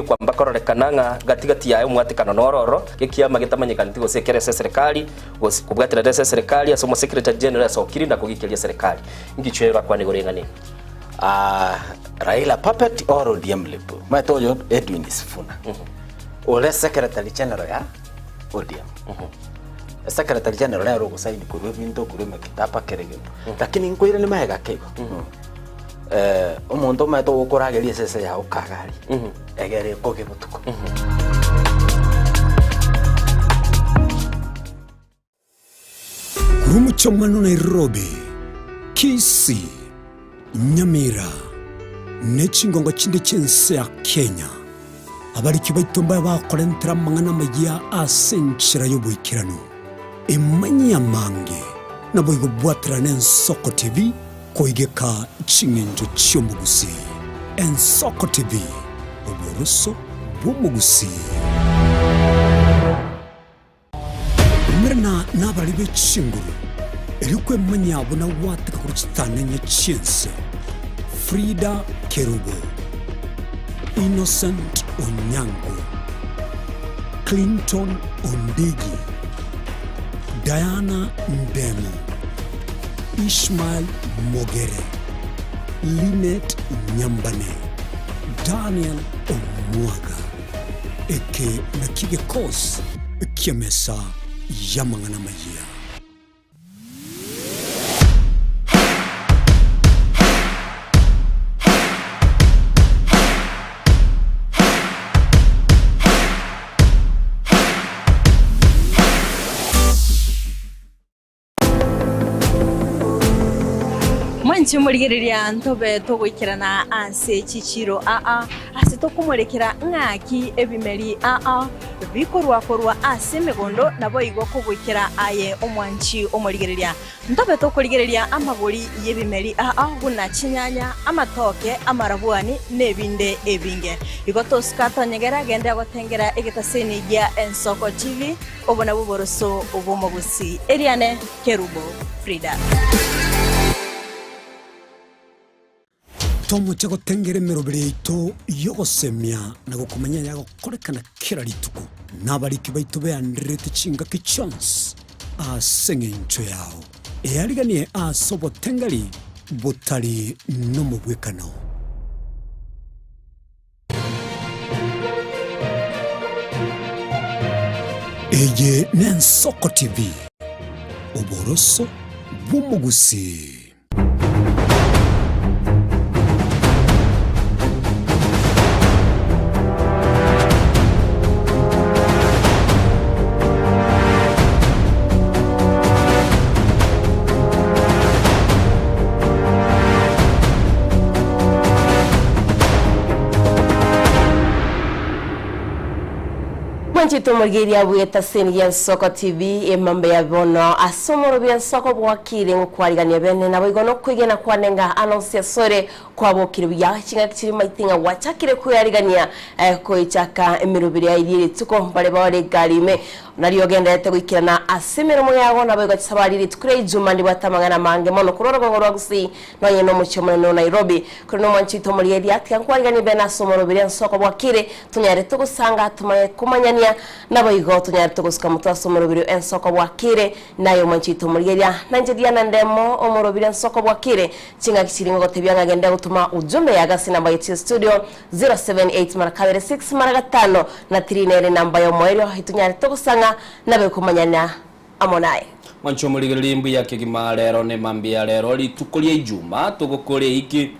Kwamba kororekana ng'a gati-gati yaye omwatekano noro oro, gekiama getamanyekaneti gose ekere ase eserekari, gose kobwaterana ase eserekari ase Omosekeretari General asokiri na kogikeria eserekari. Inki orakwane igoro y'eng'ana eye? Ah, Raila puppet or ODM lip. Omanyete oyo Edwin Sifuna. Ore secretary general ya ODM. Secretary general nere ogosaini korwa ebinto korwa emekitaba kera egento. Lakini nkoiranie magega ake igo. Omonto omanyete ogokorageria esese yao kagari, egere ekoge botuko. Korwa omochie Nairobi, Kisii, Nyamira, ne chingongo chinde chi'ense ya Kenya, abariki baito mbabe bakorentera amang'ana amayia ase enchera y'oboikeranu. Emanyie amange, naboigo bwaterana Ensoko TV Koigeka ching'encho chi'omogusii. Ensoko TV, oboroso bw'omogusii. Umerana nabari be chinguru, erio kwemanyia buna gwateka korwa chitanenye chi'ense. Frida Kerubo, Innocent Onyango, Clinton Ondigi, Diana Ndemo. Ishmael Mogere, Linet Nyambane, Daniel Omwaga. Eke nakio gekosi ki'emesa y'amang'ana amayia. Mwanche morigereria ntobe togoikerana ase chichiiro aa, ase tokomorekera ng'aki ebimeri aa bikorwa korwa ase emegondo, naboigo kogoikera aye omwanchi omorigereria. Ntobe tokorigereria amagori y'ebimeri aa buna chinyanya, amatoke, amarabwani, na ebinde ebinge. Igo tosuka tonyegera gende gotengera egetaseni gia Ensoko TV. Obo nabwo oboroso bw'omogusii. Eriane Kerubo Frida. Tomoche gotengera emeroberi yaito y'ogosemia na gokomanya ayagokorekana kera rituko, na abariki baito beandererete chingaki chionsi ase engencho yao. Eariganie ase obotengeri botari nomobwekano. Eye n'Ensoko TV, oboroso bw'omogusii. Mwanchete omorigereria bw'etaseni y'Ensoko TV emambe ya bono ase omorobi Ensoko bwakire ngokwarigania bene naboigo nokwegena kwane ng'a anonsi asore kwabokire buya ching'aki chiri maite ng'a gwachakire kwearigania eh, koichaka emeroberi airie rituko mbare bare egari ime Nario ogendererete goikerana ase emeremo yago, naboigo chisabari rituko ria Ijuma ndibwate amang'ana amange mono korwa orogongo rwa Gusii nonye nomochie omonene o Nairobi. Korende omwanchi oito omorieria, tiga nkwariganie bene ase omoroberi ensoko bwakire, tonyare togosanga tomanye komanyania, naboigo tonyare togosuka motwe ase omoroberi ensoko bwakire. Naye omwanchi oito omorieria, nainche Diana Ndemo, omoroberi ensoko bwakire, ching'aki chiria ngogotebia ng'a genda gotoma ujumbe yago ase enamba yaito ya studio 078 mara kabere 6 mara gatano na 3 nere enamba y'omoerio etonyare togosang'a nabe komanyana amo naye. Mwanche omorigereria mbuya kegima rero ne mambia rero rituko ria ijuma togokora eiki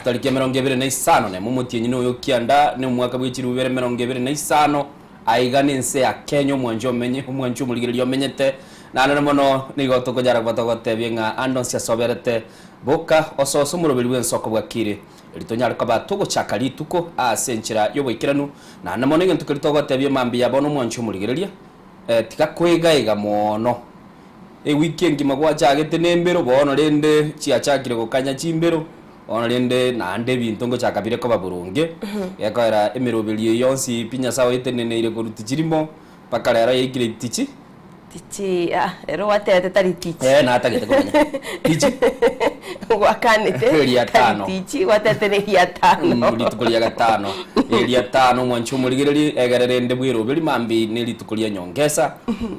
tariki emerongo ebere na isano nemo omotienyi noyo kianda ne omwaka bwe chilifu ibere emerongo ebere na isano aiga nense ya Kenya omwanche omenye omwanche omorigereria omenyete naende mono nigo tokonyara koba togotebia ng'a ande onsi asoberete boka osose omoroberi bw'ensoko bwakire Erio tonyare koba togochaka rituko ase enchera y'oboikeranu, naende mono egento keria togotebia mambia bono omwanche omorigereria, tiga koiga-iga mono. Ewiki engima gwachagete nembero, bono rende chiachakire gokanya chimbero, bono rende naende ebinto ngochaka bire koba boronge, gekoera emeroberio eye yonsi pi Nyasae oeteneneire korwa tichirimo, mpaka rero yaikire itichi. Tichi ah, ero gwatebete tari tichi. Eh, natagete komanya. Tichi. Gwakanete Eria tano. taritichi gwatete na eria tano. Mm, rituko ria gatano eria tano omwanchi omorigereria egere rende bweroberi mambi ne rituko ria nyongesa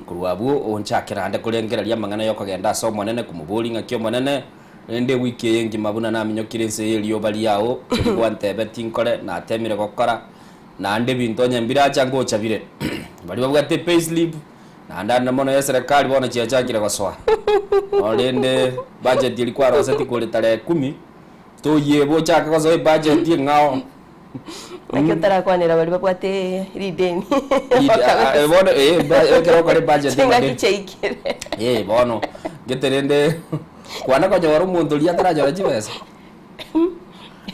korwa abwo onchake naende korengereria amang'ana ya okogenda ase omonene komoboria ng'aki omonene rende ewiki eye engima buna naminyokire ense ye erioba riao keria gwantebeti nkore natemire gokora naende ebinto onye mbiracha ngocha bire baria babwate epayslip Naende ande mono y'eserekari bono chiachakire gosoa. Korende budget eria kwarosetie kore tarehe ikomi, toyieba ochake gosoa ebudget eng'ao. Naki otarakwanera baria babwate rideni. Ride- ah, ah, bono eh, ba- ekero okora ebudget Chingaki amadeni. chiaikire. Eh, bono gete rende kwana konyora omonto oria ataranyora chibesa,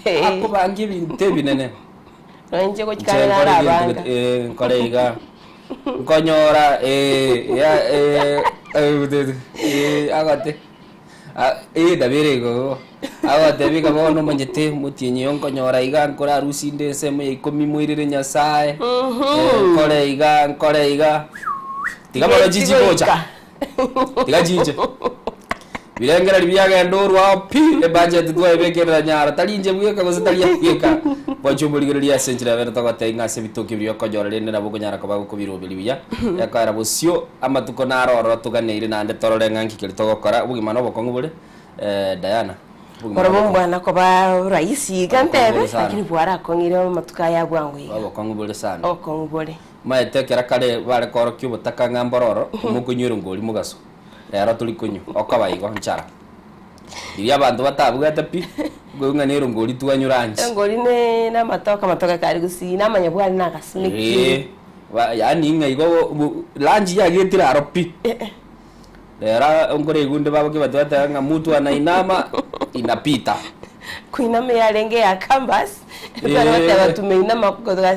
akobanga ebinto ebinene. Nonya inche gochika Inche ang'e nkore nare egento abanga. gete eh, nkore iga, nkonyora eh, ya eh, eh, agote ah, eh, nabo ere igo agotebi iga bono omanyete omotienyi oyo nkonyora iga nkore arusi inde ensemo ya ikomi moirere Nyasaye, nkore iga nkore iga, tiga bono chichi gocha. Tiga chinche. Birengererio biagenda orwao pi, ebudget twaebekerera nyaro, tari inche bweka gose tari aye bweka. Bwancha omorigereria ase enchera yabere togotebia ng'a ase ebitoki biria okonyora rende nabo okonyara koba gokobiroberia buya, ekoera bosio amatuko naro ororo toganeire naende torore ng'a nki keria togokora, obogima na obokong'u bore Diana, obogima Barobwo nobokong'u. mbwana koba rahisi iga Obokong'u ntebe, bore sana. lakini bwarakong'ire amatuko aya bwango iga. Obokong'u bore sana. Obokong'u bore. Omanyete ekero kare bare koorokia obotaka ng'a mboro oro, omokonywa erongori mogaso, rero tori konywa, okoba igo nchara. Riria abanto batabwate pi, okoigwa ng'a nerongori twanywa lunch. Erongori ne na amatoke, amatoke kare gusii, na amanyabwari na agasimekire. Eeh, ba yaani ng'a igo bo lunch yagetire aro pi. Rero nkore igunde baboke bato bateba ng'a mutu anainama inapita. Koinama yarenge ya campus, tware goteba tumeinama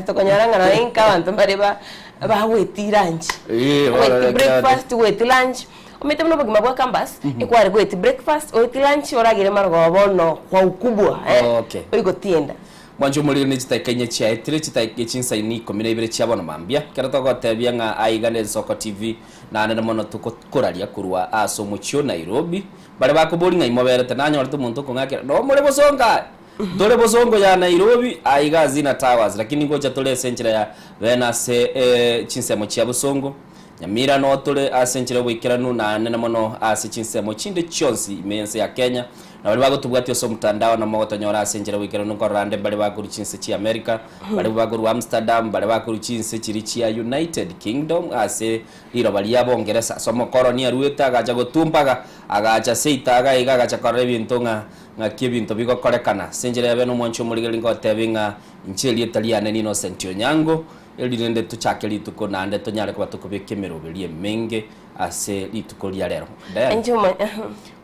tokonyora ng'a nonye inka abanto mbare ba bagweti lunch. Goeti breakfast, goeti lunch, omanyete buna obogima bwa campus, ekware goeti breakfast, oeti lunch, oragere marogoba bono kwa ukubwa eh, Okay. oigotienda. Mwanche omorero ne chidakika inye chiaetire, chidakika chinsaini ikomi na ibere chia bono mambia, ekero togotebia ng'a aiga n'Ensoko TV, Naende mono tokoraria korwa ase omochie o Nairobi, baria bakoboria ng'a imoberete, nanyorete omonto okong'akera, no more bosongo aye? Ntore bosongo ya Nairobi, aiga Hazina Towers, lakini ngocha tore ase enchera ya bene ase chinsemo chia bosongo, Nyamira noo tore ase enchera y'oboikeranu, naende na mono ase chinsemo chinde chionsi ime y'ense ya Kenya, na baria bagotobwatia ase omotandao namo gotonyora ase enchera y'oboikeranu nkorora ande mbare bakorwa chinse chia America, Baria bakorwa Amsterdam, baria bakorwa chinse chiria chia United Kingdom ase riroba ria Bongeresa. Ase omokoroni aruete agacha gotumbaga, agacha seito iga iga agacha korora ebinto ng'a ng'aki ebinto bigokorekana. Ase enchera ya bene omwanchi omorigereria ngotebi ng'a inche erieta riane ni Innocent Onyango, eri rende tochake rituko naende tonyare koba tokobeka emeroberi emenge ase rituko ria rero. Diana, Inche omo-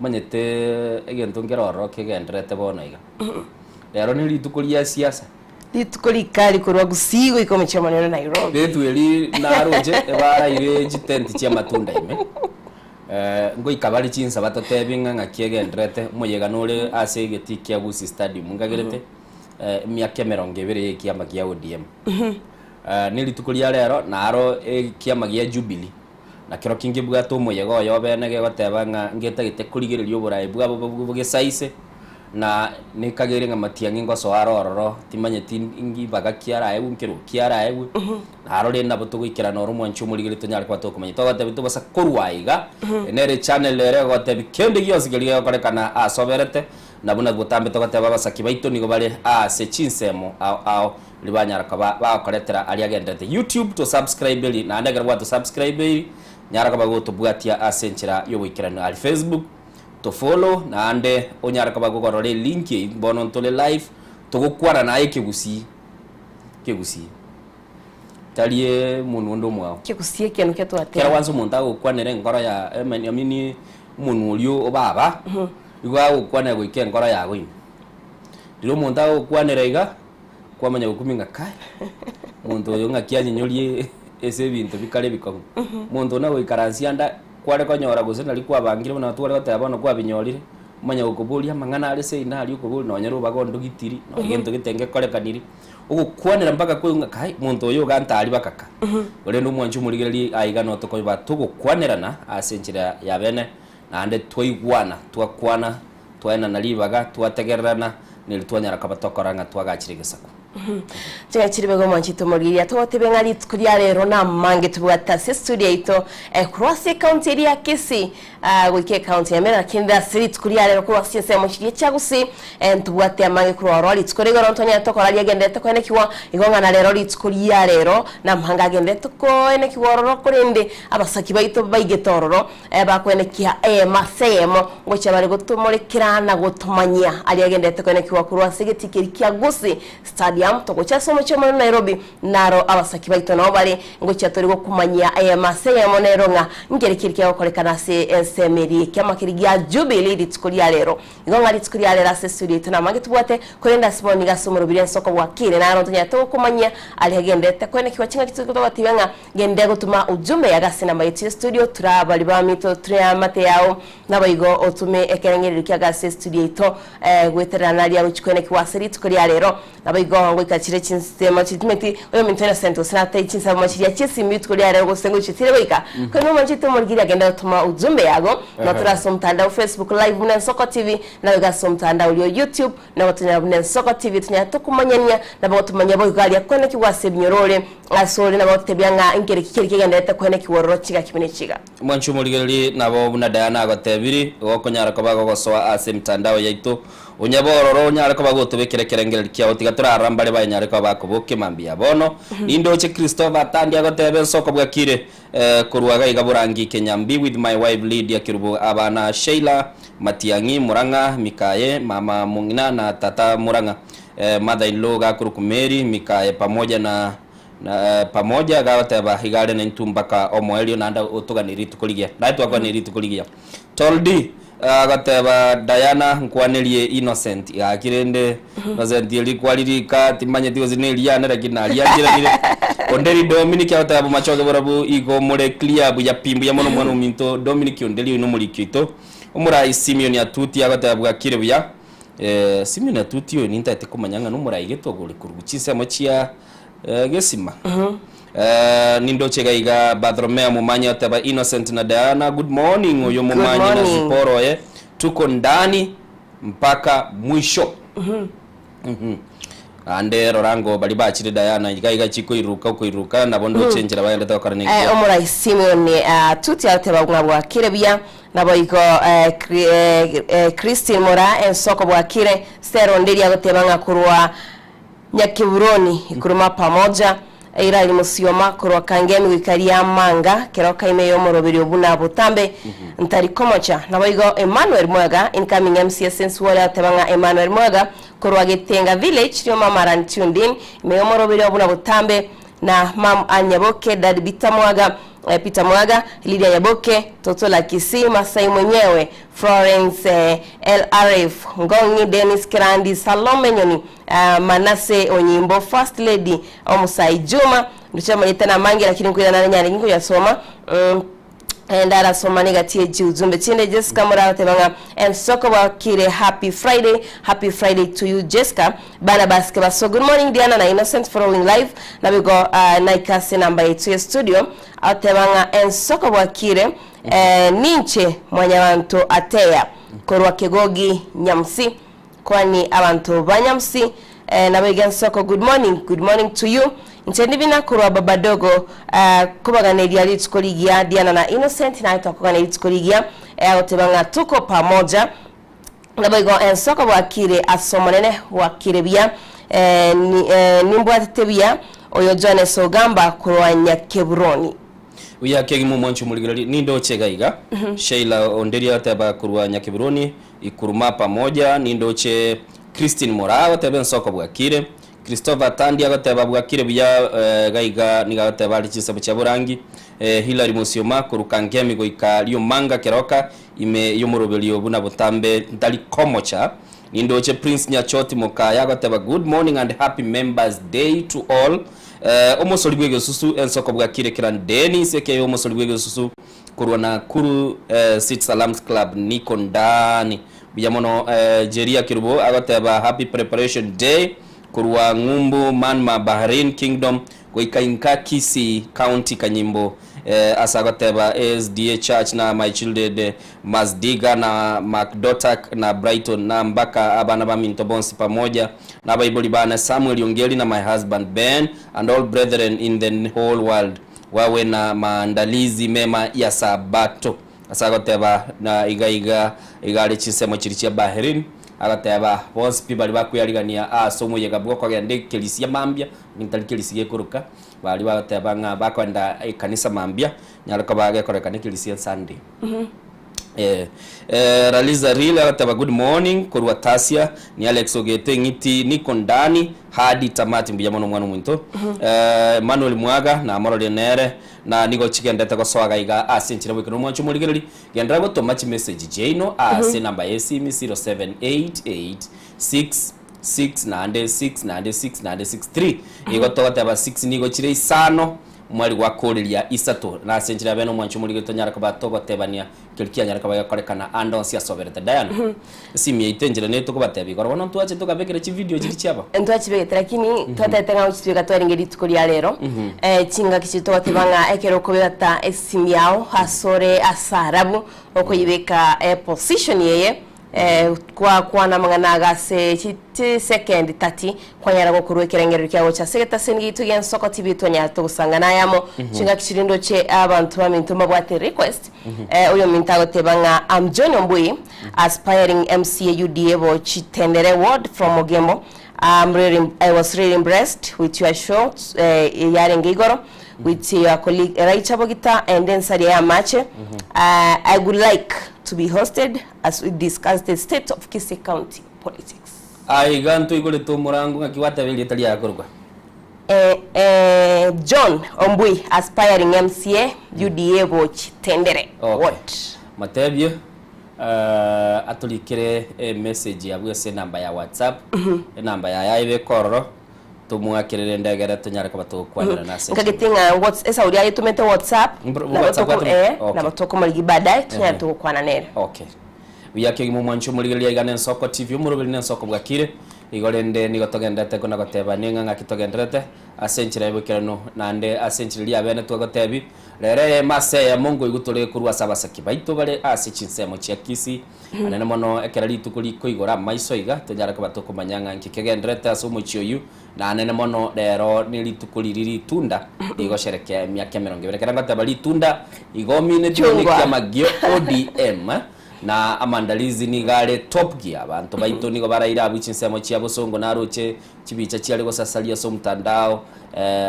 omanyete egento nkere ororo kegendererete bono iga. Rero nerituko ria siasa. Rituko rikari korwa Gusii goika omochie omonene o Nairobi. Ritwe eri naroche ebaraire chitenti chi'amatunda ime, ngoika bare chinsa batotebi ng'a ng'aki egendererete, omoyega nore ase egetii kia Gusii Stadium nkagerete emiaka emerongo ebere y'ekiama kia ODM. Nerituko ria rero naro ekiama gia Jubilee, na kerokio nkebwate omoyega oye obene gegoteba ng'a ngetagete korigereria oboraai bwabo bogesaise, Na nekageire ng'a matiang'i ngosoa are ororo, timanyeti ribaga ki araegwe, nkero ki araegwe, naro rende nabo togoikerana oro omwanchi omorigereria tonyare koba tokomanya. Togotebia tobasa korwa aiga, nere echannel ere egotebia kende gionsi keria gegokorekana ase oberete, na buna botambe togoteba abasaki baito nigo bare aase chinsemo ao ao riria banyara koba bagokoretera aria agenderete. YouTube to subscribe eri, naende ekero gwato subscribe eri, nyara koba gotobwatia ase enchera yoboikeranu aria Facebook. To follow naende onyare koba gokorora elink eyio bono ntore live togokwana naye ekegusii ekegusii tari omonwe onde omwao. Ekegusii ekio nokio Ekero twateba. kwanza omonto agokwanera enkoro ya I mean omonwe oria o baba igo agokwanera goika enkoro yago ime. Riria omonto agokwanera iga kwamanya gokumia ng'a kai omonto oyo ng'aki anyinyorie ase ebinto bikare ebikong'u. Omonto oyio nagoikaransia ande Kware konyora gose nari kwabangire buna tware goteba bono kwabinyorire, omanye gokoboria amang'ana are seino aria okoboria nonye robaga onde ogitiri, nonye gento gete ngekorekaniri, ogokwanera mpaka koigwa ng'a kai monto oyo iga ntari bakaka. Korende omwanchi omorigereria aiga no tokoba togokwanerana ase enchera ya bene, naende twaigwana, twakwana. Twaenana ribaga, twategererana, neri twanyara koba tokora ng'a twagachire egesaku. Chingaki chiri bego mwanchete omorigereria togotebia ng'a rituko ria rero namange tobwate ase estudio yaito korwa ase ecounty eria ya Kisii goika ecounty ya Nyamira lakini ase rituko ria rero korwa ase chinsemo chiria chia Gusii ntobwate amange korwa ororo rituko rigoro ntonyarete tokora riagenderete koenekigwa igo ng'a na rero rituko ria rero namange agenderete koenekigwa ororo korende abasaki baito baigete ororo Bakoenekia eyemo ase eyemo, ngochia bare gotomorekera na gotomanyia aria agenderete koenekigwa korwa ase egetii keria kia Gusii Stadium togochia ase omochie omonene Nairobi, naro abasaki baito nao bare ngochia tore gokomanyia eyemo ase eyemo nero ng'a nkere keria kegokorekana ase ensemo eria y'ekiama keria gia Jubilee rituko ria rero. Igo ng'a rituko ria rero ase estudio yaito namange tobwate, korende ase bono nigo ase omorobiri ensoko bwakire naro ntonyarete gokomanyia aria agenderete koenekigwa chingaki togotebia ng'a Genda gotoma ujumbe yaga ase enamba yaito ya studio, tura abari bamito, ture eamate yao, naboigo otome ekerengererio kiago ase estudio yaito goeterera naria gochia koenekigwa ase rituko ria rero. Naboigo ngoika chire chinsemo chitimeti oyominto Innocent gose natari chinsemo chiria chiesimi rituko ria rero gose ngochia tire goika. Korende omwanchete omorigereria genda gotoma ujumbe yago, notore ase omotandao Facebook live buna Ensoko TV, naboigo ase omotandao oria o YouTube nagotonyora buna Ensoko TV tonyare tokomanyania, nabo gotomanyia boigo aria koenekigwa ase ebinyoro ore. Asore nabagotebia ng'a nkereki keria kegendererete koenekigwa ororo chigaki buna echiga. Mwanche omorigererie nabo buna Diana agotebiri, igo okonyara koba gogosoa ase emitandao yaito, onyabe ororo onyare koba gotobekera ekerengererio kiao, tiga torarora mbare banyare koba bakobokia mambia bono. Nindoche Christopher Atandi agoteba ensoko bwakire korwa iga iga Borangi Kenyambi with my wife Lydia Kerubo abana Sheila Matiang'i Murang'a Mikaye mama mong'ina na tata Murang'a Mother in law gakorokwa Mary Mikaye pamoja na na pamoja gagoteba iga are naintwe mpaka omoerio naende otoganie rituko rigiya. Naye twakwanire rituko rigiya. Toldi agoteba Diana nkwanerie Innocent gaki rende Innocent eri kwaririka timanyeti gose neriane lakini nariancheranire. Onderi Dominic agoteba bomachoge borabu igo more clear buya pi mbuya mono omwana ominto Dominic Onderi oyo nomoriki oito. Omorai Simeon Atuti agoteba bwakire buya. Simeon Atuti oyo nintagete komanya ng'a nomoraigete ogore korwa chinsemo chia gesima. Nindoche iga iga Bartholomeo Momanyi oteba Innocent na Diana good morning oyo Good Momanyi na morning. Zipporah oye tuko ndani mpaka mwisho. Mhm. Ande rora ngo baria bachire Diana iga iga chikoiruruka okoiruruka nabo ndoche enchera bagenderete gokora Eh, nengiya. omorai Simeon Atuti agoteba ng'a bwakire buya, Naboigo Christine Moraa ensoko bwakire Stella Onderi agoteba ng'a korwa Nyakeburoni ikuruma pamoja Irari Musioma korwa Kangemi goika Riamanga keroka ime y'omoroberio buna botambe ntari komocha Naboigo Emmanuel Mwega incoming MCA since wore agoteba ng'a Emmanuel Mwega korwa Getenga village Rioma Maran tuned in ime y'omoroberio buna botambe na Mam a Nyaboke Dad Bita Mwaga Peter Mwaga, Lydia Nyaboke, Toto la Kisii, Masai mwenyewe, Florence LRF, Ngong'i Dennis Kerandi, Salome Nyoni, Manase Onyimbo, First Lady Omusai Juma, ndoche amanyete namange lakini nkoirana nare nyarenge nkoyasoma ndarasoma negati ye chiujumbe chinde. Jessica moragoteba ng'a ensoko bwakire happy Friday, happy Friday to you Jessica. Bana basike baso good morning Diana na Innocent following live nabigo naika ase enamba yaito ye studio agoteba ng'a ensoko bwakire ninche mwanyabanto ateya korwa kegogi nyamusi kwani abanto ba nyamusi naboigo ensoko good morning good morning to you inche ndibina korwa babadogo kobaganeria rituko rigiya Diana na Innocent naye twakoganeria rituko rigiya agoteba ng'a tuko pamoja Naboigo ensoko bwakire as'Omonene, bwakire buya, nimbwatete buya oyo Jones ogamba korwa Nyakeburoni. Buya kegima omwanchi omorigereria nindoche iga iga Sheila Onderi ateba korwa Nyakeburoni Ikuruma pamoja nindoche Christine Moraa agoteba ensoko bwakire Christopher Tandi agoteba bwakire buya iga iga nigo agoteba are chinsabu chia borangi Hillary Musioma korwa Kangemi goika Riomanga Keroka Ime y'omoroberio buna botambe ntari komocha, nindoche Prince Nyachoti Mokaya agoteba Good morning and happy members day to all. Omosori bw'egesusu ensoko bwakire kera Dennis aka omosori bw'egesusu korwa Nakuru City Salams Club niko ndani. Buya mono Jeria Kerubo agoteba happy preparation day korwa Ng'umbu Manma Bahrain Kingdom goika inka Kisii County Kanyimbo. Ase agoteba SDA Church na My Children Masdiga na Macdotac na Brighton na mbaka abana baminto bonsi pamoja na abaibori bane Samuel Ongeri na my husband Ben and all brethren in the whole world wawe na maandalizi mema ya sabato. Ase agoteba na iga iga iga are chinsemo chiria chia Bahrain agoteba bonsi pi baria bakweyarigania ase omoyega bwokogenda ekerisia mambia ntari kerisia gekoroka Baria bagoteba ng'a bakoenda ekanisa mambia, nyare koba gekorekana ekerisia Sunday. Eh, eh, Raliza Real agoteba good morning korwa Tasia, ni Alex Ogete eng'iti niko ndani hadi tamati mbuya mono omwana omonto. Eh, Emmanuel Mwaga namororie nere na nigo chigendete gosoa iga ase enchera bwekero omwancho omorigereri genderera gotoma chimessage chiaino ase enamba ya esimi 0788 6 6 naende 6 naende 6 naende 6 3 Igo togoteba 6 nigo chire isano omwari gwakoreria isato na ase enchera ya bene omwancho omorige tonyare koba togotebania keria kianyare koba gekorekana ande onsi asoberete Diana esimi yaito enchera neye tokobatebia igoro bono ntwache tokabekera chividio chiria chiaba. Ntwachibegete lakini twatebete ng'a gochitweka twarenge rituko ria rero chingaki chiria togoteba ng'a ekero okobegata esimi yao asore ase arabu okoyebeka eposition eye Gwakwana amang'ana aga ase chisekendi tati, kwanyara gokorwa ekerengererio kia gocha ase egetaseni giaito gi'ensoko TV twanyara togosangana ayamo. Chingaki chiria ndoche abanto baminto mbabwate request. Oyominto agoteba ng'a I'm John Ombui, aspiring MCA UDA Bochitendere ward from Ogembo. I'm really, I was really impressed with your show yarenge igoro with your colleague Elijah Bogita and ensaria ya amache. I would like to be hosted As we discuss the state of Kisii County politics. Aiga ntoigorete omorango ng'aki gwateba erieta riaye akorokwa. Eh, eh, John Ombui, aspiring MCA, UDA Bochi, Tendere Okay. Ward. Motebie eh, atorikere emessage abwo ase enamba ya WhatsApp, enamba yaye aebeke ororo, tomoakerere endegere tonyare koba togokwanerana ase Nkagete ng'a whats- esauri ayetomete WhatsApp, Mbro- nabo WhatsApp toko- atomete? eh, Okay. nabo tokomorigia baadaye tonyare Ehe. togokwana nere. Okay. Buya kegima omwanchi omorigereria iga nensoko TV omoroberi nensoko bwakire igo rende nigo togendete kona goteba ning'a ng'aki togenderete ase enchera y'oboikeranu naende ase enchera eria abene twagotebi rero eyemo ase eyemo nkoigwa tore korwa ase abasaki baito bare ase chinsemo chia Kisii Anene mono ekero rituko rikoigora amaiso iga, tonyare koba tokomanya ng'a nki kegendererete ase omochie oyio, na anene mono rero nerituko riria ritunda rigosherekea emiaka emerongo ebere. Ekero ngoteba ritunda, igo omineti buna Chungwa. ekiama gia ODM na amandalizi nigo are top gear. Abanto baito nigo baraire abwo chinsemo chia bosongo naroche chibicha chiare gosasaria ase omotandao,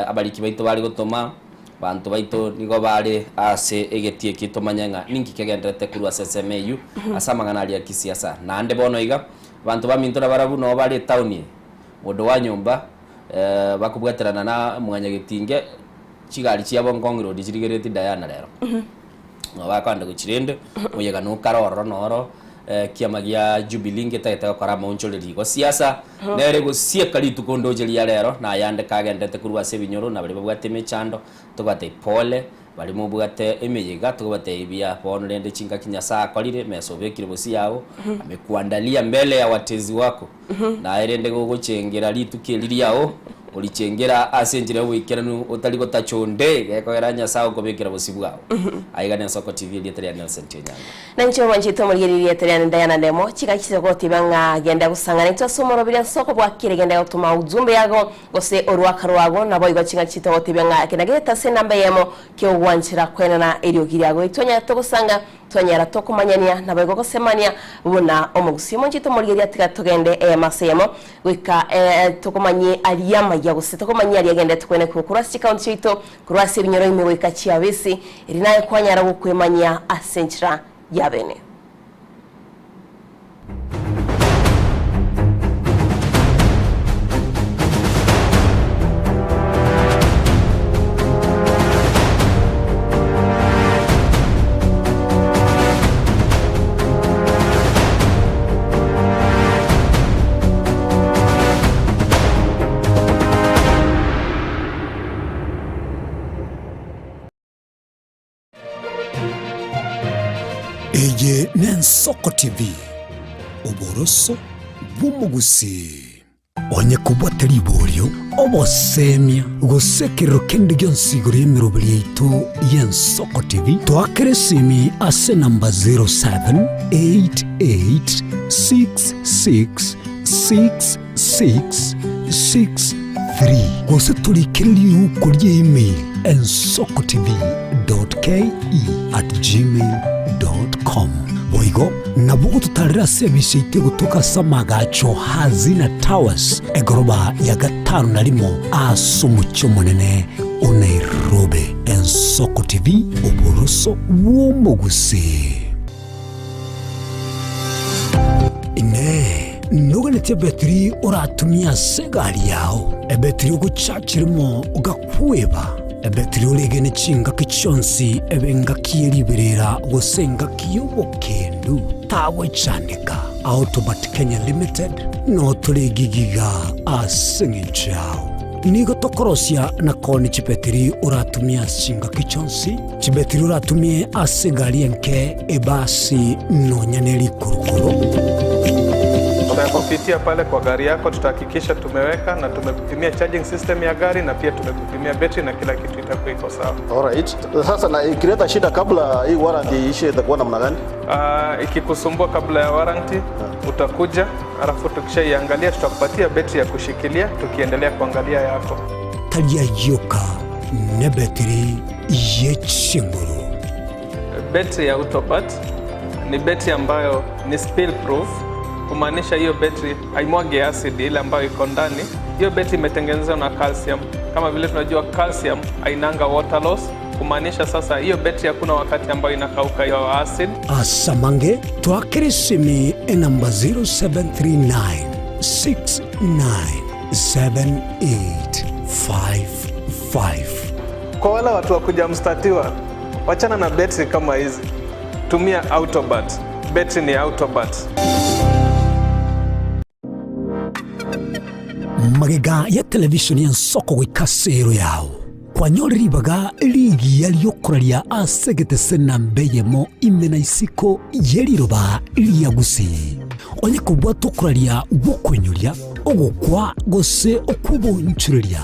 abariki baito bare gotoma. Abanto baito nigo bare ase egetii eke tomanye ng'a ninki kegendererete korwa ase ensemo eyio ase amang'ana aria a kisiasa. Naende bono iga, abanto baminto nabarabwo noo bare etaoni eye, modo wa nyomba, bakobwaterana na mwanyagetinge, chigari chiabo Ngong Road chirigereti Diana rero. Nabo bakoenda gochia rende, omoyega nokare ororo noro, ekiama gia Jubilee ngetagete gokora amaonchoreri igo siasa, nere gosieka rituko ndoche ria rero, na ayande kagenderete korwa ase ebinyoro, na baria babwate emechando, tobatebie pole, baria mobwate emeyega, tokobatebia buya bono rende chingaki Nyasae akorire, emesa obekire bosio yao, amekuandalia mbele ya watezi wako. Naye rende gogochengera rituko eri riao, orichengera ase enchera y'oboikeranu otari gotacha onde, gekogera Nyasae okobekera bosio bwao. Aiga n'Ensoko TV erieta ria Nelson Tionyango. Na inche omwanchete omorigereria erieta riane Diana Ndemo, chingaki chigogoteebia ng'a genda gosang'ana intwe ase omoroberi ensoko bwakire, genda gotoma ujumbe yago gose orwaka rwago, naboigo chingaki chitogoteebia ng'a eke nagete ase enamba eyemo ki'ogwanchera kwenena eriogi riago. Etwanyare togosanga Twanyara tokomanyania, naboigo gosemania buna omogusii omonchete omorigereria tiga togende eyemo ase eyemo goika tokomanyie aria amaya gose tokomanyie aria agenderete kwenekigwa korwa ase chikaunti chiaito, korwa ase ebinyoro ime goika chiabisi, erio naye kwanyara gokwemanyia ase enchera yabene. Eye n'Ensoko TV, oboroso bw'omogusii. Onye kobwate riborio, obosemia, gose ekerero kende gionsi igoro y'emeroberi yaito y'Ensoko TV, toakere esimi ase enamba 0788666663 gose torikere riuko ria email ensokotv.ke@gmail.com. Boigo nabo ogototarera ase ebise yaito egotoka ase amagacho Hazina Towers, egoroba ya gatano na rimo ase omochie omonene o Nairobi. Ensoko TV, oboroso bw'omogusii. Inee! Noganetie ebetiri oratumie ase egari yao, ebetiri ogochachiremo ogakweba, ebetiri oregene chingaki chionsi ebe engaki ye riberera gose engaki y'obokendu? Tagwechandeka. Autobat Kenya Limited notore egigiga ase eng'encho yao. Nigo tokorosia na koonia chibetiri oratumie ase chingaki chionsi, chibetiri oratumie ase egari enke, ebasi, nonya ne rikurukuru. Tutakupitia pale kwa gari yako, tutahakikisha tumeweka na tumekupimia charging system ya gari na pia tumekupimia betri na kila kitu itakuwa iko sawa. Alright. Sasa na ikileta shida kabla hii warranty iishe itakuwa namna gani? Ikikusumbua kabla ya warranty utakuja, alafu tukishaiangalia tutakupatia betri ya kushikilia tukiendelea kuangalia yako. Tari ayio oka, nebetiri ye chinguru. Betri ya Autobat ni betri ambayo ni spill proof, kumaanisha hiyo betri haimwagi acid ile ambayo iko ndani. Hiyo betri imetengenezwa na calcium. Kama vile tunajua calcium hainanga water loss, kumaanisha sasa hiyo betri hakuna wakati ambayo inakauka hiyo acid. Asamange twakere esimi enamba 0739 697855. Kwa wale watu wa kuja mstatiwa, wachana na betri kama hizi, tumia Autobat. Betri ni Autobat. Magega ya televishoni y'ensoko goika ase ero yao, kwanyore ribaga rigiya ri'okoraria ase egetese namba eyemo ime na isiko ye riroba ria Gusii. Onye kobwata okoraria gw'okoinyoria, ogokwa gose okw'obonchoreria,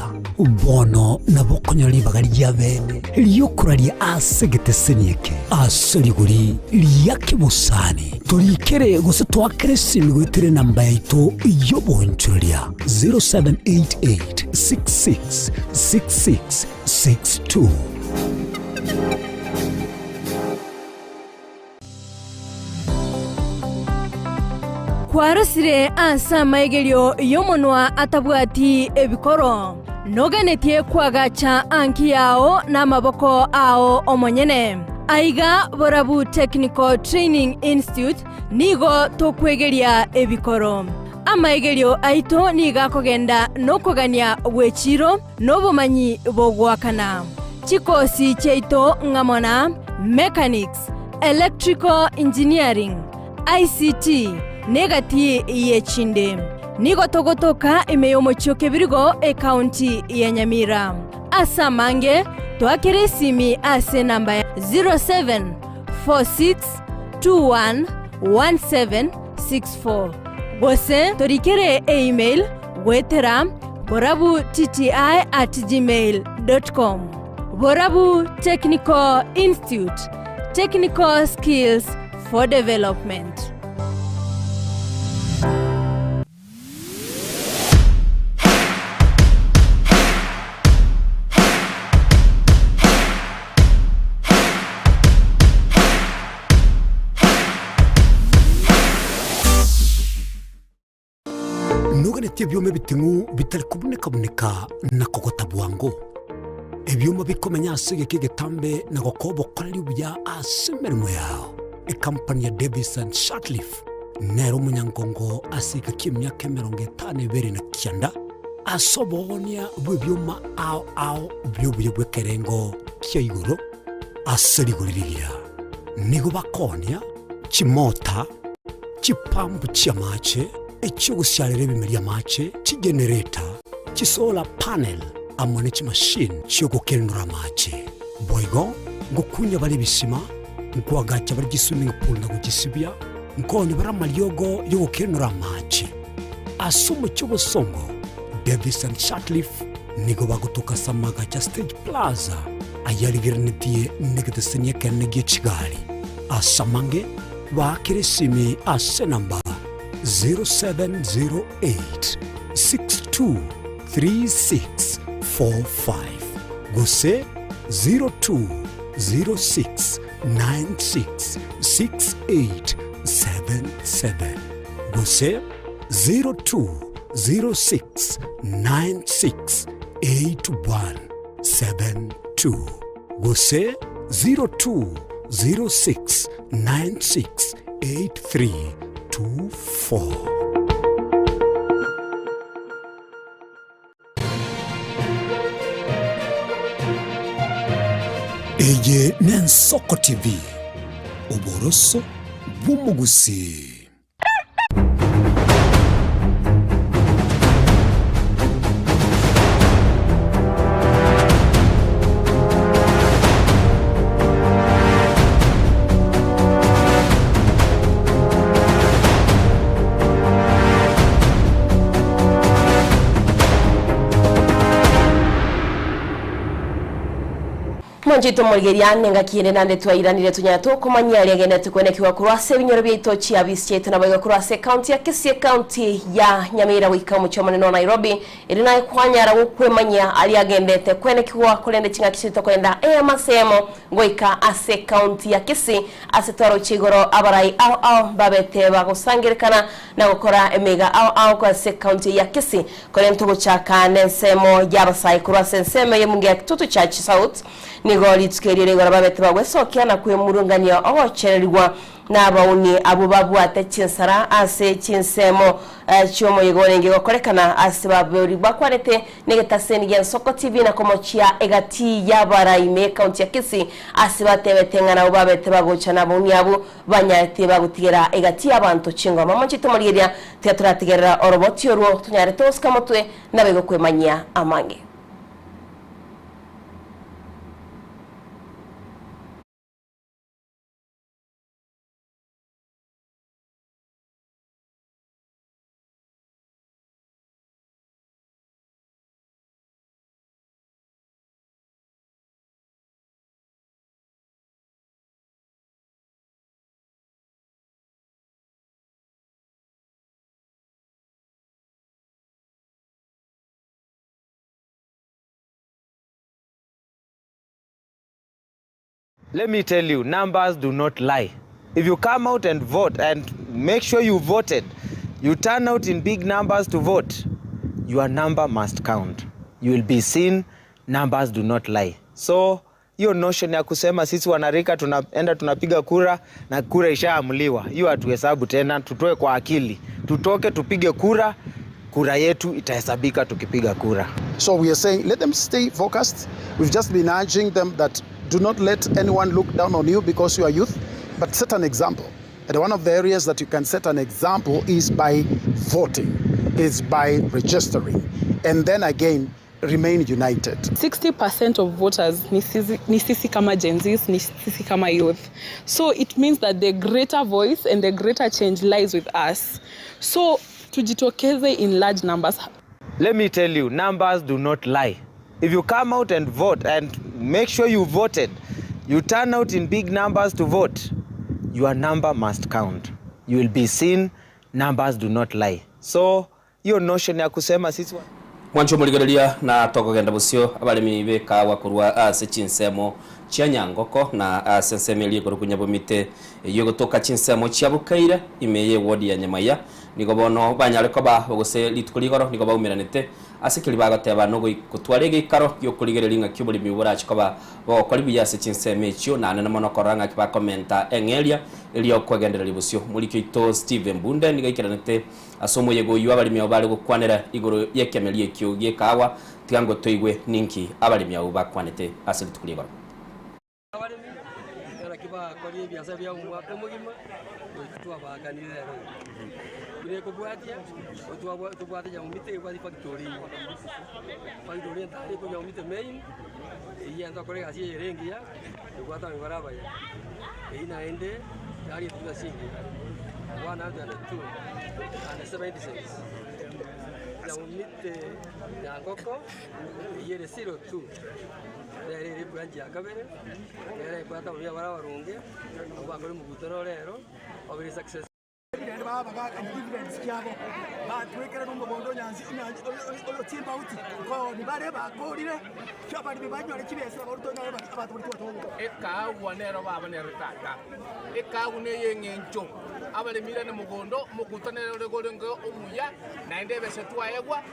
bono nabo okonyora ribaga ria bene ri'okoraria ase egeteseni eke ase rigori ria kebosani. Torikere gose toakere esimi goetera enamba yaito y'obonchoreria 0788 66 66 62. Kwarosire ase amaigerio y'omonwa atabwati ebikoro, noganetie koagacha anki yao namaboko ao omonyene. Aiga Borabu Technical Training Institute nigo tokwegeria ebikoro. Amaigerio aito nigo akogenda nokogania gw'echiro nobomanyi bogoakana. Chikosi chiaito ng'amo na Mechanics, Electrical Engineering, ICT, na egati y'echinde. Nigo togotoka ime y'omochie o Kebirigo, ekaunti ya Nyamira. Ase amange, toakere esimi ase enamba ya 0746211764 gose torikere email goetera borabutti at gmail dot com. Borabu Technical Institute, Technical Skills for Development. Noganetie ebioma ebiting'u bitari kobuneka-buneka na kogota bwango, ebioma bikomenya ase egeka egetambe na gokoa obokoreri obuya ase emeremo yao. Ekampani ya Davis and Shirtliff nere omonyangongo ase egeka ki'emiaka 52 na kianda ase oboonia bw'ebioma ao ao bi'obuya bw'ekerengo kia igoro ase rigori rigiya. Nigo bakoonia chimota, chipampu chi'amache, echi'ogosiarera ebimeri amache, chigenereta, chisolar panel, amo ne chimashini chi'ogokenura amache. Boigo ngokunya bare ebisima, nkoagacha bare chiswimming pool na gochisibia, nkoonia bare amariogo y'ogokenura amache. Ase omochie obosongo. Davis and Sutcliffe nigo bagotoka ase amagacho a Stage Plaza ayarigerenetie negeteseni ekenene gie chigari. Ase amange baakere esimi ase enamba 0708 623645 gose 0206 966877 gose 0206968172 gose 0206968324. Eye n'Ensoko TV, oboroso bw'omogusii. Mwanchete omorigereria nengaki ende naende twairanire tonyare tokomanyia aria agenderete kwenekigwa korwa ase ebinyoro biaito chiabisi chiaito naboigo korwa ase ekaunti ya Kisii ekaunti ya Nyamira goika omochie omonene o Nairobi erio naye kwanyara gokwemanyia aria agenderete kwenekigwa korende chingaki chiria tokoenda eyemo ase eyemo goika ase ekaunti ya Kisii ase twaroche igoro abarai ao ao mbabete bagosangerekana na gokora emeiga ao ao ase ekaunti ya Kisii Korende togochaka nensemo y'abasae korwa ase ensemo y'emunga ya Kitutu Church South, nigo rituko erio rigoro babete bagwesokia na kwemurungania ogochererigwa nabauni abwo babwate chinsara ase chinsemo chi'omoyega orenge gokorekana ase babori bakwanete negetaseni gia Nsoko TV na komochia egati y'abarai ime y'ekaunti ya Kisii ase batebete ng'a nabo babete bagocha nabauni abwo Banyarete bagotigera egati y'abanto chingoma. Mochie tomorigereria, tiga toratigerera oroboti orwo, tonyare togosika motwe, naboigo kwemanyia amange. Let me tell you, numbers do not lie. If you come out and vote and make sure you voted, you turn out in big numbers to vote, your number must count. You will be seen, numbers do not lie. So Hiyo notion ya kusema sisi wanarika tunaenda tunapiga kura na kura ishaamuliwa, hiyo hatuhesabu tena, tutoe kwa akili, tutoke tupige kura, kura yetu itahesabika tukipiga kura. So we are saying let them stay focused. We've just been urging them that do not let anyone look down on you because you are youth, but set an example. And one of the areas that you can set an example is by voting, is by registering. And then again, remain united. 60% of voters ni sisi, ni sisi kama Gen Zs, ni sisi kama youth. So it means that the greater voice and the greater change lies with us. So tujitokeze in large numbers. Let me tell you, numbers do not lie. If you come out and vote and make sure you voted, you turn out in big numbers to vote, your number must count. You will be seen, numbers do not lie. So hiyo notion ya kusema sisi Mwanche omorigereria na tokogenda bosio abaremi b'ekawa korwa ase chinsemo chia Nyangoko na ase ensemo eria ekorokwa Nyabomite eyio egotoka chinsemo chia Bokaire ime y'ewodi ya Nyamaiya nigo bono banyare koba gose rituko rigoro nigo baumeranete ase keria bagoteba nogotwara egeikaro giokorigereria ng'aki oboremi borache koba bogokori buya ase chinsemo echio naende mono korora ng'aki bakomenta eng'eria eria okwegendereria bosio. Moriki oito Stephen Bunde nigo aikeranete Ase omoyega oyio abaremi abwo bare gokwanera igoro y'ekemeria ekio gi'ekaagwa, tiga ngotoigwe ninki abaremi abwo bakwanete ase rituko ri'igoro. Abaremi naki bakorire ebiasara biabo omwaka omogima, goika twabaakanire rero iga. Buna ekobwatia, otwabwa tobwate Nyamomite ebwate efactory eye. Efactory entare eko Nyamomite main, eyio egento egasi eye ere engiya, ebwate abanto bare abaya. Eyio naende yarietwe chingiya, 102 and 70 cents. Nyamomiti Nyankoko, eyio ere 02, nere ere ebranch ya kabere, nere ebwate abaruya bare abaronge, abwo bakore omokutano rero, obere successful. Naende babagaakania dividends chiabo, batwekerera omogondo onyansi onyansi oyo chimbauti kooni bare bakorire, abaremi banyore chibesa nabarwa tonyore abanto baria twatogoka. Ekaagwa nero baba nero tata, ekaagwa ney'eng'encho. Abaremi irane mogondo, omokuto nere ore orenge omuya, naende ebesa twaegwa,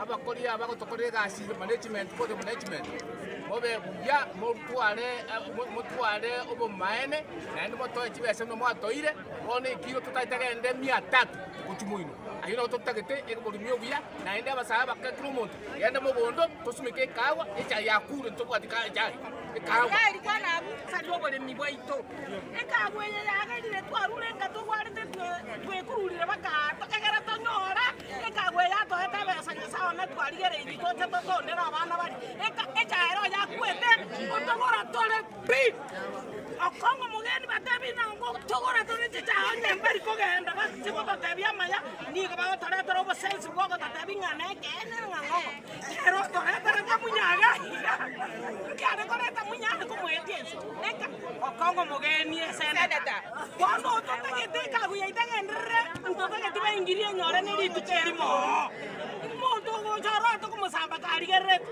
abakori aba bagotokorera egasi management board of management, mobe buya motware motware obomaene, naende motoe chibesa buna mwatoire. Bono ekiro totaete gende mia tatu gochia moino, ayio nabo totagete oboremi obuya, naende abasae abake kera omonto, genda mogondo tosumeke ekaagwa, echae yakure ntobwati ka echae, ekaagwa. Tari oboremi bwaito, ekaagwa eye yagerire twarure enka torwarete twekururire baka egere tonyore ekaagwa eye yatoete ebesa Nyasae one twarigereirie toche totondere abana baria echae ero yakwete otogora tore Pi! Okong'u omogeni batebi ng'a ngotogora tore chichaha onye mbari kogenda bachie gototebia amaya, nigo bagotoretera obosensi bw'ogototebia ng'a nekeene ng'a ng'o. Ere otoreterete munyaga iga, nkiare koreta munyare komoetia ense. Eka, okong'u omogeni eseneta. Bono ototagete ekagu yaito egenderere, ntotageti baingirie enyore ne rituko erimo oo. Omonto ogocha orote komosamba karigererete.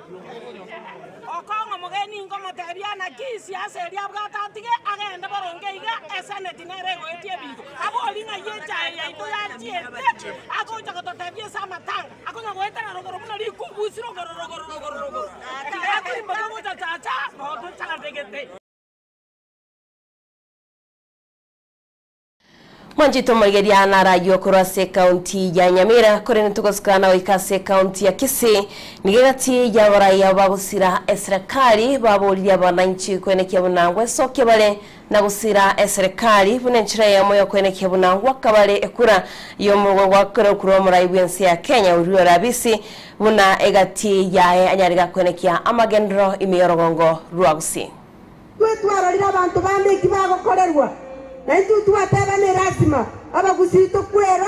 Okong'a omogeni nkomotebia naki siasa eria abwate atige agende boronge iga eseneti nere egoetia ebinto. Abori ng'ai echae yaito yachiete agocha gototebia ase amatanga akonya goetera rogoro buna rikubusi rogoro rogoro rogoro rogoro. Tiga atorimboke gocha chacha noo tochandegete. Mwanchete omorigeria narayio korwa ase ekaunti ya Nyamira korende togosikana goika ase ekaunti ya Kisii nigo egati y'abarai abo bagosira eserekari baboririe abananchi koenekia buna ngwesokia bare na gosira eserekari buna enchera eyemo yokoenekia buna ngwaka bare ekura y'omogwakera korwa omorai bw'ense ya Kenya Uriel Rabisi buna egati yaye anyare gakoenekia amagenderero ime y'orogongo rwa Gusii. Intwe twarorire abanto bande eki bagokorerwa, na intwe twateba nerasima abagusii tokwera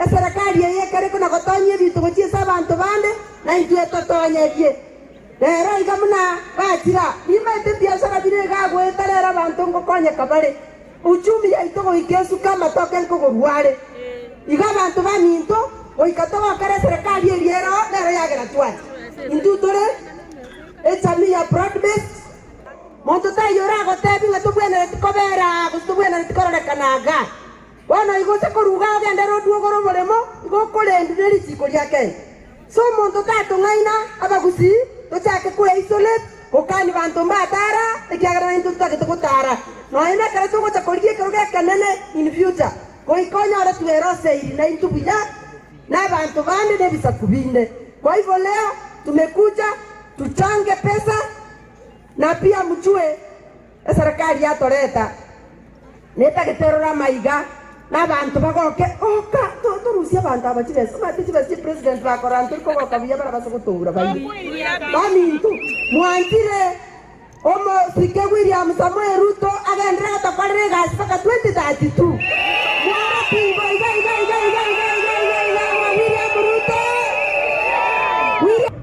eserekari eye ekere kona gotonyia ebinto gochia ase abanto bande, na intwe totonyerie. Rero iga buna bachira, nimaete ebiasara bire iga goeta rero abanto ngokonyeka bare. Uchumi yaito goika esuke amatoke nkogorwa are. Iga abanto baminto goika togokera eserekari eria ero nero yagera twacha. Intwe tore echamii ya broad based. Monto taiyo oragotebi ng'a tobwenereti kobera aa gose tobwenereti kororekana iga. Bono igo ose korwa iga ogende rodu ogore oboremo, igo okorendwa ne richiiko ria Kenya. So omonto tatong'aina abagusii tochake koeisolate, gokania banto mbatara ekiagera naintwe totagete gotara. Nonya nekero togocha korigia ekerogo ekenene in future, goika onyore tweroseiri naintwe buya na abanto bande na ebisaku binde. Kwa hivyo leo tumekuja tuchange pesa Na pia mjue eserekari yatoreta netagete erore amaiga na abanto bagoke oka torusie abanto aba chibesa omanyete chibesa chia president bakorora ntori kogoka buya barabase gotoura baire baminto mwanchire omosike William Samoei Ruto agenderere gotokorera egasi mpaka 2032 mware pingo iga iga iga iga iga iga iga iga ng'a William Ruto William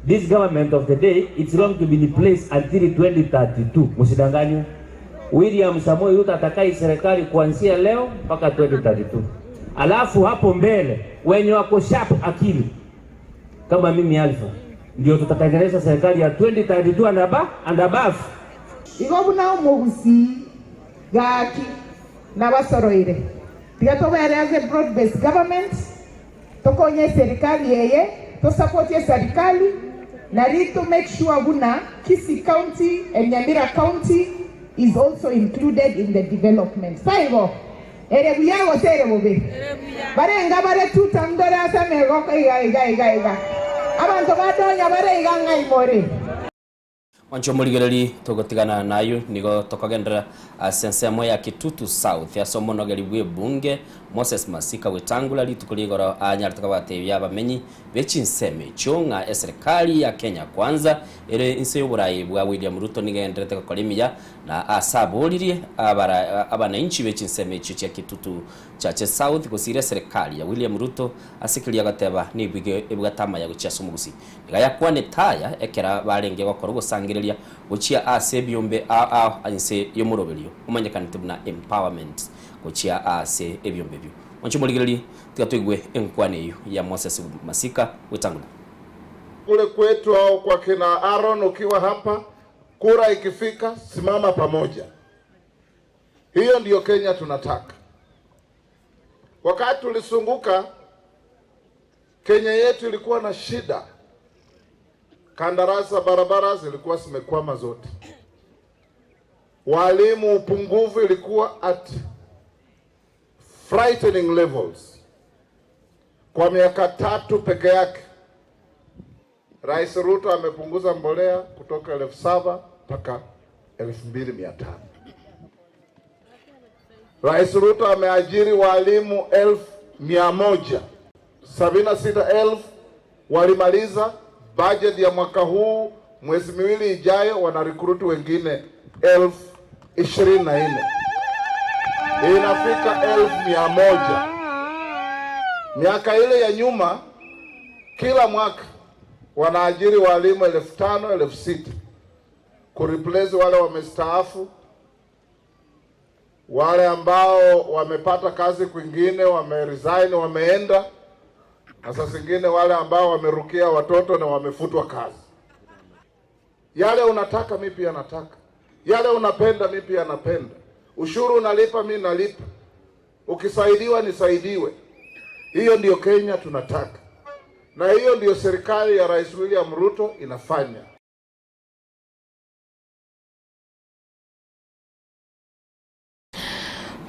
This government of the day it's going to be in place until 2032 msidanganywe. William Samoei Ruto atakaa serikali kuanzia leo mpaka 2032. Alafu hapo mbele wenye wako sharp akili kama mimi Alpha ndio tutatengeneza serikali ya 2032 and above, and above. Igo buna omogusii gaki nabasoroire, tiga tobere ase broad based government, Tokonye eserikali eye, to support eserikali, nari to make sure buna Kisii County and Nyamira County is also included in the development. Taigo? Ere buya gose ere bobe? Barenga bare tuta ndore ase amegoko iga iga iga iga. Abanto ba Donya bare iga ng'ai more? Mwanche omorigereri, togotigana nayio, nigo tokogenderera ase ensemo ya Kitutu South ase omonogeri bw'ebunge. Moses Masika Wetangula rituko ria igoro anyarete kobatebia abamenyi be chinsemo echio ng'a eserekari ya Kenya Kwanza ere inse y'oborai bwa William Ruto nigo egendererete gokora emiya na ase aboririe abanainchi be chinsemo echio chia Kitutu Chache South gosiira eserekari ya William Ruto ase keria agoteba nigo ebwate amaya gochia ase omogusii. Iga yakwanete aya ekero barenge gokora ogosangereria gochia ase ebiombe ao ao inse y'omoroberio omanyekanete buna empowerment gochia ase ebiombe ebio. Mwanche morigererie, tiga toigwe enkwana eyio ya Moses Masika Wetangula. Kule kwetu au kwa kina Aaron ukiwa hapa, kura ikifika, simama pamoja. Hiyo ndiyo Kenya tunataka. Wakati tulisunguka, Kenya yetu ilikuwa na shida, kandarasi za barabara zilikuwa zimekwama zote, walimu upungufu ilikuwa at frightening levels. Kwa miaka tatu peke yake, Rais Ruto amepunguza mbolea kutoka 7,000 mpaka 2,500. Rais Ruto ameajiri walimu 176,000 walimaliza budget ya mwaka huu, mwezi miwili ijayo wanarekruti wengine 24,000 inafika 100,000. Miaka ile ya nyuma, kila mwaka wanaajiri walimu 5,000 6,000 kureplace wale wamestaafu, wale ambao wamepata kazi kwingine, wameresign, wameenda, na saa zingine wale ambao wamerukia watoto na wamefutwa kazi. Yale unataka mi pia nataka, yale unapenda mi pia napenda, ushuru unalipa mi nalipa, ukisaidiwa nisaidiwe. Hiyo ndiyo Kenya tunataka, na hiyo ndiyo serikali ya Rais William Ruto inafanya.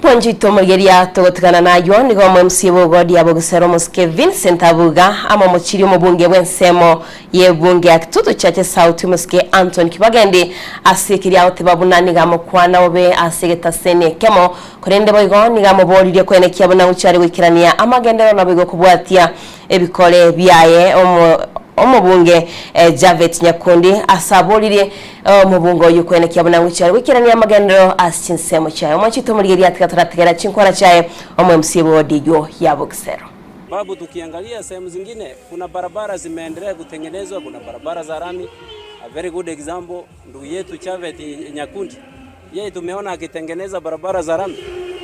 Mwanchito omorigeria togotigana naywo nigo omo MC bw'ogodi abogisera omosike Vincent Abuga amo omochiri omobunge bw'ensemo y'ebunge ya Kitutu Chache South omosike Anthony Kibagendi ase ekeria agoteba buna nigo amokwana bobe ase egetaseni ekemo korende boigo nigo amoboririe koenekia buna gochia are goikerania amagenderero naboigo kobwatia ebikore biaye omo Omobunge Japhet Nyakundi ase aboririe omobunge oyio koenekia buna ngochia are goikerania amagenderero ase chinsemo chiaye. Omwanchete omorigereria tiga torategera chinkwana chiaye omo MC bw'ewodi eyio ya Bogisero. Babu tukiangalia sehemu zingine kuna barabara zimeendelea kutengenezwa, kuna barabara za rami. A very good example ndugu yetu Chavet Nyakundi, yeye tumeona akitengeneza barabara za rami.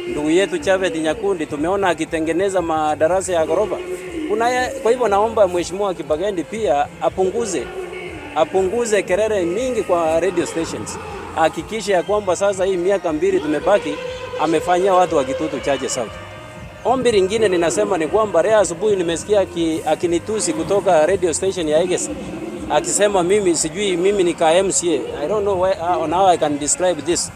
Ndugu yetu Chavet Nyakundi tumeona akitengeneza madarasa ya ghorofa. Kuna ye, kwa hivyo naomba Mheshimiwa Kibagendi pia apunguze apunguze kelele mingi kwa radio stations, ahakikishe ya kwamba sasa hii miaka mbili tumebaki amefanyia watu wa Kitutu Chache South. Ombi lingine ninasema ni kwamba leo asubuhi nimesikia akinitusi kutoka radio station ya Egesa akisema mimi sijui mimi ni ka MCA. I don't know why, on how I can describe this.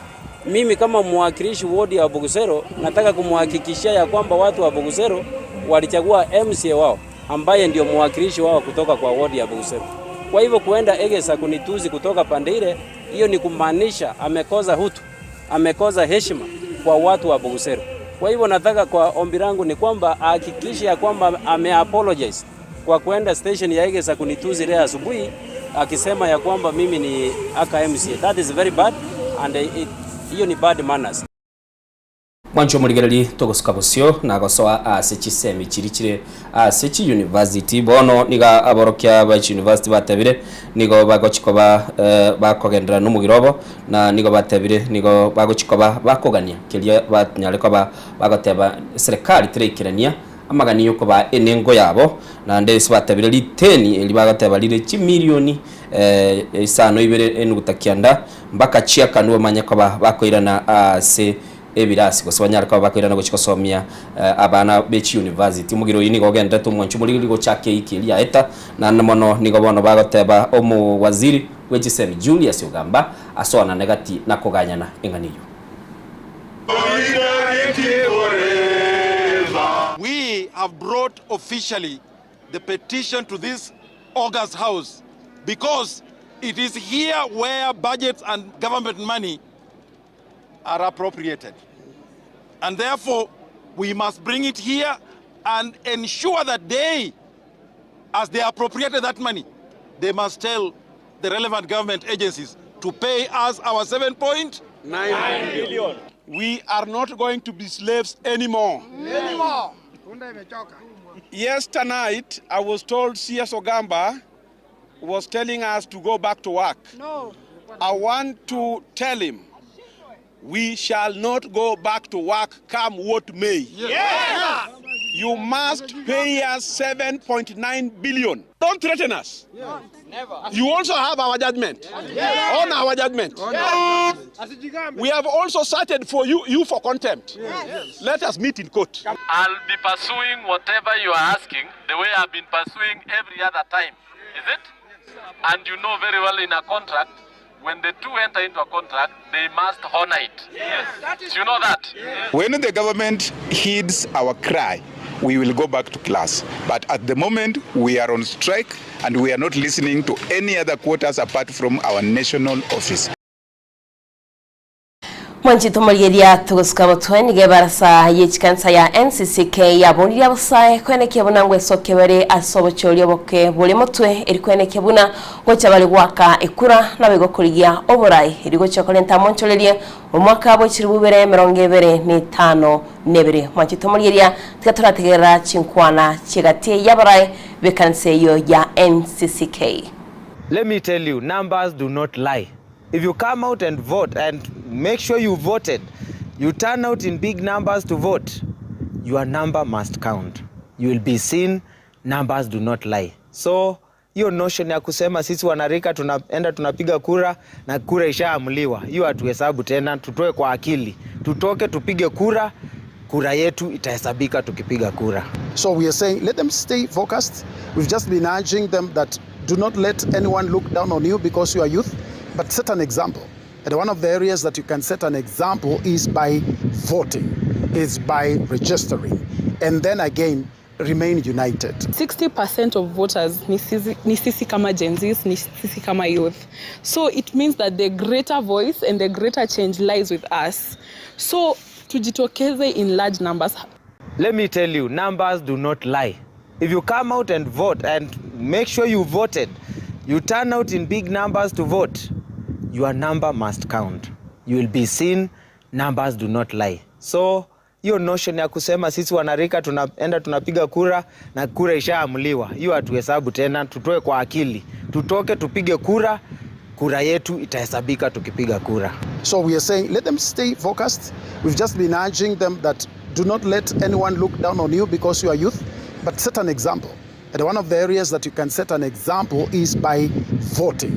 Mimi kama mwakilishi wodi ya Bugusero nataka kumhakikishia ya kwamba watu wa Bugusero walichagua MCA wao ambaye ndio mwakilishi wao kutoka kwa wodi ya Bugusero. Kwa hivyo kuenda Egesa kunituzi kutoka pande ile, hiyo ni kumaanisha amekosa hutu, amekosa heshima kwa watu wa Bugusero. Kwa hivyo nataka kwa ombi langu ni kwamba ahakikishe ya kwamba ame apologize kwa kuenda station ya Egesa kunituzi leo asubuhi akisema ya kwamba mimi ni aka MCA. That is very bad and it, hiyo ni bad manners. Mwanche omorigereria togosuka bosio na gosoa ase chisemi chiria chire ase chiuniversity. Bono nigo aborokia ba chiuniversity batebire nigo bagochi koba bakogenderera nomogiro obo, na nigo batebire nigo bagochi koba bakogania keria banyare koba bagoteba serikali tereikerania amagani yokobaa enengo yabo. Naende ase batebire riteni eri bagoteba rire chimilioni isano ibere enuguta kianda mbaka chiakanwe bamanye koba bakoirana ase ebirasi gose banyare koba bakoirana gochia gosomia abana be chiuniversity. Omogiro oyio nigo ogenderete omwancho omorigori gochaka eiki eria yaeta, naende mono nigo bono bagoteba omowaziri bwe chisemi Julius Ogamba asoanane gati na koganyana eng'ana eyio. We have brought officially the petition to this august house because it is here where budgets and government money are appropriated. And therefore, We must bring it here and ensure that they, as they appropriated that money, they must tell the relevant government agencies to pay us our 7.9 billion. We are not going to be slaves anymore. Anymore. Yes, tonight I was told CS Ogamba was telling us to go back to work. No. I want to tell him we shall not go back to work come what may. Yes. You must pay us 7.9 billion. Don't threaten us. Never. You also have our judgment. Yes. On our judgment. Yes. We have also cited for you, you for contempt. Yes. Let us meet in court. I'll be pursuing whatever you are asking the way I've been pursuing every other time. Is it? And you know very well in a contract, when the two enter into a contract, they must honor it. Yes. Do you know that? When the government heeds our cry, we will go back to class. But at the moment, we are on strike and we are not listening to any other quarters apart from our national office. Mwanchete omorigeria togosuka motwe nigo ebarasa ye chikanisa ya NCCK yaboririe abasae koenekia buna ngwesokia bare ase obochori oboke bore motwe eri koenekia buna gocha bare goaka ekura naboigo korigia oborai eri gochia korenta amonchorerie omwaka bwe chilifu bibere emerongo ebere na etano na ebere. Mwanchete omorigeria tiga torategerera chinkwana chi'egati y'abarai b'ekanisa eyio ya NCCK. Let me tell you, numbers do not lie. If you come out and vote and make sure you voted, you turn out in big numbers to vote, your number must count. You will be seen, numbers do not lie. So hiyo notion ya kusema sisi wanarika tunaenda tunapiga kura na kura ishaamuliwa, hiyo hatuhesabu tena, tutoe kwa akili, tutoke tupige kura, kura yetu itahesabika tukipiga kura. So we are saying let them stay focused. We've just been urging them that do not let anyone look down on you because you are youth, but set an example. And one of the areas that you can set an example is by voting, is by registering, and then again, remain united. 60% of voters ni sisi, ni sisi kama Gen Zs, ni sisi kama youth. So it means that the greater voice and the greater change lies with us. So tujitokeze in large numbers. Let me tell you, numbers do not lie. If you come out and vote and make sure you voted, you turn out in big numbers to vote, your number must count. You will be seen, numbers do not lie. So hiyo notion ya kusema sisi wanarika tunaenda tunapiga kura na kura ishaamuliwa, hiyo hatuhesabu tena, tutoe kwa akili, tutoke tupige kura, kura yetu itahesabika tukipiga kura. So we are saying let them stay focused. We've just been urging them that do not let anyone look down on you because you are youth, but set an example. And one of the areas that you can set an example is by voting,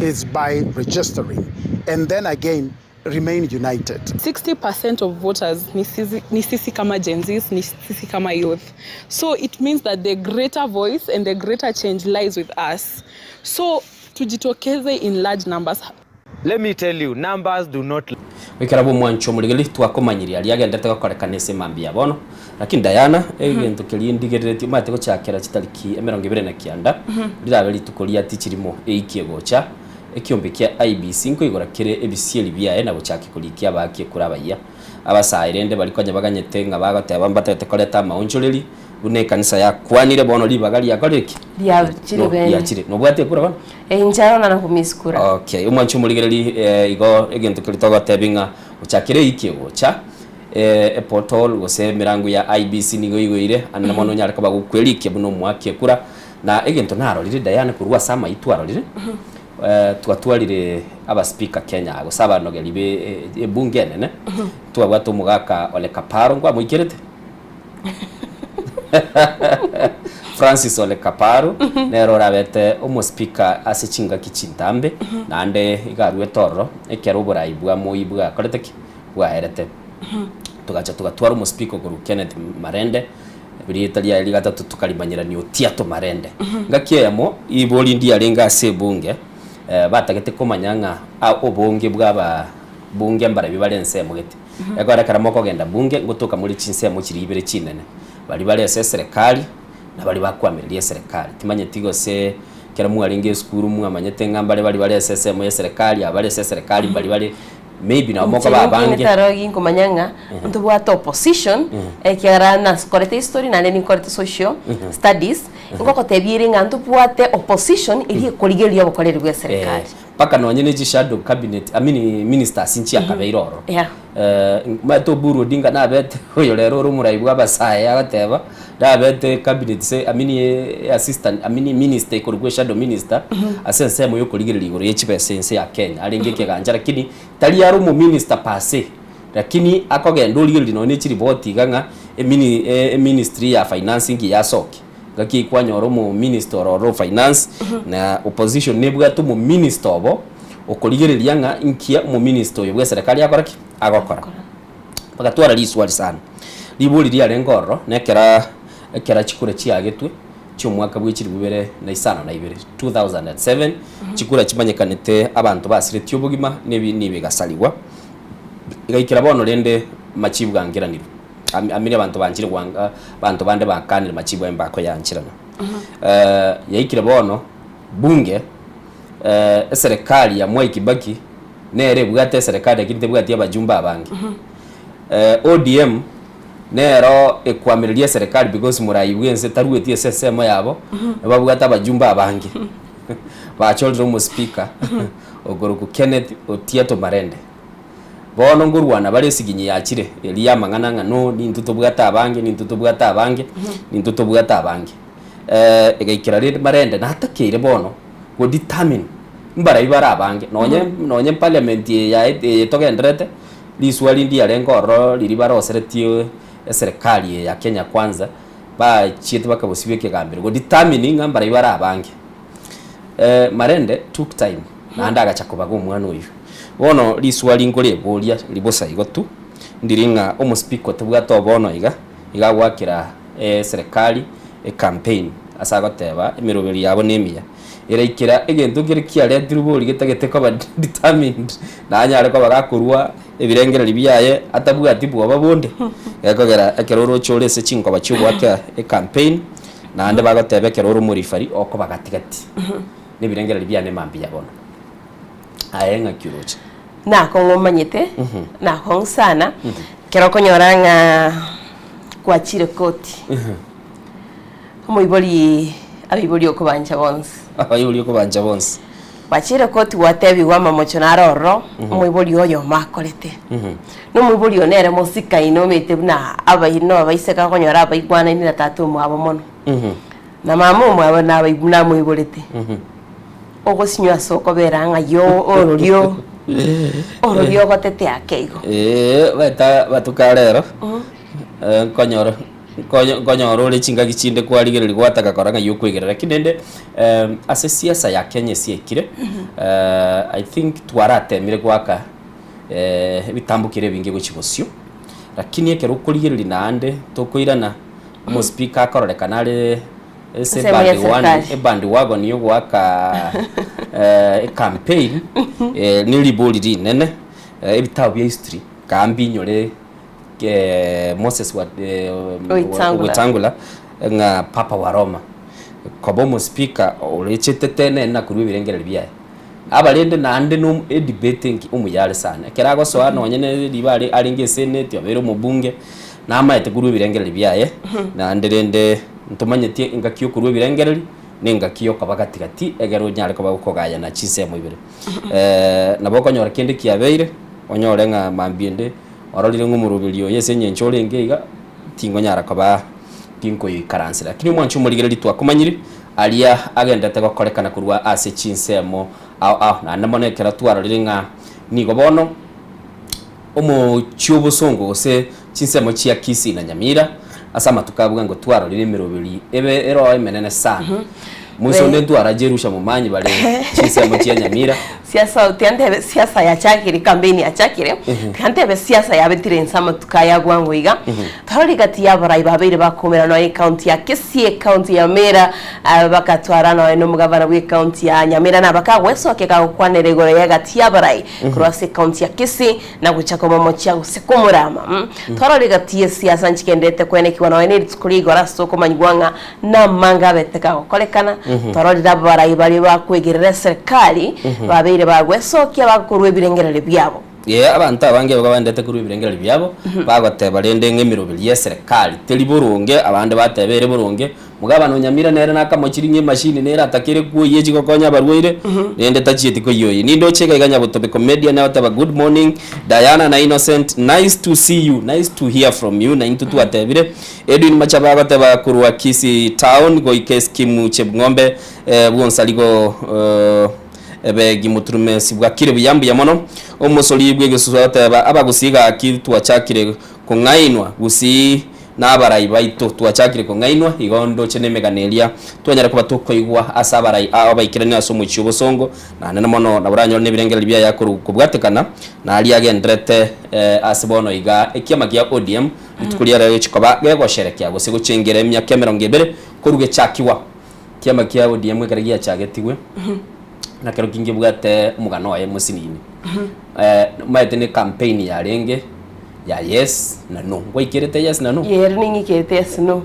is by registering, and then again, remain united. 60% of voters ni sisi, ni sisi kama Gen Zs, ni sisi kama youth. So it means that the greater voice and the greater change lies with us. So tujitokeze in large numbers. Let me tell you, numbers do not Goikera bw'omwancho omorigeri twakomanyirie aria agendete gokorekana ase mambia bono. Lakini Diana, egento keria ndigereretie omanyete gochakera chitariki emerongo ebere na kianda, rirabe rituko ria tichirimo eikie gocha, ekiombe kia IEBC nkoigora kere ebisieri biaye na gochakia korikia abaaki ekura abayia. Abasae rende baria konya baganyete ng'a bagoteba mbatagete koreta amaonchoreri buna ekanisa yakwanire bono ribaga riakorire ki? Riachire No, bene. riachire. Nobwate ekura bono? Eh, inche arona na kumiss kura. Okay, omwanchi omorigereri eh, igo egento keria togotebia ng'a ochakire eiki egocha eh, eportal gose emerango ya IEBC nigo igoire ande na mono onyare koba gokwerikia buna omoaki ekura na egento narorire Diana korwa ase amayio twarorire eh, twatwarire aba speaker Kenya gose abanogeri be eh, ebunge enene twabwate omogaka Ole Kaparo nkwamoikerete Francis Ole Kaparo nere orabete omospika ase chingaki chintambe naende iga aruete ororo ekero oborai bwa Moi bwakorete ki? Bwaerete. Togacha togatwara omospika okorwa Kenneth Marende rieta riaye rigatato tokarimanyera ni Otiato Marende. Ngaki eyemo ibori ndiarenge ase ebunge batagete komanya ng'a obonge bwa aba bunge mbarabio bare ensemo gete. Ekero ekero mokogenda bunge ngotoka more chinsemo chiria ibere chinene, baria bare ase eserekari na baria bakoamereria eserekari. Timanyeti gose ekero mwarenge esukuru mwamanyete ng'a mbare baria bare ase esemo ya eserekari, aba bare ase eserekari mbaria bare. Maybe nabo mokoba abange. Inche taro ginkomanya ng'a ntobwate opposition ekiagera nakorete history naende ninkorete social studies ngogotebia ere ng'a ntobwate opposition eria ekorigereria obokoreri bwa eserekari. Mpaka nonye ne chishadow cabinet I mean ministers nchiakabeire ororo. Yeah. Omanyete Oburu Odinga nabete oyo rero ore omorai bwa abasae agoteba nabete cabinet se I mean assistant I mean minister ekorokwa eshadow minister ase ensemo ya okorigereria igoro ye chibesa ense ya Kenya arenge ekegancha lakini tari are omominister per se lakini akogenda origereria nonye ne chiripoti iga ng'a emini eministry ya finance ngiya asoke. Ngaki kwanyora omominister ororo o finance na opposition nebwate omominister obo okorigereria ng'a inki omominister oyo bw'eserekari akora ki? Agokora. Bagatwara riswali sana. Ribori riarenge ororo na ekera ekera chikura chiagetwe chi'omwaka bwe chilifu ibere na isano na ibere, 2007, chikura chimanyekanete abanto basiretie obogima na ebi nigo egasarigwa. Egaikera bono rende machibu gankeranirwe. Amini abanto banchire gwanga abanto bande bakanire machibu aye mbakoyancherana. Yaikire bono bunge eserekari ya Mwai Kibaki nere ebwate eserekari lakini tebwati abajumbe abange. ODM nero ekwamireria eserekari because morai bwense tarueti ase ensemo yabo, babwate abajumbe abange. Bachorire omospeaker okorokwa Kenneth Otiato Marende. Bono nkorwana bare esiginyi yachire eria y'amang'ana ng'a no nintwe tobwate abange, nintwe tobwate abange, nintwe tobwate abange. Egaikera rende marende natakeire bono go determine mbarai bare abange nonye nonye parliament eye yaye eye togendererete, riswali ndiarenge ororo riria baroseretie eserekari eye ya Kenya Kwanza, bachiete bakabosibwa ekegambero go determine ng'a mbarai bare abange. Marende took time naende agacha kobaga omwana oyio. Bono riswali nkoreboria ribosa igo tu, ndiri ng'a omospeaker otebwate obono iga, iga agoakera eserekari ecampaign ase agoteba emeroberi yabo nemiya. Eraikera egento kere kiaretirwe bori getagete koba determined nanyare koba gakorwa ebirengererio biaye atabwati bwoba bonde, gekogera ekero oroche ore ase chinkoba chiogoaka ecampaign, naende bagoteba ekero ore omorifari okoba gati gati nebirengererio biane mambia bono. Aye ng'aki oroche? Nakong'u omanyete, nakong'u sana, ekero okonyora ng'a gwachire koti, omoibori abaibori okobancha bonsi. Abaibori okobancha bonsi. Gwachire koti gwatebigwa amamocho naro ororo, omoibori oyomo akorete. Na omoibori oyo nere mosikaine omanyete buna abaino abaiseke okonyora abaigwanaine na tata omwabo mono. Na mama omwabo nabaibwe namoiborete. Ogosinywa ase okobera ng'a yo ororio ororio ogotetea ake igo. Ee, baeta batuka rero, nkonyora nkonyo nkonyora ore chingaki chinde kwarigereria gwataka korora ng'ai okoigerera. Lakini rende ase siasa ya Kenya esiekire, I think twaratemire goaka ebitambukero ebinge gochia bosio, lakini ekero okorigereria naende tokoirana, omospeaker akororekana are Ase Ensemo ya ebandwagon serikali. ebandwagon yogoaka ecampaign ne ribori rinene, ebitabu bia history kaa mbinyore Moses wa Wetangula. Wetangula ng'a papa wa Roma, koba omospeaker orechete tenene na korwa ebirengererio biaye. Abarende naende no edebate enki omuya are sana, ekero agosoa nonye ne riba are arenge eseneti obeire omobunge, namaete korwa ebirengererio biaye, naende rende ntomanyetie engaki yokorwa ebirengererio, na engaki yokoba gati gati egere onyare koba gokogayana chinsemo ibere. Nabo okonyora kende kiabeire, onyore ng'a mambia ende ororire ng'a omoroberi oyo ase eng'encho orenge iga, tingonyara koba tinkoyoikaransera. Lakini omwancho omorigereria twakomanyire, aria agenderete gokorekana korwa ase chinsemo ao ao. Naende mono ekero twarorire ng'a nigo bono omochie obosongo gose chinsemo chia Kisii na Nyamira ase amatuko a bwango twarorire emeroberi ebe eroo emenene sana. Moiso onde ntwara Jerusha Momanyi bare chinsemo chia Nyamira. Siasa tiantebe siasa yachakire campaign yachakire tiantebe siasa yabetire inse amatuko aya bwango iga Twarorire gati y'abarai babeire bakoumera nonya ecounty ya Kisii, ecounty ya Nyamira, bagatwara nonya nomogavana bw'ecounty ya Nyamira na bakagwesokia kagokwanera igoro y'egati y'abarai korwa ase ecounty ya Kisii na gocha komomochia gose komorama. Twarorire gati y'esiasa nchigenderete kwenekigwa nonya nerituko ria igoro ase okomanyigwa ng'a namanga abete kagokorekana. Twarorire abarai baria bakwegerera eserekari babeire bagwesokia bakorwa ebirengererio biabo. Ee, abanto abange igo baendete korwa ebirengererio biabo, bagoteba rende ng'a emeroberi y'eserekari teri boronge, abande bateba ere boronge. Omogabana o Nyamira nere nakamochirie ng'a emashini nere atakere kwoyia echi gokonya abarwaire, rende tachieti koyioyia. Nindoche iga iga Nyabotobe Comedian agoteba good morning Diana na Innocent, nice to see you, nice to hear from you, naintwe twatebire. Edwin Machaba agoteba korwa Kisii town goika eskimu Chebng'ombe bwonsarigo Ebegi moturumesi bwakire buya mbuya mono. Omosori bw'egesusu agoteba abagusii gaki twachakire kong'ainwa gusii na abarai baito twachakire kong'ainwa igo ndoche nemegano eria twanyara koba tokoigwa ase abarai ao baikeranie ase omochie obosongo naende mono nabo oranyore nebirengererio biaye akoru kobwatekana naria agenderete ase bono iga ekiama gia ODM rituko riarero gochia koba gegosherekea gose gochengera emiaka emerongo ebere korwa gechakiwa. Kiama kia ODM ekero giachagetigwe, nakero kingebwate omogano oye mosinini. Omanyete ne campaign yarenge ya yes na no. Ngwaikerete yes na no? Ere ning'ikerete yes no.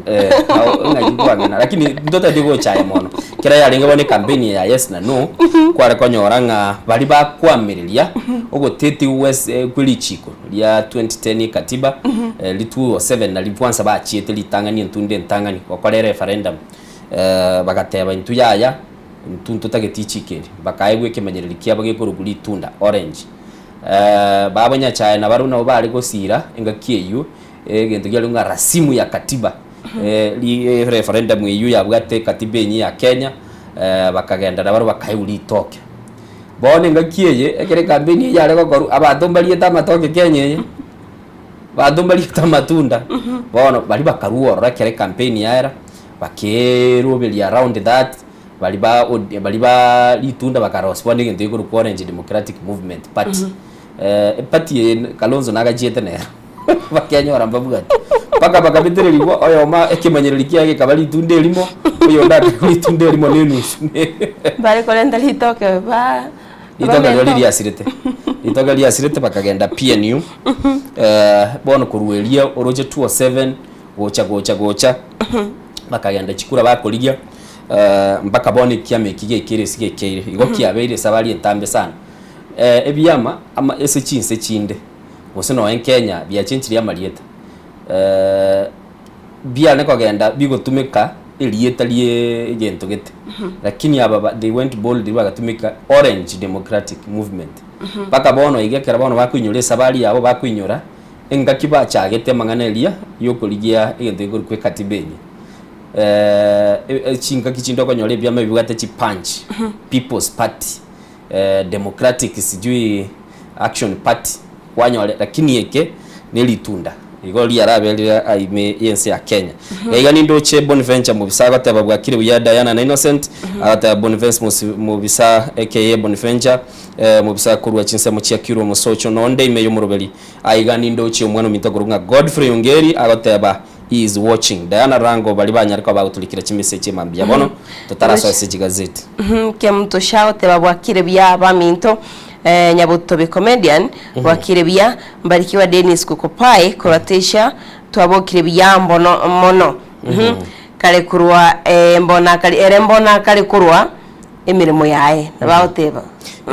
Nao ng'aki kwang'ina lakini ntotagete gochaya mono. Ekero yarenge bono ecampaign ya yes na no, kware konyora ng'a baria bakwamireria ogotetigwa ase kwe richiko ria 2010 ekatiba, ri 207 nario kwanza bachiete ritang'ani entunda entang'ani gokora ereferendum. Bagateba, Intwe yaya, intwe ntotageti ichiko eri. Bakaegwa ekemanyererio kiabo gekorokwa ritunda, orange. Babo Nyachae nabarabwo nabo bare gosira engaki eyio, egento kiarenge ng'a rasimu ya katiba, referendum eyio yabwate ekatiba enyia ya Kenya, bakagenda nabarabwo bakaegwa ritoke. Bono engaki eye, ekero ekampeni eyio yare gokorwa, abanto mbariete amatoke Kenya eye. Abanto mbariete amatunda, bono baria bakarua ororo ekero ecampaign yaera, bakeeroberia around that, baria ba OD baria ba ritunda bakarosia bono egento gekorokwa Orange Democratic Movement Party. Eparty eye Kalonzo nagachiete nero, bakenyora mbabwati, mpaka bakabetererigwa oyomo ekemanyererio kiaye gekaba ritunda erimo, oyonde akaegwa ritunda erimo na enusu. Bare korenta ritoke ba. Ritoke riria riasirete, ritoke riasirete bakagenda PNU, bono korwa eria oroche 207 gocha gocha gocha, bakagenda chikura bakorigia mpaka bono ekiama eki giaikeire ase giaikeire. Igo kiabeire esabari entambe sana. Ebiama ama ase chinse chinde, gose nonye Kenya biachenchirie amarieta, biane kogenda bigotumeka erieta rie egento gete lakini aba ba they went boldly bagatumeka Orange Democratic Movement mpaka bono iga ekero bono bakoinyora esabari yabo bakoinyora engaki bachagete amang'ana eria yokorigia egento gekorokwa ekatiba eye chingaki chinde okonyora ebiama bibwate chipunch People's Party Democratic sijui Action Party kwanyore lakini eke neritunda igo riarabe rire ime y'ense ya Kenya. Iga nindoche Bonventure Mobisa agoteba bwakire buya Diana na Innocent agoteba Bonvence Mobisa aka Bonventure Mobisa korwa chinsemo chia Kirwa Mosocho nonde ime y'omoroberi. Aiga nindoche omwana ominto okorokwa ng'a Godfrey Ongeri agoteba he is watching. Diana Rango baria banyare koba bagoturikera chimessage mambia bono totarasoa ase chigazeti. Kemunto Shagoteba bwakire buya baminto Nyabotobe Comedian bwakire buya Mbarikiwa Dennis Kukopai korwa Tesha twabokire buya mbono mono Kare korwa mbona kare ere mbona kare korwa emeremo yaye nabo agoteba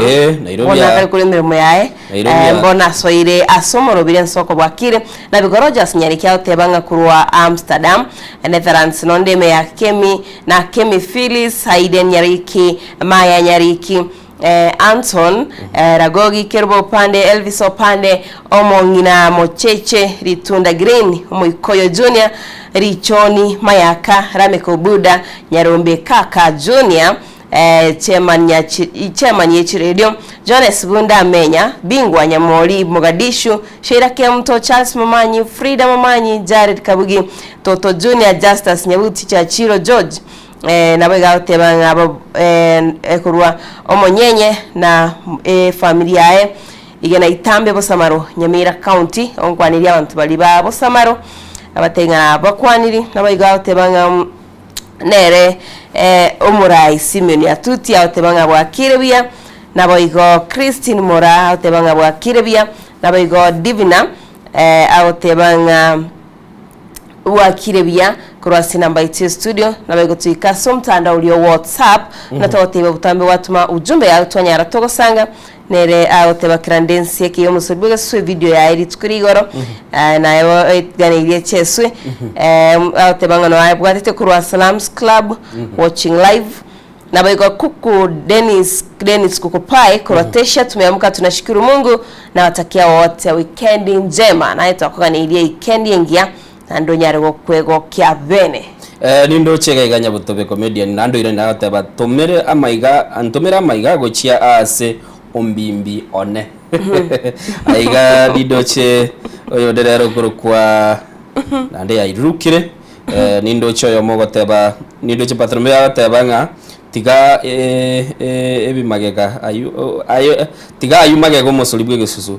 Eh, Nairobi Bono aa. akare korwa emeremo yaye Nairobi eh, aa. mbono asoire ase omorobiri ensoko bwakire Nabiko Rogers Nyariki agoteba ng'a korwa Amsterdam Netherlands nonde ime ya Kemi na Kemi Phyllis Haiden Nyariki Maya Nyariki eh, Anton eh, Ragogi Kerubo Opande Elvis Opande Omong'ina Mocheche Ritunda Green Omoikoyo Junior Richoni Mayaka Lameck Obuda Nyarombe Kaka Junior Chairman ya Chairman ye chiredio Jones Bunda Amenya Bingwa Nyamori Mogadishu Sheila Kemunto Charles Momanyi Frida Momanyi Jared Kabugi Toto Junior Justus Nyabuti Chachiro George nabo iga agoteba ng'a abo korwa omonyenye na efamiri yaye iga na Itambe Bosamaro Nyamira County onkwaniri abanto baria ba Bosamaro abatebie ng'a bakwaniri nabo igo agoteba ng'a nere omorai Simeon Atuti agoteba ng'a bwakire buya, naboigo Christine Moraa agoteba ng'a bwakire buya, naboigo Divina agoteba ng'a bwakire buya. Korwa ase enamba yaito ya studio nabo egotoika ase omotandao oria o WhatsApp na togoteba botambe gwatoma ujumbe yao twanyara togosanga nere agoteba kera nde ense eke y'omosori bw'egesuswa evideo yaye rituko ria igoro eh, naye bo eganeirie echeswe eh, agoteba ng'a noe abwatete korwa Salams Club watching live Naboigo kuku Dennis Dennis Kukupai korwa Tesha tumeamka tunashukuru Mungu nawatakia wote wikendi njema naye twakoganeirie ikendi engiya naende onyare gokwegokia bene. Eh, nindoche iga iga Nyabotobe comedian naende oirani agoteba tomere amaiga ntomere amaiga gochia aase ombimbi one aiga nindoche oyonde rero okorokwa naende yairurukire eh, nindoche oyomo ogoteba nindoche Bartholomew agoteba ng'a tiga eh, eh, ebimagega aywo oh, aye tiga aywo magega omosori bw'egesusu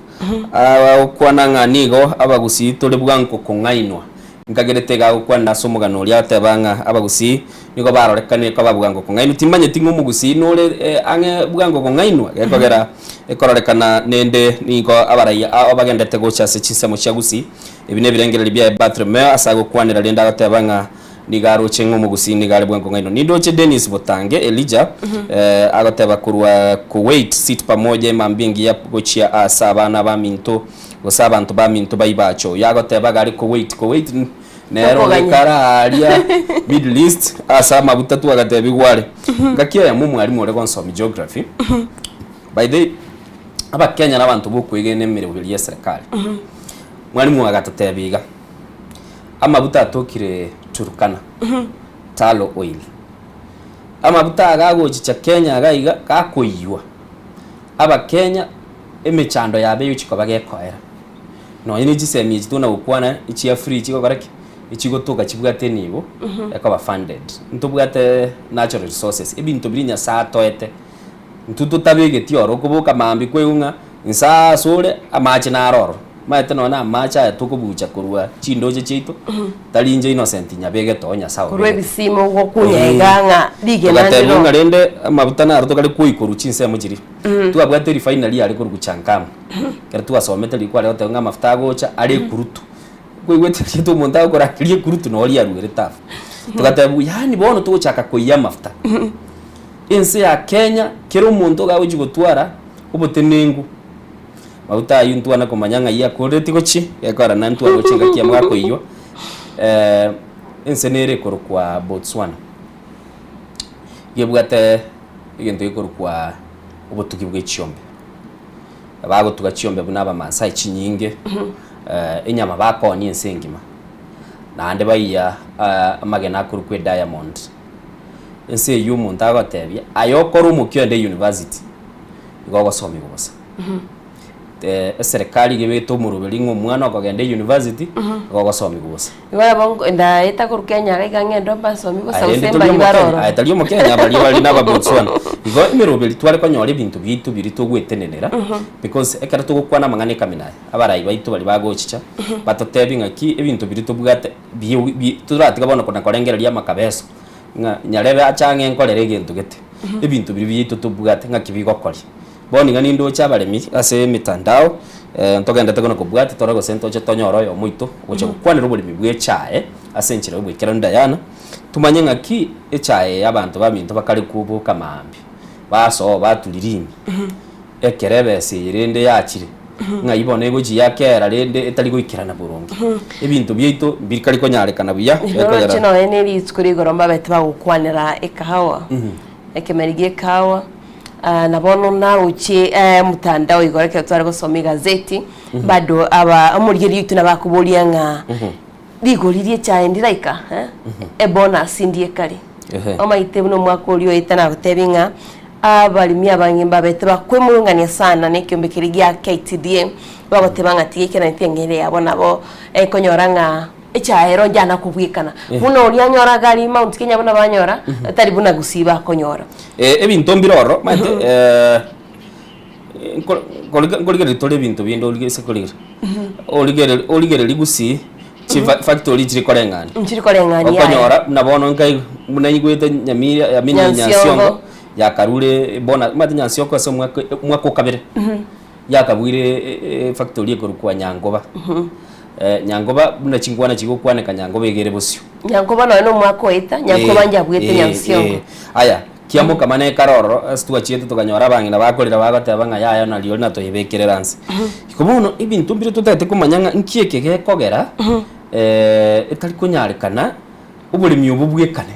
Agokwana ng'a nigo abagusii tore bwango kong'ainwa. Nkagerete iga agokwana ase omogano oria agoteba ng'a abagusii nigo barorekanire koba bwango kong'ainwa. Timanyeti ng'a omogusii nore ang'e bwango kong'ainwa, gekogera ekororekana nende nigo abaraiya ao bagendete gocha ase chinsemo chia Gusii. Ebi nebirengererio biaye Bartolomeo ase agokwanera rende agoteba ng'a Nigo aroche ng'a omogusii nigo are bw'enkong'aino. Nindoche Dennis Botange Elijah agoteba korwa Kuwait Sit pamoja emambia engiya gochia ase abana baminto gose abanto baminto baibacho. Oyo agoteba iga are Kuwait. Kuwait nere Tokoganya. ogekara aaria Middle East ase amaguta twagatebigwa are. Ngaki eyemo omwalimu ore gonsomia Geography, by the way, Abakenya nabanto bokwegena emeremo eria y'eserekari. Mwalimu agatotebia iga. Amaguta atokire Turkana, Tullow Oil. Amaguta aya gagochicha Kenya iga iga, gakoiywa, Abakenya emechando yabo eyochi koba gekoera. Nonye ne chisemi echi tona gokwana echia free chigokora ki? Echigotoka chibwate enibo, ekoba funded. Ntobwate natural resources, ebinto biria Nyasaye atoete, intwe totabegeti oro, okoboka mambia kwaigwa ng'a inse aa asore amache naro ororo. Omanyete nonya na amache aya tokobucha korwa chindoche chiaito, tari inche Innocent nyabegete oo Nyasae Korwa obegete. ebisima ogokunya iga ng'a rigena Togatebigwa ndiro. ng'a rende amabuta naro tokare koikorwa chinsemo chiria. Twabwate refinery yare korwa Changamwe. Ekero twasomete riko kware goteba ng'a amafuta agocha are ekurutu. Kwaigwete erieta omonto agokorangeria ekurutu noo riaruerete abwo. Togatebigwa yaani bono togochaka koiyia amafuta. Ense ya Kenya kera omonto iga agochia gotwara obotenenku. Maguta ayio ntwana komanya ng'ai akorereti gochia, gekogera naende ntwaroche engaki yamo gakoiywa, ense nere ekorokwa Botswana, gebwate egento gekorokwa obotugi bwa echiombe. Bagotuga chiombe buna Abamaasai chinyinge, enyama bakoonia ense engima, naende baiya amagena akorokwa ediamond. Ense eyio omonto agotebia, aye okore omokia oende university, igo ogosomiwa bosa. Eserekari iga ebegete omoroberi ng'a omwana okogenda eyunivasiti, igo ogosomiwa bosa. Igo nabo nko ndaeta korwa Kenya iga iga ng'ende mbasomi bosa Aye gose rende tori mbari omokenya, baroro. aye tari omokenya baria bare na ababotswana. Igo emeroberi tware konyora ebinto biaito biria togwetenenera, because ekero togokwana amang'ana ekamina aya, abarai baito baria bagochicha, batotebie ng'aki ebinto biria tobwate bio bi toratiga bono kona korengereria amakabeso, ng'a nyarebe ache ang'e nkorere egento gete, ebinto biria biaito tobwate ng'aki bigokoria. Bono iga nindoche abaremi ase emetandao, ntogenderete buna kobwatia tore gose ntoche tonyore oyomo oito ogocha gokwanera oboremi bw'echae ase enchera y'oboikeranu Diana, tomanye ng'aki echae eye abanto baminto bakare koboka maambia, basoa baturiri ime, ekero ebesa eye rende yachire, ng'ai bono egochia yakera rende etari goikerana boronge. Ebinto biaito mbikari konyarekana buya, Noroche gekogera. nonya ne rituko ria igoro mbabete bagokwanera ekahawa, ekemeri gia ekahawa. Ah, na bono nagochie eh, mtandao igoro ekero tware gosoma egazeti bado aba omorigereria oito nabakoboria ng'a rigori rie echae ndiraika eh? Ebonus ndiekari Ehe. omaete buna omwaka oria oeta nagotebi ng'a abaremi abange mbabete bakwemurungania sana na ekiombe keria gia KTDA bagoteba ng'a tiga ekeraneti eng'ere yabo nabo ekonyora ng'a Echae ero njana kobwekana buna oria anyora gari Mount Kenya buna banyora tari buna Gusii bakonyora. Eh, ebinto mbire ororo omanyete eh, nko- nkorige- nkorigereria tore ebinto binde orige ase korigereria origereri origereri Gusii chifa factory chiri koreng'ania Nchiri koreng'ania yaya. okonyora buna bono nkai buna naigwete Nyamira I mean Nyansiongo. Nyansiongo yakarure bona omanyete Nyansiongo ase omwaka omwaka okabere Yakabuire efactory ekorokwa Nyangoba. Nyangoba buna chinkwana chigokwaneka Nyangoba iga ere bosio. Nyankoba nonya na omwaka oeta, Nyankoba njabuete Nyansiongo. Aya, kiamokama nekare ororo, ase twachiete tokanyora abang'ina bakorera bagoteba ng'a yaya nari ore natoyebekerera nse. Iko bono ebinto mbire totagete komanya ng'a nki eke gekogera etari konyarekana oboremi obo bwekane.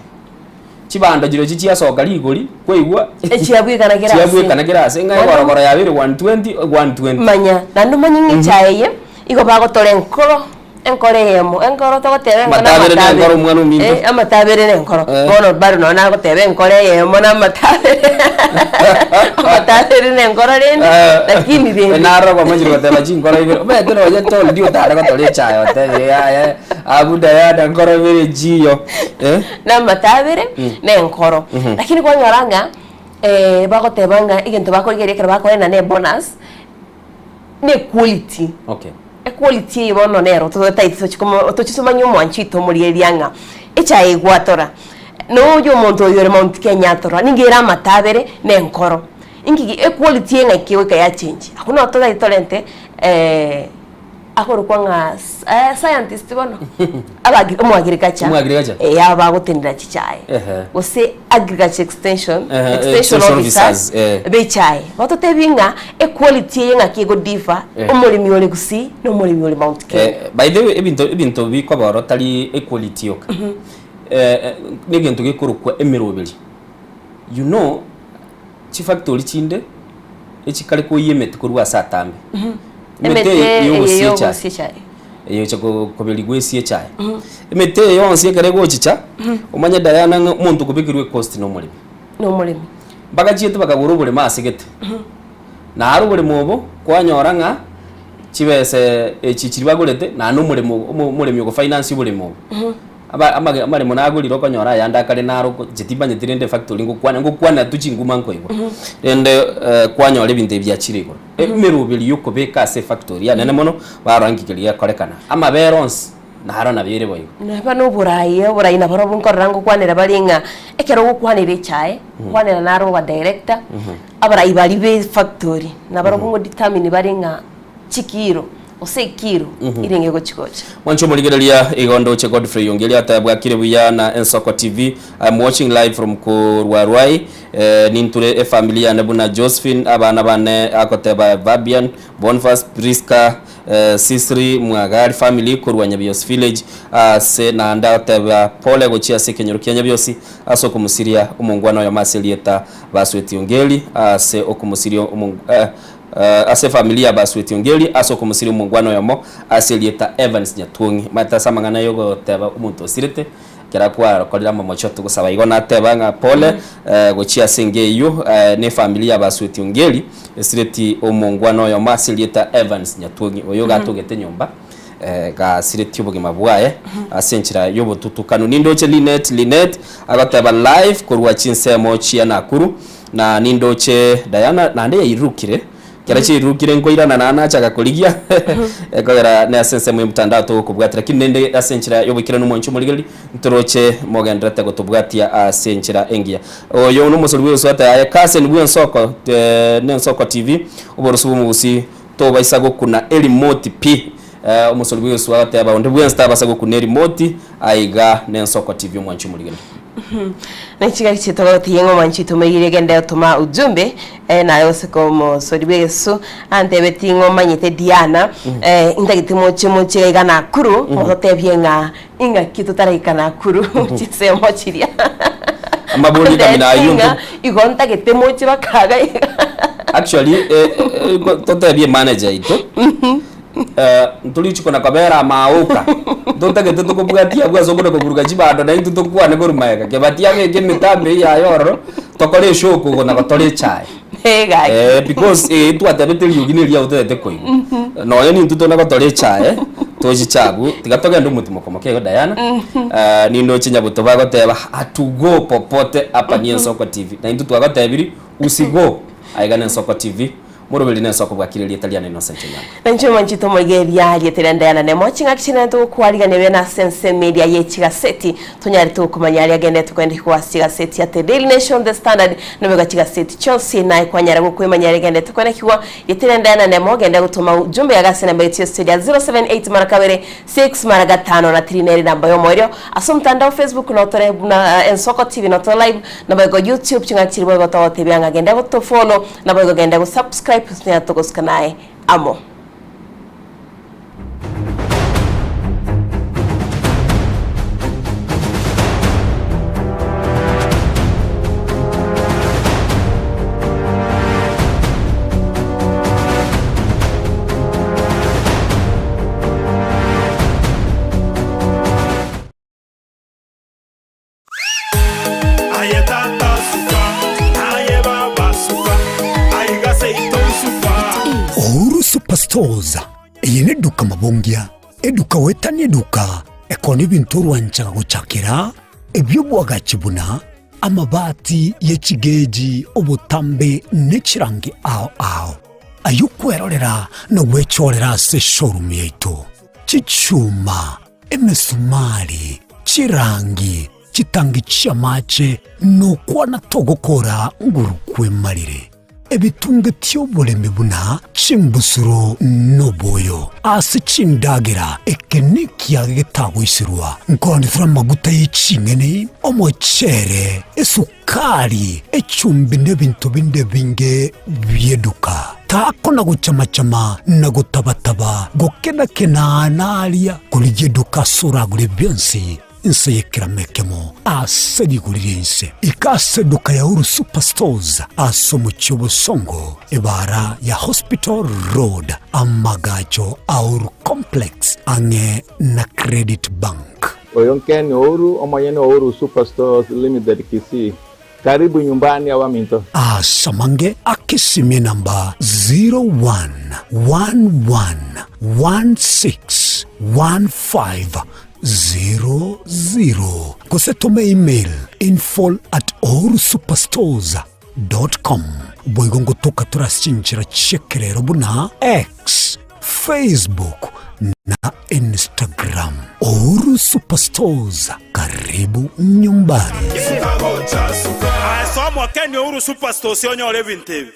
Chibando chirochio chiasoka rigori, kwaigwa Echiabwekana kera ase. chiabwekana kera ase ng'a egorogoro yabeire 120, 120. Manya, naende omanye ng'a echae eye, igo bagotora enkoro, enkoro eyemo, enkoro togoteba enkoro na Amatabere na enkoro amatabere. omwana ominto. Eh, amatabere na enkoro. Eh. Bono bado nonye nagoteba enkoro eyemo na amatabere amatabere na enkoro rende, lakini rende. Narora kwamanyire goteba chinkoro ibere, omanyete nonye tondi otare gotora echae otebire yaya abwo Diana nkoro ibere chiyo eh. Na amatabere Mm. na enkoro. Mhm. Lakini kwanyora ng'a bagoteba ng'a egento bakorigereria ekero bakoenana na ebonus, ne equality. Okay. Equality eye bono nero totaete tochi komo tochi tomanye omwanchi oito omorieria ng'a echae egwatora, na oyo omonto oyo ore Mount Kenya atora, nigo ere amatabere na enkoro. Inki ki equality eye ng'aki egoika yachengi. Abwo nabo totaete torente akorokwa ng'a scientist bono, abagri omoagriculture, Omoagriculture? eh aba bagotenena chichae, Ehe. gose agriculture extension, Ehe, extension extension officers, officers, eh. b'echae. Batotebie ng'a equality eye ng'aki egodiffer, Eh. omoremi ore Gusii na omoremi ore Mount Kenya. Eh, by the way ebinto ebinto bikoba oro tari equality yoka. Eh, eh, negento gekorokwa emeroberi. You know, chifactory chinde echikare koiyia emete korwa ase atambe. Emete Emete eye eye yogosia echae. yogosia echae. Eyocha koberigwa esie echae. Emete eye yonsi ekero egochicha, omanye Diana ng'a omonto okobekerwa ecost na omoremi. Na omoremi. Mbagachiete bakagora oboremo ase gete. Naro oboremo obo, kwanyora ng'a chibesa echi chiria bagorete, naende omoremo omoremi ogofinance oboremo obo. Aba amage amaremo nagorire okonyora ayande akare naro ko inche timbanyeti rende efactory ngokwana ngokwana tu chinguma nkoigwa. Rende kwanyora ebinto ebi biachire igoro. Emeroberi yokobeka ase efactory anene mono, barora nki keria gekorekana. Amabere onsi naro nabo ere boigo. Neba na oborai, oborai nabarobwo nkorora ngokwanera bare ng'a ekero ogokwanera echae, kwanera naro oba director, abarai baria be efactory nabarobwo ngo determine bare ng'a chikiro gose ekiro irenge gochi gocha. Mwanche omorigereria igo ndoche Godfrey Ongeri ataya bwakire buya na Ensoko TV. I am watching live from korwa Ruai. Eh, ninture efamily yane buna Josephine, abana bane agoteba Fabian, Bonfas, Prisca, eh, Sisri Mwagari family korwa Nyabiosi village ase naende agoteba pole gochia ase ekenyoro kia Nyabiosi ase okomosiria omongwana oyomo ase erieta Basweti Ongeri ase okomosiria omo eh, Ase efamiri ya Basweti Ongeri ase okomosiria omongwana oyomo ase erieta Evans Nyatuong'i. Omanyete ase amang'ana yogoteba omonto osirete ekero akwarokorire amamocho togosaba igo nateba ng'a pole gochia ase enga eyio ne efamiri ya Basweti Ongeri esireti omongwana oyomo ase erieta Evans Nyatuong'i oyo gatogete nyomba gasiretie obogima bwaye ase enchera yobotutukanu. Nindoche Linet Linet agoteba live korwa chinsemo chia Nakuru. Na nindoche Diana naende yairurukire, ekero chiairurukire nkoirana naende nachaka korigia ekogera ne ase ensemo y'omotandao togokobwatia lakini rende ase enchera y'oboikeranu mwanche omorigereria ntoroche mogendererete gotobwatia ase enchera engiya. Oyo nomosori bw'egoswata yaye cousin bw'ensoko n'ensoko TV oboroso bw'omogusii tobaisa gokuna erimoti pi omosori bw'egoswa agoteba onde bwensi tabasa gokuna erimoti aiga n'ensoko TV omwanche omorigereria. Ne chigari chiaito gotiga ng'a omwanchi oito omoigire gende otoma ujumbe eh, naye gose komosori bw'egesu antebeti ng'a omanyete Diana eh, intagete moche moche iga iga Nakuru mototebie ng'a ing'aki totaraika Nakuru chinsemo chiria Amabori ekamina ayio ng'a igo ntagete moche bakaga iga Actually eh, eh, totebie manager aito Eh, ntorichi kona kobera amaoka ntotagete tokobwatia abwo ase okona koburuga chibando na intwe tokwane korwa magega kebati abeke emitambo eyio yaye ororo tokore eshow kogona gotora echae Eh, gaki. Eh, because eh, twatebete eriogi na eriago totagete koigwa nonya nintwe tona gotora echae tochiche abwo tiga togende omotimoko moke igo Diana Eh, nindoche nyabuto bagoteba hatugo popote hapa ni Ensoko TV na intwe twagotebiri usigo aiga na Ensoko TV. Moroberi nense okobwakire erieta riane Innocent Onyango. Na inche mwanchete omoigeria rieta riria Diana Nemo, ching'aki chinene togokwarigania buya nase ensemo eria ye chigaseti, tonyarete gokomanya aria agenderete koendekigwa ase chigaseti ate Daily Nation, The Standard, nobega chigaseti chionsi, naye kwanyara gokwemanyia aria agenderete koendekigwa, rieta riria Diana Nemo, genda gotoma ujumbe yaga ase enamba yaito ya studio ya 078 mara kabere 6 mara gatano na 3 nere enamba y'omoerio, ase omotandao Facebook notore buna Ensoko TV notore live, Naboigo YouTube ching'aki chiria boigo togotebia ng'a genda gotofollow, naboigo genda gosubscribe tonyare togosuka naye amo. Aye tata suka, aye baba suka, aiga seito suka. Uhuru Superstores, eye neduka mabongia, eduka goetania eduka ekona ebinto orwanchaga gochakera, ebi'obwagachi buna amabati ye chigeji, obotambe ne chirangi ao ao. Ayio kwerorera na gwechorera ase eshowroom yaito. Chichuma, emesumari, chirangi, chitangi chi'amache, nokwana togokora nguru kwemarire. Ebitunge ti'oboremi buna chimbusuro noboyo ase chindagera, eke nekiage getagoiserwa, nkoonetera amaguta ye ching'eni, omochere, esukari, echumbi nebinto binde ebinge bi'eduka. Takona gochama-chama na gotaba-taba, gokena-kena naria, korigia eduka ase oragure bionsi inse y'ekerama ekemo ase rigori ri'ense. Ika ase eduka ya Uhuru Superstores ase omochie o Bosongo, ebaara ya Hospital Road, amagacho a Uhuru Complex ang'e na Credit Bank. Oyo Ken Ouru, omonyene o Uhuru Superstores Limited Kisii. Karibu nyumbani abaminto. Asamange akesimie namba 0111161500 gose tome email info at uhurusuperstores dot com. Boigo ngotoka tore ase chinchera chi'ekerero buna X, Facebook na Instagram. Uhuru Superstores, karibu nyumbani. Aye soa Kenya Uhuru Superstores onyore ebinto ebi.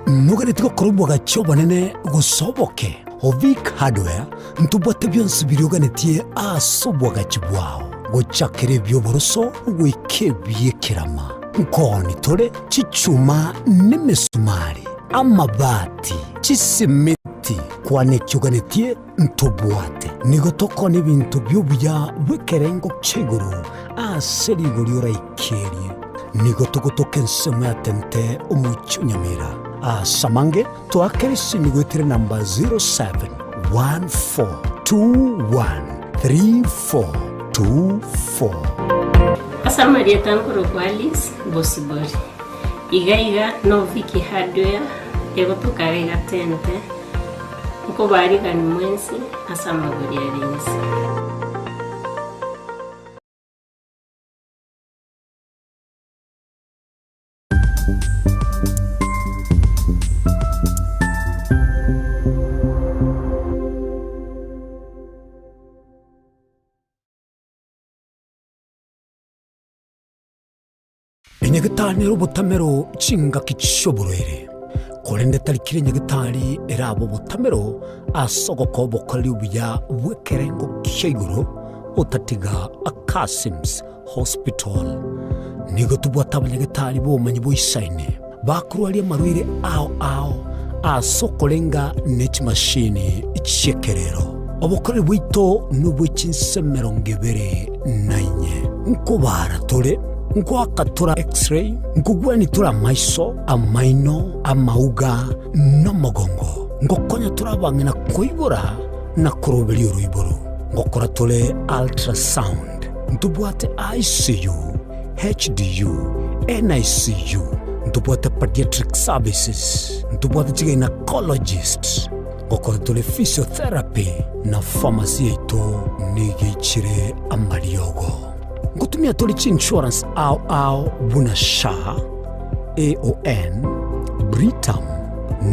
Noganeti gokora obwagachi obonene gose oboke? Ovic Hardware ntobwate bionsi biria oganetie ase obwagachi bwao, gochakera ebi'oboroso goika ebi'ekerama. Nkooni tore chichuma nemesumari, amabati, chisimiti, kwana eki oganetie ntobwate. Nigo tokoonia ebinto bi'obuya bw'ekerengo kia igoro ase rigori oraikerie. Nigo togotoka ensemo ya Tente omochie o Nyamira. Ase amange toakere esimi goetera enamba 0714213424. Ase amarieta nkorokwa Alice Bosibori. Iga iga no Vicky Hardware egotoka iga iga Tente, nkobarigani mwensi ase amagori are inse. Enyagetari nere obotamero chingaki chi'oborwaire, korende tari kera enyagetari erabe obotamero ase ogokoa obokoreri obuya bw'ekerengo kia igoro otatiga Akasims Hospital. Nigo tobwate abanyagetari b'obomanyi boisaine bakorwaria amarwaire ao ao ase okorenga ne chimashini chi'ekerero. Obokoreri bwaito nobwe chinse emerongo ebere na inye. Nkobara tore, nkoaka tore X-ray, nkogwenia tore amaiso, amaino, amauga, na omogongo. Ngokonya tore abang'ina koibora na koroberia oroiboro. Ngokora tore ultrasound. Ntobwate ICU, HDU, NICU, ntobwate pediatric services, ntobwate chigynecologist, ngokora tore physiotherapy na pharmacy yaito nigo eichire amariogo. Ngotumia tore chiinsurance ao ao buna SHA, AON, Britam,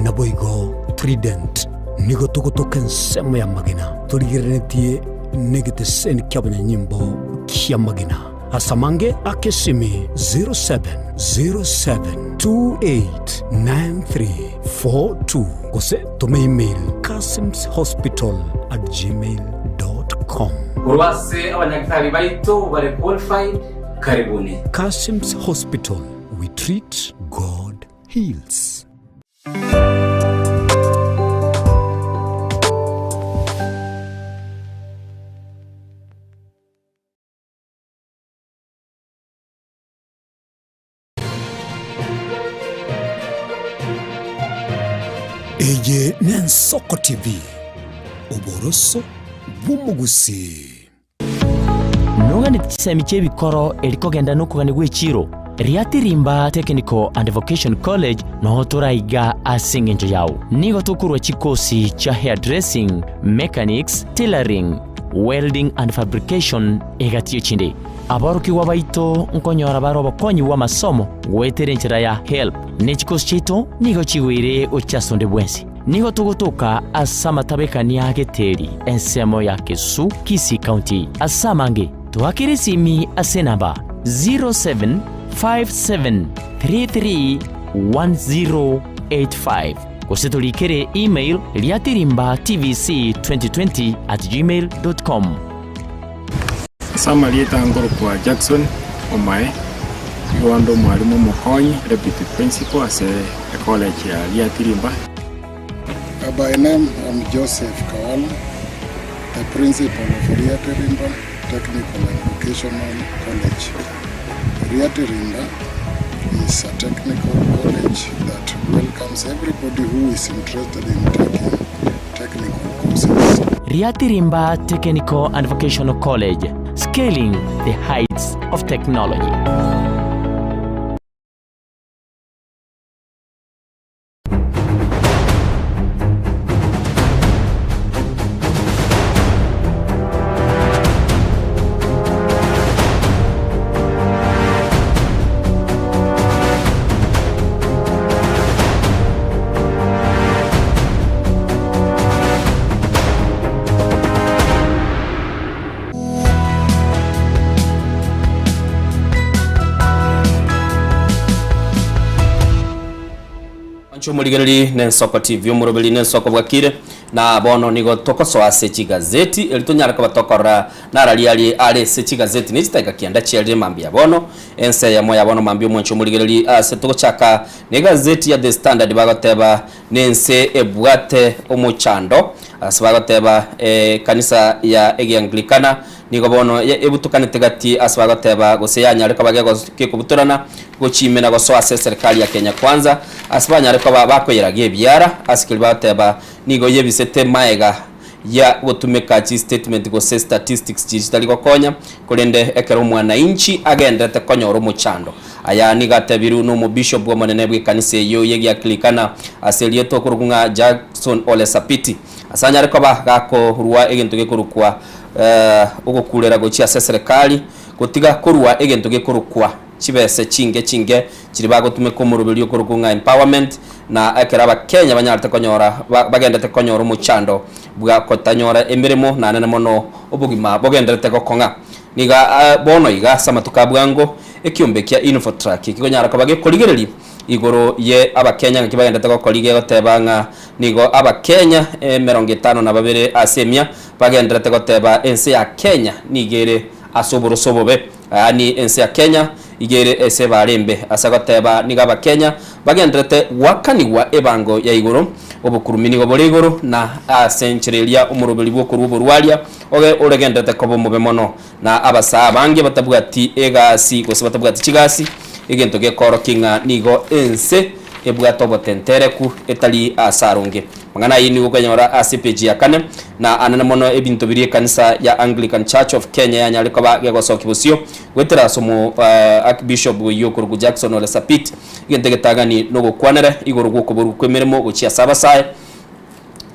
naboigo Trident. Nigo togotoka ensemo y'amagena torigereretie negeteseni ki'abanyanyimbo ki'amagena. Ase amange ake esimi 0707289342 gose tome email kasimshospital@gmail.com. Korwa ase abanyagitari baito bare qualified, karibuni. Kasim's Hospital, we treat, God heals. Eye n'Ensoko TV, oboroso bw'omogusii. Noganeti chisemi chi'ebikoro eri kogenda nokogania gw'echiro, Riatirimba Technical and Vocation College noo toraiga ase engencho yao. Nigo tokorwa chikosi chia hairdressing, mechanics, tailoring, welding and fabrication egati y'echinde. Aborokigwa baito nkonyora bare obokonyi bw'amasomo goetera enchera ya HELB, ne chikosi chiaito nigo chigoire gochia ase onde bwensi. Nigo togotoka ase amatabekania a Geteri, ensemo ya Kesu, Kisii County. Ase amange, toakere esimi ase enamba 0757331085 gose torikere email riatirimbatvc2020@gmail.com. Ase amarieta nkorokwa Jackson Omae, nigo ande omwalimu omokonyi, deputy principal, ase ecollege ya Riatirimba. By name I'm Joseph Kawala, the principal of Riatirimba Technical and Vocational College. Riatirimba is a technical college that welcomes everybody who is interested in taking technical courses. Riatirimba Technical and Vocational College, scaling the heights of technology. Anche omorigereri n'Ensoko TV omoroberi n'Ensoko bwakire na bono nigo tokosoa ase chigazeti eri tonyare koba tokorora narari arie are ase chigazeti ne chidakika kianda chiarire mambia bono ense eyemo ya bono mambia omwanche omorigereri ase togochaka Negazeti ya The Standard bagoteba nense ebwate omochando ase bagoteba ekanisa ya Egianglikana nigo bono ebutokanete gati ase bagoteba gose yanyare koba gekobutorana gochimena gosoa ase eserikali ya Kenya Kwanza ase banyare koba bakoyeragia ebiara ase keria bagoteba nigo yebisete maega ya gotumeka chistatement gose statistics chiria chitari gokonya, korende ekero omwanainchi agenderete konyora omochando. Aya nigo atebirwe nomobishop omonene bw'ekanisa eyio y'Egiakilikana ase erieta okorokwa ng'a Jackson Ole Sapiti, ase anyare koba gakorua egento gekorokwa ogokurera gochia ase eserekari gotiga korua egento gekorokwa chibese chinge chinge chiria bagotumeka omoroberio okorokwa ng'a empowerment, na ekero abakenya banyarete konyora bagendete konyora omochando bwa kotanyora emeremo na nene mono obogima bogenderete gokong'a. Niga bono iga ase amatuko a bwango ekiombe kia Infotrack kikonyara koba gekorigereria igoro ye abakenya ng'aki bagendete gokora iga egoteba ng'a nigo abakenya emerongo etano na babere ase emia bagenderete goteba ense ya Kenya nigo ere ase oboroso obobe. Yaani ense ya Kenya iga ere ase ebaare embe ase agoteba nigo abakenya bagenderete goakanigwa ebango ya igoro, obokurumi nigo bore igoro na ase enchera eria omoroberi bw'okorua oborwaria oge oregenderete koba omobe mono na abasaa abange batabwati egasi gose batabwati chigasi egento gekoorokia ng'a nigo ense ebwate obotentereku etari ase aronge. Amang'ana ayio nigo okonyora ase epeji ya kane, na anene mono ebinto biria ekanisa ya Anglican Church of Kenya yanyare koba gegosokia bosio goetera ase omo Archbishop oyio okorokwa Jackson Ole Sapit. Egento egetang'ani nogokwanera igoro gwokoborwa kw'emeremo gochia ase abasae.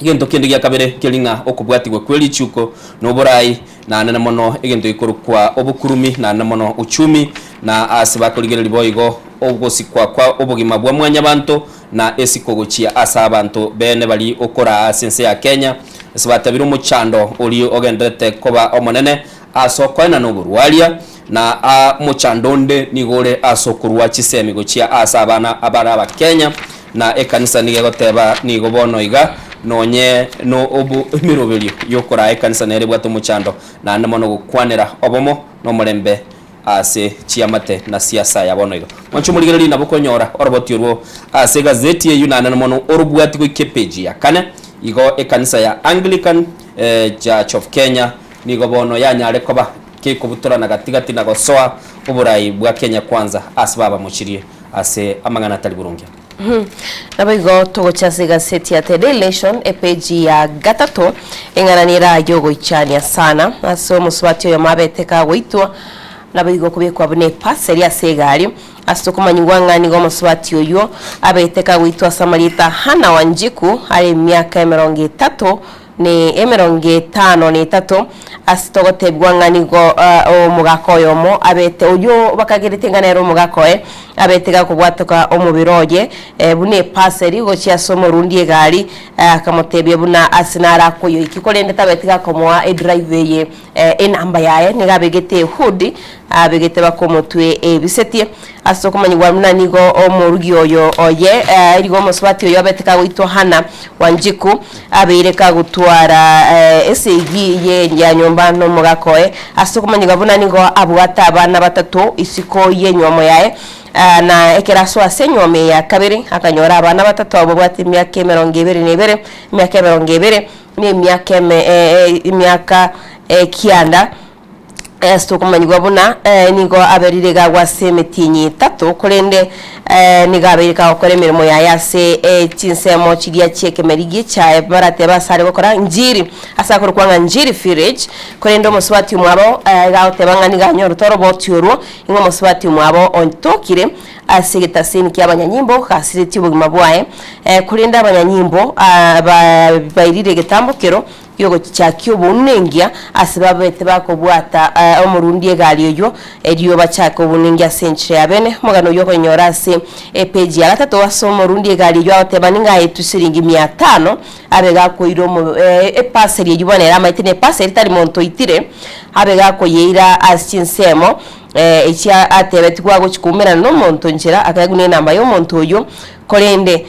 Egento kende gia kabere nkeri ng'a okobwatigwa kwe richuko na oborai, naende mono egento gekorokwa obokurumi, naende mono uchumi, na ase bakorigereria boigo ogosikwa kwa obogima bwa mwanyabanto na esiko gochia ase abanto bene bari okoraa ase ense ya Kenya, ase batabire omochando oria ogenderete koba omonene ase okoenana oborwaria, na omochando onde nigo ore ase okorua chisemi gochia ase abana abare Abakenya, na ekanisa nigo egoteba nigo bono iga nonye no obo emeroberio yokoraa ekanisa nere ebwate omochando, naende mono gokwanera obomo na omorembe ase chiamate na siasa ya bono iga. Mwanche omorigereria nabo okonyora oroboti orwo ase egazeti eyio naende mono orobwati goika epeji ya kane. Igo ekanisa ya Anglican Church of Kenya nigo bono yanyare koba kekobutorana gati gati na gosoa oborai bwa Kenya Kwanza ase babamochirie ase amang'ana atari boronge. Naboigo togocha ase egaseti ya The Daily Nation epeji ya gatato, eng'ana nera yogoichania sana ase omosubati oyomo abete kagoitwa naboigo kobekwa buna epaseri ase egari. Ase tokomanyigwa ng'a nigo omosubati oyio abete kagoitwa ase amarieta Hannah Wanjiku are emiaka emerongo etato ne emerongo etano na etato, ase togotebigwa ng'a nigo omogaka oyomo abete oyio bakagerete ng'a nere omogaka oye, abete gakobwatoka omobere oye buna epaseri gochia ase omorundi egari, akamotebia buna ase nare akoyoikia, korende tabeti gakomoa edriver eye enamba yaye, nigo abegete ehood, abegete baka omotwe ebisetie. Ase okomanyigwa buna nigo omorugi oyo oye, nigo omosubati oyo abete kagoitwa Hannah Wanjiku, abeire kagotwara esegi ye ya nyomba nomogaka oye. Ase okomanyigwa buna nigo abwate abana batato isiko y'enywomo yaye, na ekero asoa ase enywomo eye ya kabere, akanyora abana batato abwo babwate emiaka emerongo ebere na ebere, emiaka emerongo ebere, na emiaka eme emiaka kianda. Ase okomanyigwa buna nigo aberire iga agwo ase emetienyi etato, korende nigo abeire kagokora emeremo yaye ase chinsemo chiria chi'ekemeri gi'echae baratebe ase are gokora Njiri, ase akorokwa ng'a Njiri Village. Korende omosubati omwabo iga agoteba ng'a nigo anyorete oroboti orwo, ing'o omosubati omwabo otokire ase egetaseni ki'abanyanyimbo gasiretie obogima bwaye. Korende abanyanyimbo bairire egetambo kero Gi'ogochakia obounengia ase babete bakobwata omorundi egari oyio, erio bachake obounengia ase enchera ya bene. Omogano oyio okoinyora ase epeji ya gatato ase omorundi egari eyio agoteba ning'a aetwe siringi mia tano abe gakoira omo epaseri eyio bono ere amaete ne epaseri tari monto oitire, abe gakoyeira ase chinsemo echia atebetigwe agochi koumerana na omonto nchera akaegwa ne enamba ya omonto oyio. Korende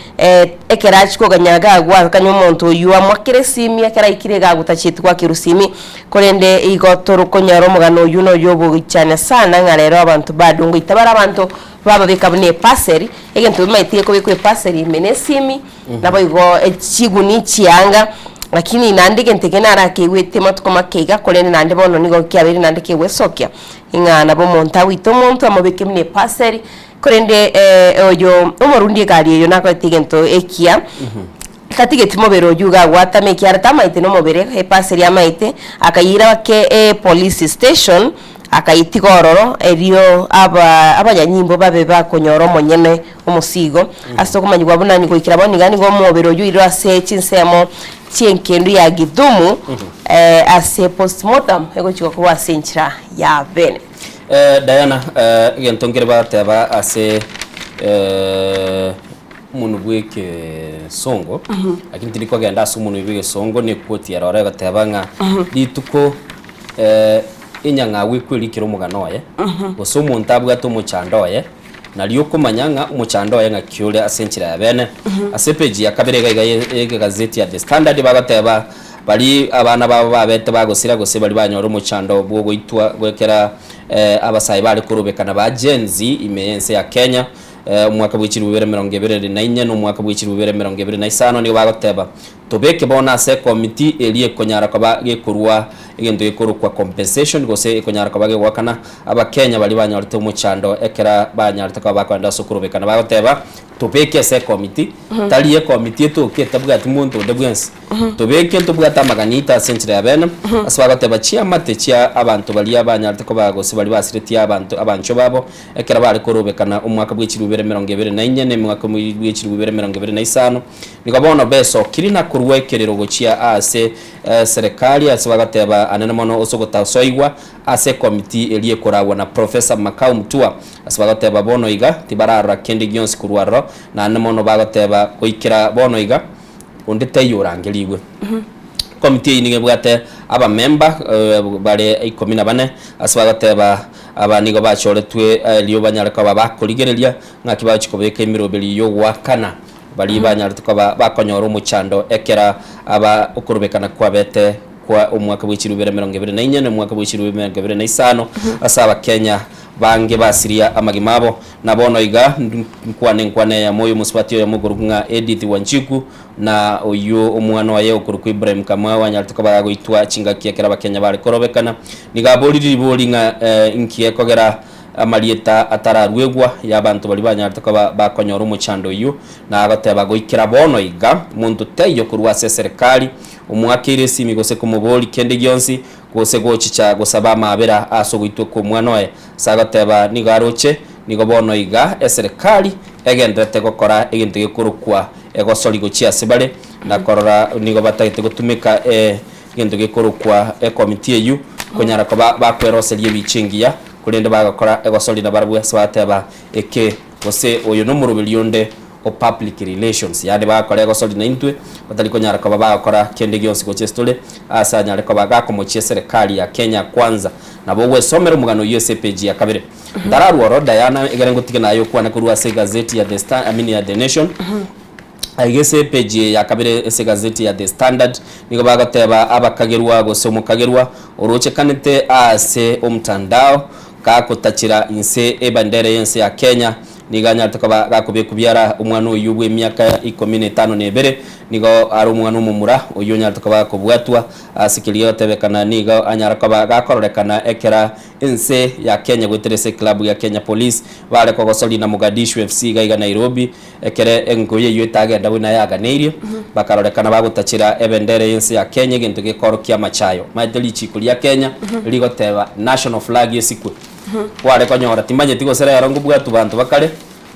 ekero achia koganya iga agwo akanya omonto oyio amoakere esimi, ekero aikire iga agwo tachieti goakerwa esimi, korende igo torokonyora omogano oyio noyo obogoichania sana ng'a rero abanto bado ngoita bare abanto bababeka buna epaseri, egento bamaete gekobekwa epaseri ime na esimi, naboigo chiguni chianga, lakini naende egento eke narakeigwete matuko make iga korende naende bono nigo kiabeire naende kegwesokia, ng'a nabo omonto agoita omonto amobeke buna epaseri. Korende oyo omorundi egari eyo nakorete egento ekiya, tatigeti mobere oyio iga agwatame ekiagera tamaete nomobere, epasi eria amaete, akayeira bake epolice station, akayetiga ororo, erio aba abanyanyimbo babe bakonyora omonyene omosigo. Ase okomanyigwa buna goikera bono iga nigo omobere oyio oirwe ase chinsemo chi'engendu ya Githumu, ase postmortem egochia gokorwa ase enchera ya bene. Diana, egento nkere bateba ase omonwe bw'egesongo, lakini tindi kogenda ase omonwe bw'egesongo ne quote ere oro egoteba ng'a rituko enyang'au ekwerikera omogano oye, gose omonto abwate omochando oye, nario okomanya ng'a omochando oye ng'aki ore ase enchera ya bene. Ase epage ya kabere iga iga ye egazeti ya The Standard bagoteba. Baria abana babo babete bagosira, gose baria banyora omochando bw'ogoitwa gwekera abasae bare korobekana ba Gen Z ime y'ense ya Kenya omwaka bwe chilifu bibere emerongo ebere na inye na omwaka bwe chilifu bibere emerongo ebere na isano nigo bagoteba tobeke bono ase ekomiti eria ekonyara koba gekorua egento gekorokwa compensation gose ekonyara koba gegoakana abakenya baria banyorete omochando ekera banyarete koba bakoenda ase okorobekana bagoteba tobeke ase ekomiti tari ekomiti etoke etabwati monto onde bwensi. Tobeke ntobwate amagani aito ase enchera ya bene, ase bagoteba chiamate chia abanto baria banyarete koba gose baria basiretie abanto abanchwa babo, ekero bare korobekana omwaka bwe chilifu ibere emerongo ebere na inye, na emwaka bwe chilifu ibere emerongo ebere na isano. Nigo bono besokiri na. korwa ekerero gochia ase eserekari ase bagoteba anene mono ase ogotasoigwa ase ekomiti eria ekoragwa na Professor Makau Mutua ase bagoteba bono iga tibararora kende gionsi korwa aroro naende mono bagoteba goikera bono iga onde taiyo orangerigwe. Ekomiti eyio nigo ebwate abamemba bare ikomi na bane ase bagoteba aba nigo bachoretwe erio banyare koba bakorigereria ng'aki bagochia kobeka emeroberi y'ogoakana Baria banyarete koba bakonyora omochando ekero aba okorobekana kwabete kwa omwaka bwe chirubere 24 na omwaka bwe chirubere 25 ase abakenya bange basiria amagima abo. Na bono iga nkwane enkwana eyemo y'omosubati oyomo okorokwa ng'a Edith Wanjiku na oyio omwana oye okorokwa Ibrahim Kamau anyarete koba gagoitwa chingaki ekero abakenya bare korobekana. Nigo aboririe ribori ng'a inki gekogera Amarieta atararuegwa y'abanto baria banyarete koba bakonyora omochando oyio, na agoteba, Goikera bono iga, monto taiyo korwa ase eserekari omoakeire esimi gose komoboria kende gionsi, gose gochicha gosaba amaabera ase ogoitwa kw'omwana oye. Ase agoteba nigo aroche, nigo bono iga eserekari egendererete gokora egento gekorokwa egosori gochia ase bare, na korora nigo batagete gotumeka egento gekorokwa ekomiti eyio konyara koba bakweroseria ebicha engiya. Korende bagakora egosori nabarabwo ase bagateba, Eke, gose oyo nomoroberi onde o public relations, yaani bagakora egosori naintwe, batari konyara koba bagokora kende gionsi gochia ase tore, ase anyare koba gakomochia eserekari ya Kenya Kwanza. Nabo ogwesomera omogano oyio ase epeji ya kabere. Ntararwa oro, Diana, egere ngotige naye okwane korwa ase egazeti ya The Star, I mean ya The Nation. Aiga ase epeji eye ya kabere ase egazeti ya The Standard nigo bagoteba abakagerwa gose omokagerwa orochekanete aase omtandao gakotachera inse ebendera y'ense ya Kenya nigo anyarete koba gakobekwa biara omwana oyio bw'emiaka ikomi na etano na ebere nigo are omwana omomura oyio onyarete koba gakobwatwa ase keria gegotebekana nigo anyara koba gakororekana ekera ense ya Kenya goetera ase eclub ya Kenya Police bare kogosoria na Mogadishu FC iga iga Nairobi. Ekero engoyi eyio etagenda buna yaganeirie, bakarorekana bagotachera ebendera y'ense ya Kenya egento gekoorokia amachayo. Omanyete richiiko ria Kenya rigoteba national flag esikwe. Kware konyora timanyeti gose rero nkobwatwa banto bakare,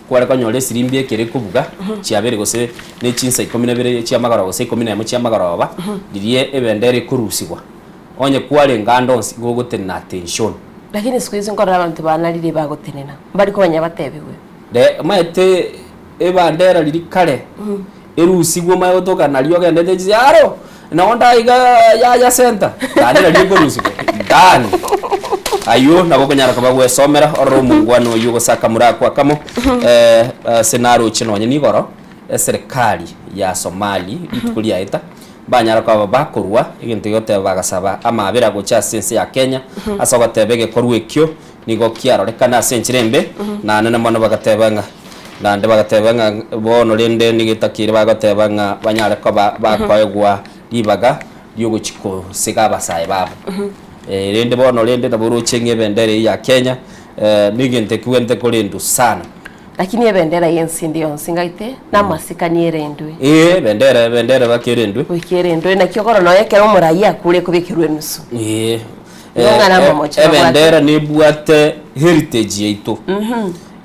kware konyora esirimbi ekere ekobuga chiabere gose ne chinsa ikomi na ibere chiamagoroba gose ikomi na emo chiamagoroba, riria ebendera ekorusigwa. Onye kwarenge ande onsi igo ogotenena attention. Lakini siku hizi nkorora abanto banarire bagotenena, mbari komanya batebigwe. Re, omanyete ebandera riria kare erusigwe omanye gotoka nario ogendete chisiaro, nonye ndaiga yaya center, naende nario ekorusigwa done. Aywo nabo okonyara koba gwesomera orore omongwana oywo gose akamura ako akamo ase naroche nonye nigoro eserekari ya Somali rituko riaeta mbanyara koba bakorwa egento gegoteba bagasaba amaabera gocha ase ense ya Kenya ase ogoteba egekorwa ekio Nigo kiarorekana ase enchera embe, naende mono bagateba ng'a naende bagateba ng'a bono rende nigo etakeire bagoteba ng'a banyare koba bakoegwa ribaga riogochia kosiga abasae babo. Rende bono rende nabo oroche ng'a ebendera eye ya Kenya negento ekigwenerete korendwa sana. Lakini ebendera y'ense ende yonsi ngaite namasikani erendwe. Ee, ebendera ebendera baka erendwe. Goika erendwe naki okorora nonya ekero omoraia akure ekobekerwa enusu. Ee. Igo ng'a namamocho babwate. Ebendera nebwate heritage yaito.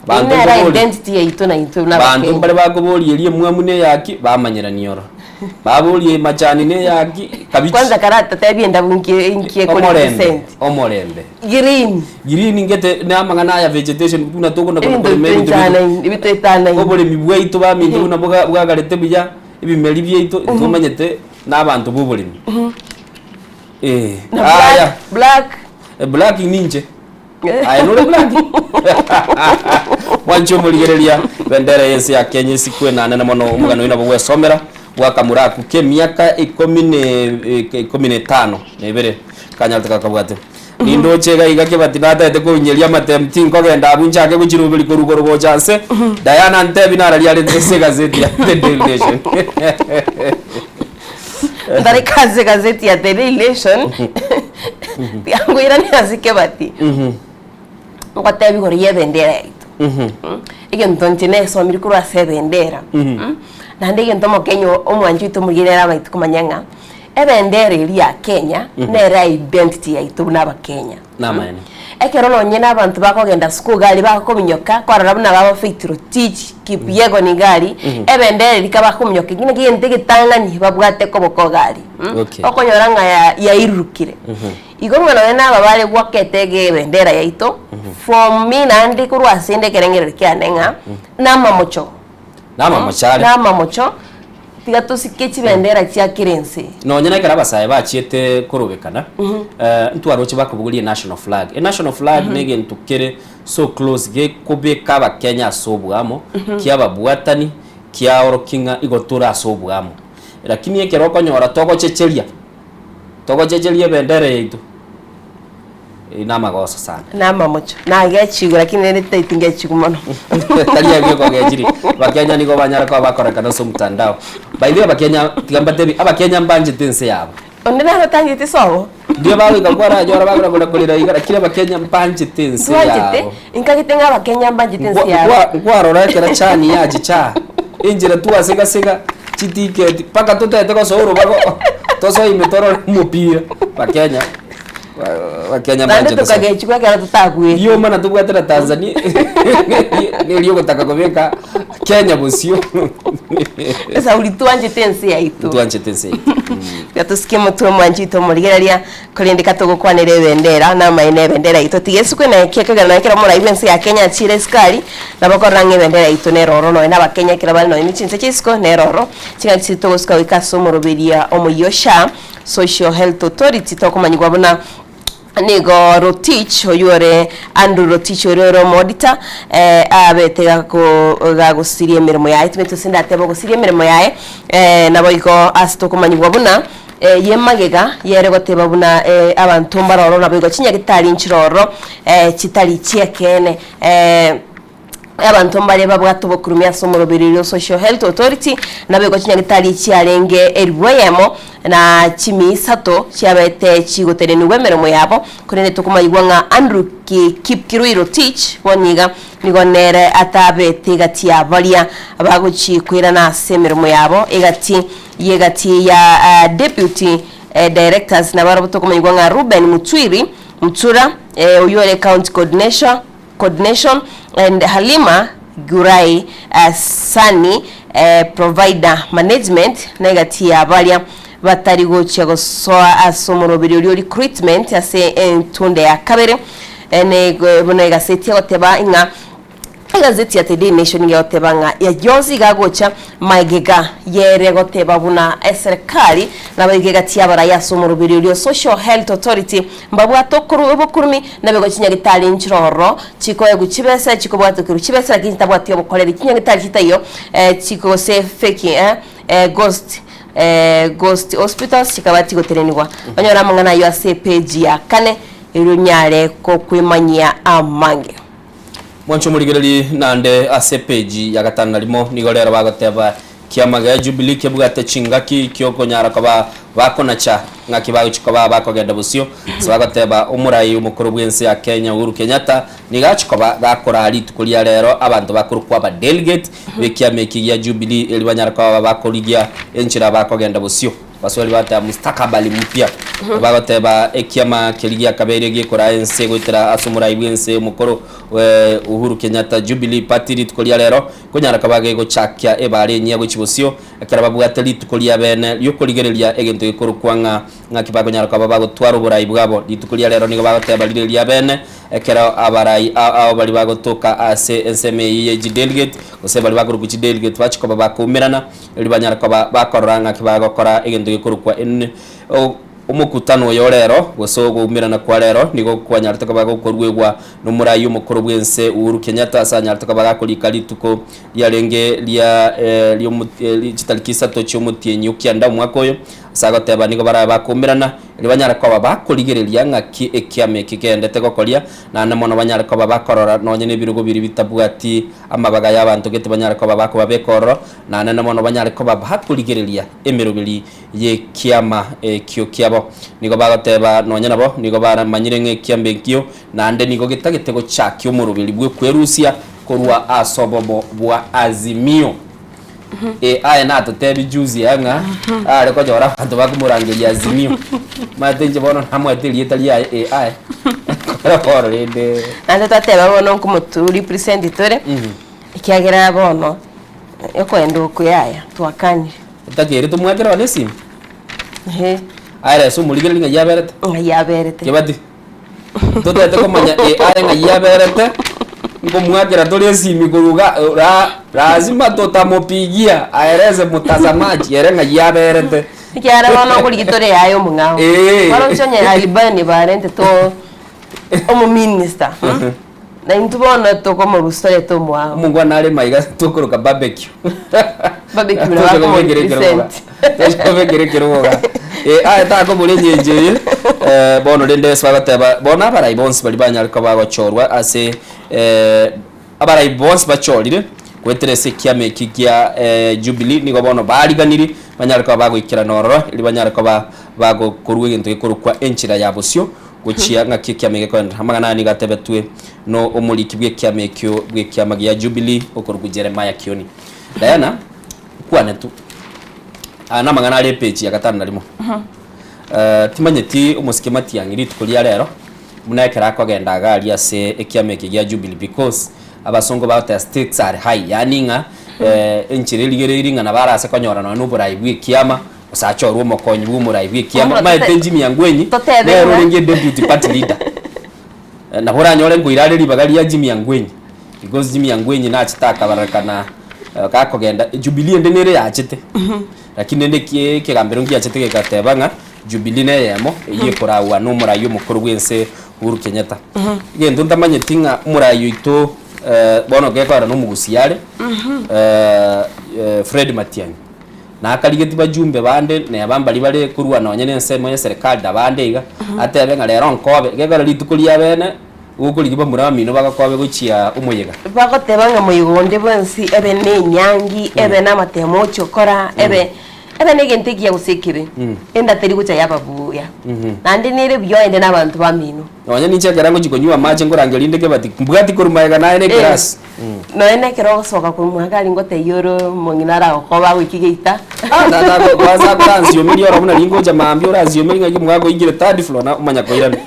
Banto Nere nkobori- identity yaito naintwe buna Banto Abakenya. mbare bakoboria eria emwamu neyaki, bamanyerania oro. Baborie machani neyaki, kabichi. Kwanza karatatebie endabu nki nki Omorembe, ekorepresent. omorembe. Green. Green ngete na amang'ana aya vegetation buna tokona Ebinto korema ebinto biaito. bitoetanaine, ebitoetanaine. Oboremi bwaito baminto buna boga bwagarete buya, ebimeri biaito, ntomanyete na abanto ba oboremi. Eh, Na aya. black, black. Eh, black ninche. Aye nore black. Mwanche omorigereria bendera y'ense ya Kenya esikwe nanene mono omogano oyo nabo gwesomera bwakamura aku kemiaka ikomi ne eh, ikomi na etano na ebere kanyarete kakabwate nindoche iga iga kebati natagete koinyeria amatemu tinkogenda abwo nchake gochiroberi korwa igoro gocha nse Diana ntebi nararia are ase egazeti ya The Daily Nation Ntareka ase egazeti ya The Daily Nation tiangoirania ase kebati ngotebia igoro ya ebendera yaito egento inche nesomire korwa ase ebendera naende egento omokenya omwanchi oito omorigereria nere amaete komanya ng'a ebendera eria ya Kenya nere identity yaito buna abakenya. Namaene. Ekero nonye na abanto bakogenda sukuu gari bakominyoka, kwarora buna baba Faith Rotich, Kipyegon gari, ebendera eria kabakominyoka ekio nakio egento egetang'ani babwate koboko gari, Okay. okonyora ng'a ya yairurukire. Igo ng'a nonye na aba bare goakete ege ebendera yaito, for me naende korwa ase inde ekerengereri kiane ng'a, namamocho. Namamocho are. Namamocho, tiga tosike chibendera chia kera ense. Nonye na ekero abasae bachiete korobekana, ntwaroche bakobogoria enational flag. Enational flag na egento kere so close gekobeka abakenya ase oboamo, kiababwatani, kiaorokia ng'a igo tore ase oboamo. Lakini ekero okonyora togochecheria, togochecheria ebendera yaito, Eyio namagoso sana. Namamocho. Nagechigwe lakini rende titaiti ngechigwe mono. Tari abio okogechiri. Abakenya nigo banyara koba bakorekana ase omotandao. By the way abakenya tiga mbatebi, abakenya mbanchete ense yabo. Onde nagotangeti sobo. Ndio bagoika kwaranyora bagora kore korera iga lakini abakenya mbanchete ense Ntwanchete, yabo. inkagete ng'a abakenya mbanchete ense Nkwa- yabo. nkwa- Nkwarora ekero chani yachicha, enchera twasigasega chitiketi mpaka totete gosoa orobago tosoe ime torore omopira. Bakenya. Abakenya Naende mbanchete sana. tokagechigwa ekero totagwete. Rioma na tobwate na Tanzania nerio ogotaka kobeka Kenya bosio. Esauri twanchete ense yaito. Twanchete ense yaito. Tiga tosike motwe omwanchete omorigereria korende katogokwanera ebendera na amaene ebendera yaito tiga esukwe na eki ekegera nonya ekero morai bwense ya Kenya achire esukari nabo okorora ng'a ebendera yaito nere ororo nonya na abakenya ekero bare nonya ne chinse chia isiko nere ororo chingaki chiria togosuka goika ase omoroberia omoyio SHA Social Health Authority tokomanyigwa buna nigo Rotich oywo ore Andrew Rotich oria ore omoodita eh, abete gako gagosiria emeremo yaye timanyeti gose ndatebe ogosiria emeremo yaye eh, naboigo ase tokomanyigwa buna eh, ye magega yere goteba buna eh, abanto mbaroro naboigo chinyagitari nchiroro eh, chitari chi'ekeene eh, Abanto mbare babwate obokurumi ase omoroberio o Social Health Authority, naboigo chinyagitari chiarenge elifu eyemo na chimia isato chiabete chigotenenigwa emeremo yabo, korende tokomanyigwa ng'a Andrew Kipkirui Rotich bono iga nigo nere atabete egati ya baria bagochi koirana ase emeremo yabo egati yegati ya Deputy Directors nabarabwo tokomanyigwa ng'a Reuben Mutwiri Mutura oyio ore County Coordination Coordination and Halima Gurai Sani Provider Management na egati ya baria batari gochia gosoa ase omoroberi oria o recruitment ase entunde ya kabere buna egaseti egoteba ing'a egazeti ya The Daily Nation nigo egoteba ng'a ya yonsi iga agocha Magega yere goteba buna eserekari naboigo egati y'abarai ase omoroberi oria o Social Health Authority mbabwate obokurumi naboigo chinyagitari nchiroro chikoegwa chibesa chikobwatokerwa chibesa lakini chitabwati obokoreri chinyagitari chitaiyo gose fake ghost ghost hospitals chikaba chigotenenigwa. Onyore amang'ana ayio ase epage ya kane erio onyare kokwemanyia amange. Mwanche omorigererie naende ase epeji ya gatano na rimo nigo rero bagoteba kiama gia Jubilee kebwate chingaki kiokonyara koba bakonacha ng'aki bagochia koba bakogenda bosio ase bagoteba omorai omokoro bwense ya Kenya Uhuru Kenyatta nigo achia koba gakoraa rituko ria rero abanto bakorokwa aba delegate bekiama eki gia Jubilee eri banyare koba bakorigia enchera bakogenda bosio. Abaswahili bagoteba mustakabali mpya. Bagoteba ekiama keria giakabeire gekoraa ense goetera ase omorai bw'ense omokoro Uhuru Kenyatta Jubilee Party rituko ria rero konyara koba gegochakia ebaare enyia gochia bosio ekero babwate rituko ria bene riokorigereria egento gekorokwa ng'a ng'aki bakonyara koba bagotwara oborai bwabo. Rituko ria rero nigo bagoteba rire ria bene ekero abarai ao baria bagotoka ase ensemo eyio ye chidelegate gose baria bakorokwa chidelegate bachia koba bakoumerana Erio banyare koba bakorora ng'aki bagokora egento gekorokwa en omokutano oyo rero, gose ogoumerana kwa rero, nigo kwanyarete koba gokoruegwa nomorai omokoro bw'ense Uhuru Kenyatta ase anyarete koba gakorika rituko riarenge ria chitariki isato chi'omotienyi o kianda omwaka oyo, ase agoteba nigo barabe bakoumerana erio banyare koba bakorigereria ng'aki ekiama eke keendete gokoria, naende mono banyare koba bakorora nonye nebirogo biria bitabwati amabaga y'abanto gete banyare koba bakobabeka ororo. Naende mono banyare koba bakorigereria emeroberi y'ekiama ekio kiabo. Nigo bagoteba, Nonya nabo nigo baramanyire ng'a ekiama ekio naende nigo getagete gochakia omoroberi bw'okwerusia korwa ase obomo bwa Azimio. Eh, aye natotebi juzi aya ng'a are konyora abanto bakomorangeria Azimio. Omanyete inche bono namwete erieta riaye eh aye. Kora bono rende. Naende twateba bono nkomotu represent tore, ekiagera bono okoenda oko yaya twakanire. Otakeire tomwakere one esimi? Ehe. Aye ase omorigereria ng'ai aberete? Ng'ai aberete. Kebati, totagete komanya eh aye ng'ai aberete, nkomwakera tore esimi korwa iga ra lazima tutamupigia aeleze mtazamaji ere ng'ai aberete. Ekiagera bono okorigia tore yaye omong'ao. Eeh. Bono inche onye Alibani barentete omominister, na intwe bono tokomorusia torete omwao. Omongwana are maiga tokoroka barbecue. Barbecue nabo Toche kobekera ekerogo akomorepresent. Toche kobekera ekerogo iga. Eh, aye takobora engencho eye, eh, bono rende ase bagoteba bono abarai bonsi baria banyare koba bagochorwa ase eh, abarai bonsi bachorire goetera ase ekiama eki kia eh, Jubilee nigo bono bariganirie banyare koba bagoikerana ororo erio banyare koba bagokorwa egento gekorokwa enchera ya bosio gochia ng'aki ekiama gekoenderera. Amang'ana aya nigo atebetwe no omoriki bw'ekiama ekio bw'ekiama gia Jubilee okorokwa Jeremiah Kioni. Diana, nkwane tu. Aya namang'ana are epeji ya gatano na rimo. Eh, timanyeti omosike Matiang'i rituko ria rero buna ekero akogenda iga aria ase ekiama eke gia Jubilee because abasongo bagoteba stakes are high yaani ng'a eh, enchera erigereiri ng'a nabo arase konyora nonya na oborai bwa ekiama Gose achorwe omokonyi bw'omorai bw'ekiama. Bono Omanyete tote- Jimmy Angwenyi totebe nere ng'a- orenge deputy party leader. Eh, Nabo oranyore nkoira are ribaga ria Jimmy Angwenyi because Jimmy Angwenyi nachete akabarekana eh, gakogenda Jubilee ende nere yachete lakini rende eki- ekegambero ngiachete gegateba ng'a Jubilee neyemo eyio ekoragwa na omorai omokoro bw'ense Uhuru Kenyatta. Egento ntamanyeti ng'a omorai oito eh, bono gekorera na omogusii are eh, eh, Fred Matiang'i. Na akarigetie bajumbe bande neba mbaria bare korwa nonye nensemo y'eserekari na bande iga, atebe ng'a rero nkobe, gekogera rituko ria bene gokorigia bamura bamino bagakobe gochia omoyega. Bagoteba ng'a moyega onde bwensi ebe nenyangi, ebe namatemo ochia gokora, ebe ebe negento ekiya gose ekebe, enda teri gocha yaba buya. Naende nere buya oende nabanto bamino. Nonya ninche ekero ngochia konywa amache nkorangeria rinde kebati, mbwati korwa magega naye ne ekerasi. Nonya nekero ogosoka korwa mwaka aria ngotebia ore omong'ina aragokobe agoikie geita. Ah, tata ako- kwanza akoransiomeria oro buna ringocha mambia oransiomerie ng'aki omogaka oingire third floor na omanya koirana.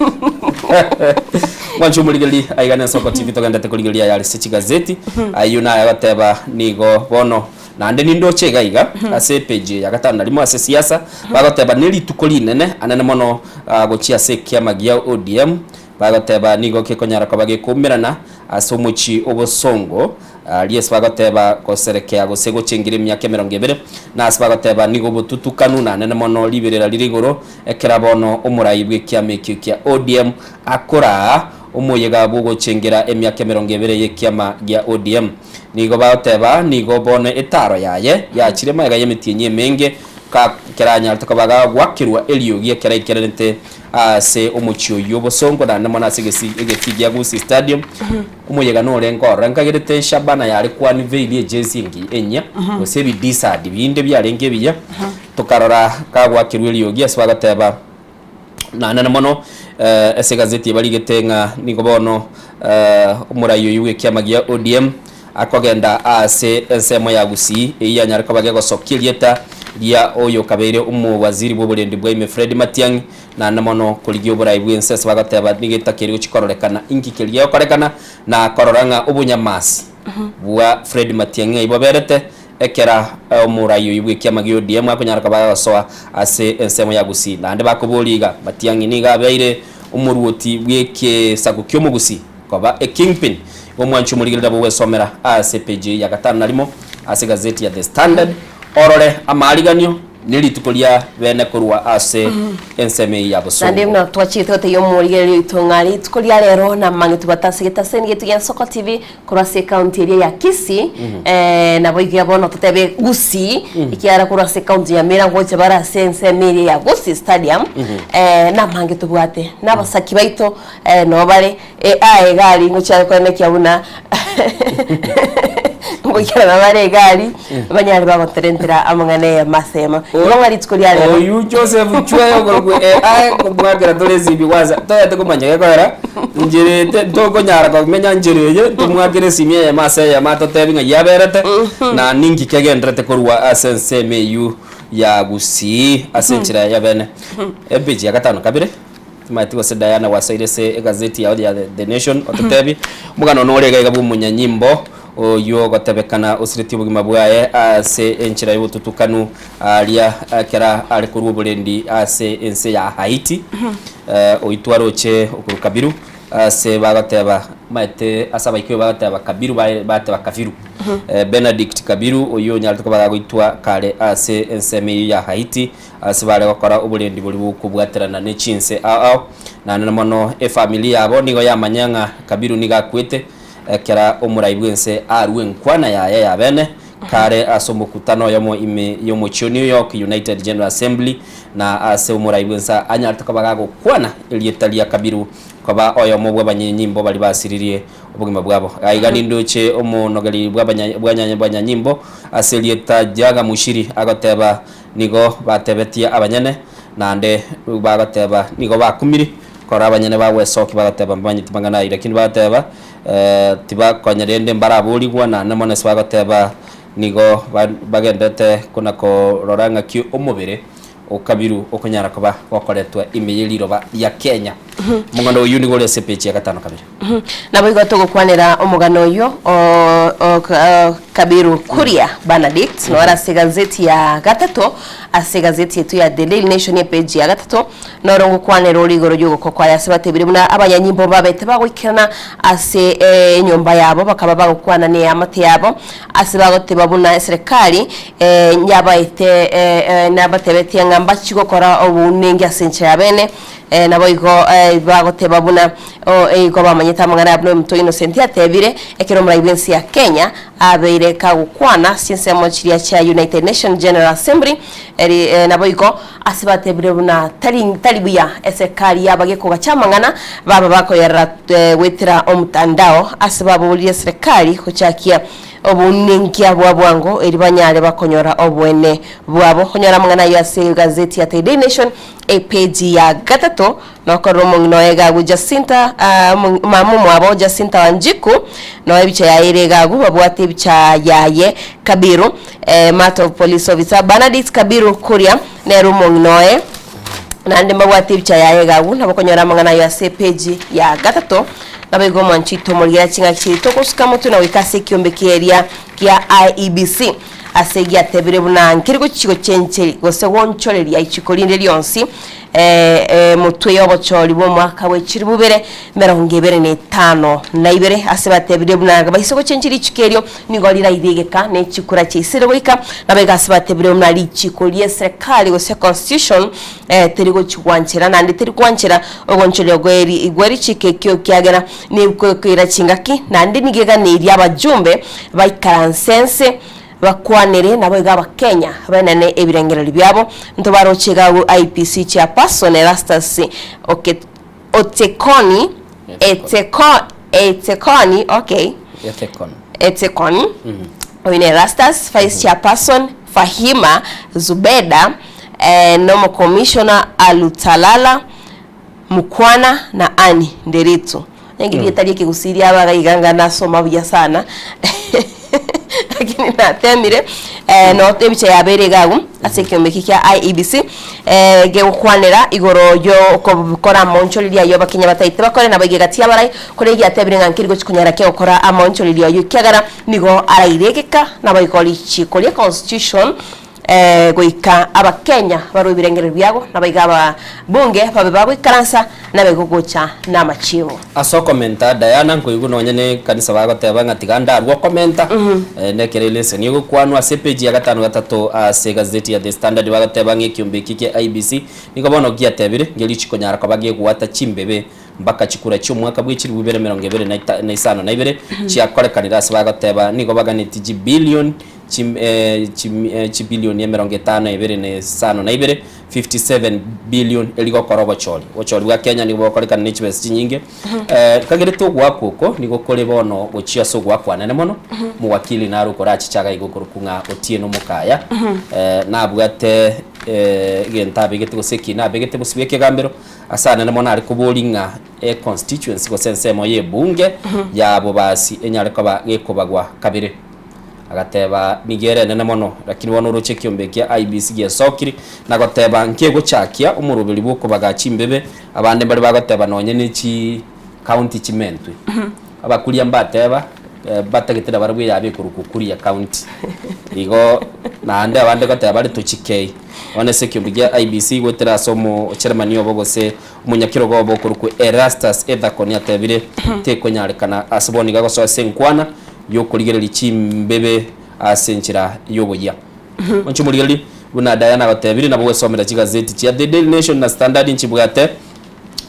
Mwanche omorigereria aiga na Ensoko TV togenderete korigereria ayare ase chigazeti, ayio naye agoteba nigo bono naende nindoche iga iga ase epage ya gatano na rimo ase siasa, bagoteba nerituko rinene anene mono ah, gochia ase ekiama gia ODM, Bagoteba nigo gekonyara koba gekoumerana ase omochie obosongo aria ase bagoteba goserekea gose gochengira emiaka emerongo ebere, na ase bagoteba nigo obotutukanu na anene mono riberera rire igoro, ekera bono omorai bw'ekiama ekio kia ODM akoraa omoyega bw'ogochengera emiaka emerongo ebere y'ekiama gia ODM. Nigo bagoteba nigo bono etaaro yaye yachire magega y'emetienyi emenge ka keranyarete koba gagwakerwa eriogi ekero aikeranete Ase omochie oyio obosongo naende mono ase egesi egetii gia Gusii Stadium, omoyega norenge ororo. Nkagerete Shabana yare kwani veil ejezi engiya enyia, gose ebidisadi binde biarenge ebiya, tokarora kagwakerwa eriogi ase bagoteba naende na mono ase egazeti ebarigete ng'a nigo bono omorai oyio bw'ekiama gia ODM Akogenda aase ensemo ya Gusii, eyio yanyare koba gegosokia erieta ria oyokabeire omowaziri bw'oborendi bwa ime Fred Matiang'i, naende mono korigia oborai bw'ense ase bagoteba nigo etakeire gochia kororekana inki keria gegokorekana na korora ng'a obonyamasi bwa Fred Matiang'i ng'ai boberete ekera omorai oyio bw'ekiama gia ODM akonyara koba agosoa ase ensemo ya Gusii. Naende bakoboria iga, Matiang'i nigo abeire omoruoti bw'ekesaku ki'omogusii. Koba a kingpin, igo omwanchi omorigereria bw'ogwesomera ase epeji ya gatano na rimo ase egazeti ya The Standard, orore amaariganio ne rituko ria bene korwa ase ensemo eye ya Naende bosongo. buna twachete gotebia omorigereria oito ng'a rituko ria rero namang'e tobwate ase getaseni getu gia Nsoko TV korwa ase ekaunti eria ya Kisii eh, nabo iga bono totebe Gusii ekiagera korwa ase ekaunti ya Nyamira ngocha bare ase ensemo eria ya Gusii Stadium eh, namange tobwate na abasaki baito Eh, noo bare eh, aye egari ngochiare koenekia buna ngoikerana bare egari banyare bagoterentera amang'ana eyemo ase eyemo. Igo ng'a rituko ria rero Oyu Joseph Chweyo okorokwa eh, aye komwakera tore esimi kwanza toete komanya gekoera ncherete ntokonyara komenya nchera eye tomwakere esimi eyemo ase eyemo atotebi ng'ai aberete na ninki kegenderete korwa ase ensemo eywo ya Gusii ase enchera ya bene. Epeji ya gatano kabere. Timanyeti gose Diana gwasoire ase egazeti yao ya The Nation ototebie. Omogano nore iga iga bwa omonyanyimbo oyio ogotebekana osiretie obogima bwaye ase enchera y'obotutukanu aria ekero are korwa oborendi ase ense ya Haiti. Oyio twaroche okorwa Kabiru ase bagoteba maete ase abaikuyu bagoteba Kabiru bae bateba Kabiru. Benedict Kabiru oyio onyarete koba gagoitwa kare ase ensemo eyio ya Haiti Ase bare gokora oborendi boria bw'okobwaterana ne chinse ao ao, naende mono efamiri yabo nigo yamanya ng'a Kabiru nigo akwete, ekero omorai bw'ense arua enkwana yaye ya bene kare ase omokutano oyomo ime y'omochie o New York, United General Assembly, na ase omorai bw'ense anyarete koba gagokwana erieta ria Kabiru koba oyomo bw'abanyenyimbo baria basiririe obogima bwabo. Aiga nindoche omonogeri bw'abanyanyimbo ase erieta Jaga Mushiri agoteba Nigo batebetie abanyene, naende bagoteba, Nigo bakumire. Korora abanyene bagwesokia bagoteba, Mbamanyeti mang'ana ayio. Lakini bagoteba, Tibakonya rende mbaraborigwa, naende mono ase bagoteba, Nigo bagenderete kona-korora ng'aki omobere o Kabiru okonyara koba gokoretwa ime ye riroba ria Kenya. Omong'ana oyio nigo ore ase epeji ya gatano kabere. Naboigo togokwanera omogano oyio o o Kabiru Kuria Benedict noro ase egazeti ya gatato ase egazeti yetu ya The Daily Nation epeji ya gatato noro ngokwanera ore igoro y'ogokwa kwaye ase batebire buna abanyanyimbo babete bagoikerana ase enyomba yabo bakaba bagokwana neamate yabo ase bagoteba buna eserekari yabaete nabatebetie ng'a mbachi gokora obounengi ase enchera ya bene Naboigo bagoteba buna igo bamanyete amang'ana aya buna omonto Innocent atebire, ekero omorai bw'ense ya Kenya abeire kagokwana ase chinsemo chiria chia United Nation General Assembly, eri naboigo ase batebire buna tari tari buya eserikari yaba gekogacha amang'ana baba bakoyarora goetera omotandao ase baboririe eserikari gochakia obounenkia bwa bwango eri banyare bakonyora oboene bwabo. Onyore amang'ana ayio ase egazeti ya The Daily Nation. Epeji ya gatato nokorora omong'ina oye egagu Jacinta mama omwabo Jacinta Wanjiku noe ebicha yaye ere egagu babwate ebicha yaye Kabiru Mart of Police Officer Bernadette Kabiru Kuria nere omong'ina oye naende mbabwate ebicha yaye egagu nabo okonyora amang'ana ayio ase epeji ya gatato naboigo omwanchi oito omorigera ching'aki chiria togosuka motwe na goika ase ekiombe keria kia IEBC. Ase giatebire buna nkeri gochia gochencheri gose gonchoreria ichiko rinde rionsi motwe y'obochori bw'omwaka bwe chilifu bibere emerongo ebere na etano na ibere. Ase batebire buna baise gochencheria ichiko erio nigo riraire egeka ne chikura chiaisire goika. Nabo iga ase batebire buna richiko ri'eserekari gose constitution teri gochia gwanchera naende teri gwanchera ogonchoreria gwe richiko ekio ekiagera Nigo chingaki, naende nigo eganeirie abajumbe baikaranse ense bakwanere naboigo abakenya baenane ebirengererio biabo. Ntobaroche iga agwo IEBC chairperson Erastus Otekoni Etekoni okay Etekoni oyo ne Erastus, vice chairperson Fahima Zubeda nomokomishona Alutalala Mukwana na Annie Nderitu. Onye rieta ria ekegusii riaba iga iga ng'a nasoma buya sana lakini natemire eh, no ebicha yabeire iga agwo ase ekiombe eki kia IEBC eh, gegokwanera igoro yokokora amaonchoreria ayio abakenya bataete bakore nabo iga egati y'abarai kore egiatebire ng'a nkeri gochi konyara kegokora amaonchoreria ayio ekiagera nigo araire egeka nabo igo richiko ria constitution Goika Abakenya barue ebirengererio biabo, naboigo ababunge babe bagoikaransa nabe gogocha namachibo. Ase okomenta, Diana, nkoigwa nonye ne ekanisa bagoteba ng'a tiga ndarue okomenta, nekero eleseni egokwanwa ase epeji ya gatano gatato ase egazeti ya The Standard bagoteba ng'a ekiombe eke kia IEBC nigo bono giatebire ngerio chikonyara koba gegoata chimbebe mpaka chikura chi'omwaka bwe chilifu ibere emerongo ebere na isano na ibere chiakorekanire ase bagoteba nigo baganetie chibillion Chibilioni emerongo etano ebere na isano na ibere, 57 billion, eri gokora obochori. Obochori bwa Kenya nigo bogokorekana ne chibesa chinyinge. Kagerete ogoakwa oko nigo kore bono gochia ase ogoakwa anene mono. Omowakili naro okorachiche iga iga okorokwa ng'a Otieno Mokaya nabwate egento abegete gose ekina abegete bosio bw'ekegambero ase anene mono are koboria ng'a econstituency gose ensemo y'ebunge ya Bobasi enyare koba gekobagwa kabere. Agateba, Nigo ere enene mono, lakini bono oroche ekiombe ekia IEBC giesokire, na goteba nkegochakia omoroberi bw'okobagaa chimbebe, abande mbare bagoteba nonye ne chi county chimentwe. Abakuria mbateba, batagete nabarabwo eyabe ekorokwa Kuria county. Igo naende abande goteba bare tochikei. Bono ase ekiombe gia IEBC goetera ase omo chairman obo gose omonyakerogo obo okorokwa Erastus Ethakoni atebire tekonyarekana ase bono iga gosoa ase enkwana y'okorigereria chimbebe ase enchera y'oboyia. Inche omorigereria, buna Diana agotebirie, nabo gwesomera chigazeti chia The Daily Nation na Standard nchibwate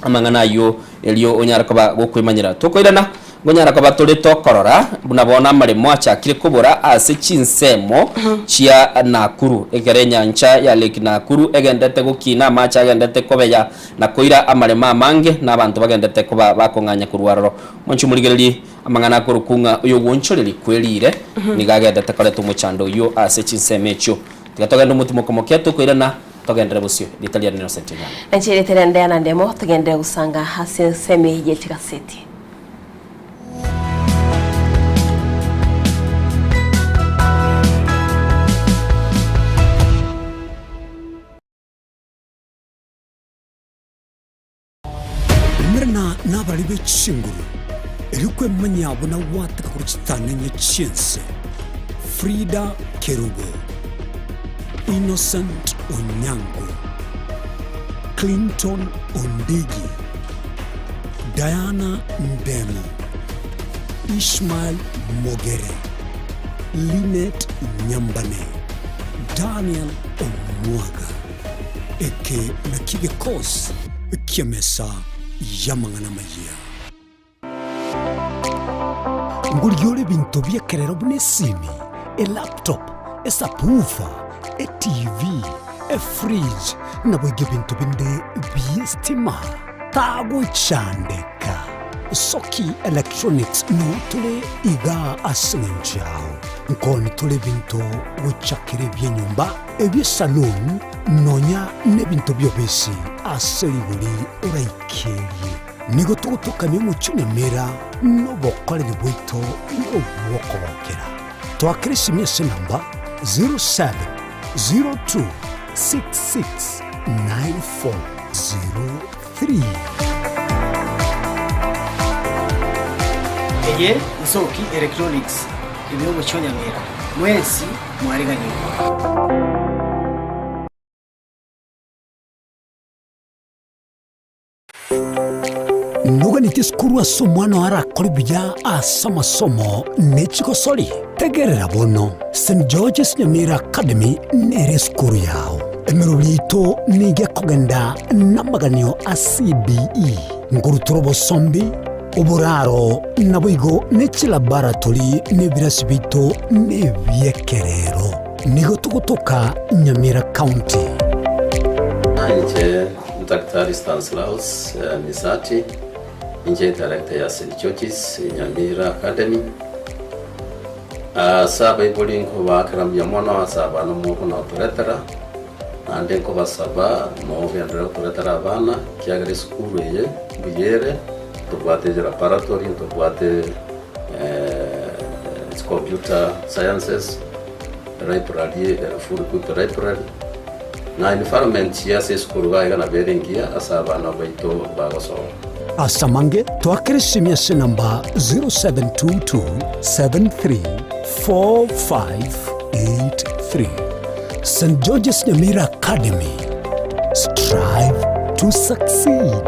amang'ana ayio erio onyare koba gokwemanyera. Tokoirana, ngonyara koba tore tokorora buna bono amaremo achakire kobora ase chinsemo chia Nakuru, ekero enyancha ya Lake Nakuru egendete gokina amache agendete kobeya na koira amaremo amange na abanto bagendete koba bakong'anya korwa aroro. Monche omorigererie, Amang'ana akorokwa ng'a oyogwonchoreria kwerire nigo agendete koreta omochando oyio ase chinsemo echio. Tiga togende omotimoko moke tokoirana togenderere bosio. Erieta riane Innocent Onyango. Inche erieta riane Diana Ndemo, togenderere gosanga ase ensemo eye ye chigaseti. Umerana nabari be chinguru, erio kwemanyia buna gwataka korwa chitanenye chi'ense. Frida Kerubo, Innocent Onyango, Clinton Ondigi, Diana Ndemo, Ishmael Mogere, Linet Nyambane, Daniel Omwaga. Eke nakio gekosi ki'emesa y'amang'ana amayia. Ngorigia ore ebinto bi'ekerero buna esimi, elaptop, esubwoofer, etv, efridge, naboigo ebinto binde bi'estima. Tagochandeka. Soki Electronics noo tore igaa ase eng'encho yao. Nkoni tore ebinto gochakera ebi'enyomba, Ebi'esaloon nonya nebinto bi'obisi ase rigori oraikerie. Nigo togotokania omochie Nyamira nobokoreri bwaito nobw'okogokera. Toakere esimi ase enamba 0702669403. Eye Nsoki Electronics ime omochie o Nyamira. Mwensi mwareganigwe. Noganeti esukuru ase omwana oo arakore buya ase amasomo ne chigosori? Tegerera bono, St. George's Nyamira Academy nere esukuru yao. Emerobio yaito nigo ekogenda namaganio a CBE, nkorutora obosombi, Oboraro, naboigo ne chilaboratory na ebirasi biaito nebi'ekerero. Nigo togotoka Nyamira County. Inche Daktari Stanislaus Misati, inche director ya St George's Nyamira Academy. Ase abaibori nkobaakera mbuya mono ase abana mokonotoretera, naende nkobasaba mogenderere gotoretera abana, ekiagera esukuru eye mbuya ere. Ntobwate laboratory, ntobwate computer sciences, library ere full equipped library, na environment ya ase esukuru iga iga nabo ere engiya ase abana baito bagosoma. Ase amange, toakere esimi ase enamba 0722734583. St. George's Nyamira Academy, strive to succeed.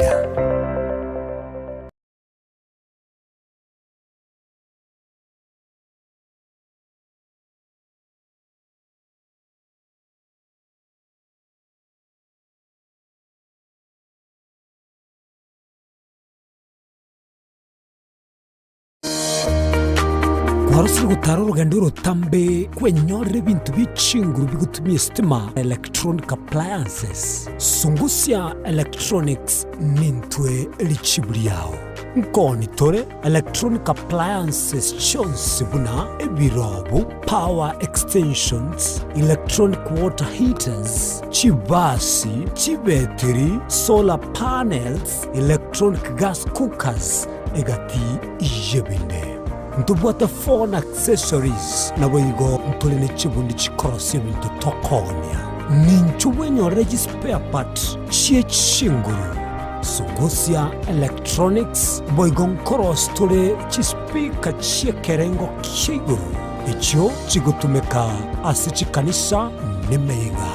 Kwarosire gotara orogendo orotambe kwenyorera ebinto bie chinguru bigotumia esitima, electronic appliances. Sungusia Electronics nintwe richibu riao. Nkoni tore electronic appliances chionsi buna ebirobu, power extensions, electronic water heaters, chibasi, chibetiri, solar panels, electronic gas cookers, egati y'ebinde. Ntobwate phone accessories, naboigo ntore ne chibundi chikorosia ebinto tokoonia. Ninchu bwenyorere chispare part chie chinguru. Sungusia Electronics boigo nkorosia tore chispeaker chi'ekerengo kia igoro echio chigotumeka ase chikanisa nemeiga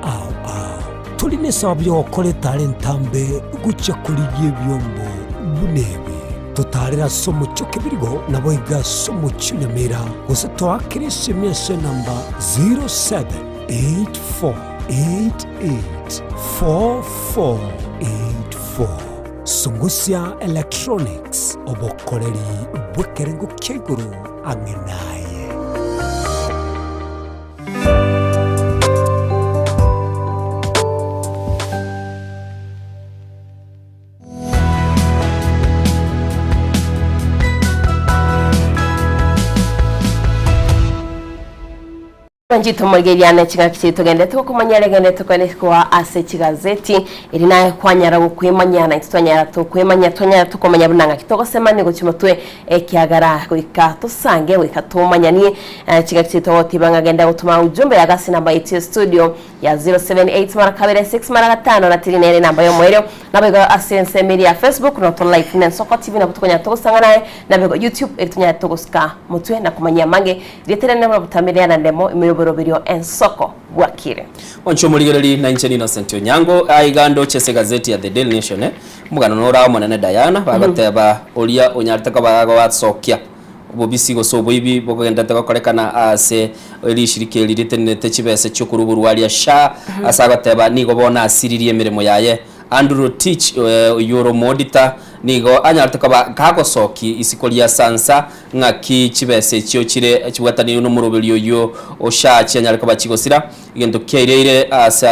ao ao. Tori nesababu y'ogokora etara entambe gochia korigia ebiombo buna ebi. Totaarere ase omochie o Kebirigo, naboigo ase omochie o Nyamira, gose toakere esimi ase enamba 0784884484. Sungusia Electronics, obokoreri bw'ekerengo kia igoro ang'e naye. Nchito morigeria chingaki chiaito togende gokomanya regende tokwane koa ase chigazeti eri naye kwanyara gokwemanya na intwe twanyara tokwemanya twanyara tokomanya buna ng'aki togosemania gochia motwe ekiagera goika tosange goika tomanyanie chingaki chiaito togotiba ng'a genda gotoma ujumbe iga ase enamba yaito ya studio ya 078 mara kabere 6 mara gatano na tiri nere enamba y'omoerio. Naboigo ase ensemo eria ya Facebook noto live na Ensoko TV nabo tokonyara togosang'a naye, naboigo YouTube eri tonyare togosuka motwe na komanyia amange. Rieta riane buna botambe na ndemo ime y'oboroberio Ensoko bwakire. Onche omorigereri na inche Innocent Onyango aiga ndoche ase egazeti ya The Daily Nation eh, omogano nore aa omonene Diana bagoteba oria onyarete koba gagoasokia obobisi gose oboibi bokogenderete gokorekana ase rishirika eri ritenenete chibesa chi'okorwa oborwaria SHA ase agoteba nigo bono asiririe emeremo yaye. Andrew Rotich oyio ore omoodita nigo anyarete koba kagosokia isiko ria Sansa ng'aki chibesa echio chire chibwatanirwe nomoroberi oyio o SHA chianyare koba chigosira. Egento kiaireire ase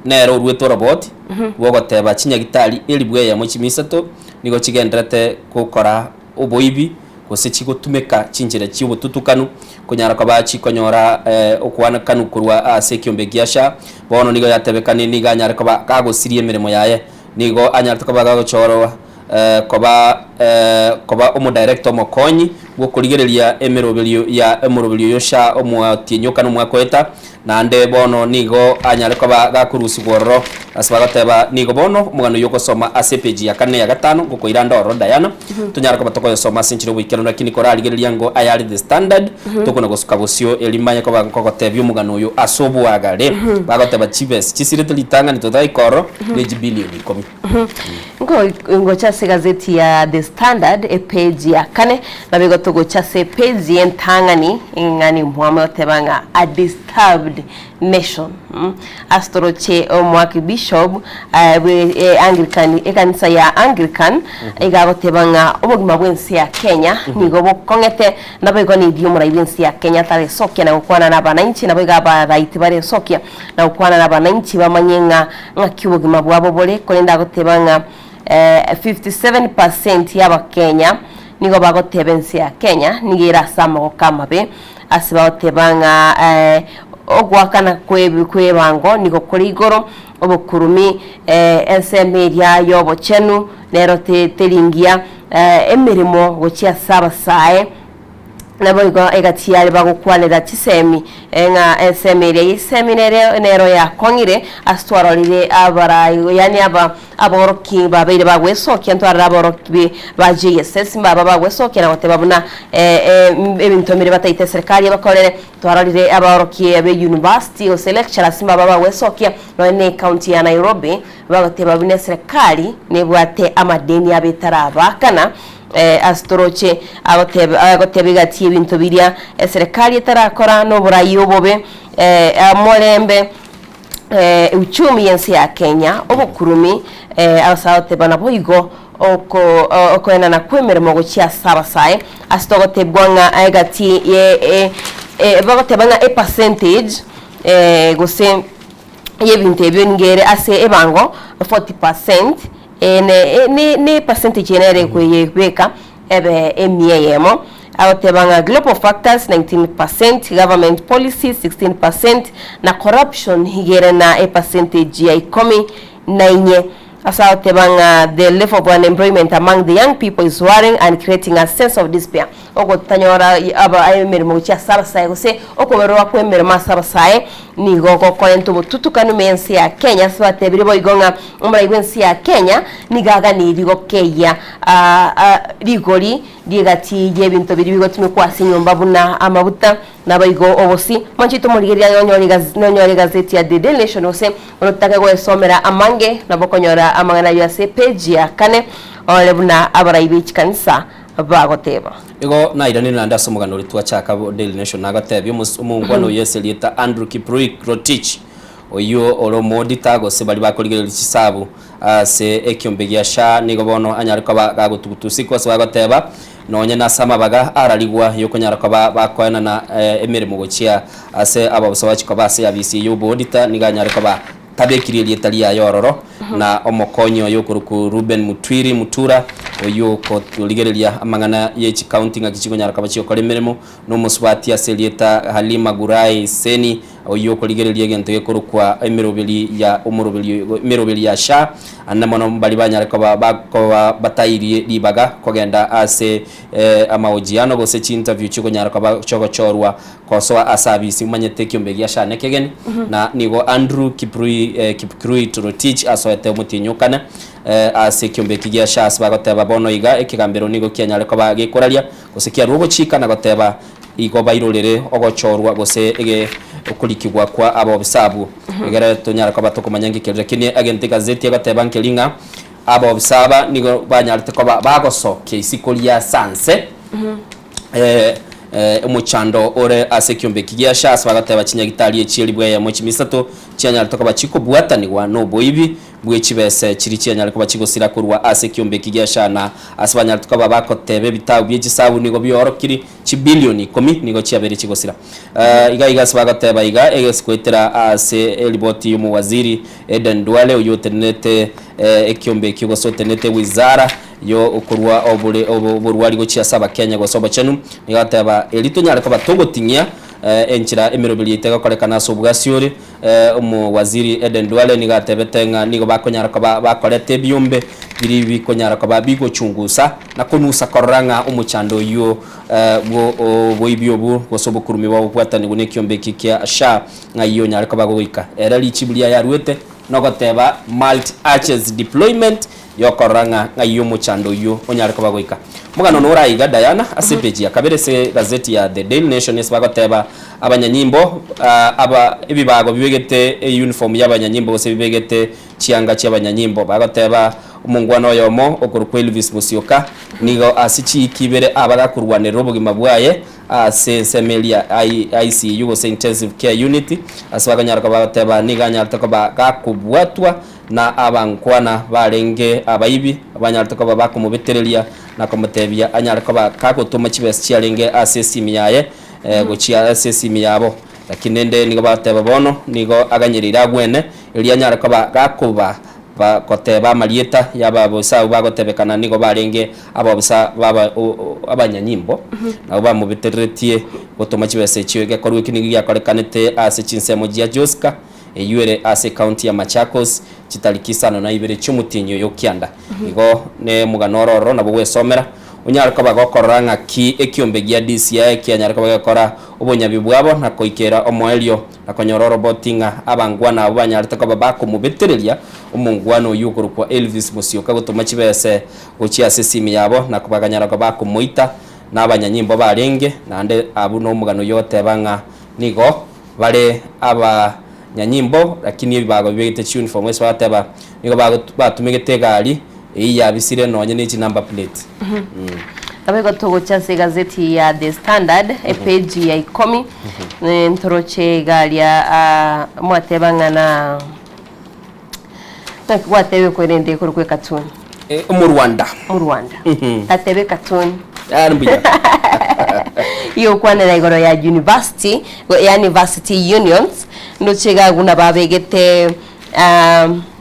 nere oruete oroboti bw'ogoteba chinyagitari elibu eyemo chimia isato nigo chigenderete gokora oboibi gose chigotumeka chinchera chi'obotutukanu konyara koba chikonyora okoanekanu korwa ase ekiombe gia SHA. Bono nigo yatebekani nigo anyare koba gagosiria emeremo yaye. Nigo anyarete koba gagochorwa koba koba omodirector omokonyi bw'okorigereria emeroberio ya omoroberio oyo SHA omotienyi okana omwaka oeta. Naende bono nigo anyare koba gakorusigwa ororo, ase bagoteba, Nigo bono omogano oyio ogosoma ase epeji ya kane ya gatano, ngokoira ande ororo Diana, tonyare koba tokoyosoma ase enchera y'oboikeranu, lakini korarigereria ngo ayare the standard, tokona gosuka bosio erio manye koba nkogotebia omogano oyo ase oboagare. Bagoteba chibesa chisirete ritang'ani totaika ororo, ne chibilioni ikomi. Nko- Ngocha ase egazeti ya The Standard epage ya kane, nabo igo togocha ase epage y'entang'ani eng'ani mwamo egoteba ng'a a disturbed nation mm. Ase toroche omoarchbishop eh, bwe eh, Anglican ekanisa ya Anglican iga agoteba ng'a obogima bw'ense ya Kenya nigo bokong'ete nabo igo nidio omorai bw'ense ya Kenya ataresokia na gokwana na abananchi nabo iga abarai tibaresokia na gokwana na abananchi bamanye ng'a Ng'aki obogima bwabo bore, korende agoteba ng'a 57 percent y'Abakenya nigo bagoteba ense ya Kenya nigo ere ase amagoko amabe, ase bagoteba ng'a ogoakana kw'ebango nigo kore igoro, obokurumi, ensemo eria y'obochenu nero teri ngiya, emeremo gochia ase abasae. Naboigo egati yare bagokwanera chisemi, ng'a ensemo eria y'esemi nere nero yakong'ire, ase twarorire abarai, yaani aba aboroki babeire bagwesokia, ntwarore aboroki be ba JSS mbaba bagwesokia na goteba buna ebinto mbire bataete eserekari ebakorere, twarorire abaoroki be university gose lecturers mbaba bagwesokia, nonye ne ecounty ya Nairobi, bagoteba buna eserekari nebwate amadeni abo etarabakana. Ase toroche agoteba agoteba egati y'ebinto biria eserekari etarakora noborai obobe, omorembe, uchumi y'ense ya Kenya, obokurumi, ase agoteba naboigo oko okoenana kw'emeremo gochia ase abasae, ase togotebwa ng'a egati ye bagoteba ng'a epercentage gose y'ebinto ebio nigo ere ase ebango 40%, ne ne percentage eye nere ekoyebeka ebe emia eyemo. Agoteba ng'a global factors 19%, government policies 16%, na corruption iga ere na epercentage ya ikomi na inye. Ase agoteba ng'a the level of unemployment among the young people is worrying and creating a sense of despair. Ogotanyora aba emeremo gochia ase abasae gose okoberwa kw'emeremo ase abasae nigo gokorenta obotutukanu ime y'ense ya Kenya ase batebire boigo ng'a omorai bw'ense ya Kenya nigo aganirie gokeyia rigori ri'egati y'ebinto biria bigotumekwa ase enyomba buna amabuta Naboigo obosi, mwanche tomorigereria nonyore egaz nonyore egazeti ya The Daily Nation gose orotake goesomera amange nabo okonyora amang'ana ayio ase epeji ya kane orore buna abarai be chikanisa bagoteba. Igo nairanire naende ase omogano oria twachaka bo Daily Nation nagotebia omos omongwana oyio ase erieta Andrew Kipruik Rotich oyio ore omoodita gose baria bakorigereria chisabu ase ekiombe gia SHA nigo bono anyare koba gagotugutusikwa ase bagoteba Nonye nase amabaga ararigwa y'okonyara koba bakoenana emeremo gochia ase ababosa bachia koba ase eabisi y'oboodita, nigo anyare koba tabekirie erieta riaye ororo, na omokonyi oye okorokwa Reuben Mutwiri Mutura, oyio okorigereria amang'ana ye chikaunti ng'aki chikonyara koba chigokora emeremo, na omosubati ase erieta Halima Gurai Seni, Oyio okorigereria egento gekorokwa emeroberi ya omoroberi emeroberi ya SHA, ande mono mbaria banyare koba bakoba batairie ribaga kogenda ase amahojiano gose chiinterview chikonyara koba chiogochorwa kosoa ase abisi. Omanyete ekiombe gia SHA nekegeni na nigo Andrew Kiprui Kipkirui Toroitich asoete omotienyi okane ase ekiombe eki gia SHA ase bagoteba bono iga ekegambero nigo kianyare koba gekoraria gose kiarua ogochika na goteba Igo bairorere ogochorwa gose ege okorikigwa kwa abobisa abwo, egere tonyare koba tokomanya ng'iki keria. Lakini egento egazeti egoteba nkeri ng'a abobisa aba nigo banyarete koba bagosokia isiko ria ase anse omochando ore ase ekiombe eki gia SHA ase bagoteba chinyagitari echi elibu eyemo chimi isato chianyarete koba chikobwatanigwa noboibi bwe chibese chiria chianyare koba chigosira korwa ase ekiombe eki gia SHA na ase banyarete koba bagoteba ebitabu bie chisabu nigo biorokiri Chibilioni ikomi nigo chiabeire chigosira. Iga iga ase bagoteba iga egesi goetera ase eriboti y'omowaziri Aden Duale oyio otenenerete ekiombe ekio gose otenenerete ewizara yo okorua obore oborwari gochia ase abakenya gose obochenu nigo agoteba eri tonyare koba togoting'ia enchera emeroberi yaito egokorekana ase obwasi ore Omowaziri Aden Duale nigo atebete ng'a nigo bakonyara koba bakoreta ebiombe biria bikonyara koba bigochungusa na konusa korora ng'a omochando oyio bwo oboibi obwo gose obokurumi bwabobwatanigwe nekiombe eki kia SHA ng'ai onyare koba gogoika. Ere richibu riaye aruete nogoteba multi agency deployment yokorora ng'a ng'ai omochando oyio onyare koba goika. Omogano nore aiga Diana ase epeji ya kabere ase egazeti ya The Daily Nation ase bagoteba abanyanyimbo aba ebibago bibegete euniform y'abanyanyimbo gose bibegete chianga chi'abanyanyimbo bagoteba omongwana oyomo okorokwa Elvis Musyoka nigo ase chiiki ibere abagakorwanerera obogima bwaye ase ensemo eria ICU gose Intensive Care Unit ase bakonyara koba bagoteba nigo anyarete koba gakobwatwa Na abankwana barenge abaibi banyarete koba bakomobetereria na komotebia anyare koba kagotoma chibesa chiarenge ase esimi yaye gochia ase esimi yabo. Lakini rende nigo bagoteba bono nigo aganyereire agwene, erio anyare koba gakoba goteba amarieta y'ababoisa abwo bagotebekana nigo barenge abobisa b'aba abanyanyimbo, nabwo bamobetereretie gotoma chibesa echio. Egekorwa eki nigo giakorekanete ase chinsemo chia Joska. Eyio ere ase ekaunti ya Machakos, chitariki isano na ibere chi'omotienyi oyo kianda. Igo nemogano ore ororo nabo gwesomera, onyare koba gokorora ng'aki ekiombe gia DCI kianyare koba gegokora obonyabi bwabo na koikera omoerio na konyora oroboti ng'a abangwana abwo banyarete koba bakomobetereria omongwana oyio okorokwa Elvis Musyoka gotoma chibese gochia ase esimi yabo na bakanyara koba bakomoita na abanyanyimbo barenge naende abwo nomogano oyio ogoteba ng'a nigo Bare abanyanyimbo, lakini ebibago bibegete chiuniform ase bagateba nigo batumegete egari eyio yabisire nonye ne chinumber plate. Nabo togocha ase egazeti ya The Standard epeji ya ikomi ntoroche iga aria mwateba ng'a na ng'aki gwateba ekwerende ekorokwa ekatuni Omorwanda. Omorwanda. Tateba ekatuni. Yaani mbuya. Igokwanera igoro ya university, yaani varsity unions, ndoche iga buna babegete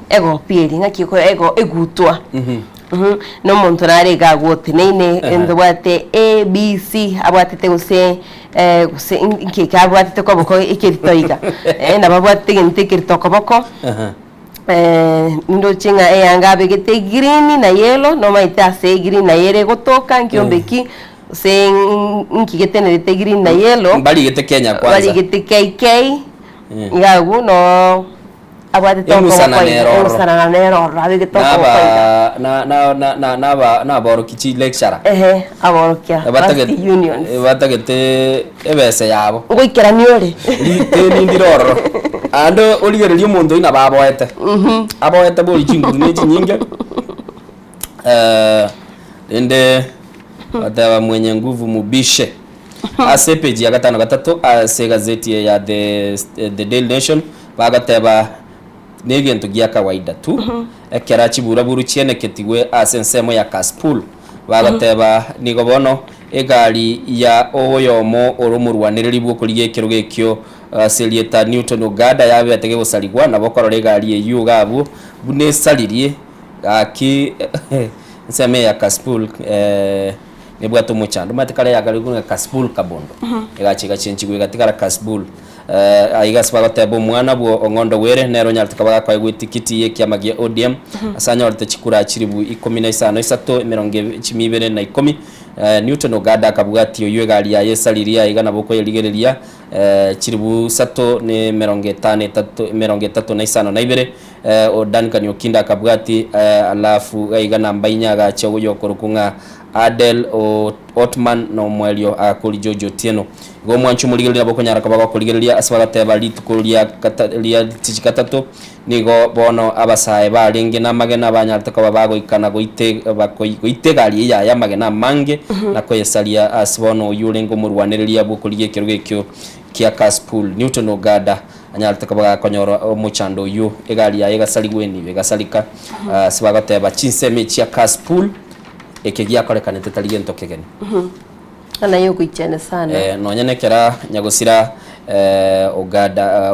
egopi eria ng'aki eko ego egutwa. Na omonto nare iga agwo oteneine, ntobwate A, B, C, abwatete gose gose nki eke abwatete koboko ekerito iga, nabo abwatete egento ekerito koboko. Nindoche ng'a eyanga abegete egreen na yellow, nomaete ase egreen na yellow egotoka, nkiombe ki, gose nki getenerete green na yellow. Mbarigete Kenya kwanza. Barigete KK, iga agwo noo abwatete Emusanana okoboko iga, eroro. emusanana nere ororo abegete okoboko iga. Naba na na na na naba naboroki chi lecturer. Ehe, aborokia, Batagete varsity unions. batagete ebese yabo. Ngoikerania ore. Riteni ndire ororo. Ande origererie omonto oyio nabo aboete. Aboete bori chinguru ne chinyinge. Rende bateba mwenye nguvu mubishe. Ase epeji ya gatano gatato ase egazeti eye ya The, The Daily Nation bagoteba negento gia kawaida tu ekera chiburaburu chieneketigwe ase ensemo ya Kasipul. Bagoteba nigo bono egari ya oyomo ore omorwanereri bw'okorigia ekerogo ekio ase erieta Newton Ogada yabete gegosarigwa, nabo okorora egari eyio iga abwo buna esaririe gaki ensemo eye ya Kasipul nebwate omochando. Omanyete kare yakare ng'a Kasipul Kabondo egacha egachenchigwa egatigara Kasipul. Aiga ase bagoteba omwana bwo Ong'ondo Were nere onyarete koba gakoegwa etikiti y'ekiama gia ODM ase anyorete chikura chilifu ikomi na isano isato emerongo chimia ibere na ikomi. Newton Ogada akabwatia oyio egari yaye esaririe aiga nabo okoyerigereria chilifu isato na emerongo etano etato emerongo etato na isano na ibere. Duncan Okinda akabwatia alafu aiga namba inya agacha oyokorokwa ng'a Adel Otman na omoerio agakori George Otieno. Igo omwancho omorigereria nabo okonyara koba gokorigereria ase bagateba rituko ria ria tichi gatato nigo bono abasae barenge namagena banyarete koba bagoikana goite goita egari eye yaye amagena amange na koyesaria ase bono oyio orenge omorwanereria bw'okorigia ekerogo ekio kia Kasipul Newton Ogada anyarete koba gakonyora omochando oyio egari yaye egasarigwa enibo egasarika ase bagoteba chinsemo echia Kasipul eke giakorekanete tari gento kegeni. Ng'a naye ogoichana sana. Eh, nonya nekera nyagosira eh, ogada eh,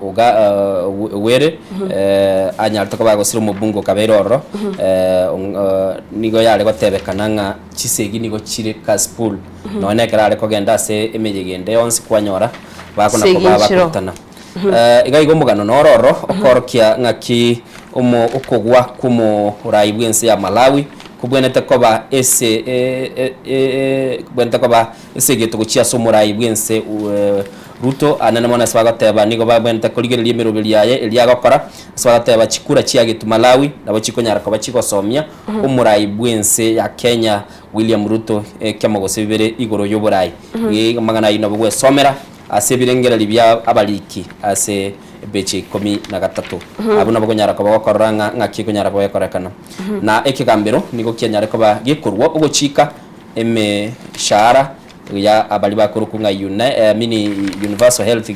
oga eh, were eh, anyarete koba agosira omobunge okabeire ororo eh, eh, nigo yare gotebekana ng'a chisegi nigo chire kasipul nonya nekero are kogenda ase emeyega ende yonsi kwanyora bakona Chisegi koba nchiro. bakotana Eh, iga igo omogano noro ororo okorokia ng'aki omo okogwa kw'omorai bw'ense ya Malawi Kobwenerete koba ese kobwenerete koba ase egeto gochia ase omorai bw'ense Ruto, anene mono ase bagoteba nigo babwenerete korigereria emeroberi yaye eria agokora, ase bagoteba chikura chiagetwe Malawi nabo chikonyara koba chigosomia omorai bw'ense ya Kenya William Ruto ekiamo gose bibere igoro y'oborai. Amang'ana ayio nabo gwesomera Ase ebirengererio bia abariki ase epeji ya ikomi na gatato, abwo nabo konyara koba gokorora ng'a ng'aki ekonyara koba gekorekana. Na ekegambero nigo kianyare koba gekorwa ogochika emeshahara ya abaria bakorokwa ng'a uni I mean universal health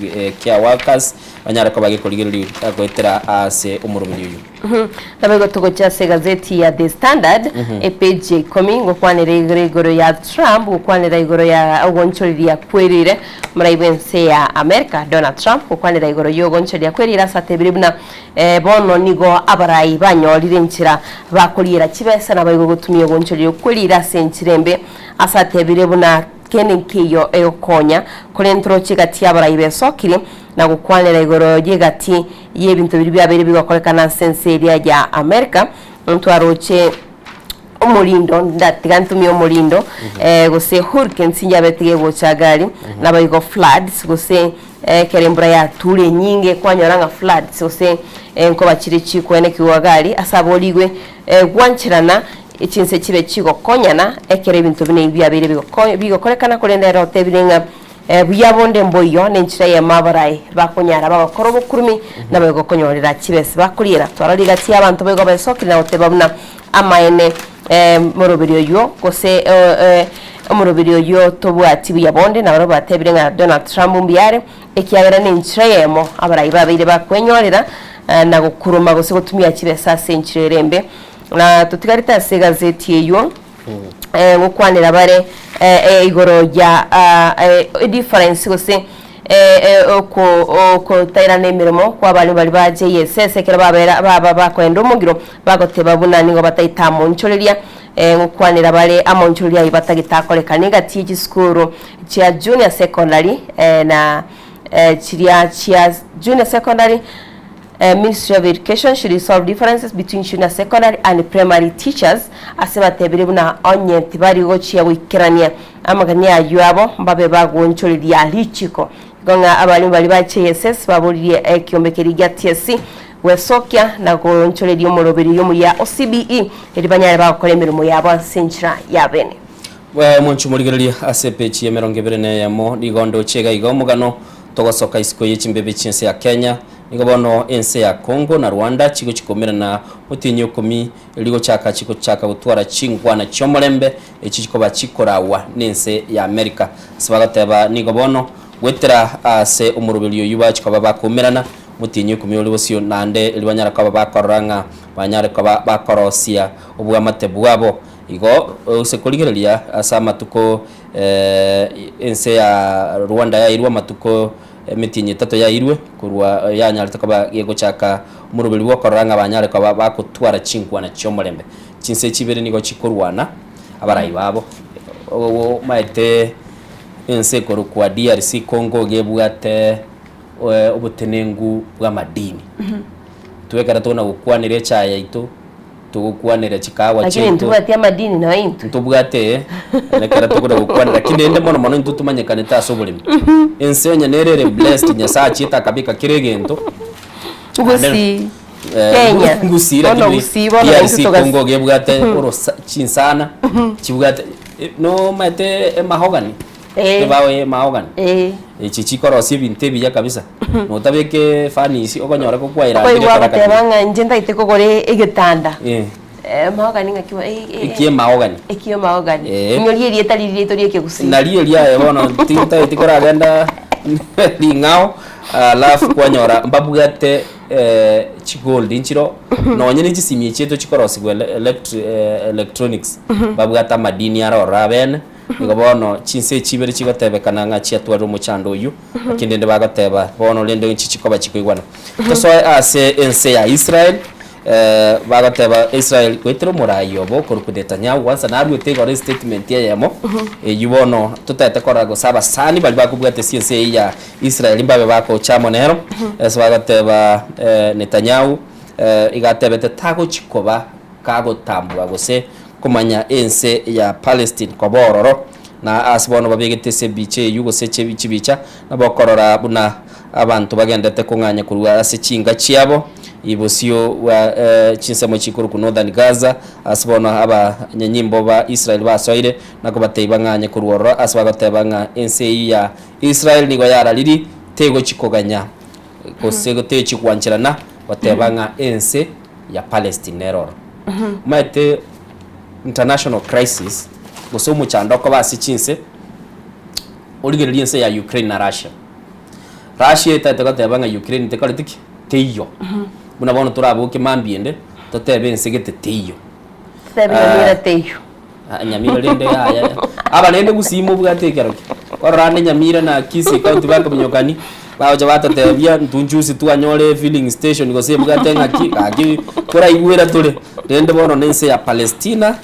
care workers banyare koba gekorigereria goetera ase omoroberi oyio. Naboigo togochia ase egazeti ya The Standard, epage ya ikomi, ngokwanera igoro igoro ya Trump, gokwanera igoro ya ogonchoreria kwerire omorai bw'ense ya America Donald Trump, gokwanera igoro y'ogonchoreria kwerire ase atebire buna eh, bono nigo abarai banyorire enchera bakoriera chibesa naboigo gotumia ogonchoreria kwerire ase enchera embe ase atebire buna kende nkeiyo egokonya korende toroche egati y'abarai besokire na gokwanera igoro y'egati y'ebinto biria biabeire bigokorekana ase ense eria ya Amerika, ntwaroche omorindo, ndatiga ntumie omorindo, eh, gose hurricanes yabete gegocha gari, naboigo floods, gose ekero embura yature enyinge kwanyora ng'a floods gose nkoba chire chikoenekigwa gari, ase aborigwe gwancherana chinse chibe chigokonyana ekero ebinto buna ebi biabeire bigoko bigokorekana korende ere otebire ng'a Buya bonde mboiyo nenchera eyemo abarai bakonyara bagokora obokurumi, naboigo konyorera chibesa bakoriera. Twara rigati y'abanto boigo besokire na goteba buna amaene moroberi oyio gose omoroberi oyio tobwati buya bonde. Nabarabwo batebire ng'a Donald Trump mbuya are, ekiagera nenchera eyemo abarai babeire bakwenyorera na gokuruma gose gotumia chibesa ase enchera ere embe. Na totigarete ase egazeti eyio. Gokwanera bare igoro ya edifference gose okotairana emeremo kwa abarimo baria ba JSS ekero babera baba bakoenda omogiro bagoteba buna nigo bataete amonchoreria gokwanera bare amonchoreria ayio batagete akorekane egati ye chisukuru chia junior secondary na chiria chia junior secondary. Ministry of Education should resolve differences between junior secondary and primary teachers ase batebire buna onye tibari gochia goikerania amagani ayio abo mbabe bagoonchoreria richiko. Igo ng'a abalimu baria ba JSS baboririe ekiombe keria gia TSC gwesokia na goonchoreria omoroberio omuya o CBE erio banyare bagokora emeremo yabo ase enchera ya bene. Mwanche omorigereria ase epeji ya 21 nigo ndoche iga iga omogano togosoka isiko ye chimbebe chi'ense ya Kenya. Nigo bono ense ya Congo na Rwanda chigochi koumerana omotienyi okomi erio gochaka chigochaka gotwara chingwana chi'omorembe echi chikoba chikoragwa n'ense ya America. Ase bagoteba nigo bono goetera ase omoroberio oyio bachi koba bakoumerana omotienyi okomi ore bosio naende erio banyare koba bakorora ng'a banyare koba bakorosia obwamate bwabo. Igo ase korigereria ase amatuko ense ya Rwanda yairwe amatuko Emetienyi etato yairwe korwa yanyarete koba gegochaka omoroberi bw'okorora ng'a banyare koba bagotwara chinkwana chi'omorembe. Chinse echi ibere nigo chikorwana abarai babo. Omaete ense ekorokwa DRC Congo iga ebwate obotenenku bw'amadini. Intwe ekero tokona gokwanera echae yaito. Togokwanera chikawa Lakini chiaito. ntobwati amadini nonya intwe. Ntobwate ekero tokona gokwanera lakini rende mono mono intwe tomanyekanete ase oboremi. Ense onye nere ere blessed Nyasaye achiete akabeka kera egento. Gusii, Kenya. Gusii Bono lakini Gusii bono DRC intwe togas- Congo gebwate orosa chinsana chibwate nomanyete emahogany. Eh. Ebao ye emahogany. Eh. Echi chikorosia ebinto ebiya kabisa. Notabeke efanisi okonyora kokwairambire Okoigwa ekero agoteba kabisa. ng'a inche ntaete kogora egetanda. Eh. Emahogany ng'aki bo- eh, eh, Ekie emahogany. Ekie emahogany. Eh. Inyorie erieta riria riaito ria ekegusii. Nario eriaye bono tintageti koragenda ring'ao alafu kwanyora mbabwate chigold nchiro nonye ne chisimi chiaito chikorosigwa ele- electronics mbabwate amadini aro ororo abene. Nigo bono chinse echi ibere chigotebekana ng'a chiatwarire omochando oyio, lakini rende bagoteba bono rende inchi chikoba chikoigwana. Tosoe ase ense ya Israel, eh, bagoteba Israel goetera omorai obo okorokwa Netanyahu kwanza naruete igoro estatement eyemo eyio bono totaete korora gose abasani baria bakobwata ase ense eyio ya Israel mbabe bagocha amo nero. Ase bagoteba eh, Netanyahu eh, iga atebete tagochi koba kagotambua gose komanya ense ya Palestine koba ororo, na ase bono babegete ase ebicha eyio gose chibicha, nabo okorora buna abanto bagendete kong'anya korwa ase chinka chiabo bosio bwa chinsemo chikorokwa Northern Gaza, ase bono abanyanyimbo ba Israel basoire na kobatebia bang'anye korwa ororo ase bagoteba ng'a ense eyio ya Israel nigo yarariri tegochi koganya gose tegochi gwancherana goteba ng'a ense ya Palestine nere oro. Omanyete international crisis gose omochando okoba ase chinse, origererie ense ya Ukraine na Russia. Russia etagete goteba ng'a Ukraine tekoreti ki? Teiyo. Buna bono toraboke mambia ende, totebe ense gete teiyo. Totebe Nyamira teiyo. Ah, Nyamira rende yaya. Aba rende gusii mobwate ekero ki? Korora ande Nyamira na Kisii county bakominyokani, bagocha batotebia intwe nchusi twanyore filling station gose ebwate ng'aki, gaki toraigwera tore. Rende bono na ense ya Palestina,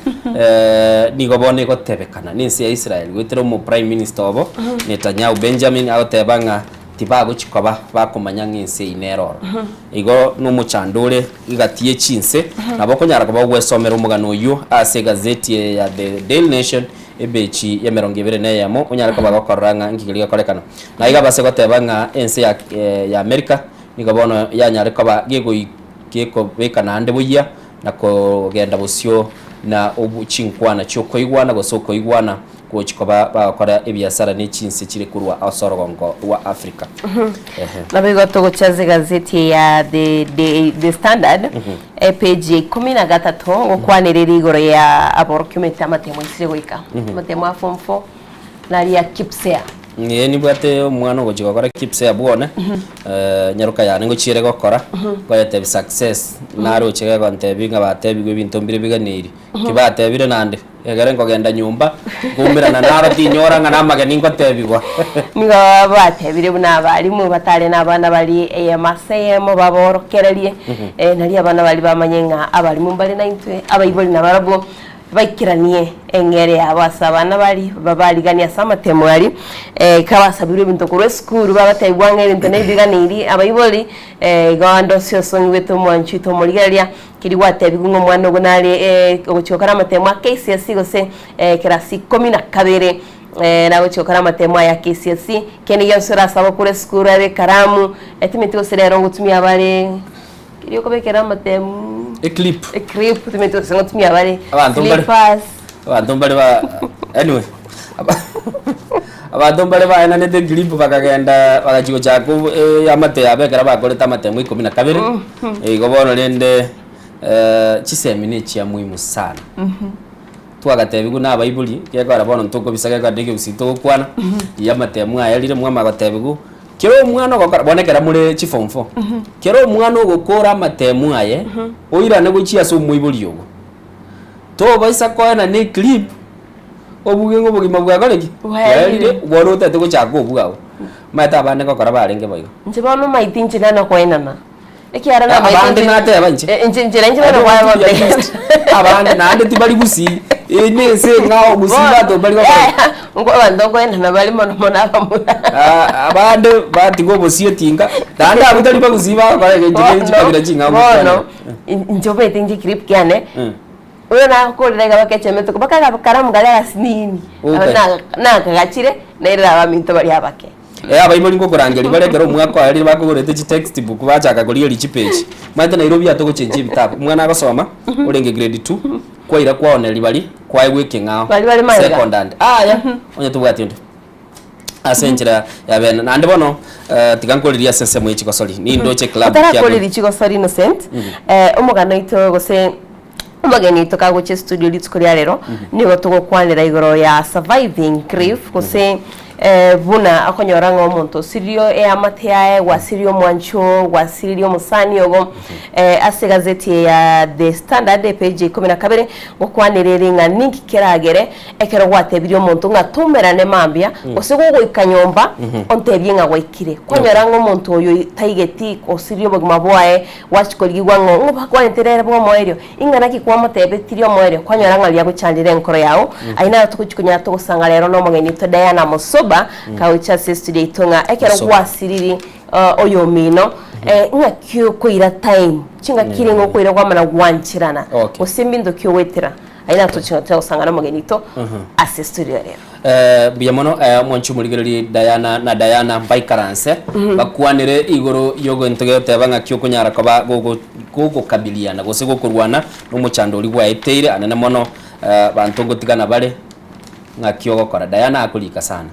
nigo bono egotebekana na ense ya Israel goetera omo prime minister obo, Netanyahu Benjamin agoteba ng'a tibagochi koba bakomanya ng'a ense eyio nere oro. Igo nomochando ore egati ye chinse, nabo okonyara koba ogwesomera omogano oyio ase egazeti eye ya The Daily Nation ebechi y'emerongo ebere na eyemo, onyare koba gokorora ng'a inki keria gekorekana. Na iga base goteba ng'a ense ya ya America nigo bono yanyare koba gegoi gekobeka naende boyia na kogenda bosio na obu chinkwana chiokoigwana gose okoigwana gochi koba bagokora ebiasara ne chinse chire korwa ase orogongo rwa Africa. Ehe. Nabo igo togocha ase egazeti eye ya The, The, The Standard epage ya ikomi na gatato ngokwanerere igoro ya aborokia omanyete amatemo aisire goika amatemo a form 4 nari ya KPSEA. Ee nibwate omwana ogochia gokora KPSEA bwone, nyaroka yane ngochiere gokora, nkoyetebia success, naroche gegontebia ng'a batebigwe ebinto mbire biganeiri, ki batebire naende. Ekero nkogenda nyomba, nkoumerana naro tinyora ng'a namageni ngotebigwa. Nigo batebire buna abalimu batare nabana baria eyemo ase eyemo baborokererie, eh, nario abana baria bamanye ng'a abalimu mbare naintwe, abaibori nabarabwo. Baikeranie eng'ere yabo ase abana baria babariganie ase amatemo aria, kabasabirwe ebinto korwa esukuru bagatebigwa ng'a ebinto nebiganeiri abaibori, igo ande ase osong'igwete omwanchi oito omorigereria, keria gwatebigwe ng'a omwana ogo nare ogochia gokora amatemo a KCSE gose ekerasi ikomi na kabere, nagochia gokora amatemo aya a KCSE, kende gionsi orasabwe korwa esukuru abe ekaramu, timanyeti gose rero ngotumia bare. Keria okobekera amatemu. Eclip. Eclip timanyeti gose ngotumia bare. Abanto mbare Slippers. abanto mbare ba anyway abanto mbare baenanete eclip bakagenda bagachia gochaka obo eamate yabo ekero bakorete amatemo ikomi na kabere, igo bono rende chisemi na echia muhimu sana. Twagatebiwa na abaibori, gekogera bono ntokobisa gekogera na ekegusii togokwana, riria amatemo ayarire mwamanya gotebiwa. Kera omwana ogokora, bono ekero more chiform four, kera omwana ogokora amatemu aye, oirane gochia ase omoibori ogo. Tobaisa koena ne eclip, obuge ng'a obogima bwakore ki? Bwaerire. Bwaerire, bono otagete gochaka obwo abwo. Omanyete abande ngokora barenge boigo. Inche bono omanyete inche nane okoenana, ekiagera namanyete Abande inche nateba inche. inche inche nainche bono Naende kwaya at least, abande naende tibari gusii, eye na ense eng'ao gusii banto mbari gokora ki? Nko abanto nkoenana bare mono mono abamura. Ah, abande batiga obosie etinga, naende abwo tari bagusii bagokora egento kere chikabira ching'ao Bono, gokwanera. inche omanyete inche clip kiane, Mm. oyo nakorire iga bakechemete mpaka agakaramu karia agasinini, Okay. nakagachire, nairera abaminto baria abake. Eh, abaibori ngokorangeria bare ekero omwaka oerire bakogorete chitextbook bachaka korigereria chipeji. Omanyete Nairobi atogochenchia ebitabu, omwana agosoma orenge grade two, kwaira kwaoneria baria kwaegwa ekeng'ao Baria bare magega. second hand. Aya, onye tobwati onde ase enchera ya bene. Naende bono tiga nkoririe ase ensemo ye chigosori, nindoche eclub kia Otarakoreria chigosori Innocent, omogano oito gose omogeni oito kagocha estudio rituko ria rero, nigo togokwanera igoro ya surviving grief gose buna okonyora ng'a omonto osirio eamate yaye, gwasirie omwanchi oo, gwasiririe omosani ogo. Ase egazeti eye ya The Standard epage ya ikomi na kabere, ngokwanera ere ng'a ninki keragere ekero gwatebirie omonto ng'a toumerane mambia, gose gogoika nyomba ontebie ng'a gwaikire. Kwanyora ng'a omonto oyo taigeti osirie obogima bwaye, Gwachia korigigwa ng'o? Ng'o bakwanete nere bw'omoerio? Ing'ana ki kwamotebetirie omoerio? Kwanyora ng'a riagochandire enkoro yao. Ayio naro togochia konyora togosanga rero nomogeni oito Diana Mosoba, kagocha ase estudio yaito ng'a ekero Mosoba. gwasiriri oyomino, ng'aki okoira time, chingaki ring'o okoira kwamana gwancherana, Okay. gose mbinto ki ogoetera. Ayio naro togochia konyora togosanga nomogeni oito ase estudio rero. Eh, mbuya mono eh, omwanchi omorigererie Diana na Diana mbaikaranse bakwanere igoro y'ogento geteba ng'aki okonyara koba gogo- gogokabiliana gose gokorwana nomochando oria gwaeteire anene mono eh, banto ngotigana bare ng'aki ogokora. Diana akorika sana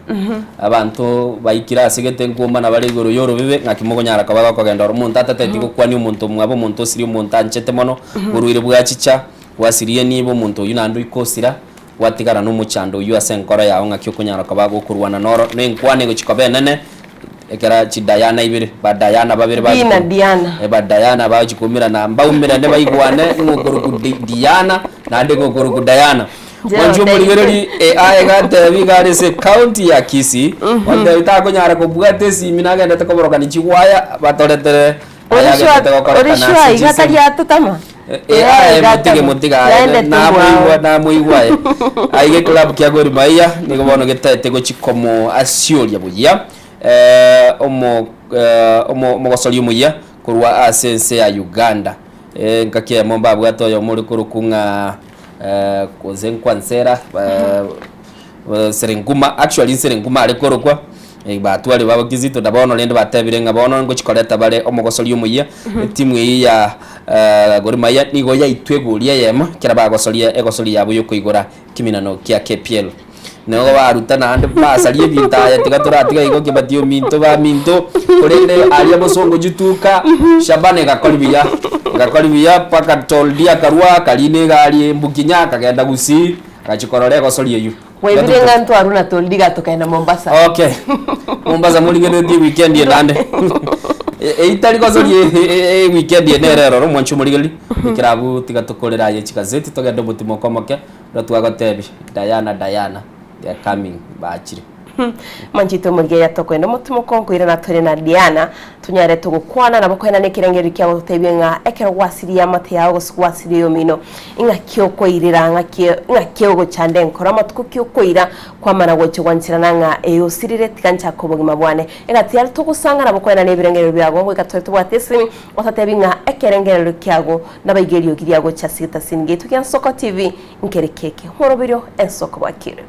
abanto baikire ase gete nkomana bare igoro y'orobebe ng'aki mogonyara koba gokogenda oro omonto atateti gokwania omonto omwabo omonto osirie omonto anchete mono borwaire bwachicha bwasirie nibo omonto oyio naende oika osira Gwatigara nomochando oyio ase enkoro yao ng'aki okonyara koba gokorwana noro, na enkwana egochia koba enene, ekero chidayana ibere, badayana babere Dina, bachi ko- Diana. eh, badayana bagochia koumerana, mbaumerane baigwane ng'a okorokwa Di- Diana naende ng'a okorokwa Diana. Njera Mwanche otebie. omorigereri AI egatebi iga are ase ecounty ya Kisii, ontebi takonyara kobwata esimi nagendete koborokani chigwaya batoretere aya agendete gokorekana Ore ase sure iga chisemi. tari atotama? Eh, aye motige motige aye Yaendete namoigwa omwao. namoigwa aye aiga eclub kia Gor Mahia nigo bono getaete gochi komo asioria buya eh, omo eh, omo omogosori omuya korwa ase ense ya Uganda eh, nkaki eyemo mbabwate oyomo ore korokwa ng'a eh, gose Nkwansera eh, Serenguma, actually Nserenguma are korokwa, batware babo Kizito na bono rende batebire ng'a bono ngochi koreta bare omogosori omoyia, etimu eyio ya Gor Mahia nigo yaitwa egori eyemo ekero bagosoria egosori yabo yokoigora ekeminano kia KPL. Nigo baruta naende basaria ebinto aye tiga toratiga igo Kibati ominto baminto, korende aria bosongo chituka, Shabana egakori buya, egakori buya mpaka Toldi akarwa akarina egari embukinya akagenda Gusii. Agachia korora egosori eyio. Waigure ng'a ntwarwa na Toldiga tokaenda Mombasa. Okay. Mombasa morigereretie weekend eye naende. Eyio tari gosori weekend eye nere eroro mwanche omorigereria. Ekero abwo tiga tokorere aye chigazeti togende omotimoko omoke, oro twagotebia Diana Diana they are coming bachire. Manchete omorigereria tokoenda omotimoko nkoirana tore na Diana tonyare togokwana nabo koenana ekerengererio kia gototebia ng'a ekero gwasirie amate yao gose gwasirie oyomino ing'aki okoirera ng'aki ng'aki ogochanda enkoro amatuko ki okoira kwamana gocha gwancherana ng'a ee osirire tiga nchake obogima bwane egati aria togosanga nabo koenana ebirengererio biago goika tore tobwate esimi ototebi ng'a ekerengererio kiago nabaiga eriogi ria gocha ase egetasini giaito gia Nsoko TV nkere keke omoroberio ensoko bwakire.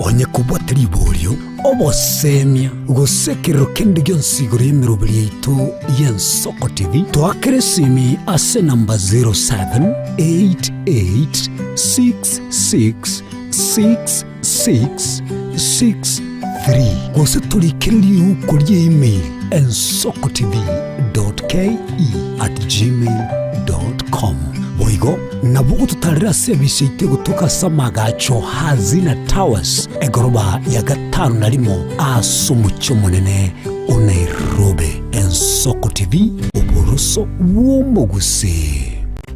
Onye kobwate riborio, obosemia, gose ekerero kende gionsi igoro y'emeroberi yaito y'Ensoko TV, toakere esimi ase enamba 0788666663 gose torikere riuko rie email ensokotv.ke@gmail.com. Boigo nabo ogototarera ase ebisi yaito egotoka ase amagacho Hazina Towers, egoroba ya gatano na rimo ase omochie omonene o Nairobi. Ensoko TV, oboroso bw'omogusii.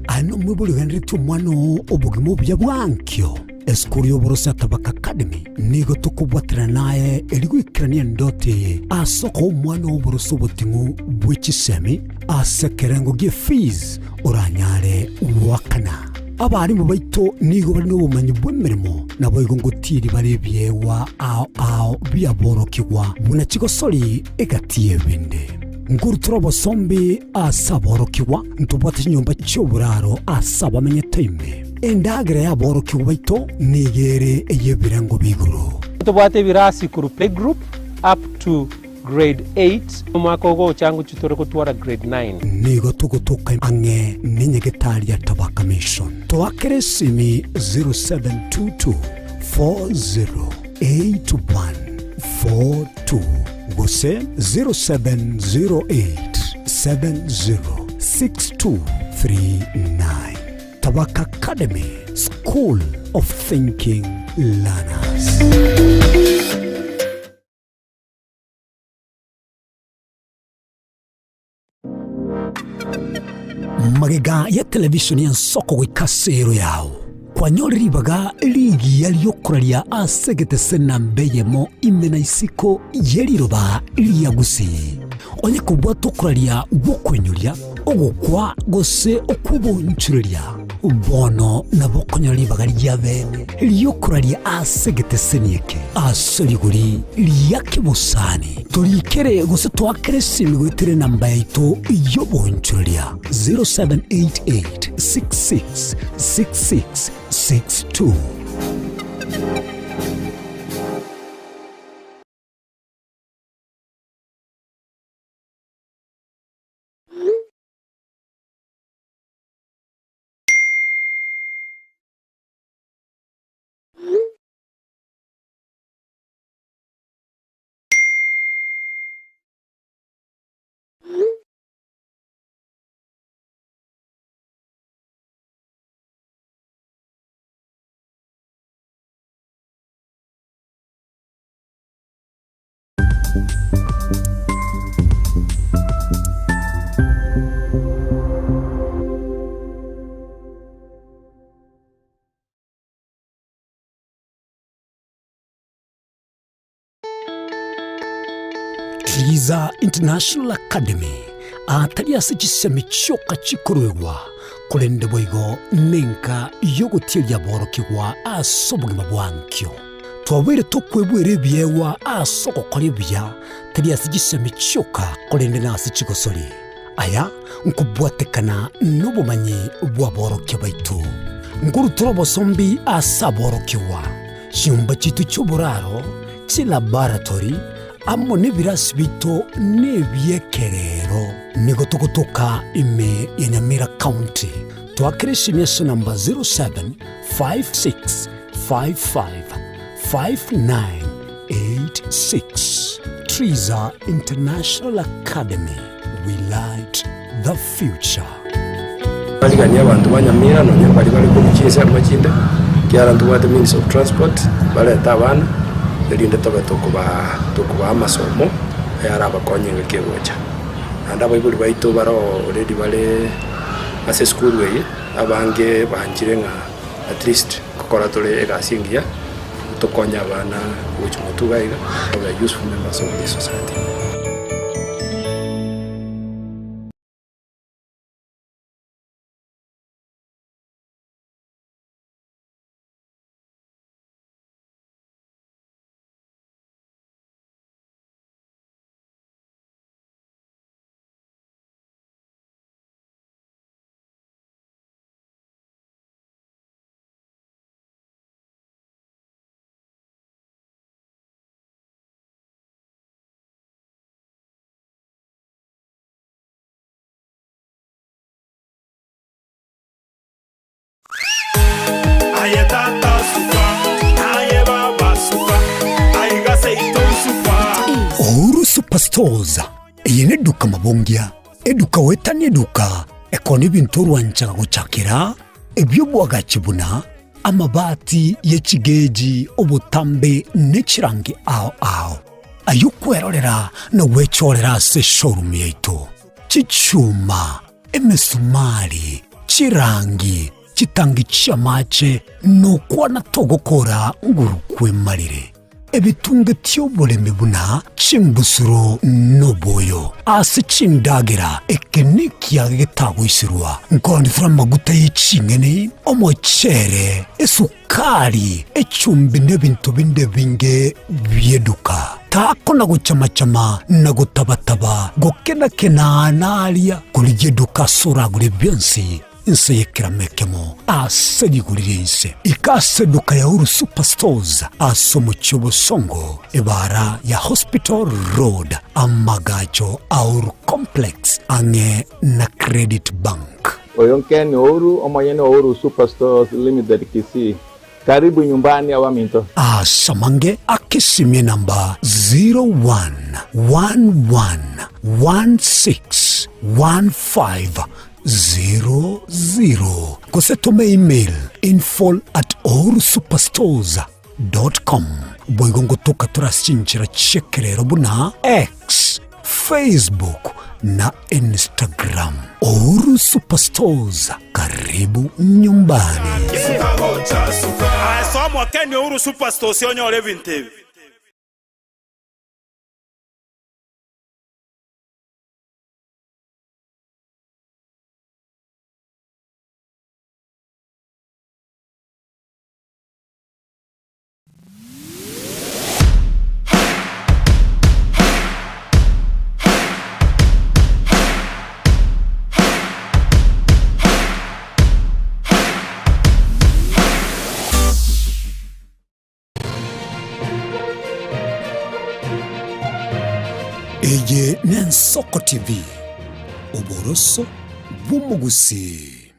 Aye nomwibori ogenderetie omwana oo obogima obuya bwankio. Esukuru y'oboroso ya Tabaka Academy nigo tokobwaterana naye erio goikerania endoto eye ase okoa omwana oo oboroso oboting'u bwe chisemi ase ekerengo gie fees oranyare goakana. Abarimu baito nigo bare nobomanyi bw'emeremo naboigo ngotiiri bare ebiegwa ao ao biaborokigwa buna chigosori egati y'ebinde. Nkorutora obosombi ase aborokigwa, ntobwate chinyomba chi'oboraro ase abamenyete ime. Endagera y'aborokigwa baito nigo ere ey'ebirengo b'igoro. Ntobwate ebirasi korwa playgroup up to grade eight, omwaka ogocha ngochia tore gotwara grade nine. Nigo togotoka ang'e nenyagetari ya Tabaka Mission. Toakere esimi 0722 408142 gose 0708 706239. Tabaka Academy, School of Thinking Learners. Magega ya televishoni y'ensoko goika ase ero yao kwanyore ribaga rigiya riokoraria ase egetese namba eyemo ime na isiko ye riroba ria Gusii. Onye kobwata okoraria gw'okoinyoria, ogokwa gose okw'obonchoreria, bono nabo okonyora ribaga ria bene ri'okoraria ase egeteseni eke ase rigori ria kebosani. Torikere gose toakere esimi goetera enamba yaito y'obonchoreria 0788 66 66 62. Triza International Academy atari ase chisemi chioka chikoruegwa, korende boigo nenka y'ogotieria aborokigwa ase obogima bwa nkio. Twabeire tokwebwera ebiegwa ase ogokora ebuya, tari ase chisemi chioka, korende nase chigosori. Aya nkobwatekana nobomanyi bw'aborokia baito. Nkorutora obosombi ase aborokigwa, chinyomba chiaito chi'oboraro, chilaboratory, amo nebirasi biaito nebi'ekerero. Nigo togotoka ime ya Nyamira County. Toakere esimi ase namba 0756 555986 Triza International Academy, we light the future. Bariganie abanto ba Nyamira nonya baria bare korwa chinsemo chinde, ekiagera ntobwate means of transport, barete abana, erinde tobe tokobaa tokobaa amasomo Ayarabakonye engaki egocha. Naende abaibori baito bare already bare ase esukuru eye, abange banchire ng'a at least nkokora tore egasi engiya, tokonye abana gochia motwe iga iga, babe useful members of this society. Aye tata suka, naye baba suka, aiga seito suka. Uhuru Superstores, eye neduka mabongia, eduka goetania eduka ekona ebinto orwanchaga gochakera, ebi'obwagachi buna amabati ye chigeji, obotambe ne chirangi ao ao. Ayio kwerorera na gwechorera ase eshowroom yaito. Chichuma, emesumari, chirangi, chitangi chi'amache, nokwana togokora nguru kwemarire. Ebitunge ti'oboremi buna chimbusuro noboyo ase chindagera, eke nekiage getagoiserwa, nkoonetera amaguta ye ching'eni, omochere, esukari, echumbi nebinto binde ebinge bi'eduka. Takona gochama-chama na gotaba-taba, gokena-kena naria, korigia eduka ase oragure bionsi, inse y'ekerama ekemo, ase rigori ri'ense. Ika ase eduka ya Uhuru Super Stores ase omochie o Bosongo, ebaara ya Hospital Road, amagacho a Uhuru Complex, ang'e na Credit Bank. Oyo Ken Ouru, omonyene o Uhuru Super Stores Limited Kisii. Karibu nyumbani abaminto. Asamange akesimie namba 0111161500 gose tome email info at uhurusuperstores dot com. Boigo ngotoka tore ase chinchera chi'ekerero buna X, Facebook na Instagram. Uhuru Superstores, karibu nyumbani. Aye soa Ken Uhuru Superstores onyore ebinto ebi. Eye n'Ensoko TV, oboroso bw'omogusii.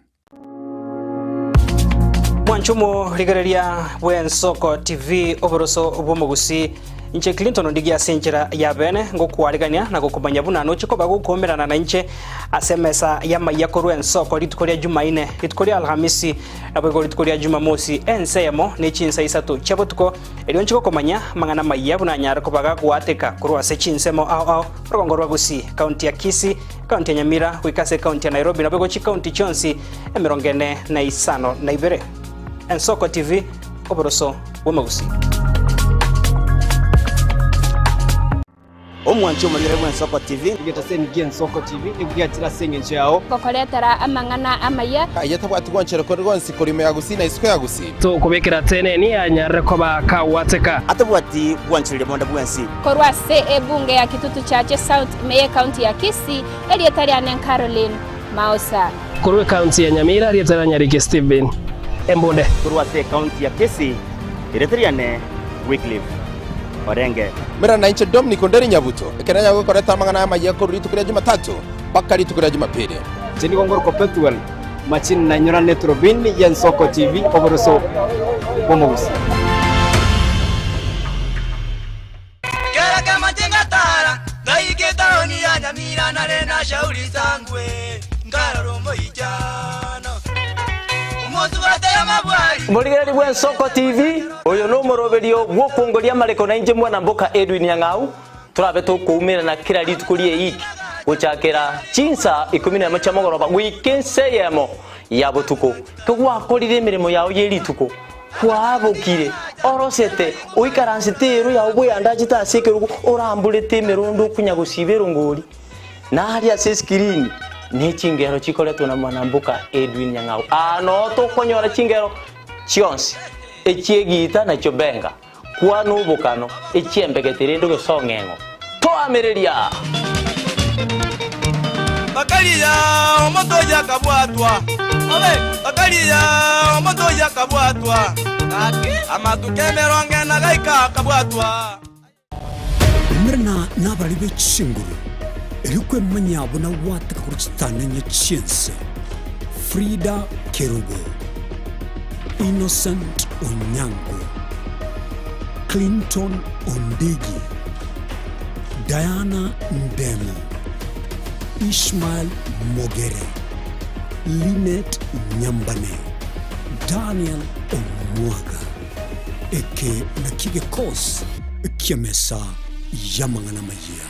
Mwanche omorigereria bw'Ensoko TV oboroso bw'omogusii inche Clinton Ondigi ase enchera ya bene ngokwarigania na gokomanya buna noche koba gokomerana na inche ase emesa y'amaiya korwa Ensoko rituko ria Jumaine, rituko ria Alhamisi naboigo rituko ria Jumamosi ense eyemo ne chinsa isato chia botuko erio nche gokomanya amang'ana amaiya buna anyare koba gagoateka korwa ase chinsemo ao ao Orogongo rwa Gusii, County ya Kisii, Ekaunti ya Nyamira goika ase ekaunti ya Nairobi nabo chikaunti chionsi 452. Ensoko TV, oboroso bw'omogusii. Omwanchi omorigere bw'Ensoko TV. Egetaseni gi'Ensoko TV nigo giachire ase engencho yao. Gokoretera amang'ana amaya. Aye tabwati gwanchera kore gwonsi korwa ime ya Gusii na isiko ya Gusii. Tokobekera teneni anyarire koba kagwateka. Atabwati gwanchereria bonde bwensi. Korwa ase ebunge ya Kitutu Chache South ime y'Ekaunti ya Kisii, erieta riane Caroline Maosa. Korwa ekaunti ya Nyamira, erieta ria Nyariki Stephen Embunde. Korwa ase ekaunti ya Kisii, erieta riane Wycliffe Orenge. Mera nainche Dominic Onderi Nyabuto, ekero nyagokoreta amang'ana amayia korwa rituko ria Jumatatu mpaka rituko ria Jumapili. Inche nigo ngorokwa Pethuel Machini nainyora neturubini y'Ensoko TV oboroso bw'omogusii. Kera kemache ngatara, ngaika etaoni ya Nyamira nare na shauri sangwe, nkarora omoichano, omosubate y'amabwari. Morigereri bw'Ensoko TV, oyo nomoroberio bw'okwongoria amareko nainche mwana mboka Edwin Nyang'au. Torabe tokoumerana kera rituko ri'eiki, gochakera chinsa ikomi nemo chia mogoroba goika ensa eyemo ya botuko. Kegwakorire emeremo yao ye rituko, kwabokire, orosete, oikaransete eero yao bweandachete ase ekerogo, oramborete emerondo okonya gosiba erongori, na aria ase esikirini ne chingero chikoretwa na mwanamboka Edwin Nyang'au. Aa noo tokonyora chingero chionsi, echi'egiita na chiobenga. Kwana obokano, echiembegete rende gose ong'eng'o. Toamereria! Bakaria omonto oyio akabwatwa, bakaria omonto oyio akabwatwa, amatuko emerongo ena gaika akabwatwa. Umerana nabarari be chinguru, erio kwemanyia buna gwateka korwa chitanenye chi'ense. Frida Kerubo, Innocent Onyango, Clinton Ondigi, Diana Ndemo, Ishmael Mogere, Linet Nyambane, Daniel Omwaga. Eke nakio gekosi ki'emesa y'amang'ana amayia.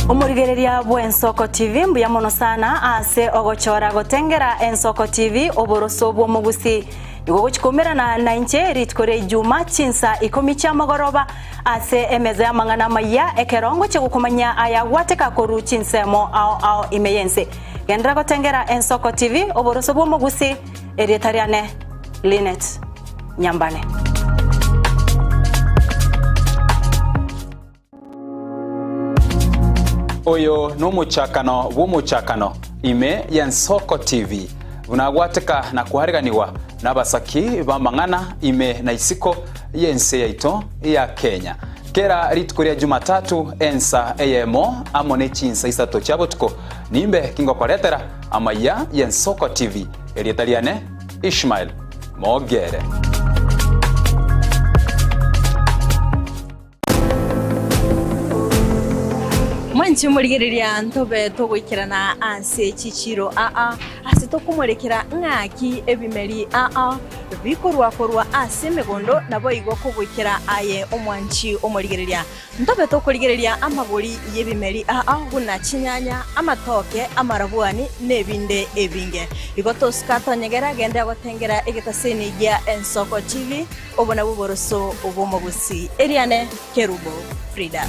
Omorigereria bw'Ensoko TV mbuya mono sana ase ogochora gotengera Ensoko TV oboroso bw'omogusi. Nigo ogochi koumerana nainche rituko ria Ijuma chinsa ikomi chia mogoroba ase emeza y'amang'ana amayia ekero ngochia gokomanyia aya gwateka korwa chinsemo ao ao ime y'ense. Genderera gotengera Ensoko TV oboroso bw'omogusi erieta riane Linet Nyambane. Oyo nomochakano bw'omochakano ime y'Ensoko TV, buna agwateka na koareganigwa nabasaki b'amang'ana ime na isiko y'ense yaito ya Kenya. Kera rituko ria Jumatatu ensa eyemo amo ne chinsa isato chia botuko nimbe kingokoretera amaiya y'Ensoko TV. Erieta riane Ishmael Mogere. Mwanche omorigereria ntobe togoikerana ase chichiiro aa, ase tokomorekera ng'aki ebimeri aa bikorwa korwa ase emegondo, naboigo kogoikera aye omwanchi omorigereria. Ntobe tokorigereria amagori y'ebimeri aa buna chinyanya, amatoke, amarabwani, na ebinde ebinge. Igo tosuka tonyegera genda gotengera egetaseni gia Ensoko TV. Obo nabwo oboroso bw'omogusi. Eriane Kerubo Frida.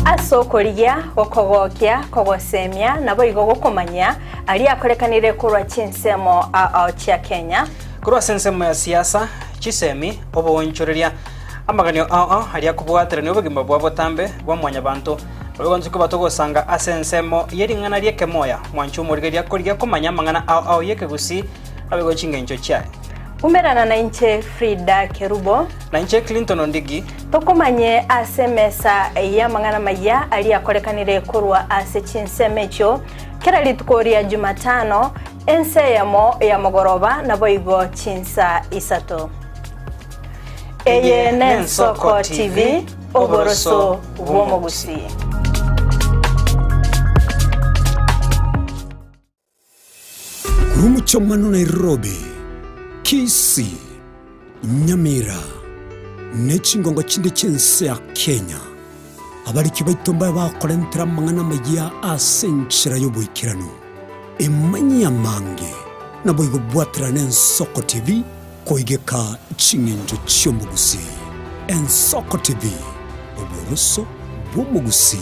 Ase okorigia, gokogokia, kogosemia, naboigo gokomanyia aria akorekanire korwa chinsemo ao chia Kenya. Korwa ase ensemo ya siasa, chisemi, oboonchoreria, amaganio ao ao aria akobwaterania obogima bwa botambe bwa mwanyabanto, Naboigo nkoba togosanga ase ensemo ye ring'ana ri'ekemoya, mwanche omorigereria korigia komanya amang'ana ao ao y'ekegusii, naboigo chingencho chiaye. Umerana nainche Frida Kerubo. Nainche Clinton Ondigi. Tokomanye ase emesa y'amang'ana amayia aria akorekanire korwa ase chinsemo echio kera rituko ria Jumatano, ensa eyemo ya mogoroba naboigo chinsa isato. Eye n'Ensoko TV, oboroso bw'omogusii. Korwa omochie Nairobi, Kisii, Nyamira, ne chingongo chinde chi'ense ya Kenya, abariki baito mbabe bakorentera amang'ana amayia ase enchera y'oboikeranu. Emanyie amange, naboigo bwaterane Ensoko TV Koigeka ching'encho chi'omogusii. Ensoko TV, oboroso bw'omogusii.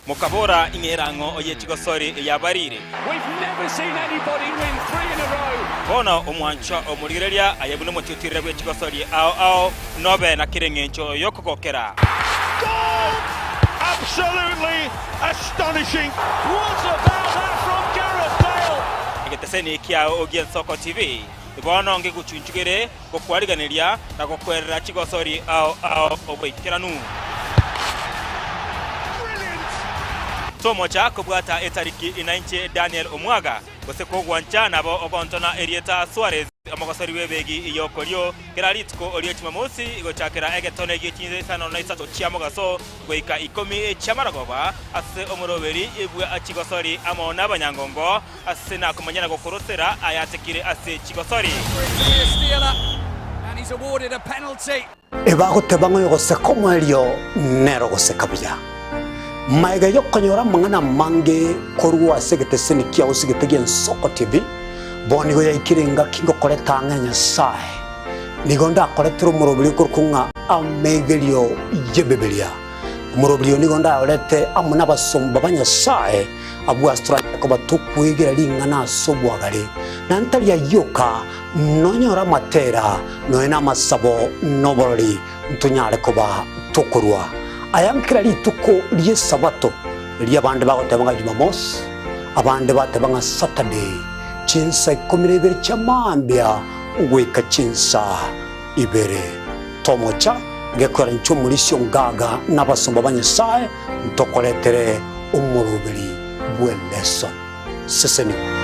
Mokabora, Ing'era ng'o oye chigosori eyabarire? Bono omwanchwa omorigereria aye buna omotiotirere bwe chigosori ao ao, nobe na kera eng'encho y'okogokera. Egeteseni kiao gi'Ensoko TV bono ngegochunchugere gokwariganeria na gokwerera chigosori ao ao oboikeranu. Tomocha kobwata etariki inainche Daniel Omwaga, gose kogwancha nabo ogontona erieta Suarez. Omogosori bw'ebegi y'okorio, kera rituko ria Jumamosi gochakera egetone gie chinsa isano na isato chia mogaso goika ikomi chi'amarogoba, ase omoroberi bwa chigosori amo nabanyangongo, ase nakomanya na gokorosera ayatekire ase chigosori. Ebagoteba ng'a oyogoseka omoerio nere ogoseka buya. Magega y'okonyora amang'ana amange korwa ase egeteseni kiao gose egete gi'Ensoko TV, bono nigo yaikire engaki ngokoreta ang'e Nyasae. Nigo ndakoretere omoroberio okorokwa ng'a Amegerio y'Ebibilia. Omoroberio oyo nigo ndayorete amo nabasomba ba Nyasae abwo ase toranyare koba tokwegera ring'ana ase obwagare, na ntari ayio oka, Nonyore amatera, nonya namasabo, na oborori, ntonyare koba tokorua aya nkera rituko ri'Esabato, erio abande bagoteba ng'a Jumamosi, abande bateba ng'a Saturday, chinsa ikomi na ibere chia mambia goika chinsa ibere. Tomocha gekoera inche omorisia ongaga na abasomba ba Nyasae, ntokoretere omoroberi bw'elesson. Sesenigwa.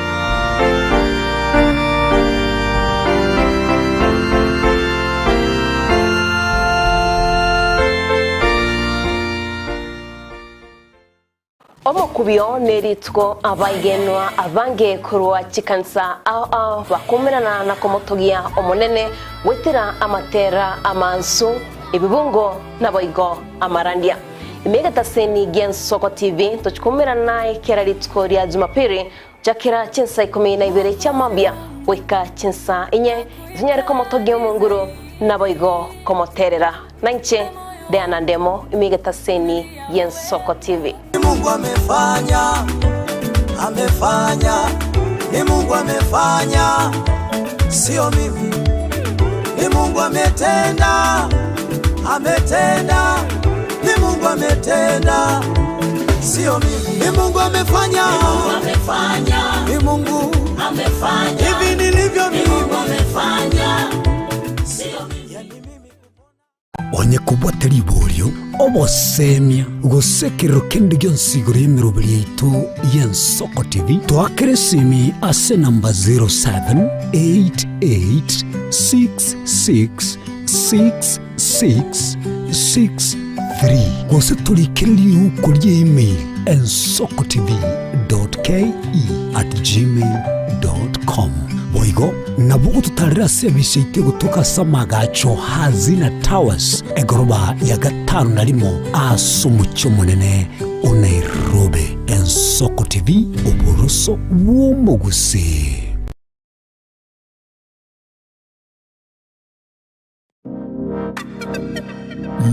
Omokubio nerituko abaigenwa abange korwa chikanisa ao ao bakomerana na komotogia Omonene goetera amatera amansu, ebibungo naboigo amarandia. Ime egetaseni gi'Ensoko TV tochikomerana naye kera rituko ria Jumapili gochakera chinsa ikomi na ibere chia mambia goika chinsa inye, tonyare komotogia Omonguru naboigo komoterera. Nainche Diana Ndemo ime egetaseni gi'Ensoko TV. Ni Mungu amefanya, amefanya, ni Mungu amefanya, sio mimi. Ni Mungu ametenda, ametenda, ni Mungu ametenda, sio mimi. Ni Mungu amefanya, ni Mungu amefanya, ni Mungu amefanya, hivi nilivyo mimi, Mungu amefanya, sio mimi. Onye kobwate riborio, obosemia, gose ekerero kende gionsi igoro y'emeroberi yaito y'Ensoko TV, toakere esimi ase enamba 0788666663 gose torikere riuko ria email ensokotv.ke@gmail.com. Boigo nabo ogototarera ase ebise yaito egotoka ase amagacho Hazina Towers, egoroba ya gatano na rimo ase omochie omonene o Nairobi. Ensoko TV, oboroso bw'omogusii.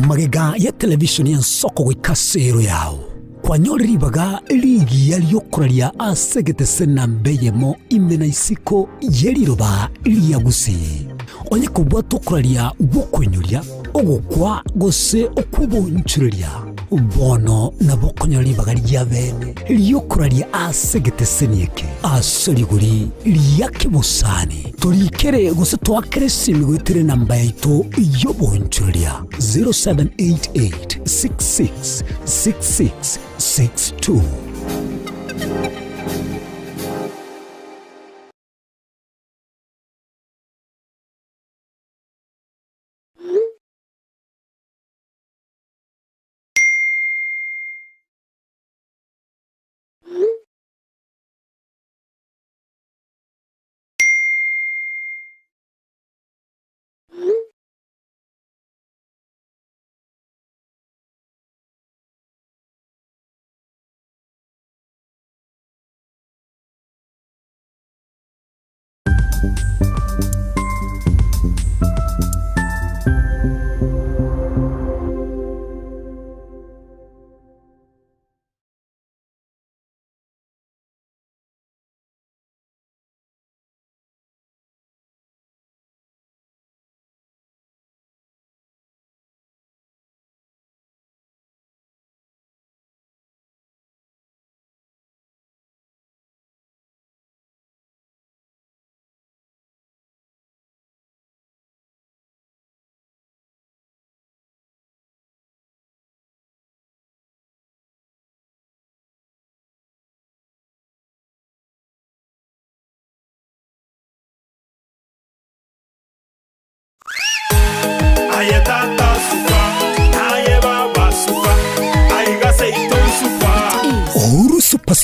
Magega ya televishoni y'ensoko goika ase ero yao, kwanyorire ribaga rigiya ri'okoraria ase egetese namba eyemo ime na isiko ye riroba ria Gusii. Onye kobwate okoraria gw'okoinyoria, ogokwa gose okw'obonchoreria, Bono nabo okonyora ribaga ria bene ri'okoraria ase egeteseni eke, ase rigori ria kebosani. Torikere gose toakere esimi goetera enamba yaito y'obonchoreria 0788 66 66 62.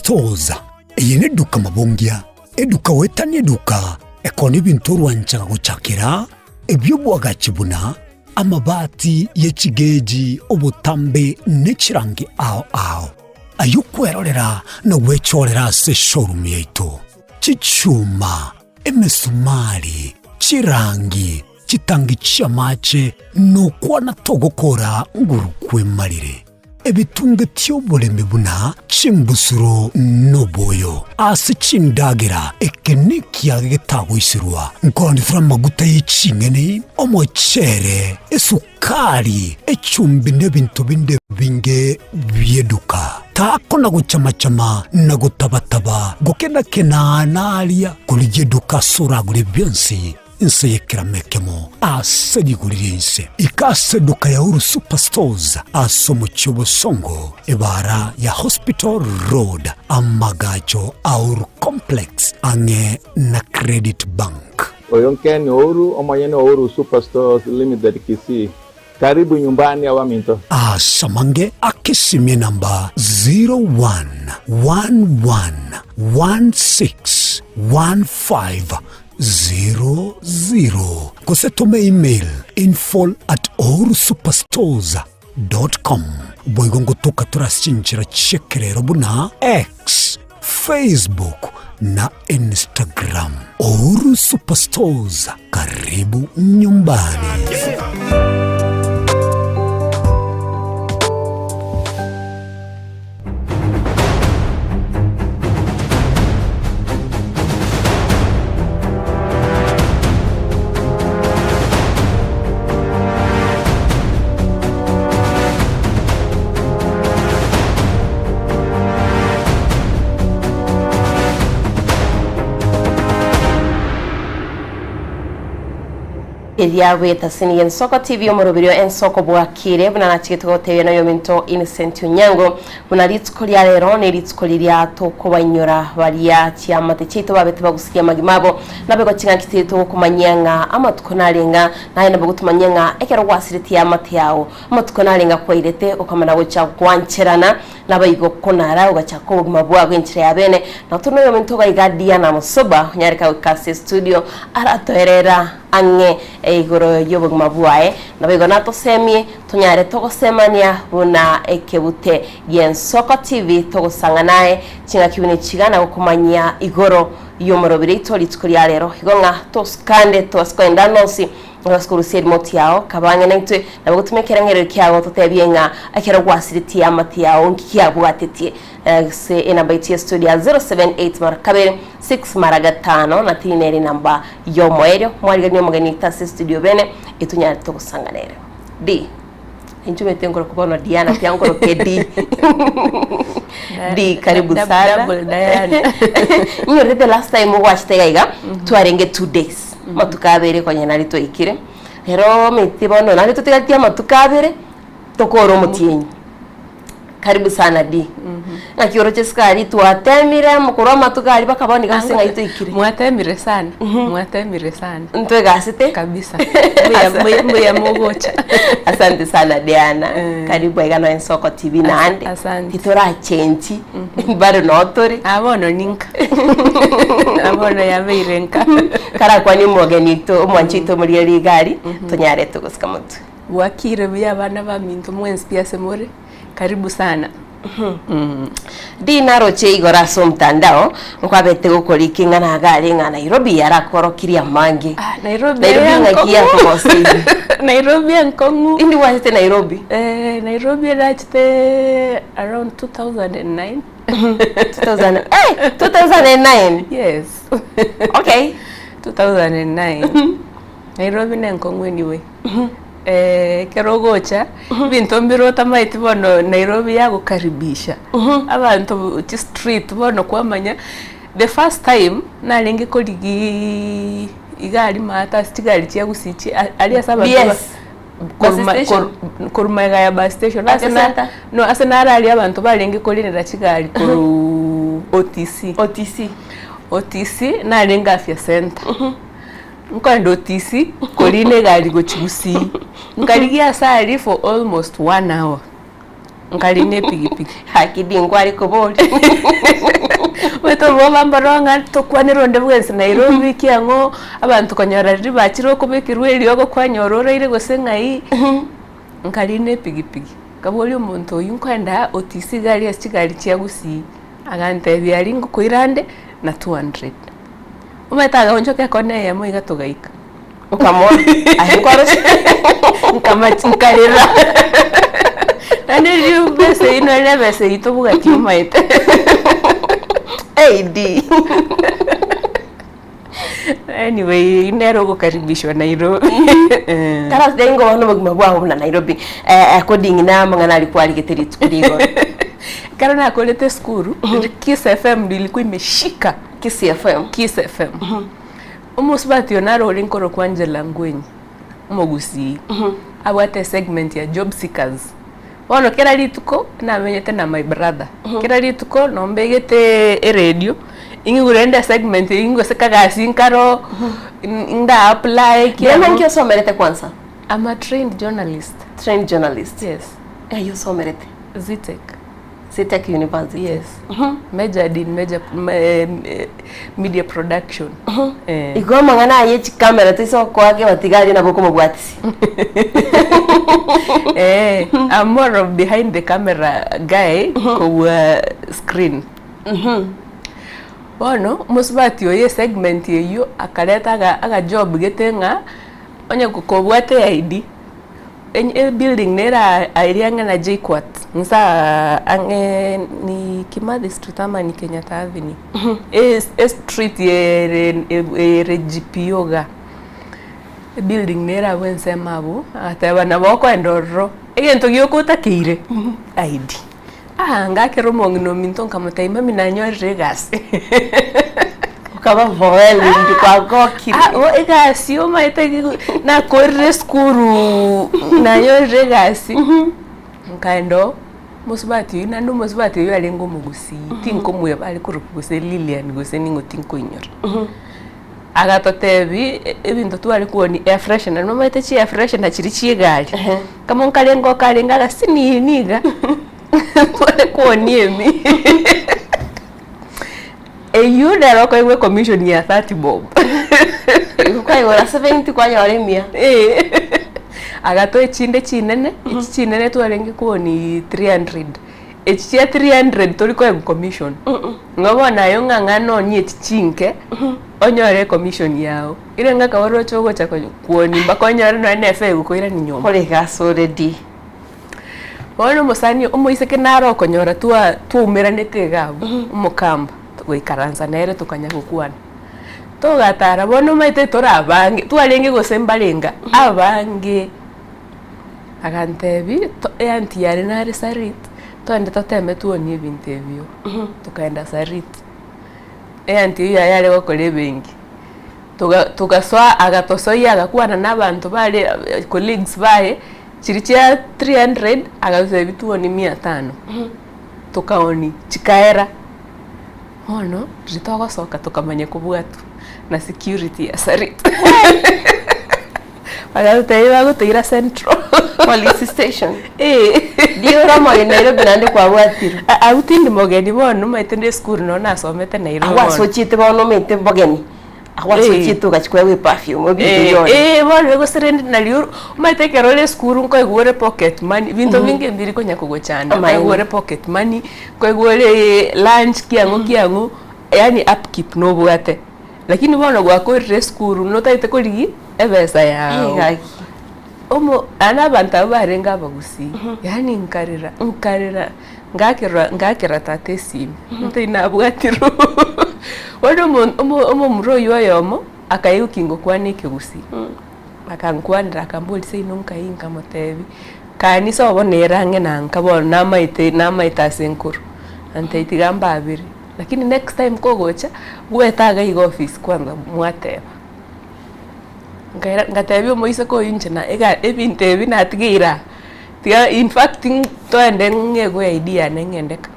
Superstores, eye neduka mabongia, eduka goetania eduka ekona ebinto orwanchaga gochakera, ebi'obwagachi buna amabati ye chigeji, obotambe ne chirangi ao ao, ay'okwerorera na gwechorera ase eshowroom yaito, chichuma, emesumari, chirangi, chitangi chi'amache, nokwana togokora nguru kwemarire. Ebitunge ti'oboremi buna chimbusuro noboyo ase chindagera, eke nekiage getagoiserwa. Nkoonetera amaguta ye ching'eni, omochere, esukari, echumbi na ebinto binde ebinge bi'eduka. Takona gochama-chama na gotaba-taba, gokena-kena naria, korigia eduka ase oragore bionsi. Inse y'ekerama ekemo ase rigori ri'ense. Ika ase eduka ya Uhuru Superstores ase omochie o Bosongo, ebaara ya Hospital Road, amagacho a Uhuru Complex ang'e na Credit Bank. Oyo Ken Ouru, omonyene o Uhuru Superstores Limited Kisii. Karibu nyumbani abaminto. Ase amange akesimie namba 0111161500 gose tome email info at ohurusuperstores dot com. Boigo ngotoka tore ase chinchera chi'ekerero buna X, Facebook na Instagram. Uhuru Superstores, karibu nyumbani. Eria bw'etasini y'Ensoko TV omoroberio Ensoko bwakire buna nachigete gotebia noyominto Innocent Onyango Buna rituko ria rero nerituko riria tokobainyora baria chiamate chiaito babete bagusirie amagima abo, naboigo ching'aki tiri togokomanyia ng'a amatuko narenga, naye nabo gotomanyia ng'a ekero gwasiretie eamate yao, amatuko narenga kwairete okamana gocha gwancherana, naboigo konara ogachaka obogima bwago enchera ya bene. Nabo tore noyominto iga iga Diana Musoba onyareka goika ase estudio aratoerera ang'e igoro y'obogima bwaye, naboigo natosemie Tonyare togosemania buna ekebute gi'ensoko TV togosang'ana aye ching'aki buna echiga na gokomanyia igoro y'omorobiri oito rituko ria rero. Igo ng'a tosukande tobase koenda ande onsi obase korusia erimote yao kaba ang'e naintwe nabo gotumia ekerengererio kiago totebie ng'a ekero gwasiretie amate yao nki kiabwatetie ase enamba yaito ya studio ya 078 mara kabere 6 mara gatano na tiri nere enamba y'omoerio. Mwariganie omogeni oito ase estudio bene etonyare togosang'ana ere. D. Inche omanyete nkoroka bono Diana tiga nkoroke D. D karibu sana. Double Diana. Inyorete the last time gwachete iga iga twarenge 2 days. Matuko abere konya nari twaikire. Rero omanyete bono naende totigaretie amatuko abere tokore omotienyi. Karibu sana D. Ng'aki oroche sukari twatemire amo korwa amatuko aria mpaka bono iga ase ng'ai twaikire. Mwatemire sana, mwatemire sana. Ntwegasete? Kabisa. Mbuya mbuya mbuya mogocha. Asante sana Diana. Karibu aiga noe Nsoko TV naende. Asante. Titorachenchi bado noo tore. Ah bono ninka. Ah bono yabeire nka. Karakwanie omogeni oito omwanchi oito omorigereria iga aria tonyare togosika motwe. Bwakire buya abana baminto mwensi pi ase more, karibu sana. Di naroche igoro ase omtandao nkwabete gokorika ing'ana iga aria ng'a Nairobi yarakorokirie amange. Nairobi Nairobi eye ng'aki enkong'u. yakogoseirie? Nairobi enkong'u. Indi gwachete Nairobi? Nairobi nachete around 2009. 2000 eh, 2009? Yes. Okay. 2009. Nairobi nenkong'u anyway. Ekero ogocha, ebinto mbire otamaeti bono Nairobi yagokaribisha, abanto chistreet bono kwamanya, the first time narenge korigiiii iga aria maate ase chigari chia gusii chi aria ase abanto ba BS, bus korwa ma station? korwa magega ya bus station ase Afya na center? no ase naro aria abanto barenge korinera chigari korwa OTC. OTC. OTC narenge afya center. Nkoenda otisi korina egari gochia gusii, nkarigia ase aria for almost one hour. Nkarina epigipigi. Haki ndinkware koboria. Omanyete obwoba mboro ng'a tokwanere onde bwensi Nairobi kiang'o, abanto konyora riria bachire okobekerwa eriogo kwanyora oraire gose ng'ai, nkarina epigipigi, nkaboria omonto oyio nkoenda aa otisi iga aria ase chigari chia Gusii, agantebia aria ngokoira nde na 200. Omanyete agaonchoka ekona eyemo iga togaika. Okamoa aye nkwarose Nkamachi nkarera naende riria ebesa eyio nore ebesa eyio tobwati omaete AD anyway nere ogokaribishwa Nairobi Tara today ingo bono obogima bwao buna Nairobi eh, according na amang'ana aria kwarigete rituko ria igoro. Ekero nakorete esukuru, Kiss FM nilikuwa imeshika. Kiss FM? Kiss FM. Omosubati oyo naro ore nkorokwa Angela Ngwenyi, omogusii, abwate esegment ya job seekers. Bono kera rituko namenyete na my brother, kera rituko nombegete eredio, ing'igure rende esegment eywo gose kagasi nkaro, nda apply Kiama nki osomerete kwanza? I'm a trained journalist. Trained journalist? Yes. Ng'ai osomerete? Zetech. Zetech University? Yes. Majored in major, media production. Eh. Igo amang'ana aya echikamera toise gokoa kebatiga aria nabo okomobwatisia. Eh, I'm more of behind the camera guy kobua screen. Bono omosubati oyo esegment eyio akareta aga agajob gete ng'a onye kobwate eID Ebuilding nere eria ang'e na JKUAT, inse ang'e ni Kimathi Street ama ni Kenyatta Avenue, estreet ere ere GPO igaa, ebuilding nere abwo ensemo abwo, agateba nabo okoenda ororo, egento gioka otakeire, ID. Ah ngakera omong'ina ominto nkamotebia mami nanyorire egasi. Okaba overwhelmed kwagokire. Ah bo egasi omanyete nakorire esukuru nanyorire egasi, nkaenda oo, omosubati oyio naende omosubati oyio arenge omogusii, tinkomoeba are korokwa gose Lilian gose ning'o tinkoinyora. Agatotebia ebinto tware kwonia air freshener, nomanyete chi air freshener chiria chia egari, kamo nkarenge okarenge agasinini iga, tware kwonia emi eywo nero okoigwa ecommission ya 30 bob. Kwaigora 70 kwanyora emia. Agatoa echinde chinene, echi chinene twarenge kwonia 300. Echi chia 300 tori koegwa commission. Ng'a bono aye ng'a ng'a nonie echi chinke, onyore ecommission yago. Ere ng'a ekaba oroche ogocha kuonia mpaka onyore nonye na efare egokoirania nyomba. Ore egasi already. Bono omosani omoiseke naro okonyora twa twaumeranete iga abwo, omokamba, togoikaransa nere tokanya gokwana. Togatara bono omanyete tore abange, twarenge gose mbarenga, abange. Agantebia, to eanti yane nare Sarit, togende toteme tuonie ebinto ebio. Tokaenda Sarit, eanti eyio yaye yare gokora ebenki, toga togasoa agatosoyia agakwana na abanto bare colleagues baye, chiria chia 300 agatotebia tuonie mia tano, tokaonia chikaera. Bono riria togosoka tokamanya kobwatwa na security ya Sarit. Bagatotebia bagotoira Central. Police station. Eh. Ndiyo ore omogeni Nairobi naende kwabwatirwe. Ah, Abwo tindi mogeni bono omanyete nde esukuru noo nasomete Nairobi Agwo bono. ase ochiete bono omanyete mbogeni. Agwo ase Eh. ochiete ogachia koegwa eperfume ebinto Eh, bionsi. eh, bono gose rende nario omanyete ekero ore esukuru nkoigwa ore pocket money, binto binge mbiri konya kogochanda, Amaene. nkoigwa ore pocket money, nkoigwa ore lunch kiang'o kiang'o, yaani upkeep nobwate. Lakini bono gwakorire esukuru notagete korigia ebesa yao. Gaki. Omo naende abanto abwo barenge abagusii, yaani nkarera nkarera ngakera ngakera tata esimi, ntari nabwatirwe bono omo omo omomura oywo oyomo, akaigwa ki ngokwana ekegusii, akankwanera akamboria seino nkai nkamotebia, kanisa obo nere ang'e na nka bono namaete namaete ase nkorwa, antebia tiga mbabere. Lakini next time kogocha, bwete iga iga office kwanza mwateba. Nkaira ngatebia omoiseke oyio inche na ega ebinto ebi natigeire aa, tiga infact toende ng'egwe ID yane ng'ende ka.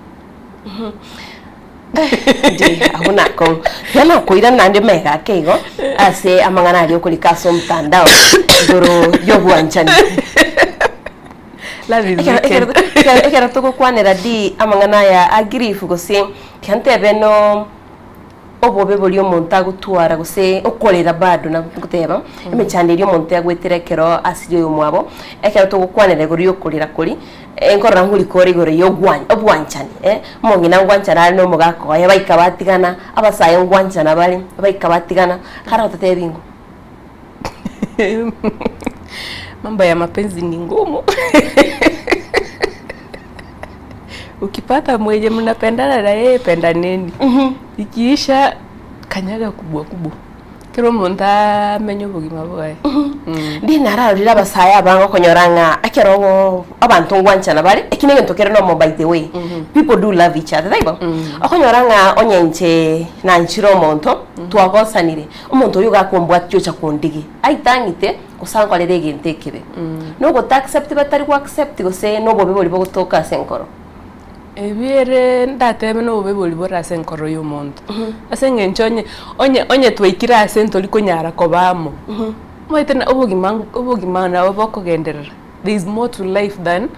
Ndi abwo nakong'u. Bono okoirana naende magega ake igo, ase amang'ana aria okorika ase omotandao igoro ya obwanchani. Love is Ekero- wicked. ekero- ekero- ekero togokwanera di amang'ana aya a grief gose tiga ntebe no obobe boria omonto agotwara gose okorera bado nabo ngoteba, emechando eria omonto agwetera ekero asire oyomwabo, ekero togokwanera igoro ya okorera koria, nkorora ng'ori kore igoro ya ogwan obwanchani eh, omong'ina ngwanchana are na omogaka oye baika batigana, abasae ngwanchana bare, baika batigana, kare ototebi ng'o? Mambo ya mapenzi ni ngumu. Ukipata mwenye mnapendana na yeye pendaneni. Ikiisha kanyaga kubwa kubwa. Kero omonto amenye obogima bwaye. Ndi nararorire abasae abange okonyora ng'a ekero ogo abanto ngwanchana bare, eki na egento kere nomo by the way, people do love each other, taibo? Okonyora ng'a onye inche nanchire omonto, twagosanire, omonto oyio iga akombwatia ocha kondigia, aitang'ite gose ankorere egento ekebe. Nogota accept batari go accept gose nobobe boria bogotoka ase enkoro? Ebiere ndatebe nobobe boria bore ase enkoro ya omonto, ase eng'encho onye onye onye twaikire ase ntori konyara koba amo, omanyete na obogima obogima nabo bokogenderera, there is more to life than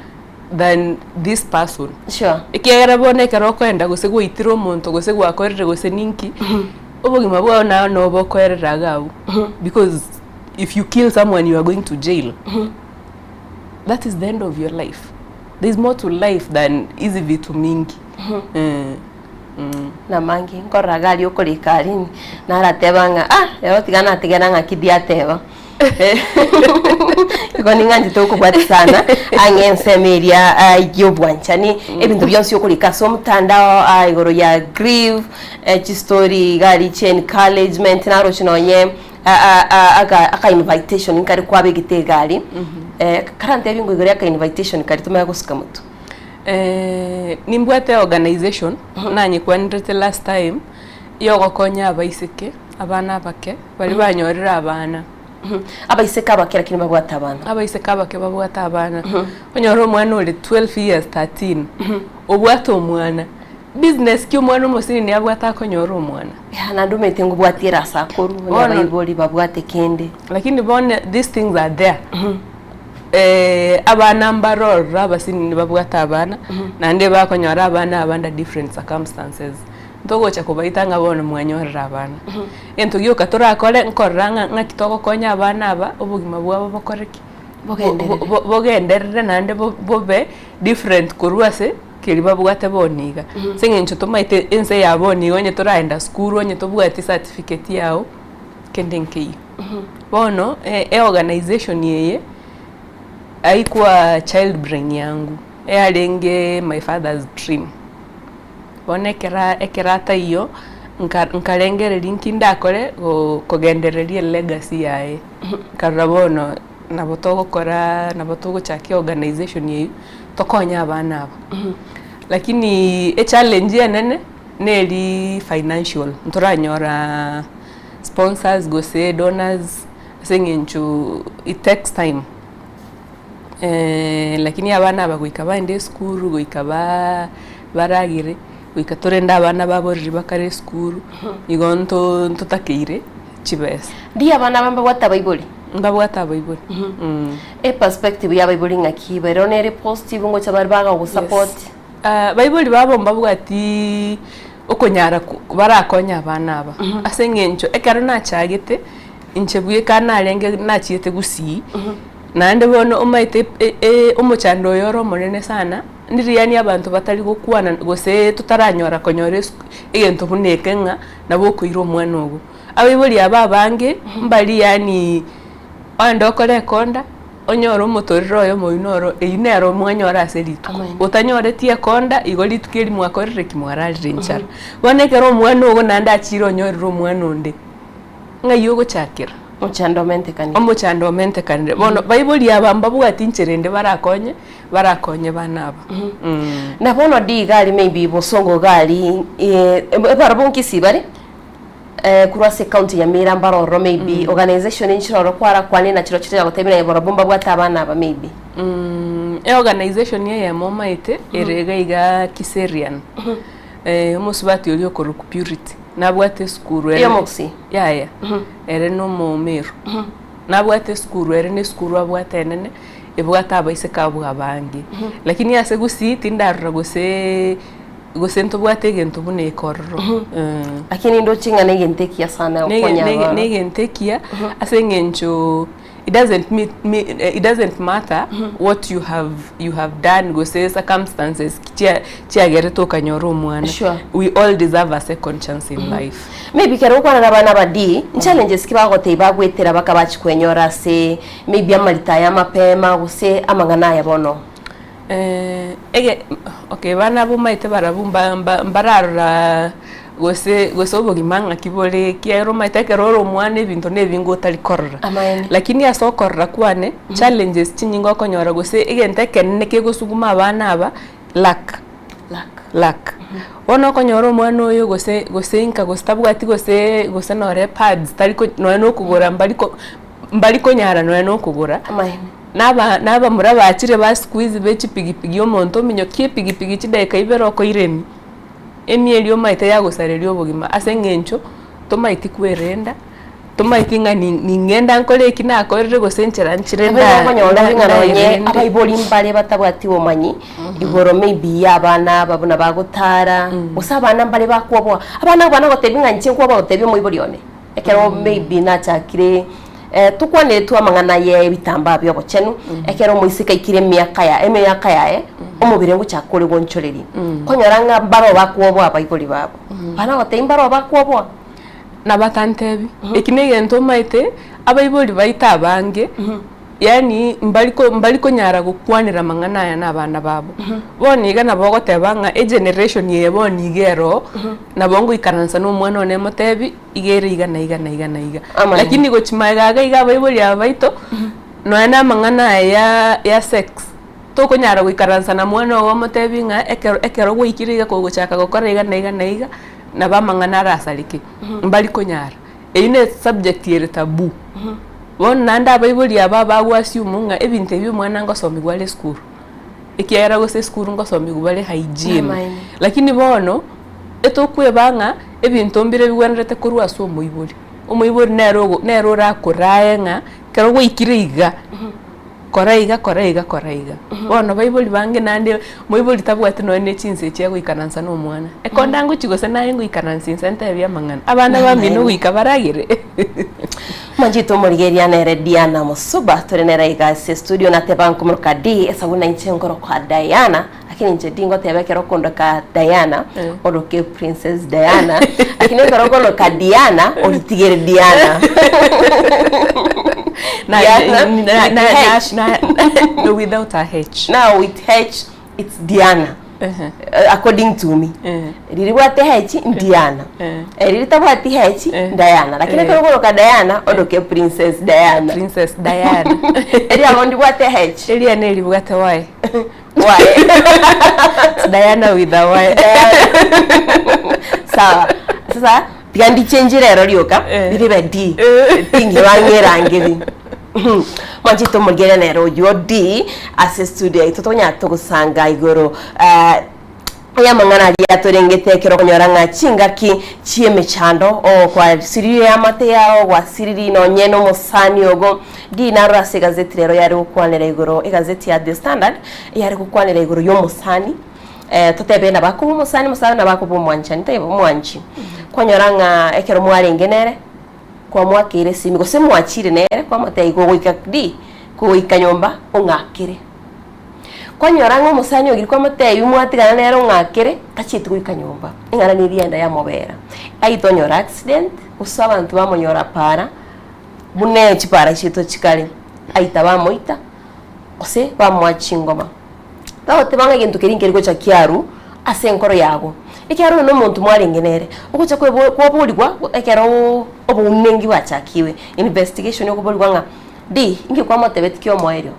than this person. Sure. Ekiagera bono ekero okoenda gose gwaitire omonto gose gwakorire gose ninki, obogima bwao naye nabo bokoerera iga abwo, because if you kill someone you are going to jail, that is the end of your life. There is more to life than hizi vitu mingi. Eh, mm. Namange nkorora iga aria okorika aria narateba ng'a ah ero tiga natigera ng'aki ndiateba. Igo ning'anchete gokobwatia sana ang'e ensemo eria ah, ya obwanchani ebinto bionsi okorika ase omotandao ah, igoro ya grief eh, chistori iga aria chia encouragement naroche nonye ah, ah, aka aka invitation nkare kwabegete iga aria eh, karantebie ng'o igoro ya aka invitation karia tomanye gosuka motwe. Eh, nimbwate organization nanyekwanirete last time yogokonya abaiseke abana abake baria banyorire abana. Abaiseke abake lakini babwate abana. Abaiseke abake babwate abana. Onyore omwana ore 12 years 13 obwate omwana. Business ki omwana omosinini abwate akonyora omwana? Yeah, naende omanyete ngobwatie ere ase akorwa, onye Bono- abaibori babwate kende. Lakini bono these things are there. Eh, abana mbarorora abasinini babwate abana, naende bakonyora abana aba under different circumstances. Ntogocha kobaita ng'a bono mwanyorire abana. Egento gioka torakore nkorora ng'a ng'aki togokonya abana aba, obogima bwabo bokore ki? Bogenderere. Bo- bo- Bogenderere naende bo- bobe different korwa ase keria babwate bono iga. Ase eng'encho tomaete ense ya bono iga onye toraenda sukuru onye tobwati certificate yago, kende nkeiyo. Bono e- eorganization eye, haikuwa child brain yangu, eyarenge my father's dream. Bono ekera ekero ataiyo, nka nkarengereria nki ndakore go kogendereria elegacy yaye, nkarora bono nabo togokora nabo togochaka eorganization eywo, tokonye abana aba. Lakini echallenge enene, neri financial, ntoranyora sponsors gose donors ase eng'encho it takes time. Lakini abana aba goika baende esukuru, goika ba baragere, goika torende abana babo riria bakare esukuru, igo nto ntotakeire chibesa. Ndiyo abana aba mbabwate abaibori? Mbabwate abaibori. Eperspective ya abaibori ng'aki iba? Ero nere positive ngocha bare bagagosupport? Yes. Ah, baibori babo mbabwati okonyara ko barakonye abana aba, ase eng'encho ekero nachagete, inche bweka narenge nachiete gusii, naende bono omanyete e- e- omochando oyo ore omonene sana, ndiri yaani abanto batari gokwana gose totaranyora konyora esu egento buna eke ng'a nabo okoira omwana ogo. Abaibori aba abange, mbari yaani ogende okore ekonda, onyore omotorero oyomo oyio noro eyio nero mwanyora ase rituko. Otanyoreti ekonda, igo rituko eri mwakorire ki? Mwararire enchara. Bono ekero omwana ogo naende achire onyorire omwana onde, ng'ai ogochakera? Omochando omentekanire. Omochando omentekanire. Bono baibori aba mbabwati inchera ende barakonye, barakonye bana aba. Na bono di iga aria maybe bosongo iga aria, barabwo nkisii bare? Korwa ase ecounty ya Nyamira mbare ororo maybe organization nchire ororo kwarakwane na chirochio chiragotebia naye barobwo mbabwate abana aba maybe. Eorganization eyemo omaete ere iga iga Kiserian, omosubati oria okorokwa Purity nabwate esukuru ere Ey'omogusii? Yaya, ere na omomeru. Nabwate esukuru ere na esukuru abwate enene, ebwate abaiseke abwo abange. Lakini ase Gusii tindarora gose gose ntobwate egento buna eke ororo. Lakini ndoche ng'a negento ekiya sana Nege- gokonya nege- abana. Negento ekiya ase eng'encho it doesn't mean, me, it doesn't matter what you have you have done gose circumstances chia chiagerete okanyora omwana. Sure. We all deserve a second chance in life. Maybe ekero ogokwana na abana aba di, nchallenges ki bagotebia bagwetera baka bachia kwenyora ase maybe amarita aya amapema gose amang'ana aya bono? Ege okay bana abwo omanyete barabwo mba mba mbararora gose gose obogima ng'aki bore ekiagera omanyete ekero ore omwana ebinto na ebinge otari korora. Amaene. Lakini ase okorora kwane, challenges chinyinge okonyora gose egento ekenene kegosuguma abana aba, lack. Lack. Bono okonyora omwana oyo gose gose inka gose tabwati gose gose nore pads tari ko nonye na okogora mbari ko mbari konyara nonye na okogora. Amaene. Naba nabamura bachire ba siku hizi be chipigipigi omonto ominyokie epigipigi chidakika ibere okoira emi, emi eria omaete yagosareria obogima ase eng'encho tomaeti kwerenda, tomaeti ng'a ni ning'enda nkore eki nakorire gose nchera nchire Nabo nda okonyora nda ng'a nonye ndaerende. abaibori mbare batabwati obomanyi igoro maybe ya abana aba buna bagotara, gose abana mbare bakwoboa, abana abwo bana gotebia ng'a inche nkwoboa gotebia omoibori one. Ekero maybe nachakire tokwaneretwe amang'ana ye ebitambaa bia obochenu, ekero omoiseke aikire emiaka ya emiaka yaye, omobere ngochaka kore gonchoreria. Konyora ng'a mbaro bakwoboa abaibori babo. Bana gotebia mbaro bakwoboa. Nabatantebi, eki negento omaete, abaibori baito abange, yaani mbari ko mbari konyara gokwanera amang'ana aya na abana babo. Bono iga nabo ogoteba ng'a egeneration eye bono iga ero, nabo ngoikaransa na omwana one motebi, iga ere iga na iga na iga na iga. Amaene. Lakini gochia magega iga iga abaibori aba baito, nonya na amang'ana aya ya ya sex, tokonyara goikaransa na mwana ogo omotebi ng'a ekero ekero gwaikire iga kogochaka gokora iga na iga na iga, nabo amang'ana arasareke, mbari konyara. Eyio ne esubject ere taboo. Bono naende abaibori aba bago assume ng'a ebinto ebi omwana ngosomigwa are esukuru, ekiagera gose esukuru ngosomigwa bare hygiene. Amaene. Lakini bono, etokweba ng'a ebinto mbire bigwenerete korwa ase omoibori. Omoibori nere ogo nere orakorae ng'a ekero gwaikire iga, kora iga kora iga kora iga. Bono baibori bange naende moibori tabwati nonye na chinsa echi agoikaransa na omwana. Ekonda ngochia gose naye ngoikaransa inse ntebie amang'ana, abana bamino goika baragere. Mwanchete omorigereria nere Diana Musuba tore nere iga ase studio nateba nkomoroka D esabu na inche nkorokwa Diana lakini inche di ngoteba ekero okondoka Diana oroke Princess Diana lakini ekero okoroka Diana oritigere Diana Na- Diana na- with na- H. na- no, without a H. Now with H it's Diana according to me riri bwate H Diana riri tabwati H Diana lakini ekero okoroka Diana oroke Princess Diana Princess Diana eria abo ndibwate H eria neribwate Y Y It's Diana with a Y sawa sasa tiga ndichenji rero rioka riribe D tingibang'erangeri mwanchete omorigere nere oywo D ase studio yaito tonyara togosanga igoro eh, y'amang'ana aria torengete ekero okonyora ng'a chingaki chi'emechando oo kwasirire amate yao gwasiriri nonye na omosani ogo D narora ase egazeti rero yare gokwanera igoro egazeti ya The Standard yare gokwanera igoro y'omosani eh, totebe nabo akoba omosani omosani nabo akoba omwanchani taibo omwanchi kwanyora ng'a ekero mwarenge nere kwamwakeire esimi gose mwachire nere kwamotebia gogoika D kogoika nyomba ong'akere. Kwanyora ng'a omosani oria kwamotebia mwatigana nere ong'akere tachieti goika nyomba eng'ana neri enda yamobera. Aye tonyora accident gose abanto bamonyora para buna chipara chiaito chikare aita bamoita gose bamoa chingoma. Bagoteba ng'a egento keria nkeri gocha kiarwa ase enkoro yago, ekiagera oyo na omonto mwarenge nere, ogocha kwebo kwaborigwa ekeroo obounengi bwachakiwe, investigation okoborigwa ng'a di inki kwamotebeti kia omoerio,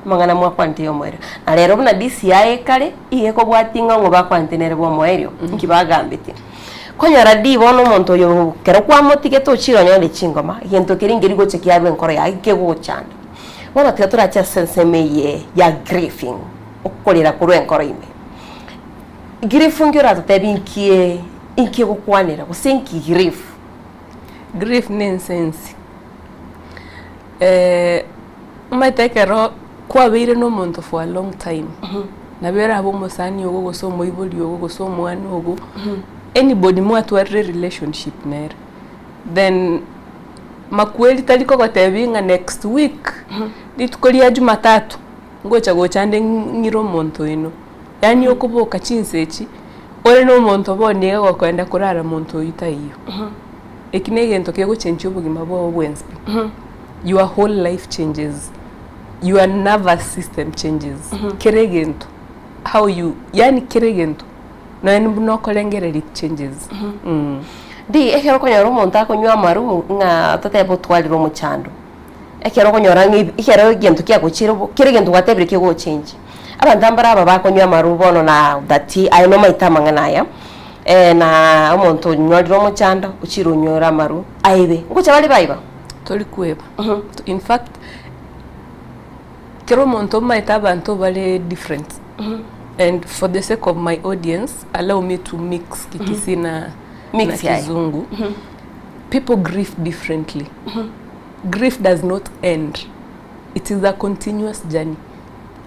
amang'ana mwakwanete ya omoerio. Na rero buna DCI ekare, iga ekobwatia ng'a ng'o bakwanete nere bwa omoerio, inki bagambetie. Konyora di bono omonto oyo ekero kwamotigete ochire onyore chingoma, egento keria nkeri gocha kiarwa enkoro yaye kegogochanda. Bono tiga torache ase ensemo eye ya grieving, okorera korwa enkoro ime. Grief nki oratotebie nki inki egokwanera gose nki grief? Grief ne ensensi. Omanyete ekero. Kwabeire na omonto for a long time, nabo erabe omosani ogo gose omoibori ogo gose omwana ogo, anybody mwatwarire relationship nere, then makweri tari kogotebia ng'a next week, rituko ria jumatatu, ngocha gocha nde ng'ire omonto oino. Yaani okoboka chinsa echi, ore na omonto bono iga gokoenda korara monto oyio taiyo. Eki na egento kegochenchia obogima bwao bwensi pi. Your whole life changes, your nervous system changes, kera egento, how you, yaani kera egento, nonya buna okorengereria it changes. Ndi ekero okonyora omonto akonywa amaru ng'a totebe otwarire omochando, ekero okonyora ng'a ebi ekero egento kiagochire bo kera egento gwatebire kegochengi. Abanto mbare aba bakonywa amaru bono na that aye nomaete amang'ana aya, na omonto onyorire omochando ochire onywere amaru aibe, ngocha bare baiba? Tori kweba. In fact, kera omonto omanyete abanto bare different and for the sake of my audience allow me to mix Kikisii na Mix yaye. Kizungu. People grieve differently. Grief does not end. It is a continuous journey.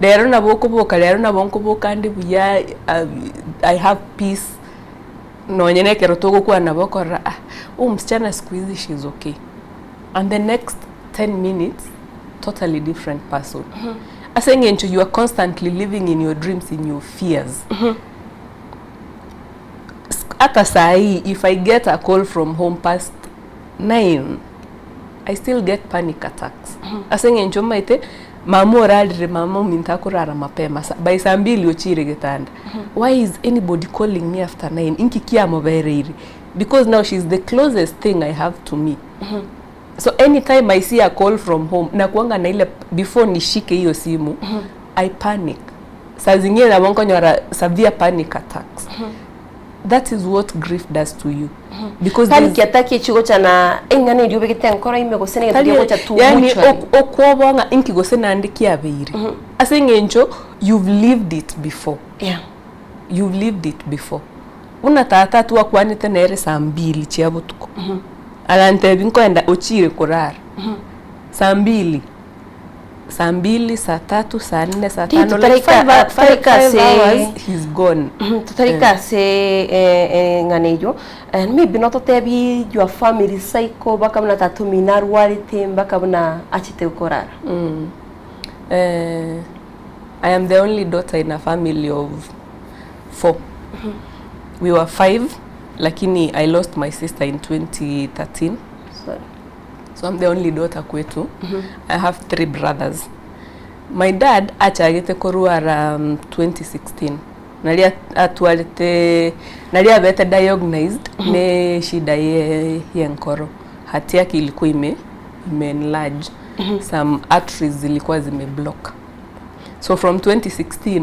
Rero nabo okoboka rero nabo nkoboka nde buya I have peace nonye na ekero togokwana nabo okorora ah huyu msichana siku hizi she is okay and the next 10 minutes totally different person ase eng'encho you are constantly living in your dreams in your fears Hata saa hii if I get a call from home past 9 I still get panic attacks ase eng'encho omanyete mama orarire mama ominto akorara mapema sa by saa mbili ochire getanda why is anybody calling me after 9 inki kiamobereire because now she's the closest thing I have to me so anytime I see a call from home nakuanga na ile before nishike hiyo simu I panic saa zingine nabo nkonyora severe panic attacks that is what grief does to you because Panic there's- attack echigocha na eng'ana eria obegete enkoro ime gose negento Tari- kegocha tu yani mortuary. ok- okwoboa ng'a inki gose naende kiabeire ase eng'encho you've lived it before Yeah. you've lived it before buna tata twakwanete nere saa mbili chia botuko agantebi nkoenda ochire korara saa mbili saa mbili saa tatu saa nne saa Ti tano like totaraika five, totaraika five ase hours he's gone totaraika ase eng'ana eywo maybe nototebi your family cycle mpaka buna tata omino arwarete mpaka buna achete korara. I am the only daughter in a family of four. We were five, lakini I lost my sister in 2013. Sorry. So I'm the only daughter kwetu. I have three brothers. My dad achagete korwara 2016. Nari atwarete nari abete diagnosed ne shida ye yenkoro. Hati yake ilikuwa ime ime enlarge. Some arteries zilikuwa zimeblock. So from 2016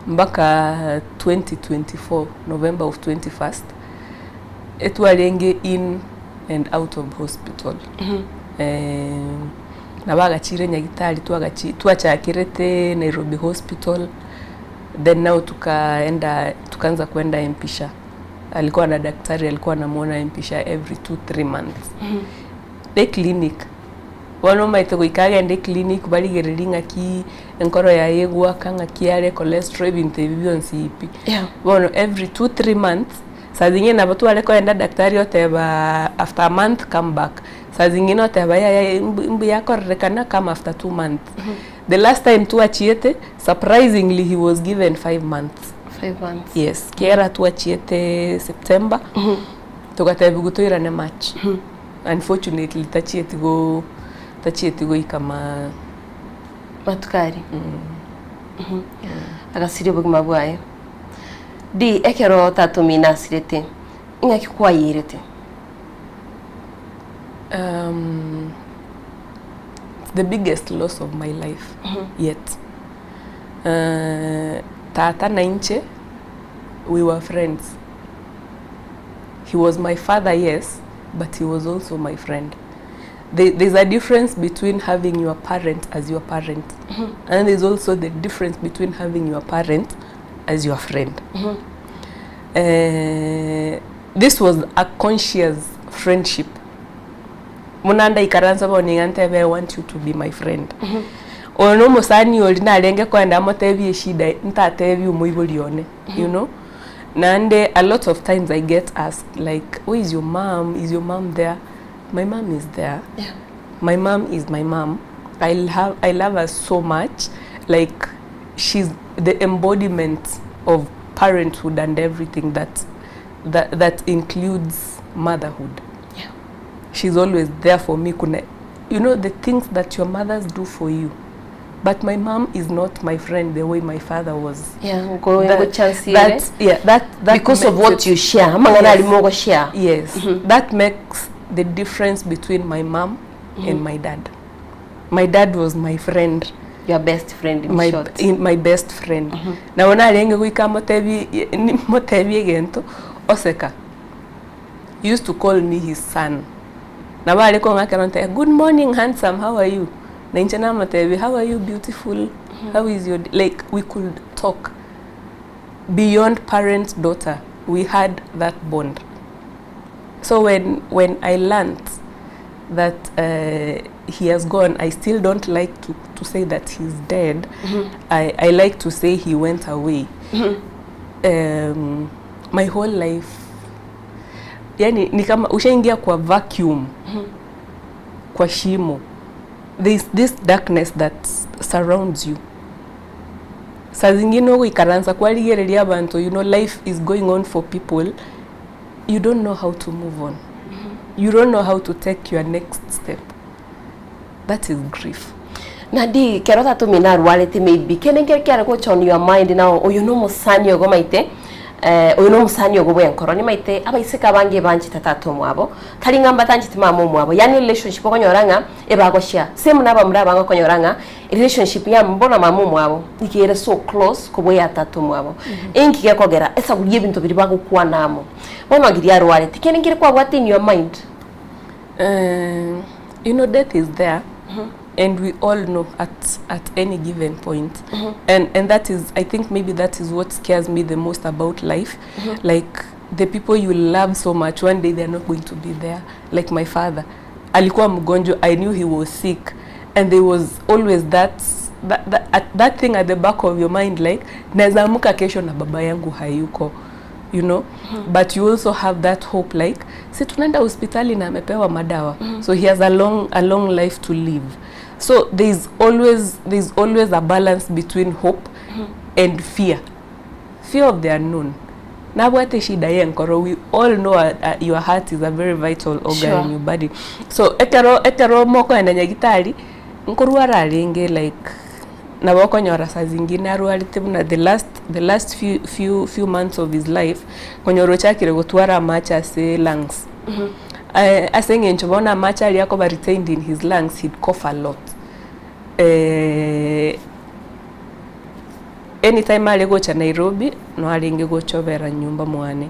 mpaka 2024 November of 21st etwarenge in and out of hospital. Nabo agachire nyagitari twagachi twachakirete Nairobi Hospital then now tukaenda tukaanza kwenda Mpisha. Alikuwa na daktari alikuwa anamuona Mpisha every 2 3 months. The clinic bono omanyete goika agende eclinic barigererie ng'aki enkoro yaye egwaka ng'aki are cholesterol ebinto ebi bionsi pi. Bono every 2 3 months saa zingine nabo tware kogenda daktari oteba after a month come back. Saa zingine oteba yaya mbuya akorerekana come after 2 months. The last time twachiete surprisingly he was given 5 months. 5 months. Yes, kiera twachiete September togatebiwa toirane March. Unfortunately tachieti go tachieti goika ma Matukari. Agasiria obogima bwaye. Di ekero tata omino asirete ing'aki kwayerete? It's the biggest loss of my life yet. Tata na inche we were friends. He was my father, yes, but he was also my friend. There's a difference between having your parent as your parent, and there's also the difference between having your parent as your friend. This was a conscious friendship. Munanda ikaranza bono niga ntebe I want you to be my friend. Oyo na omosani oria narenge kogenda amotebie eshida ntatebie omoibori one, you know. Naende a lot of times I get asked like where is your mum, is your mum there? My mum is there, my mum is my mum, I love, I love her so much, like she's the embodiment of parenthood and everything that, that, that includes motherhood. She's always there for me kuna you know the things that your mothers do for you but my mom is not my friend the way my father was. Yeah, ngo- ngo chance ere. that, yeah, that, that Because of makes what you share, amang'ana Yes. arimo ogoshare. Yes, that makes the difference between my mom and my dad. My dad was my friend. Your best friend in my, short. in, my best friend. Nabo narenge goika motebi motebi egento oseka. He used to call me his son. Nabo are kong'akera nte good morning handsome how are you? Na inche namotebi how are you beautiful? How is your d-" like we could talk beyond parent daughter. We had that bond. So when when I learnt that he has gone, I still don't like to, to say that he's dead. I, I like to say he went away. My whole life yani ni kama ushaingia kwa vacuum kwa shimo there's this darkness that surrounds you saa zingine ogoikaransa kwarigereria abanto you know life is going on for people you don't know how to move on you don't know how to take your next step that is grief Nandi kero tatu mina arwarete maybe kene kere kiare gocha on your mind now oyo no musani ogo maite eh oyo no musani ogo bwenkoro ni maite abaiseka abange banchita tatu mwabo tari ngamba tanchita mama mwabo yani relationship okonyora ng'a ebagoshia same naba muri abanga okonyora ng'a relationship ya mbona mama mwabo ikere so close kubo ya tatu mwabo enki gekogera esaguria ebinto biri bagokwanamo bono ngiri arwarete kene kere kwabwate in your mind You know death is there and we all know at at any given point and and that is i think maybe that is what scares me the most about life like the people you love so much one day they're not going to be there like my father alikuwa mgonjwa i knew he was sick and there was always that that, that, at, that thing at the back of your mind like naweza amka kesho na baba yangu hayuko you know but you also have that hope like si tunaenda hospitali na amepewa madawa so he has a long, a long life to live so there's always, there's always a balance between hope and fear fear of the unknown nabwate shida yenkoro we all know your heart is a very vital organ in your body so ekero ekero mokoenda nyagitari nkorwara arenge like nabo okonyora saa zingine arwarete buna the last, the last few, few, few months of his life konyora ochakire gotwara amache ase lungs ase eng'encho bono amache aria akoba retained in his lungs he'd cough a lot anytime are gocha Nairobi no arenge gochobera nyumba mwane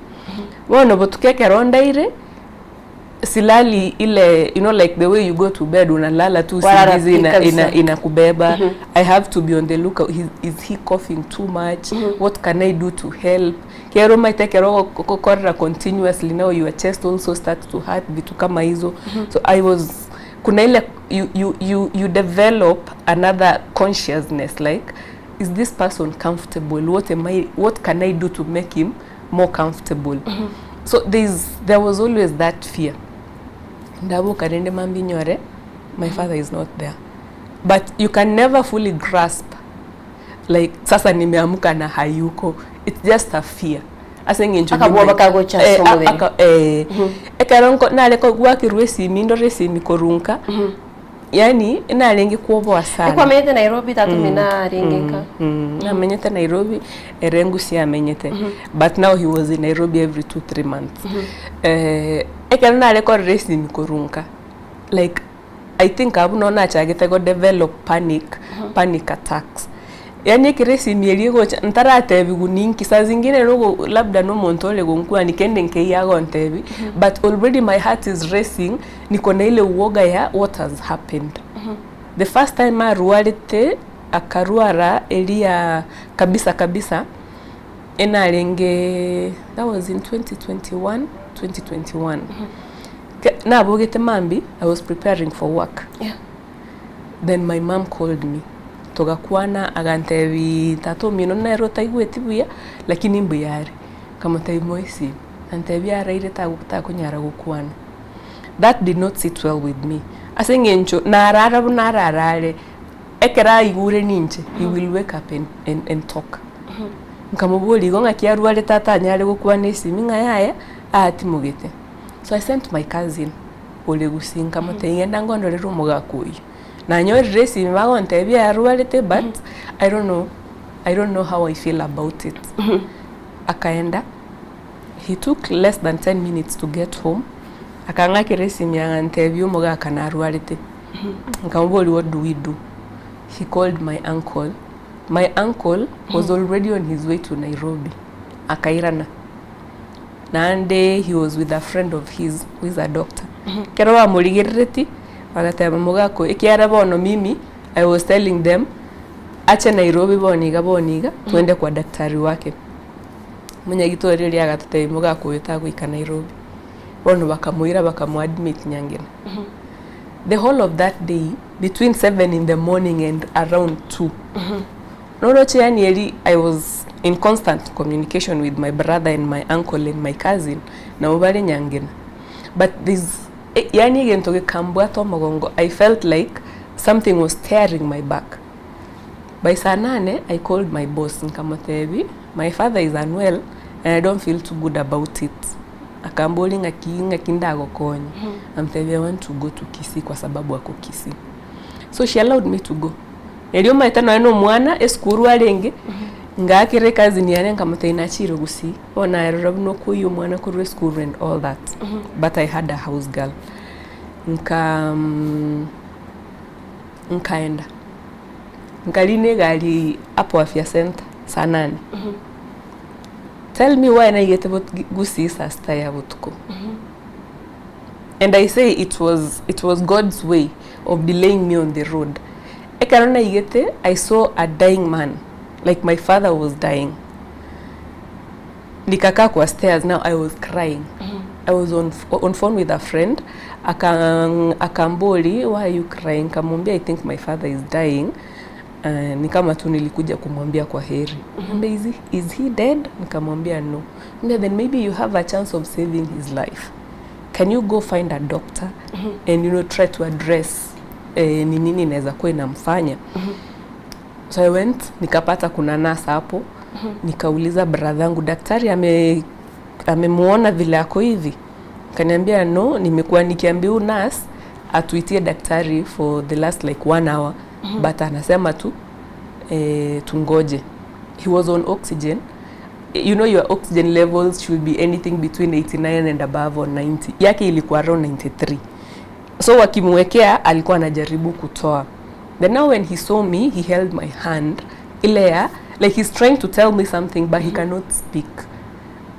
bono botuke ekero ndaire silali ile you know like the way you go to bed unalala tu Walala usingizi ina, kabisa. ina, inakubeba i have to be on the lookout is he coughing too much what can i do to help kero maite kero kokorera continuously now your chest also starts to hurt vitu kama hizo so i was kuna ile you, you, you, you develop another consciousness like is this person comfortable what am i what can i do to make him more comfortable so there's there was always that fear ndabuka rende mambinyore my father is not there but you can never fully grasp like sasa nimeamka na hayuko it's just a fear ase eng'encho Akabwoba kagocha ase omobere. ekero nare gwakirwa esimi ndore esimi korunka yani narenge kwoboa sana Ekwamenyete Nairobi tatu mina arenge nka namenyete Nairobi erengu siamenyete but now he was in Nairobi every 2 3 months ekero nare korera esimi korunka like I think abu no nachagete go develop panic panic attacks yani ekero esimi eria egocha ntaratebigu ninki saa zingine rogo labda no omonto ore gonkwani kende nkeiagontebi but already my heart is racing niko na ile uoga ya what has happened the first time arwarite akarwara eria kabisa kabisa enarenge that was in 2021 2021 nabogete mambi i was preparing for work Yeah. then my mom called me Togakwana agantebi tata omino nere otaigweti buya lakini mbuya are. Nkamotebi moe esimi, antebi araire takonyara gokwana. That did not sit well with me ase eng'encho narara buna ararare ekero aigure ninche he will wake up and, and, and talk. Nkamoboria igo ng'aki arwarete atanyare gokwana esimi ng'a yaya atimogete. So I sent my cousin ore gusii nkamotebia genda ngondorere omogaka oyio. Nanyorire esimi bagontebia arwarete but I don't know, I don't know how I feel about it. Akaenda, he took less than 10 minutes to get home, akang'akera esimi agantebia omogaka narwarete. Nkamoboria what do we do? He called my uncle, my uncle was already on his way to Nairobi, akairana. Naende he was with a friend of his who is a doctor. Ekero bamorigereretie, bagateba mogaka oyo, ekiagera bono mimi I was telling them ache Nairobi bono iga bono iga twende kwa daktari wake. Omonyagitari oria erio agatotebia mogaka oyo tagoika Nairobi. Bono bakamoira bakamoadmit Nyangena. The whole of that day between 7 in the morning and around 2 Noroche yaani eri I was in constant communication with my brother and my uncle and my cousin nabo bare Nyangena but there's yaani egento gekambwata omogongo I felt like something was tearing my back. By saa nane I called my boss nkamotebi my father is unwell and I don't feel too good about it. Akamboria ng'aki ng'aki ndagokonye, nkamotebia I want to go to Kisii kwa sababu ako Kisii. So she allowed me to go. Erio omanyete nonya na omwana esukuru arenge, ngaakera ecousin yane nkamotebia nachire gusii, bono naye rora buna okoiywa omwana korwa esukuru and all that, but I had a house girl. Nka nkaenda, nkarina egari hapo afya center saa nane. Tell me why naigete bot gusii saa sita ya botuko. And I say it was, it was God's way of delaying me on the road. Ekero naigete, I saw a dying man, like my father was dying. Nikakaa kwa stairs, now I was crying. I was on, on phone with a friend, aka, akambori, why are you crying? Nikamwambia, I think my father is dying. Uh, ni kama tu nilikuja kumwambia kwa heri. Mm -hmm. Is he, is he dead? Nikamwambia no. Then maybe you have a chance of saving his life. Can you go find a doctor mm -hmm. and you know try to address eh, ni nini inaweza kuwa inamfanya mm -hmm. So I went nikapata kuna nurse hapo mm -hmm. Nikauliza brother yangu daktari ame amemuona vile ako hivi, kaniambia no, nimekuwa nikiambia huyu nurse atuitie daktari for the last like one hour mm -hmm. but anasema tu eh, tungoje. He was on oxygen you know your oxygen levels should be anything between 89 and above or 90 yake ilikuwa around 93 so wakimwekea alikuwa anajaribu kutoa then now when he saw me he held my hand ile ya like he's trying to tell me something but he cannot speak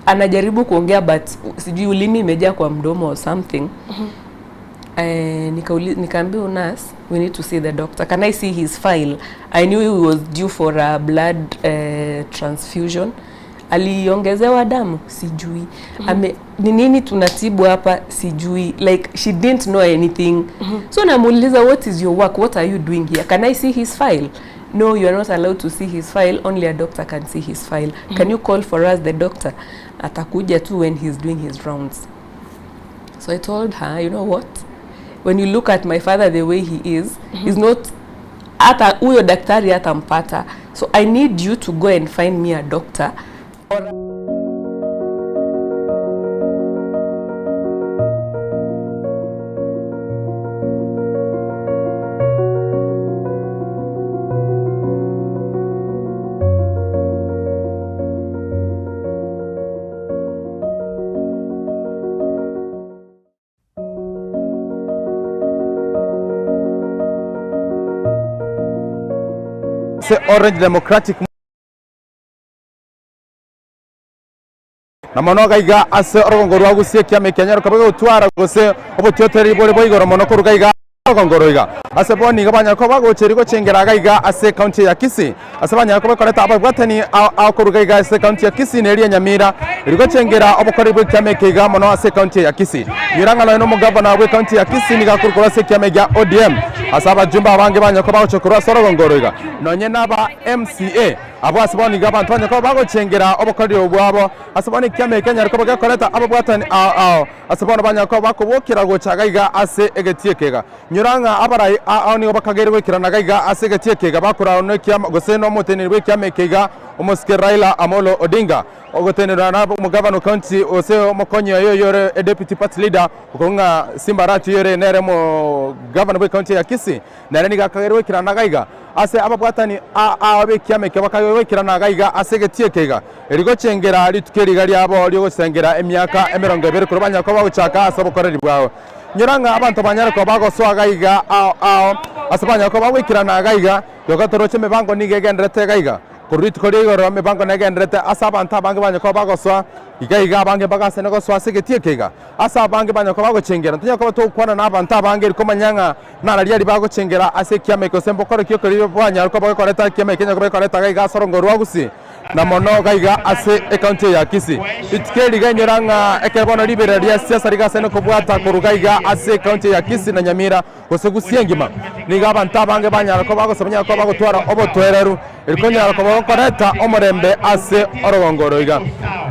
anajaribu kuongea but sijui ulimi imejaa kwa mdomo or something Eh, nikaambiwa nurse we need to see the doctor can I see his file I knew he was due for a blood transfusion aliongezewa damu sijui ame ni nini tunatibu hapa sijui like she didn't know anything so namuuliza what is your work what are you doing here can I see his file no you are not allowed to see his file only a doctor can see his file can you call for us the doctor atakuja tu when he's doing his rounds So I told her, you know what? When you look at my father the way he is, mm -hmm. he's not hata huyo daktari hatampata. So I need you to go and find me a doctor or Ase Orange Democratic na mono gaiga ase orogongo rwa Gusii ekiama ekia Nyaroka bagotwara gose obotiotereri bore bwa igoro mono korwa gaiga. orogongo oro iga. Ase bono iga banyare koba bagocheri gochengera iga iga ase ekaunti ya Kisii. Ase banyare koba bakoreta ababwatani ao ao koruga iga ase ekaunti ya Kisii na eria ya Nyamira, erio gochengera obokoreri bw'ekiama eke iga mono ase ekaunti ya Kisii. Nyora ng'a nonya nomogavana bw'ekaunti ya Kisii nigo akorwa korwa ase ekiama gia ODM. Ase abajumbe abange banyare koba bagocha korwa ase orogongo oro iga, nonye naba MCA. Abwo ase bono iga abanto banyare koba bagochengera obokoreri obo bwabo. Ase bono ekiama eke kenyare koba gekoreta ababwatani ao ao. Ase bono banyare koba bakobokera gocha iga iga ase egetii eke iga. Nyora ng'a abarai ao nigo bakageire goikerana iga iga ase egetii eke iga bakorarwa nekiama gose nomoteneneri bw'ekiama eke iga omosike Raila Amolo Odinga ogotenerwa na omogavana o county gose omokonyi oye oyore deputy party leader okong'u ng'a Simba Arati oyore nere omogavana bw'ecounty ya Kisii nere nigo akageire goikerana iga iga ase ababwatani ao b'ekiama eke bakageire goikerana iga iga ase egetii eke iga eri gochengera rituko eri iga riabo riogosengera emiaka emerongo ebere korwa banyare koba bagochaka ase obokoreri bwabo. Nyora ng'a abanto banyare koba bagosoa iga iga ao ao, ase banyare koba bagoikerana iga iga, yoka toroche emebango nigo egendererete iga iga. Korwa rituko ria igoro emebango negendererete ase abanto abange banyare koba bagosoa iga iga, abange mbagasaine gosoa ase egetii eke iga. Ase abange banyare koba bagochengera, ntonyare koba togokwana na abanto abange eri komanya ng'a nararia aria bagochengera ase ekiama eke gose mbokore ki okoria banyare koba bagokoreta ekiama eke nyare koba gekoreta iga iga ase orongo rwa Gusii. na mono gaiga ase ekaunti eye ya Kisii. Rituko eri rigainyora ng'a ekero bono riberera ria siasa rigasaine kobwata korwa gaiga ase ekaunti eye ya Kisii na Nyamira gose Gusii engima, nigo abanto abange banyara koba gose banyara koba bagotwara obotoereru eri konyara koba gokoreta omorembe ase orogongo oro iga.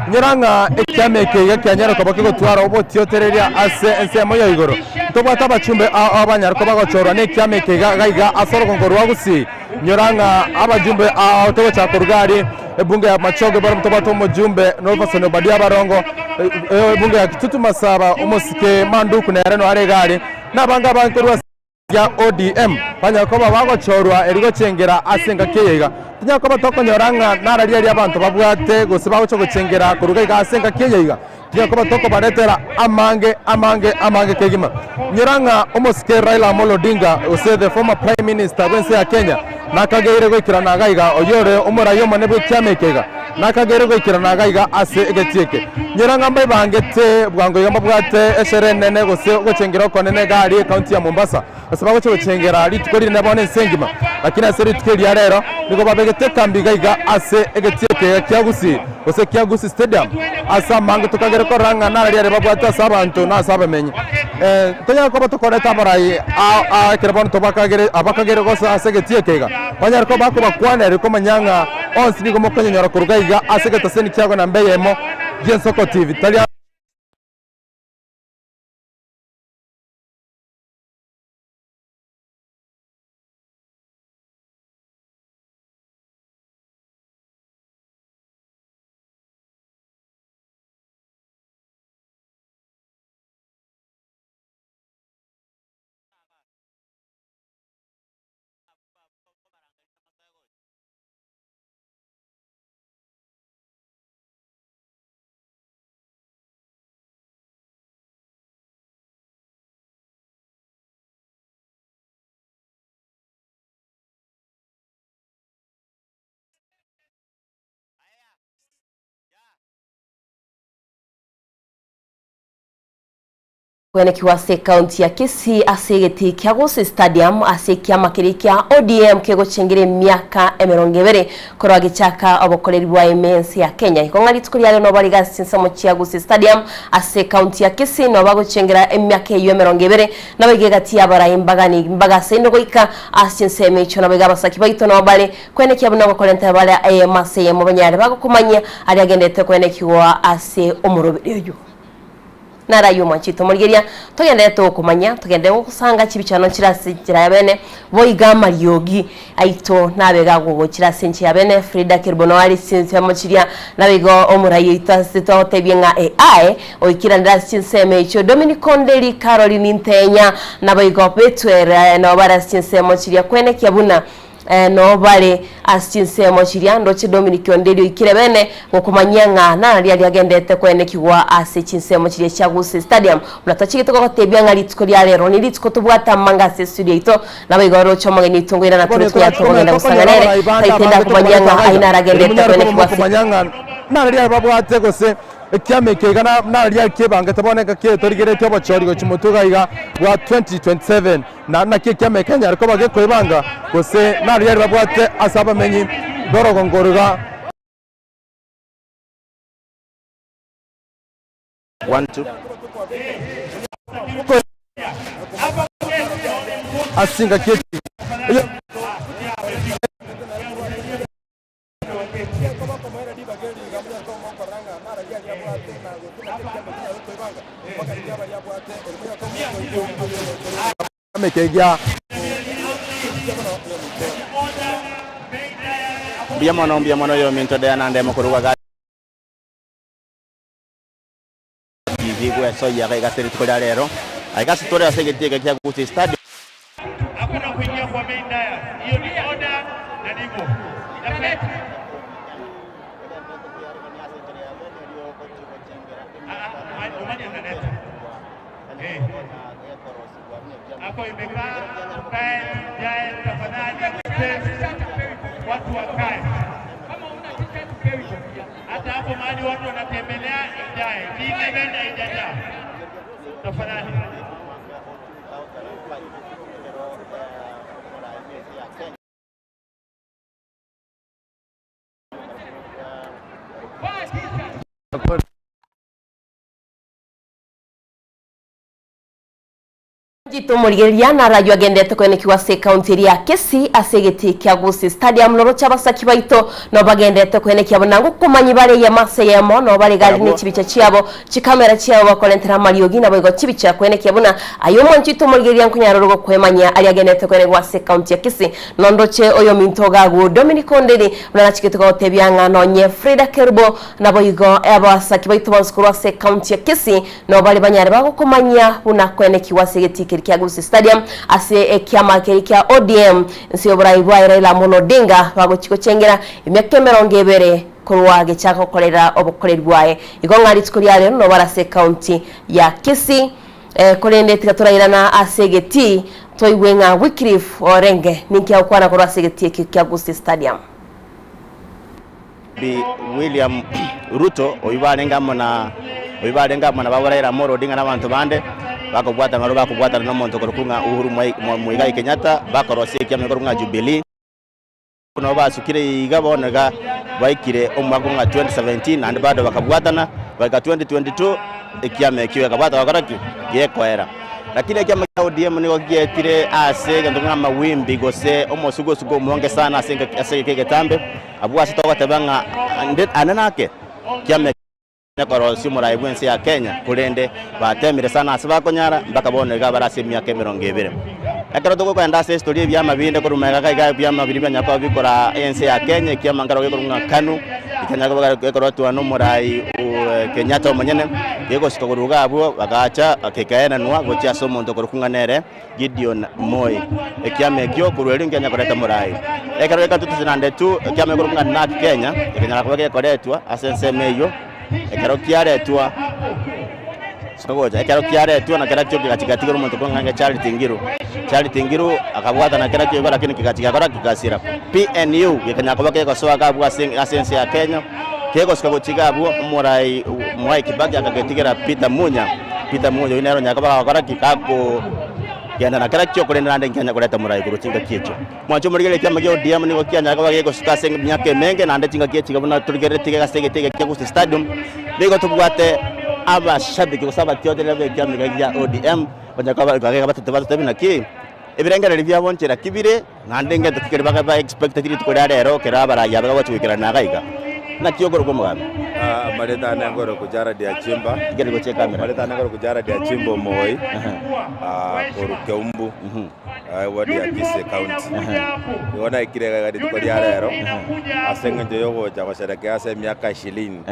Inyora ng'a ekiama eke iga kianyare koba kegotwara obotiotereria ase ensemo ya igoro. Ntobwate abachumbe ao ao banyare koba gochorwa nekiama eke iga gaiga ase orogongo rwa Gusii. Nyora ng'a abajumbe ao togochaka koruga aria ebunge ya Machoge barabwo tobwate omojumbe Novason Obadia Barongo, ebunge ya Kitutu Masaba omosike Manduku nere noare iga aria, na abange abange korwa ase ya ODM banyare koba bagochorwa erio gochengera ase engaki eye iga. Tonyare koba tokonyora ng'a nararia aria abanto babwate gose bagocha gochengera koruga iga ase engaki eye iga. Tiga koba tokobaretera amange, amange, amange kegima. Nyora ng'a omosike Raila Amolo Odinga gose the former prime minister bw'ense ya Kenya nakageire goikerana iga iga oyio ore omorai omonene bw'ekiama eke iga nakageire goikerana iga iga ase egetii eke. Nyora ng'a mbaibangete bwango iga mbabwate eshere enene gose ogochengera okonene iga aria ecounty ya Mombasa ase bagochia gochengera rituko rinene bono ense engima. Lakini ase rituko eri ria rero nigo babegete ekambi iga iga ase egetii eke kia Gusii gose kia Gusii Stadium ase amange tokagere korora ng'a nararia aria babwate ase abanto na ase abamenyi. Tonyare koba tokoreta abarai ao ao ekero bono tobakagere abakagere gosoa ase egetii eke iga, banyare koba bakobakwanera komanya ng'a onsi nigo mokonyonyora koruga iga ase egetaseni kiago namba eyemo gi'Ensoko TV tari. Kwenekigwa ase ekaunti ya Kisii ase egetii kia Gusii Stadium ase ekiama keria kia ODM kegochengera emiaka emerongo ebere korwa gechaka obokoreri bwa ime ense ya Kenya. Igo ng'a rituko riarero nobo riga ase chinsemo chia Gusii Stadium ase ekaunti ya Kisii nobo bagochengera emiaka eyio emerongo ebere nabo iga egati y'abarai mbagani mbagasaine goika ase chinsemo echio nabo iga abasaki baito nobo bare Kwenekia buna ogokorenta bare eyemo ase eyemo banyare bagokomanyia aria agenderete kwenekigwa ase omoroberi oyio. Naro ayio omwanchete omorigeria, togenderere togokomanyia, togenderere gogosanga chibichano chire ase enchera ya bene, boigo amariogi aito nabe gagogochira ase enchera ya bene. Frida Kerubo noyo are chinsemo chiria, naboigo omorai oito ase twagotebia ng'a AI oikiranire ase chinsemo echio, Dominic Onderi, Caroline Ntenya, naboigo Bethuel nabo bare ase chinsemo chiria kwenekia buna Noo bare ase chinsemo chiria ndoche Dominic Onderi oikire bene gokomanyia ng'a nararia riagendete koenekigwa ase chinsemo chiria chia Gusii Stadium. Buna twachigete gogotebia ng'a rituko ria rero nirituko tobwate amanga ase estudio yaito naboigo roche omogeni oito ngoirana tore tonyare tokogenda gosang'ana ere taitenda komanyia ng'a ayio naragendete koenekigwa ase Nararia babwate gose. Ekiama eke iga naria kiebangete bono engaki eye torigeretie obochori gochia motwe iga iga bwa 2027. Na naki ekiama eke kenyare koba gekoebanga, gose naria babwate ase abamenyi b'orogongo oro iga. One, two. Ase engaki eye. Mbuya mono, mbuya mono oyominto Diana Ndemo korwa Gati TV gwesoyia iga ase rituko ria rero. Aiga ase tore ase egetii eke kia Gusii Stadium. Hakuna kuingia kwa main dais. Hiyo ni order na ndivyo. Hapo imekaa kae, jae tafadhali, watu wakae. Hata hapo mahali watu wanatembelea ijae. G11 haijajaa. Tafadhali. Tomorigereria naraywo agendete koenekiwa ase ekaunti eria ya Kisii ase egetii kia Gusii Stadium noroche abasaki baito nabo bagendete koenekia buna ngokomanyi bare eyemo ase eyemo nabo bare gari ne chibicha chiabo chikamera chiabo bakorentera amariogi naboigo chibicha koenekia buna aye omwanchi oito omorigereria nkonyara ore gokwemanyia aria agendete koenekwa ase ekaunti ya Kisii nondoche oyominto iga agwo Dominic Onderi buna nachigete gotebia ng'a nonye Frida Kerubo naboigo abasaki baito bonsi korwa ase ekaunti ya Kisii Nabo baria banyare bagokomanyia buna koenekigwa ase egetii keria kia Gusii Stadium ase ekiama keria kia ODM inse y'oborai bwaye Raila Amolo Odinga bagochia gochengera emiaka emerongo ebere korwa gechaka gokorera obokoreri bwaye. Igo ng'a rituko ria rero nabo bare ase ecounty ya Kisii. Korende tiga torairana ase egetii toigwe ng'a Wycliffe orenge ninki agokwana korwa ase egetii ekio kia Gusii Stadium. Bi William Ruto oyio barenge amo na oyio barenge amo na babo Raila Amolo Odinga na abanto bande, bakobwatana barabwo bakobwatana na omonto okorokwa ng'a Uhuru Mwai Muigai Kenyatta, bakorosia ekiama ekorokwa ng'a Jubilee. Nabo basukire iga bono iga baikire omwaka ng'a 2017 naende bado bakabwatana, goika 2022 ekiama ekio gekabwata gokora ki? Gekoera. Lakini ekiama kia ODM nigo gietire ase egento ng'a amawimbi gose omosugosugo omonge sana ase engaki ase egeka egetambe. Abwo ase togoteba ng'a ande ane nake kiama korosia omorai bw'ense ya Kenya, korende batemire sana ase bakonyara mpaka bono iga bare ase emiaka emerongo ebere. Ekero togokenda ase history ebiama binde korwa magega iga ebiama biria bianyara koba bikora ense ya Kenya ekiama nkero gekorwa ng'a KANU ekianyara koba gekorwatwa na omorai Kenyatta omonyene, gegosika korwa iga abwo bagacha gekaenanwa gochia ase omonto okorokwa ng'a nere Gideon Moi. Ekiama ekio korwa erio nkianya koreta morai. Ekero geka 2002 ekiama ekorokwa ng'a NARC Kenya ekanyara koba gekoretwa ase ensemo eyio, ekero kiaretwa gocha ekero kiaretwa na kerakio kegachi kegatigera omonto korwa ng'a Charity Ngiru. Charity Ngiru akabwata na kerakio igo lakini kegachi gekora kegasira. PNU gekanyara koba kegosoa iga abwo ase ase ense ya Kenya, kegosika gochia iga abwo omorai Mwai Kibaki akagetigera Peter Munya. Peter Munya oyio nere onyare koba gagokora ki? Gakogenda na kera ki okorende naende nkianya koreta morai korwa chingaki echio. Mwanche omorigererie ekiama gia ODM nigo kianyare koba gegosuka ase emiaka emenge naende chingaki echi iga buna torigereretie iga ase egete eke kia Gusii Stadium, nigo tobwate abashabiki gose abatiotereri ba ekiama eke gia ODM banyare koba bagega batotebie naki ebirengererio biabo nchera ki bire naende ngento ki keria baga ba expecteti rituko ria rero ekero abarai aba bagochia goikerana iga iga. Naki okorokwa omogambi? Amareta ane nkorokwa Jared Achimba. Tigari gochia ekamera. Amareta ane nkorokwa Jared Achimba Omoi, korwa Keumbu, eward ya Kisii County. Igo naikire iga iga rituko ria rero, ase eng'encho ya ogocha gosherekea ase emiaka ishirini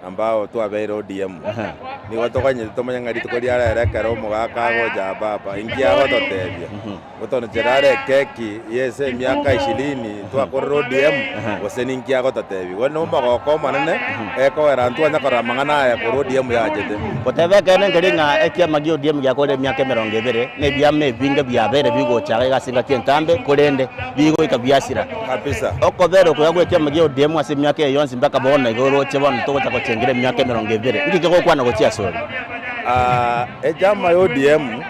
ambao twabeire ODM. Nigo toganyete tomanye ng'a rituko ria rero ekero omogaka agocha aba aba, inki agototebia? Gotonochera are ekeki y'ase emiaka ishirini twakorire ODM, gose ninki agototebia? Igo nomogoko omonene ekogera ntwanya korora amang'ana aya korwa ODM yachete. Goteba ekeene nkeri ng'a ekiama gia ODM giakorire emiaka emerongo ebere, na ebiama ebinge biabeire bigocha iga ase engaki entambe, korende bigoika biasira. Kabisa. Okobera okuya gw'ekiama gia ODM ase emiaka eye yonsi mpaka bono iga oroche bono togocha gochengera emiaka emerongo ebere, nki kegokwana gochia asore? Echama ya ODM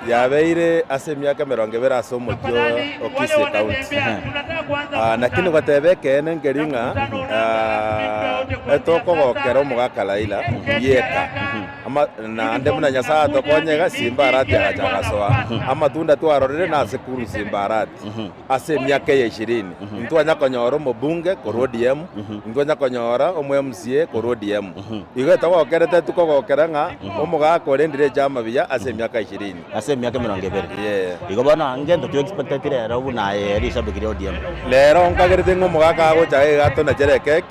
yabeire ase emiaka emerongo ebere ase omochie o Kisii County. Lakini goteba ekeene nkeri ng'a etokogokera omogaka Raila yeka. Ama naende buna Nyasae atokonye iga Simba Arati agacha agasoa. Amatunda twarorire nase kuru Simba Arati. Ase emiaka eye ishirini, ntwanya konyora omobunge korwa ODM, ntwanya konyora omo MCA korwa ODM. Igo etogokerete tukogokera ng'a omogaka orendire echama buya ase emiaka ishirini. Ase emiaka emerongo ebere. Yeah. Igo bono ngento ki oexpecteti rero buna aye rishabiki ria ODM? Rero nkagerete ng'a omogaka agocha iga atonachere ekeki.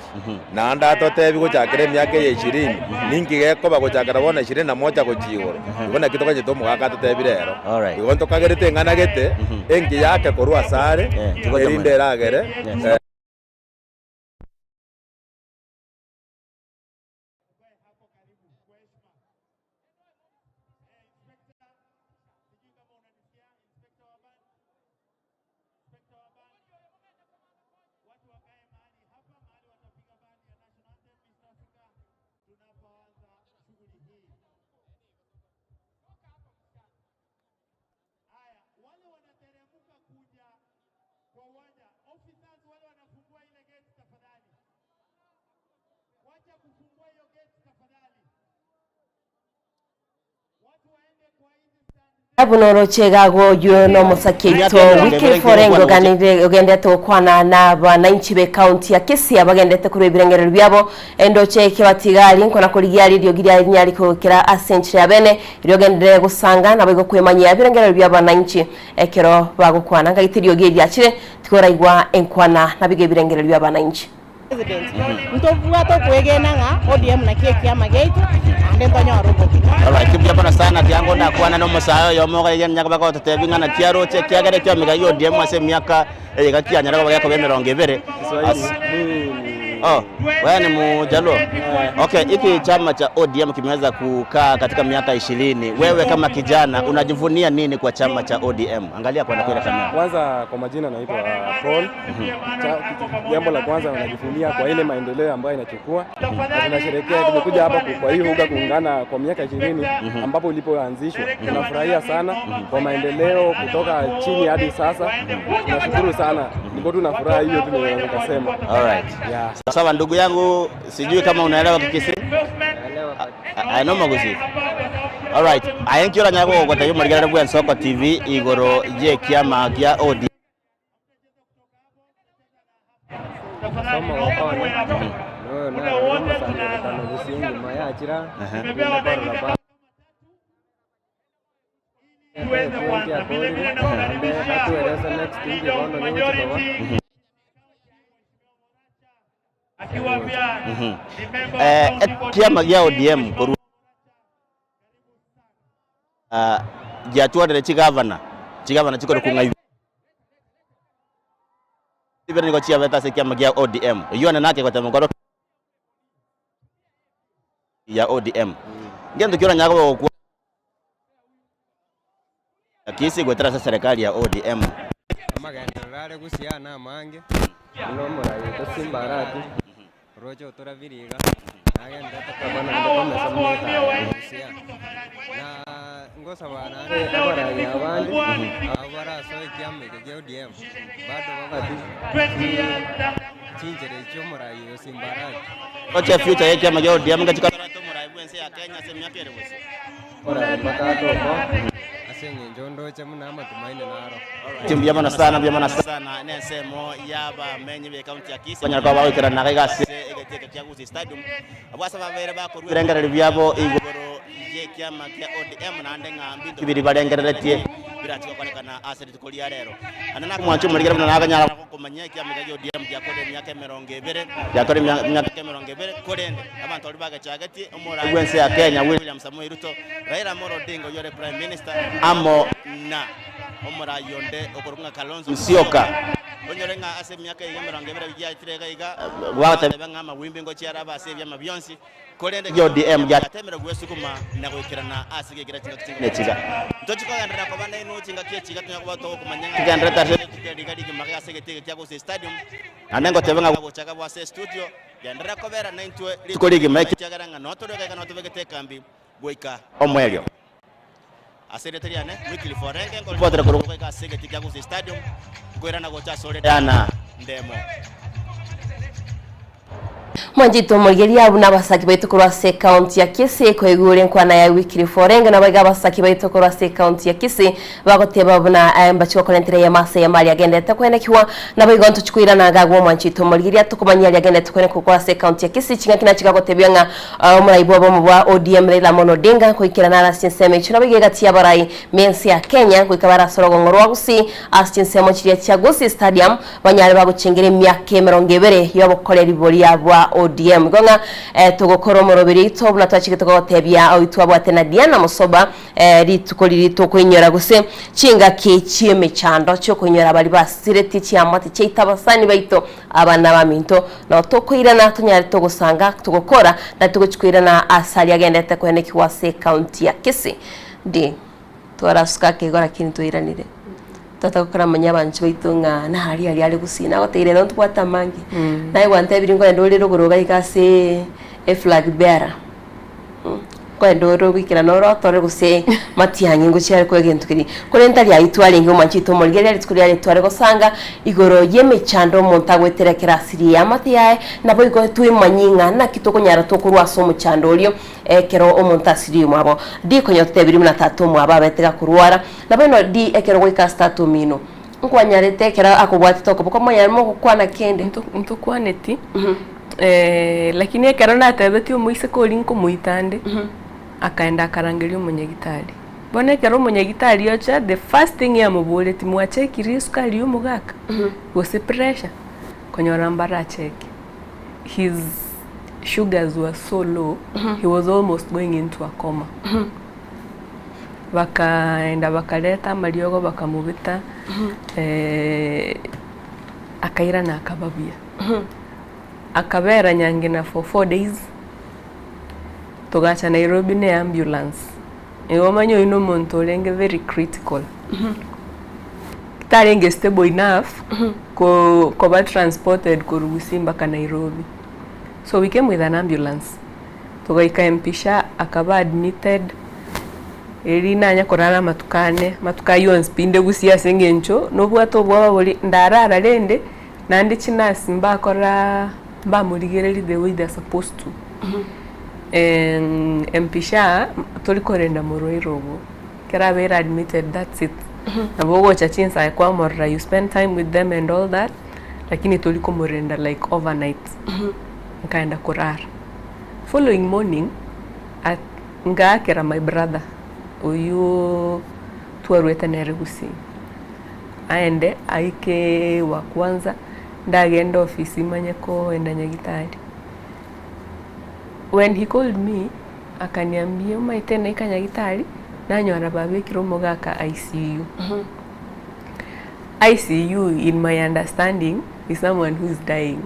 Naende atotebi gochakera emiaka eye ishirini, ninki gekoba gochakera bono ishirini na moja gochia igoro. Igo naki toganyete omogaka atotebi rero. Igo ntokagerete eng'ana gete engiya ake korwa asare, erinde eragere. Buna oroche iga agwo oyio nomosake oito Wycliffe Orengo oganire ogendete gokwana na abananchi be county ya Kisii abagendete korwa ebirengererio biabo endoche ekebatiga aria nkona korigia aria eriogi riaye rinyare kogokera ase enchera ya bene erio ogenderere gosanga naboigo kwemanyia ebirengererio bia abananchi ekero bagokwana ngagete eriogi eri riachire tikoraigwa enkwana nabigo ebirengererio bia abananchi. President, ntobwate okwegena ng'a ODM nakio ekiama giaito naende ntonyore obogima. Alright, mbuya mono sana tiango ndakwana na omosae oyomo iga iga ninyare koba gototebi ng'a naki aroche ekiagera ekiomeka gia ODM ase emiaka eye iga kianyare koba gekoba emerongo ebere. As Oh, wewe ni Mjaluo? Okay, hiki chama cha ODM kimeweza kukaa katika miaka ishirini. Wewe kama kijana unajivunia nini kwa chama cha ODM? Angalia kwa ile kamera. Kwanza kwa majina naitwa Paul. Jambo la kwanza najivunia kwa ile maendeleo ambayo inachukua na tunasherehekea. Tumekuja hapa kwa hii uga kuungana kwa miaka 20 ambapo ulipoanzishwa. Tunafurahia sana kwa maendeleo kutoka chini hadi sasa. Tunashukuru sana, niko tu na furaha hiyo tu ndio nikasema. Alright. Yeah. Sawa ndugu yangu, sijui kama unaelewa Kikisii. I know Magusi. Alright. Aye nkio oranyare gogotebia omorigereri bwa Ensoko TV igoro y'ekiama gia ODM. Ase omogoko one, noyo narorire omosangererekano gose engima yachira, rinde korora ba Twenty akorire, naende atuerese next inki bono gegochi koba. Ekiama gia ODM korwa giatwarire chigavana, chigavana chikorokwa ng'a ibere nigo chiabete ase ekiama gia ODM. Oyio one nake gotema nkoro ya ODM. Ngento ki oranyare koba gokwana Kisii goetera ase serikali ya ODM? Amagenderero are gusii aa namange, buna omorai oito Simba Arati, oroche otorabirie iga, nagenderete koba naende komesa buna etaya ya gusii aa. Na ngosaba naende abarai abande, abwo barasoe ekiama eke kia ODM, bado babati chinchera echi omorai oyo Simba Arati. Roche future y'ekiama gia ODM ngachika torete omorai bw'ense ya Kenya ase emiaka ere bosio. Omorai mpaka atoka ase eng'encho ndoche buna amatumaini naro. Mbuya mono sana, mbuya mono sana nensemo y'abamenyi b'ecounty ya Kisii banyare koba bagoikerana iga ase egetii eke kia Gusii Stadium abwo ase babeire bakorua ebirengererio biabo igoro y'ekiama kia ODM naende ng'a mbinto biri barengereretie. birache gokorekana ase rituko ria rero. Naende nakomwancha omorikere buna nakanyara gokomanyia ekiama ekia ODM giakorire emiaka emerongo ebere, giakorire emiaka emerongo ebere, korende abanto baria bagechagetie omorai bw'ense ya Kenya William Samoei Ruto, Raila Amolo Odinga oyio ore Prime Minister, amo na omorai onde okorokwa ng'a Kalonzo Musyoka. Onyore ng'a ase emiaka eye emerongo ebere giaetire iga iga, bagoteba ng'a amawimbi ngochia arabe ase ebiama bionsi, Korende ODM giatemire gwesuguma na goikerana ase gekira chingaki ching'ana echiga. Ntochi kogenderera koba nainwe chingaki echiga tonya koba togokomanya ng'a togendererete ase rituko eri riga rigima ase egetii eke kia Gusii Stadium. Naende ngotebe ng'a gochaka bo ase estudio, genderera kobera naintwe rituko rigima ekiagera ng'a noo tore iga iga noo tobegete ekambi goika omoerio. Ase erieta riane, Wycliffe Orenge, nkoripotera korwa goika ase egetii kia Gusii Stadium, nkoirana gocha asore Diana Ndemo. Mwanchete omorigereria buna abasaki baito korwa ase ekaunti ya Kisii koigure enkwana ya Wycliffe Orengo naboigo abasaki baito korwa ase ekaunti ya Kisii bagoteba buna eh, mbachi gokorentera eyemo ase eyemo aria agenderete kwenekigwa naboigo ntochi koirana iga agwo omwanchete omorigereria tokomanyia aria agenderete kwenekigwa korwa ase ekaunti ya Kisii ching'aki nachi gagotebia ng'a Omorai bw'obomo bwa ODM Raila Amolo Odinga goikera naro ase chinsemo echio naboigo egati y'abarai b'ense ya Kenya goika bare ase orogongo rwa Gusii ase chinsemo chiria chia Gusii Stadium banyare bagochengera emiaka emerongo ebere y'obokoreri boria bwa ODM. Igo ng'a togokora omoroberi oito buna twachigete gogotebia oitwe abwate na Diana Musoba rituko riria tokoinyora gose chingaki chi'emechando chiokoinyora baria basiretie chiamate chiaito abasani baito Abana baminto, nao tokoirana tonyare togosanga togokora, na togochia koirana ase aria agenderete koenekigwa ase ecounty ya Kisii. Ndi twarasuka ake igo lakini twairanire. Totaka koramanya abanto baito ng'a naria aria are gusii nagoteire rero ntobwate amange. Naye gwantebirie nkoenda ore rogoro iga iga ase eflag bearer. Nkoenda ore goikera noro otore gose matiang'i ngochia are koa egento keria. Korende tari ayio twarenge omwanchete omorigereria rituko riare tware gosanga igoro y'emechando omonto agoetera ekero asirie eamate yaye, naboigo twemanyie ng'a naki tokonyara tokorwa ase omochando oria ekero omonto asirie omwabo. Di konya ototebirie buna tata omwabo abete gakorwara, nabono di ekero goika ase tata omino, nkwanyarete ekero akobwatete okoboko monyare mogokwana kende. Ntokwaneti. Lakini ekero natebetie omoiseke oria nkomoita nde, akaenda akarangeria omonyagitari. Bono ekero omonyagitari ocha, the first thing amoboretie, mwachekirie esukari ya omogaka? Gose pressure? Konyora mbaracheke. His sugars were so low, he was almost going into a coma. Bakaenda bakareta amariogo bakamobeta, akairana akaba buya. Akabera Nyangina for 4 days, togacha Nairobi ne ambulance. Igo omanye oyio na omonto orenge very critical. Tarenge stable enough ko koba transported korwa Gusii mpaka Nairobi. So we came with an ambulance. Togaika MP Shah akaba admitted, eri nanya korara amatuko ane, amatuko ayio onsi pi inde Gusii ase eng'encho nobwate obwoba boria ndarara rende. Naende chinurse mbakora mbamorigereria the way they're supposed to. MP Shah tori korenda morwaire obwo, ekero abeire admitted that's it. Nabo ogocha chinsae kwamorora you spend time with them and all that, lakini tori komorenda like overnight. Nkaenda korara. Following morning, at ngaakera my brother oywo twarwete nere Gusii. Aende aike wa kwanza, ndagenda ofisi manye koenda nyagitari. When he called me, akaniambia omaete naika nyagitari, nanyora babekire omogaka ICU. ICU in my understanding is someone who is dying.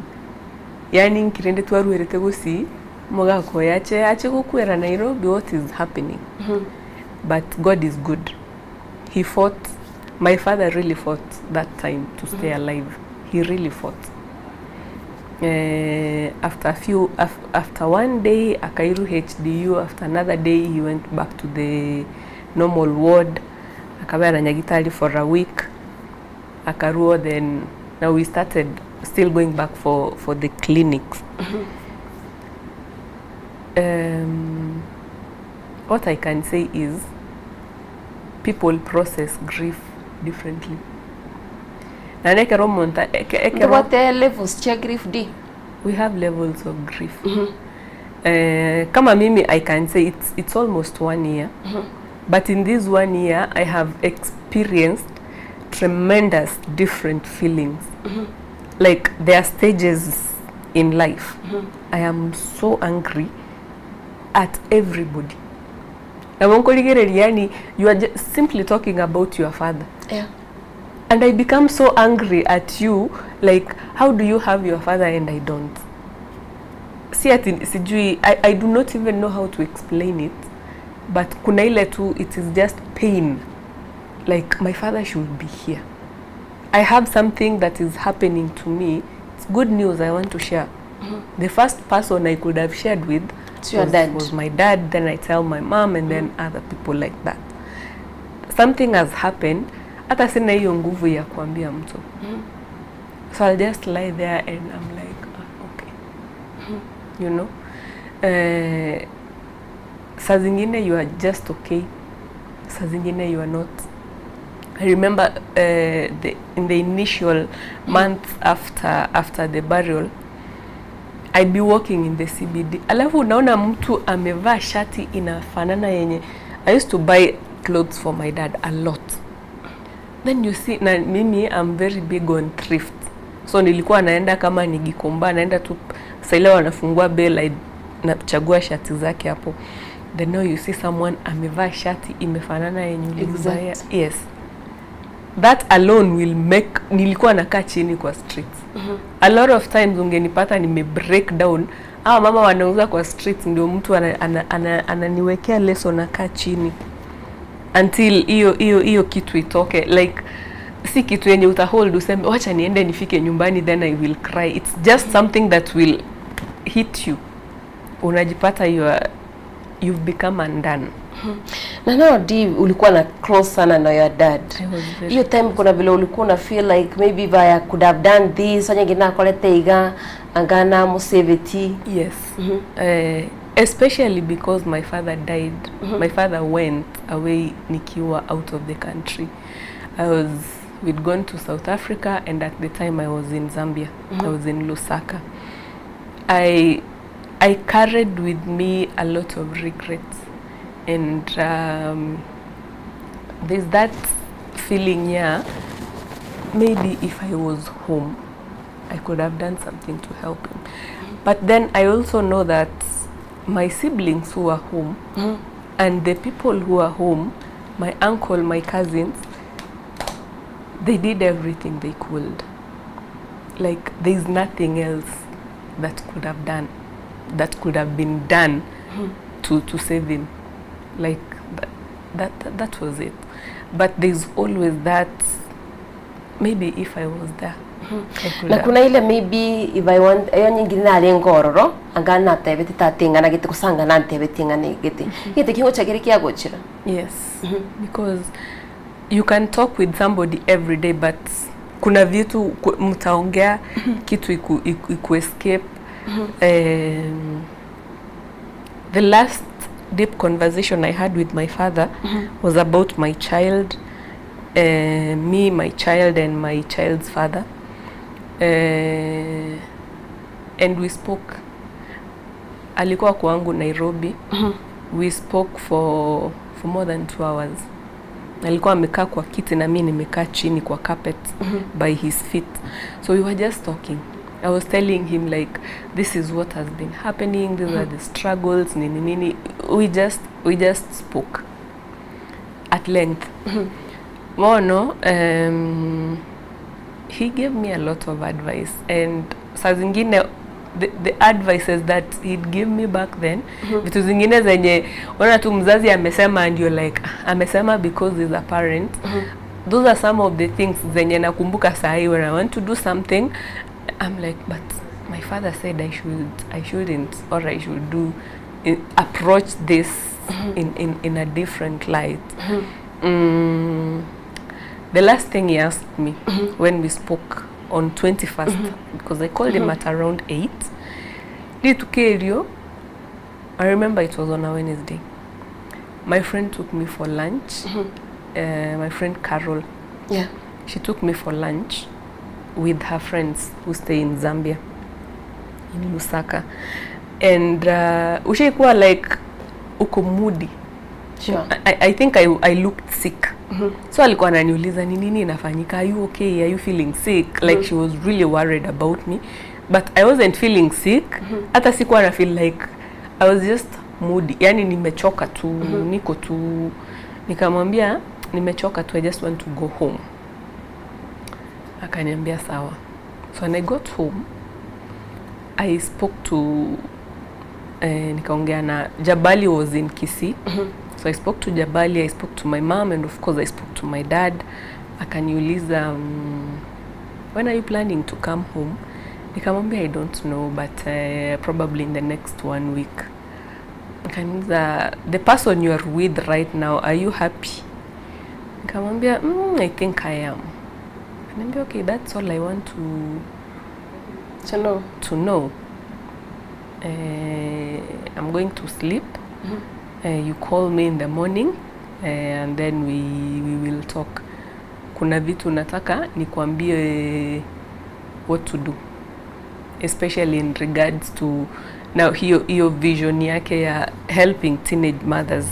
Yaani nki rende twarwerete gusii, omogaka oyo ache ache gokwera Nairobi what is happening? But God is good. He fought, my father really fought that time to stay alive. He really fought. Eh, after a few, after one day akairu HDU, after another day he went back to the normal ward, akabera nyagitari for a week, akaruo then now we started still going back for, for the clinics. What I can say is people process grief differently. Naende ekero omonto ekero Ntobwate levels chia grief di? We have levels of grief. Eh, kama mimi I can say it's, it's almost one year. But in this one year I have experienced tremendous different feelings. Like there are stages in life. I am so angry at everybody. Nabo nkorigereria yani you are just simply talking about your father. Yeah. And I become so angry at you like how do you have your father and I don't? Si ati sijui I do not even know how to explain it but kuna ile tu it is just pain like my father should be here. I have something that is happening to me. It's good news I want to share. The first person I could have shared with It's your was, dad. was my dad. Then I tell my mom and then other people like that. Something has happened. Hata sina hiyo nguvu ya kuambia mtu. So I'll just lie there and I'm like, ah, okay. You know? Saa zingine you are just okay. Saa zingine you are not. I remember in the initial month after the burial, I'd be walking in the CBD. Alafu unaona mtu amevaa shati inafanana yenye. I used to buy clothes for my dad a lot. Then you see, na mimi I'm very big on thrift. So nilikuwa naenda kama ni Gikomba, naenda tu saa ile wanafungua bale, nachagua shati zake hapo. Then now you see someone amevaa shati imefanana yenye ulimbuy. Exact. Yes. That alone will make nilikuwa nakaa chini kwa streets. A lot of times ungenipata nime break down. Hawa mama wanauza kwa streets ndio mtu ananiwekea leso nakaa chini until hiyo hiyo hiyo kitu itoke like si kitu yenye utahold useme wacha niende nifike nyumbani then I will cry. It's just something that will hit you. Unajipata you've become undone. Na now D ulikuwa na close sana na your dad. I was very Hiyo time kuna vile ulikuwa una feel like maybe if I could have done this onye ngina akorete iga angana museveti. Yes. Especially because my father died. My father went away nikiwa out of the country. We'd gone to South Africa and at the time I was in Zambia. I was in Lusaka. I carried with me a lot of regrets and there's that feeling, yeah, maybe if I was home, I could have done something to help him. But then I also know that my siblings who are home and the people who are home, my uncle, my cousins, they did everything they could. Like there's nothing else that could have done, that could have been done to save him. Like that was it. But there's always that, maybe if I was there. I could Na have. kuna ile maybe if I want ayo nyingine nari ngororo angana tebeti tatingana gite kusangana ntebeti ngane gite. Gite kingo chakiri kia gochira. Yes, because you can talk with somebody every day but kuna vitu mtaongea kitu iku escape. The last deep conversation I had with my father was about my child, me, my child and my child's father. And we spoke. Alikuwa kwangu Nairobi. We spoke for more than 2 hours. Alikuwa amekaa kwa kiti na mimi nimekaa chini kwa carpet by his feet. So we were just talking. I was telling him like this is what has been happening, these are the struggles, nini nini. We just spoke at length. Mono, he gave me a lot of advice, and saa zingine the advices that he'd give me back then, vitu zingine zenye unaona tu mzazi amesema and you're like amesema because he's a parent. Those are some of the things zenye nakumbuka sahi when I want to do something I'm like, but my father said I shouldn't, or I should do approach this in a different light. The last thing he asked me when we spoke on 21st, because I called him at around 8, Litukerio, I remember it was on a Wednesday. My friend took me for lunch. My friend Carol. Yeah. She took me for lunch with her friends who stay in Zambia, in Lusaka. And ushaikuwa like uko moody. Sure. I, I think I, I looked sick. So alikuwa ananiuliza ni nini inafanyika, are you okay, are you feeling sick? Like she was really worried about me, but I wasn't feeling sick. Hata sikuwa na feel like I was just moody, yani nimechoka tu, niko tu. Nikamwambia nimechoka tu, I just want to go home. Akaniambia sawa. So when I got home I spoke to nikaongea na Jabali was in Kisii. So I spoke to Jabali, I spoke to my mom and of course I spoke to my dad. Akaniuliza when are you planning to come home? Nikamwambia I don't know but probably in the next one week. Akaniuliza the person you are with right now, are you happy? Nikamwambia I think I am. Akaniambia okay, that's all I want to know. To know. I'm going to sleep. You call me in the morning and then we will talk. Kuna vitu nataka nikwambie what to do, especially in regards to now hiyo hiyo vision yake ya helping teenage mothers.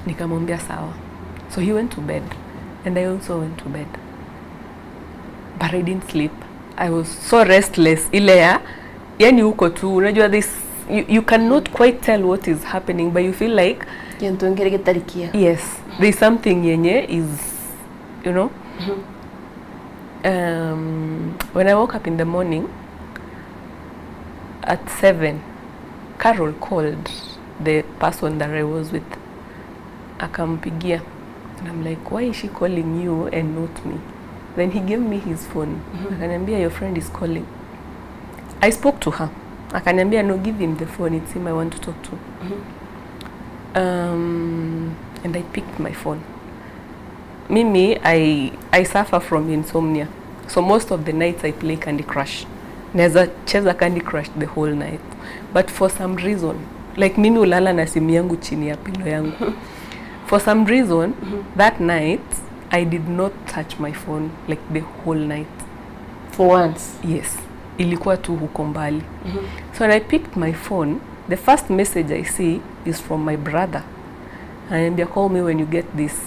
Nikamwambia sawa. So he went to bed and I also went to bed, but I didn't sleep. I was so restless, ile ya yani huko tu unajua this you cannot quite tell what is happening, but you feel like Kintu ngere gitarikia. Yes, there's something yenye is when I woke up in the morning at 7, Carol called the person that I was with, akampigia, and I'm like, why is she calling you and not me? Then he gave me his phone. Akaniambia your friend is calling. I spoke to her. Akaniambia no, give him the phone, it's him I want to talk to. And I picked my phone. Mimi, I suffer from insomnia, so most of the nights I play Candy Crush. Naweza cheza Candy Crush the whole night, but for some reason, like mimi ulala na simu yangu chini ya pillow yangu. For some reason, that night I did not touch my phone like the whole night. For once? Yes, ilikuwa tu huko mbali. So when I picked my phone, the first message I see is from my brother. Ananiambia call me when you get this.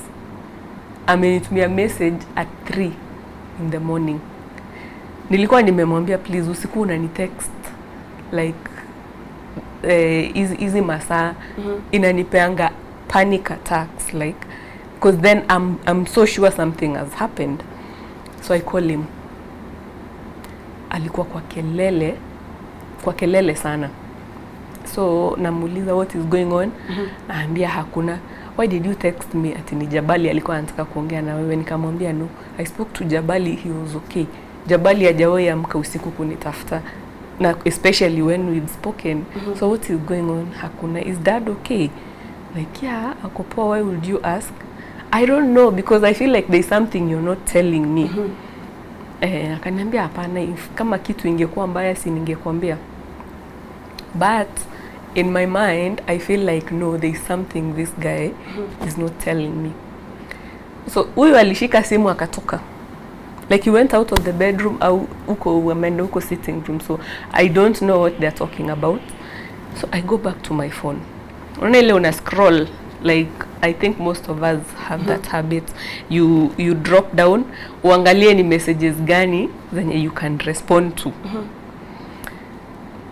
Amenitumia message at 3 in the morning. Nilikuwa nimemwambia please usiku unani text like hizi masaa inanipeanga panic attacks, like because then I'm so sure something has happened. So I call him. Alikuwa kwa kelele sana. So namuuliza what is going on? Naambia hakuna. Why did you text me? Ati ni Jabali alikuwa anataka kuongea na wewe. Nikamwambia no, I spoke to Jabali, he was okay. Jabali hajawahi amka usiku kunitafuta, na especially when we've spoken. So what is going on? Hakuna. Is dad okay? Like yeah, ako poa. Why would you ask? I don't know, because I feel like there's something you're not telling me. Akaniambia hapana, if kama kitu ingekuwa mbaya si ningekwambia. But in my mind I feel like no, there's something this guy is not telling me. So huyu alishika simu akatoka. Like he went out of the bedroom au huko ameenda huko sitting room, so I don't know what they're talking about. So I go back to my phone. Unaona ile una scroll, like I think most of us have that habit. You drop down uangalie ni messages gani zenye you can respond to.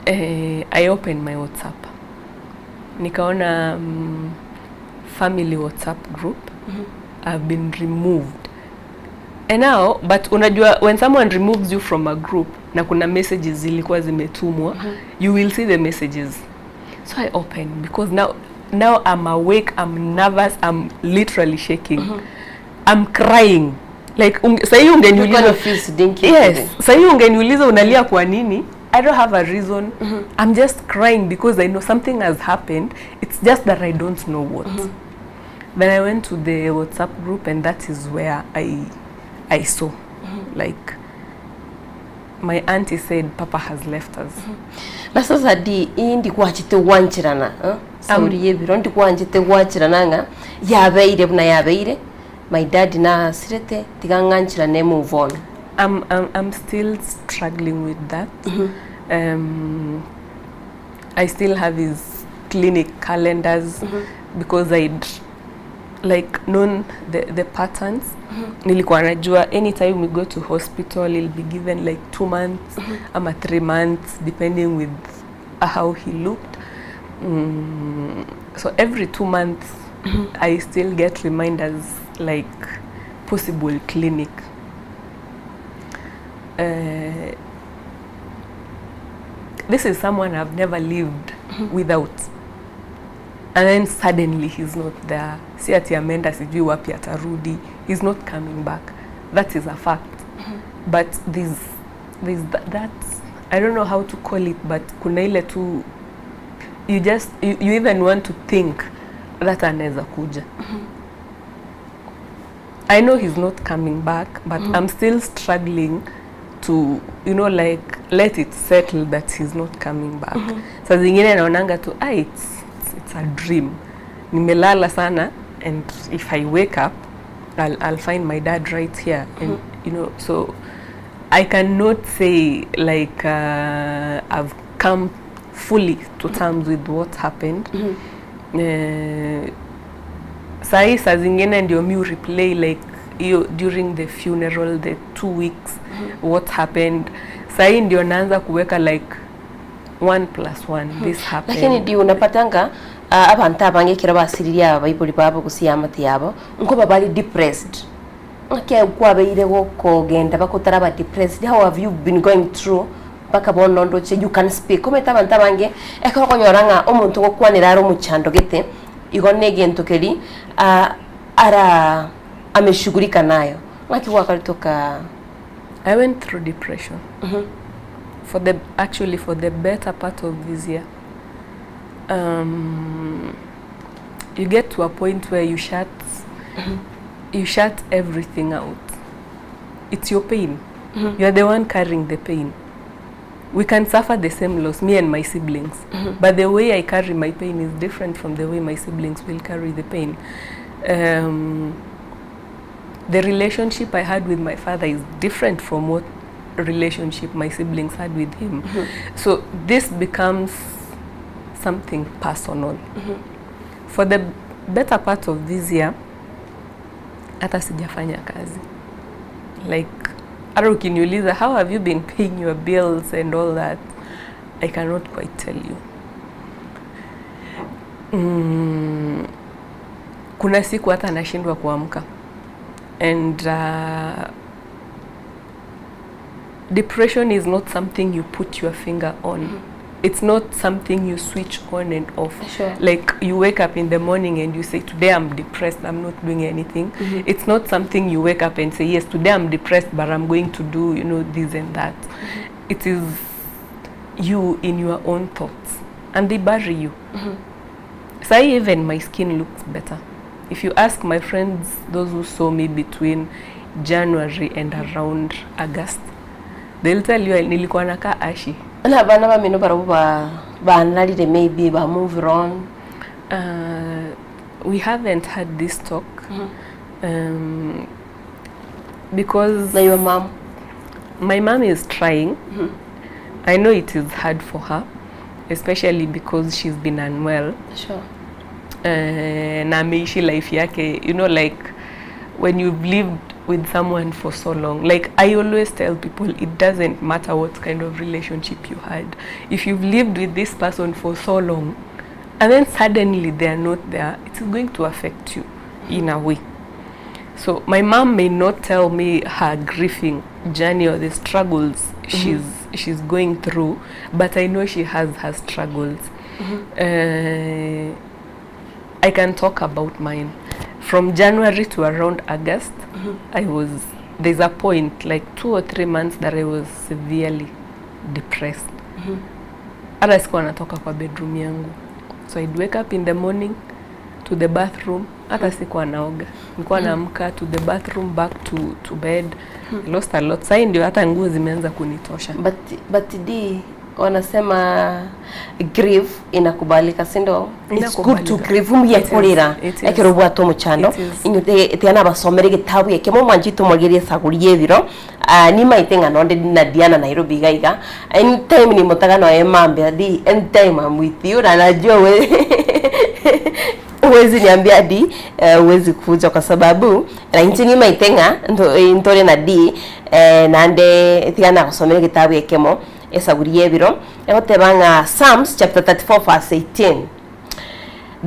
I open my WhatsApp. Nikaona family WhatsApp group. I've been removed. And now, but unajua when someone removes you from a group na kuna messages zilikuwa zimetumwa, you will see the messages. So I open, because now I'm awake, I'm nervous, I'm literally shaking. I'm crying. Like sahi ungeniuliza, You kind of feel stinky yes, today. sahi ungeniuliza unalia kwa nini? I don't have a reason. I'm just crying because I know something has happened. It's just that I don't know what. Then I went to the WhatsApp group, and that is where I saw, like, my auntie said, Papa has left us. Na sasa di indi kwachite gwanchirana sauri yebiro ndi kwanchite gwanchirana ng'a yabeire buna yabeire my dad na sirete tigang'anchira ne move on. I'm still struggling with that. I still have his clinic calendars. because I'd like known the, the patterns nilikuwa najua anytime we go to hospital he'll be given like two months ama three months depending with how he looked mm, so every two months I still get reminders like possible clinic uh, this is someone I've never lived without and then suddenly he's not there si ati ameenda sijui wapi atarudi he's not coming back that is a fact but there's, there's th that I don't know how to call it but kuna ile tu you just you, you even want to think that anaweza kuja I know he's not coming back but I'm still struggling to you know like let it settle that he's not coming back saa zingine naonanga tu ah, it's, it's, it's a dream nimelala sana and if I wake up I'll, I'll find my dad right here and you know so I cannot say like I've come fully to terms with what happened eh, sahii saa zingine ndio mi replay like hiyo during the funeral the 2 weeks what happened sahii ndio naanza kuweka like one plus one this happened Lakini ndi unapatanga abantu abange ekero basiririe aba baibori babo gose amate yabo nkoba bari depressed ng'aki kwabeire gokogenda bakotaraba depressed how have you been going through mpaka bono ndoche you can speak omanyete abanto abange ekero okonyora ng'a omonto ogokwanera are omochando gete igo na egento keri ara ameshughulika nayo ng'aki gwakaretoka I went through depression for the actually for the better part of this year. You get to a point where you shut everything out. It's your pain. You are the one carrying the pain. We can suffer the same loss, me and my siblings, but the way I carry my pain is different from the way my siblings will carry the pain. The relationship I had with my father is different from what relationship my siblings had with him. So this becomes something personal. For the better part of this year, hata sijafanya kazi. Like, hata ukiniuliza how have you been paying your bills and all that, I cannot quite tell you. Kuna siku hata nashindwa kuamka and depression is not something you put your finger on. It's not something you switch on and off. Like you wake up in the morning and you say, "Today I'm depressed, I'm not doing anything." It's not something you wake up and say, "Yes, today I'm depressed, but I'm going to do this and that." It is you in your own thoughts and they bury you. Sai even my skin looks better. If you ask my friends, those who saw me between January and around August, they'll tell you nilikuwa nakaa ashy. Na bana bamino barabo ba banarire maybe ba move on We haven't had this talk because Na your mom? My mom is trying. I know it is hard for her, especially because she's been unwell. Na ameishi life yake like when you've lived with someone for so long, like I always tell people, it doesn't matter what kind of relationship you had. If you've lived with this person for so long and then suddenly they are not there, it's going to affect you in a way. So my mom may not tell me her grieving journey or the struggles she's going through, but I know she has her struggles. I can talk about mine. From January to around August, I was there's a point like 2 or 3 months that I was severely depressed. Hata sikuwa natoka kwa bedroom yangu. So I'd wake up in the morning to the bathroom, hata sikuwa naoga. Nilikuwa naamka to the bathroom, back to bed. I lost a lot. Sasa ndio hata nguo zimeanza kunitosha. But d wanasema grief inakubalika sindo it's good to Inakubalika. grieve mbuya It is. kurira It is. ekero bwate omochando It is. inyu tiana basomere gitabu eke momwanchi tumogerie esaguri ebiro. Ah, nimaite ng'a nonde na Diana Nairobi iga iga anytime nimutaga noe mambe di anytime I'm with you na najua we. Huwezi niambia D, eh, huwezi kuja kwa sababu na inche nimaete ng'a nto- eh, ntore na D eh, naende tiga nagosomera egetabu ekemo esaburi y'ebiro egoteba ng'a Psalms chapter 34 verse 18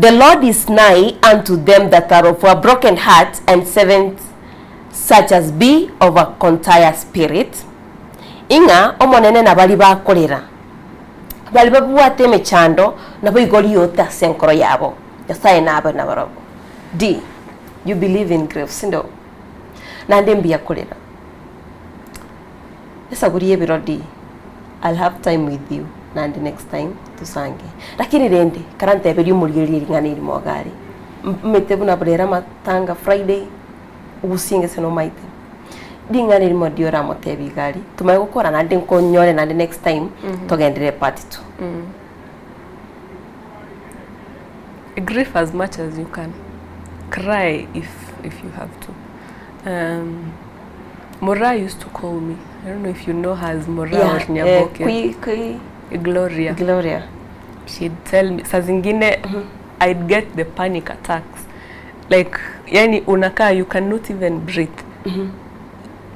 The Lord is nigh unto them that are of a broken heart and saveth such as be of a contrite spirit ing'a Omonene nabaria bakorera Baria babwate emechando naboigo riote ase enkoro yabo, Nyasae nabe nabarabwo. D, You believe in grief, sindo? Naende mbuya korera. Esaburi y'ebiro D, I'll have time with you naende next time tosange. Lakini rende, karanteberie omorigereria ring'ana eri mogare, mete buna rero amatanga Friday, ogusie gese nomaete. Ring'ana erimo riria oramotebie iga aria, tomanye gokora naende nkonyore naende next time, togenderere part two. Grieve as much as you can. Cry if, if you have to. Um, Mora used to call me. I don't know if you know her as Mora Yeah, or eh, Nyaboke. kui, kui, Gloria. Gloria. She'd tell me, saa zingine I'd get the panic attacks. Like, yani unakaa you cannot even breathe.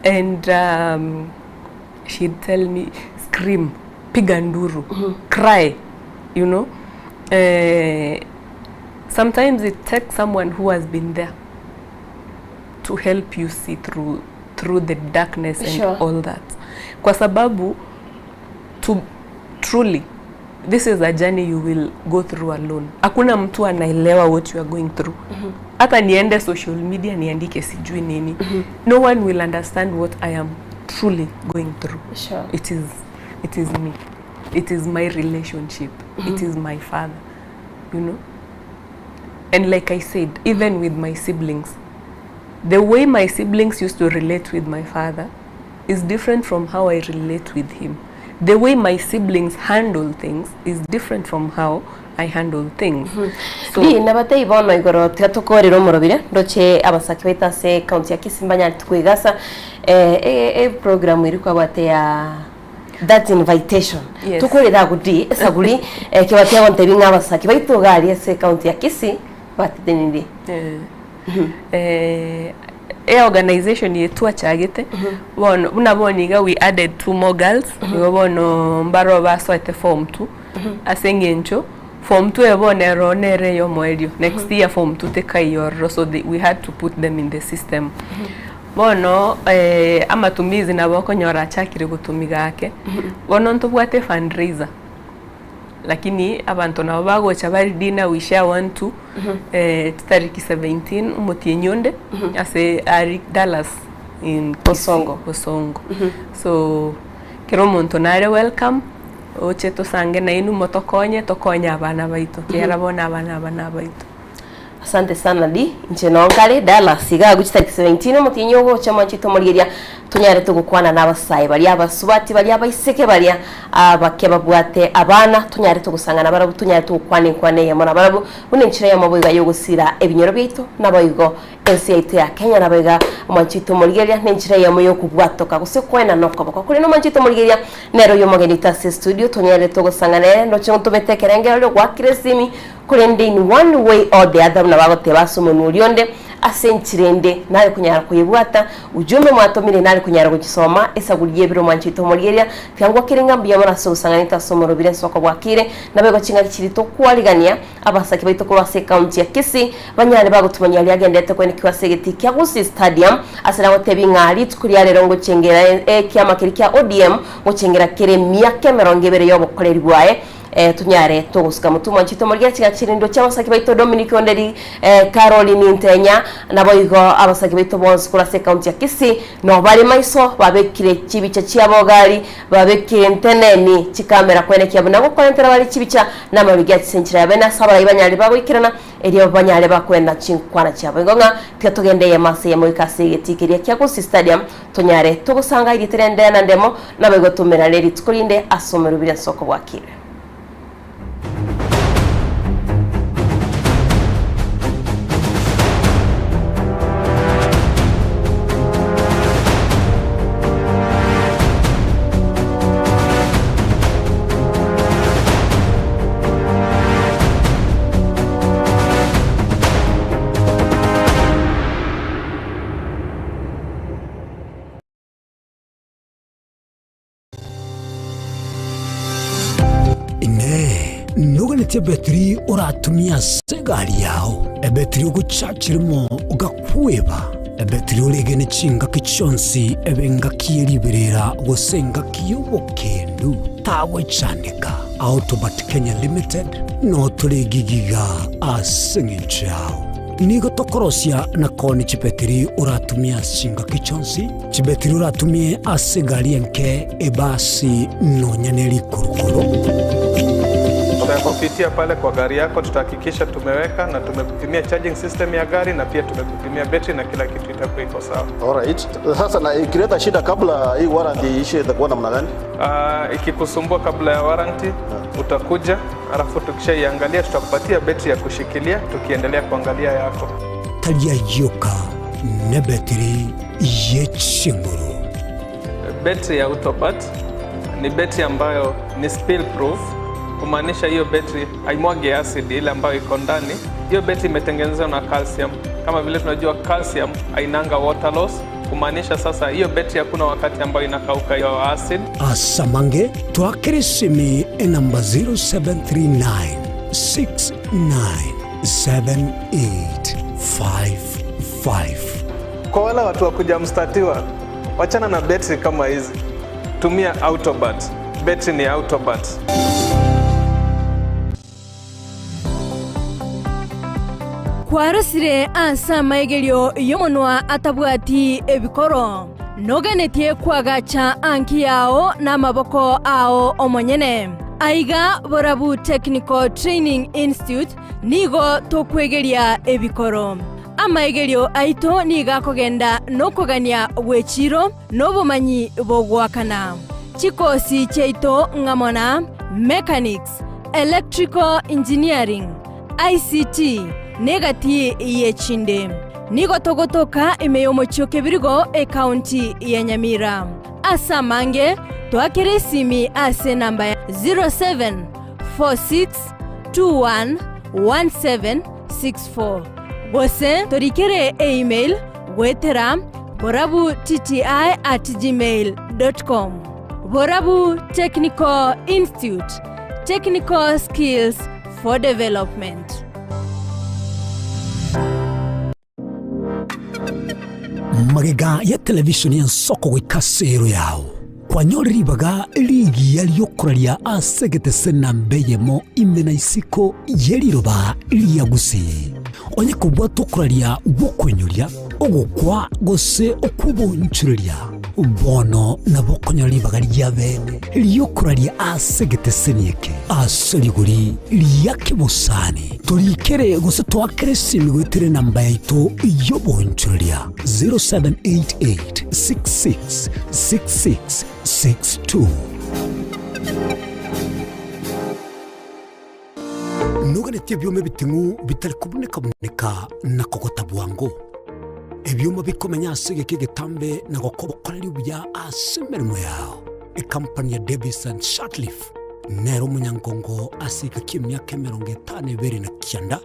And um, she'd tell me, scream, piga nduru, cry, you know. Eh, sometimes it takes someone who has been there to help you see through through the darkness and Sure. all that. Kwa sababu to truly this is a journey you will go through alone. Hakuna mtu anaelewa what you are going through. Hata niende social media niandike sijui nini. No one will understand what I am truly going through. Sure. It is it is me. It is my relationship. It is my father. You know? And like I said, even with my siblings, the way my siblings used to relate with my father is different from how I relate with him. The way my siblings handle things is different from how I handle things. So, Ri nabatei bono igoro tiga tokorera omorobire ndoche abasaki baito ase ecounty ya Kisii mbanyarete koigasa eh, e, e program eri kwabwate ya that invitation Yes. tokorera agudi esaguri eh, kebatia gontebi ng'a abasaki baito iga aria ase ecounty ya Kisii batetenire eh, eh, e organization yetu achagete bono buna bono iga we added two more girls igo bono mbaro basoete form 2 ase eng'encho form 2 eye bono ero nere eyomoerio next year form 2 tekaiyororo so they, we had to put them in the system bono eh, amatumizi nabo okonyora achakire gotumiga ake bono ntobwate fundraiser lakini abanto nabo bagocha bari dinner we share one two eh, chitariki 17 omotienyi onde ase ari Dallas in Bosongo Bosongo so kera omonto nare welcome oche tosange nainwe motokonye tokonye abana baito kiagera bono abana aba nabaito. Asante sana di, inche noo nkare Dallas iga agwo chitariki 17 omotienyi ogocha mwanche tomorigeria tonyare togokwana na abasae baria abasubati baria abaiseke baria abake babwate abana tonyare togosangana barabwo tonyare togokwana enkwana eyemo nabarabwo buna enchera eyemo boiga yogosira ebinyoro biaito naboigo ense yaito ya Kenya naboiga mwanche tomorigeria na enchera eyemo yokobwatoka gose koenana okoboko korende mwanche tomorigeria nere oyo omogeni oito ase estudio tonyare togosangana ere ndoche ntomete ekerengererio goakera esimi Korende in one way or the other buna bagoteba ase omonwa oria onde, ase enchera ende nare konyara koyebwata, ujumbe mwatomire nare konyara gochisoma, esaguri y'ebiro mwanchete omorigereria, tiga ngwakere ng'a mbuya mono ase ogosang'anete ase omorobire ensoko bwakire, naboigo ching'aki chiria tokwarigania abasake baito korwa ase ecounty ya Kisii banyare bagotumanyia aria agenderete koenekiwa ase egetii kia Gusii Stadium ase nagotebia ng'a rituko ria rero ngochengera ekiama keria kia ODM ngochengera kere emiaka emerongo ebere y'obokoreri bwaye Eh, tonyare togosuka motwe mwanchete omorigia chiga chirindwe chi'abasake baito Dominic Onderi, eh, Caroline Ntenya, naboigo abasake baito bonsi korwa ase ecounty ya Kisii no bare maiso babekire chibicha chiabo gari babekire nteneni chikamera kwenekia buna gokorentera bare chibicha na amarugi ase enchera ya bene ase abarai banyare bagoikerana erio banyare bakwenda chinkwana chiabo igo ng'a tiga togende eyemo ase eyemo goika ase egetii keria kia Gusii Stadium Tonyare togosanga erieta ri'ende na ndemo, naboigo tomerane rituko rinde ase omerobiri ase okobwakire. Noganetie ebetiri oratumie ase egari yao, ebetiri ogochachiremo ogakweba, ebetiri oregene chingaki chionsi ebe engaki ye riberera gose engaki y'obokendu, tagochandeka. Autobat Kenya Limited notore gigiga ase eng'encho yao. Nigo tokorosia na koonia chibetiri oratumie ase chingaki chionsi, chibetiri oratumie ase egari enke, ebasi, nonya ne rikurukuru. Tutakupitia pale kwa gari yako, tutahakikisha tumeweka na tumekupimia charging system ya gari na pia tumekupimia betri na kila kitu itakuwa iko sawa. Alright. Sasa na ikileta shida kabla hii warranty iishe itakuwa namna gani? Ikikusumbua kabla ya warranty utakuja, alafu tukishaiangalia tutakupatia betri ya kushikilia tukiendelea kuangalia yako. Tari ayio ka nebetiri ye chinguru. Betri ya Autobat ni betri ambayo ni spill proof, kumaanisha hiyo betri haimwagi acid ile ambayo iko ndani. Hiyo betri imetengenezwa na calcium. Kama vile tunajua calcium hainanga water loss, kumaanisha sasa hiyo betri hakuna wakati ambayo inakauka hiyo acid. Asamange twakere esimi enamba 0739 697855. Kwa wale watu wa kuja mstatiwa, wachana na betri kama hizi, tumia Autobat. Betri ni Autobat. Kwarosire ase amaigerio y'omonwa atabwati ebikoro, noganetie kwagacha anki yao namaboko ao omonyene. Aiga Borabu Technical Training Institute nigo tokwegeria ebikoro. Amaigerio aito nigo akogenda nokogania gw'echiro na obomanyi bogoakana. Chikosi chiaito ng'amo na Mechanics, Electrical Engineering, ICT, na egati y'echinde. Nigo togotoka ime y'omochie o Kebirigo, ekaunti ya Nyamira. Ase amange, toakere esimi ase enamba ya 0746211764 gose torikere eemail goetera borabutti@gmail.com. Borabu Technical Institute, technical skills for development. Magega ya televishoni y'ensoko goika ase ero yao, kwanyorire ribaga rigiya ri'okoraria ase egetese namba eyemo ime na isiko ye riroba ria Gusii. Onye kobwata okoraria gw'okoinyoria, ogokwa gose okw'obonchoreria, bono nabo okonyora ribaga ria bene ri'okoraria ase egeteseni eke ase rigori ria kebosani. Torikere gose toakere esimi goetera enamba yaito y'obonchoreria 0788 66 66 62. Noganetie ebioma ebiting'u bitari kobuneka-buneka na kogota bwango, ebioma bikomenya ase egeka egetambe na gokoba okoreria obuya ase emeremo yao. Ekampani ya Davis and Shirtliff nere omonyangongo ase egeka ki'emiaka 52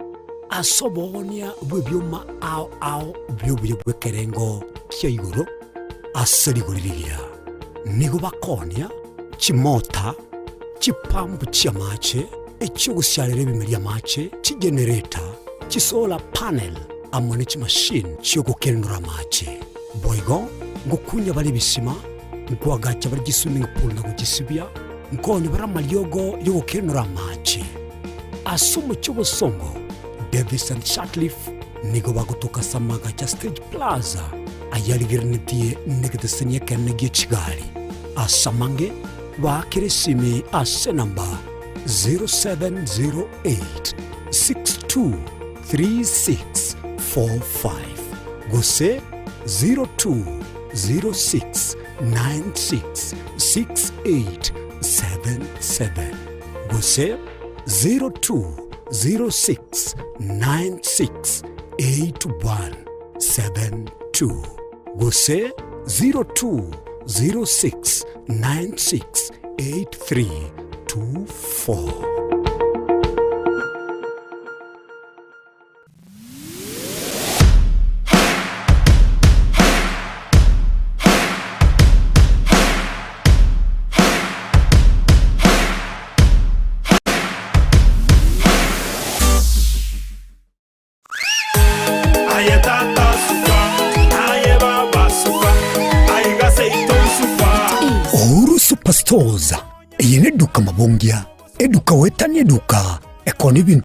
ase oboonia bw'ebioma ao ao bi'obuya bw'ekerengo kia igoro ase rigori rigiya. Nigo bakoonia chimota, chipampu chi'amache, echi'ogosiarera ebimeri amache, chigenereta, chisolar panel, amo ne chimashini chi'ogokendora amache. Boigo ngokunya bare ebisima, nkoagacha bare chiswimming pool na gochisibia, nkoonia bare amariogo y'ogokendora amache. Ase omochie obosongo, Davis and Shirtliff nigo bagotoka ase amagacho a Stage Plaza ayarigereretie negeteseni ekenene gie chigari. Ase amange, Baakere esimi ase enamba 0708 623645 gose 0206 966877 gose 0206 968172 gose 0206 968324. Stores, eye neduka mabongia, eduka goetania eduka, ekoonia ebinto.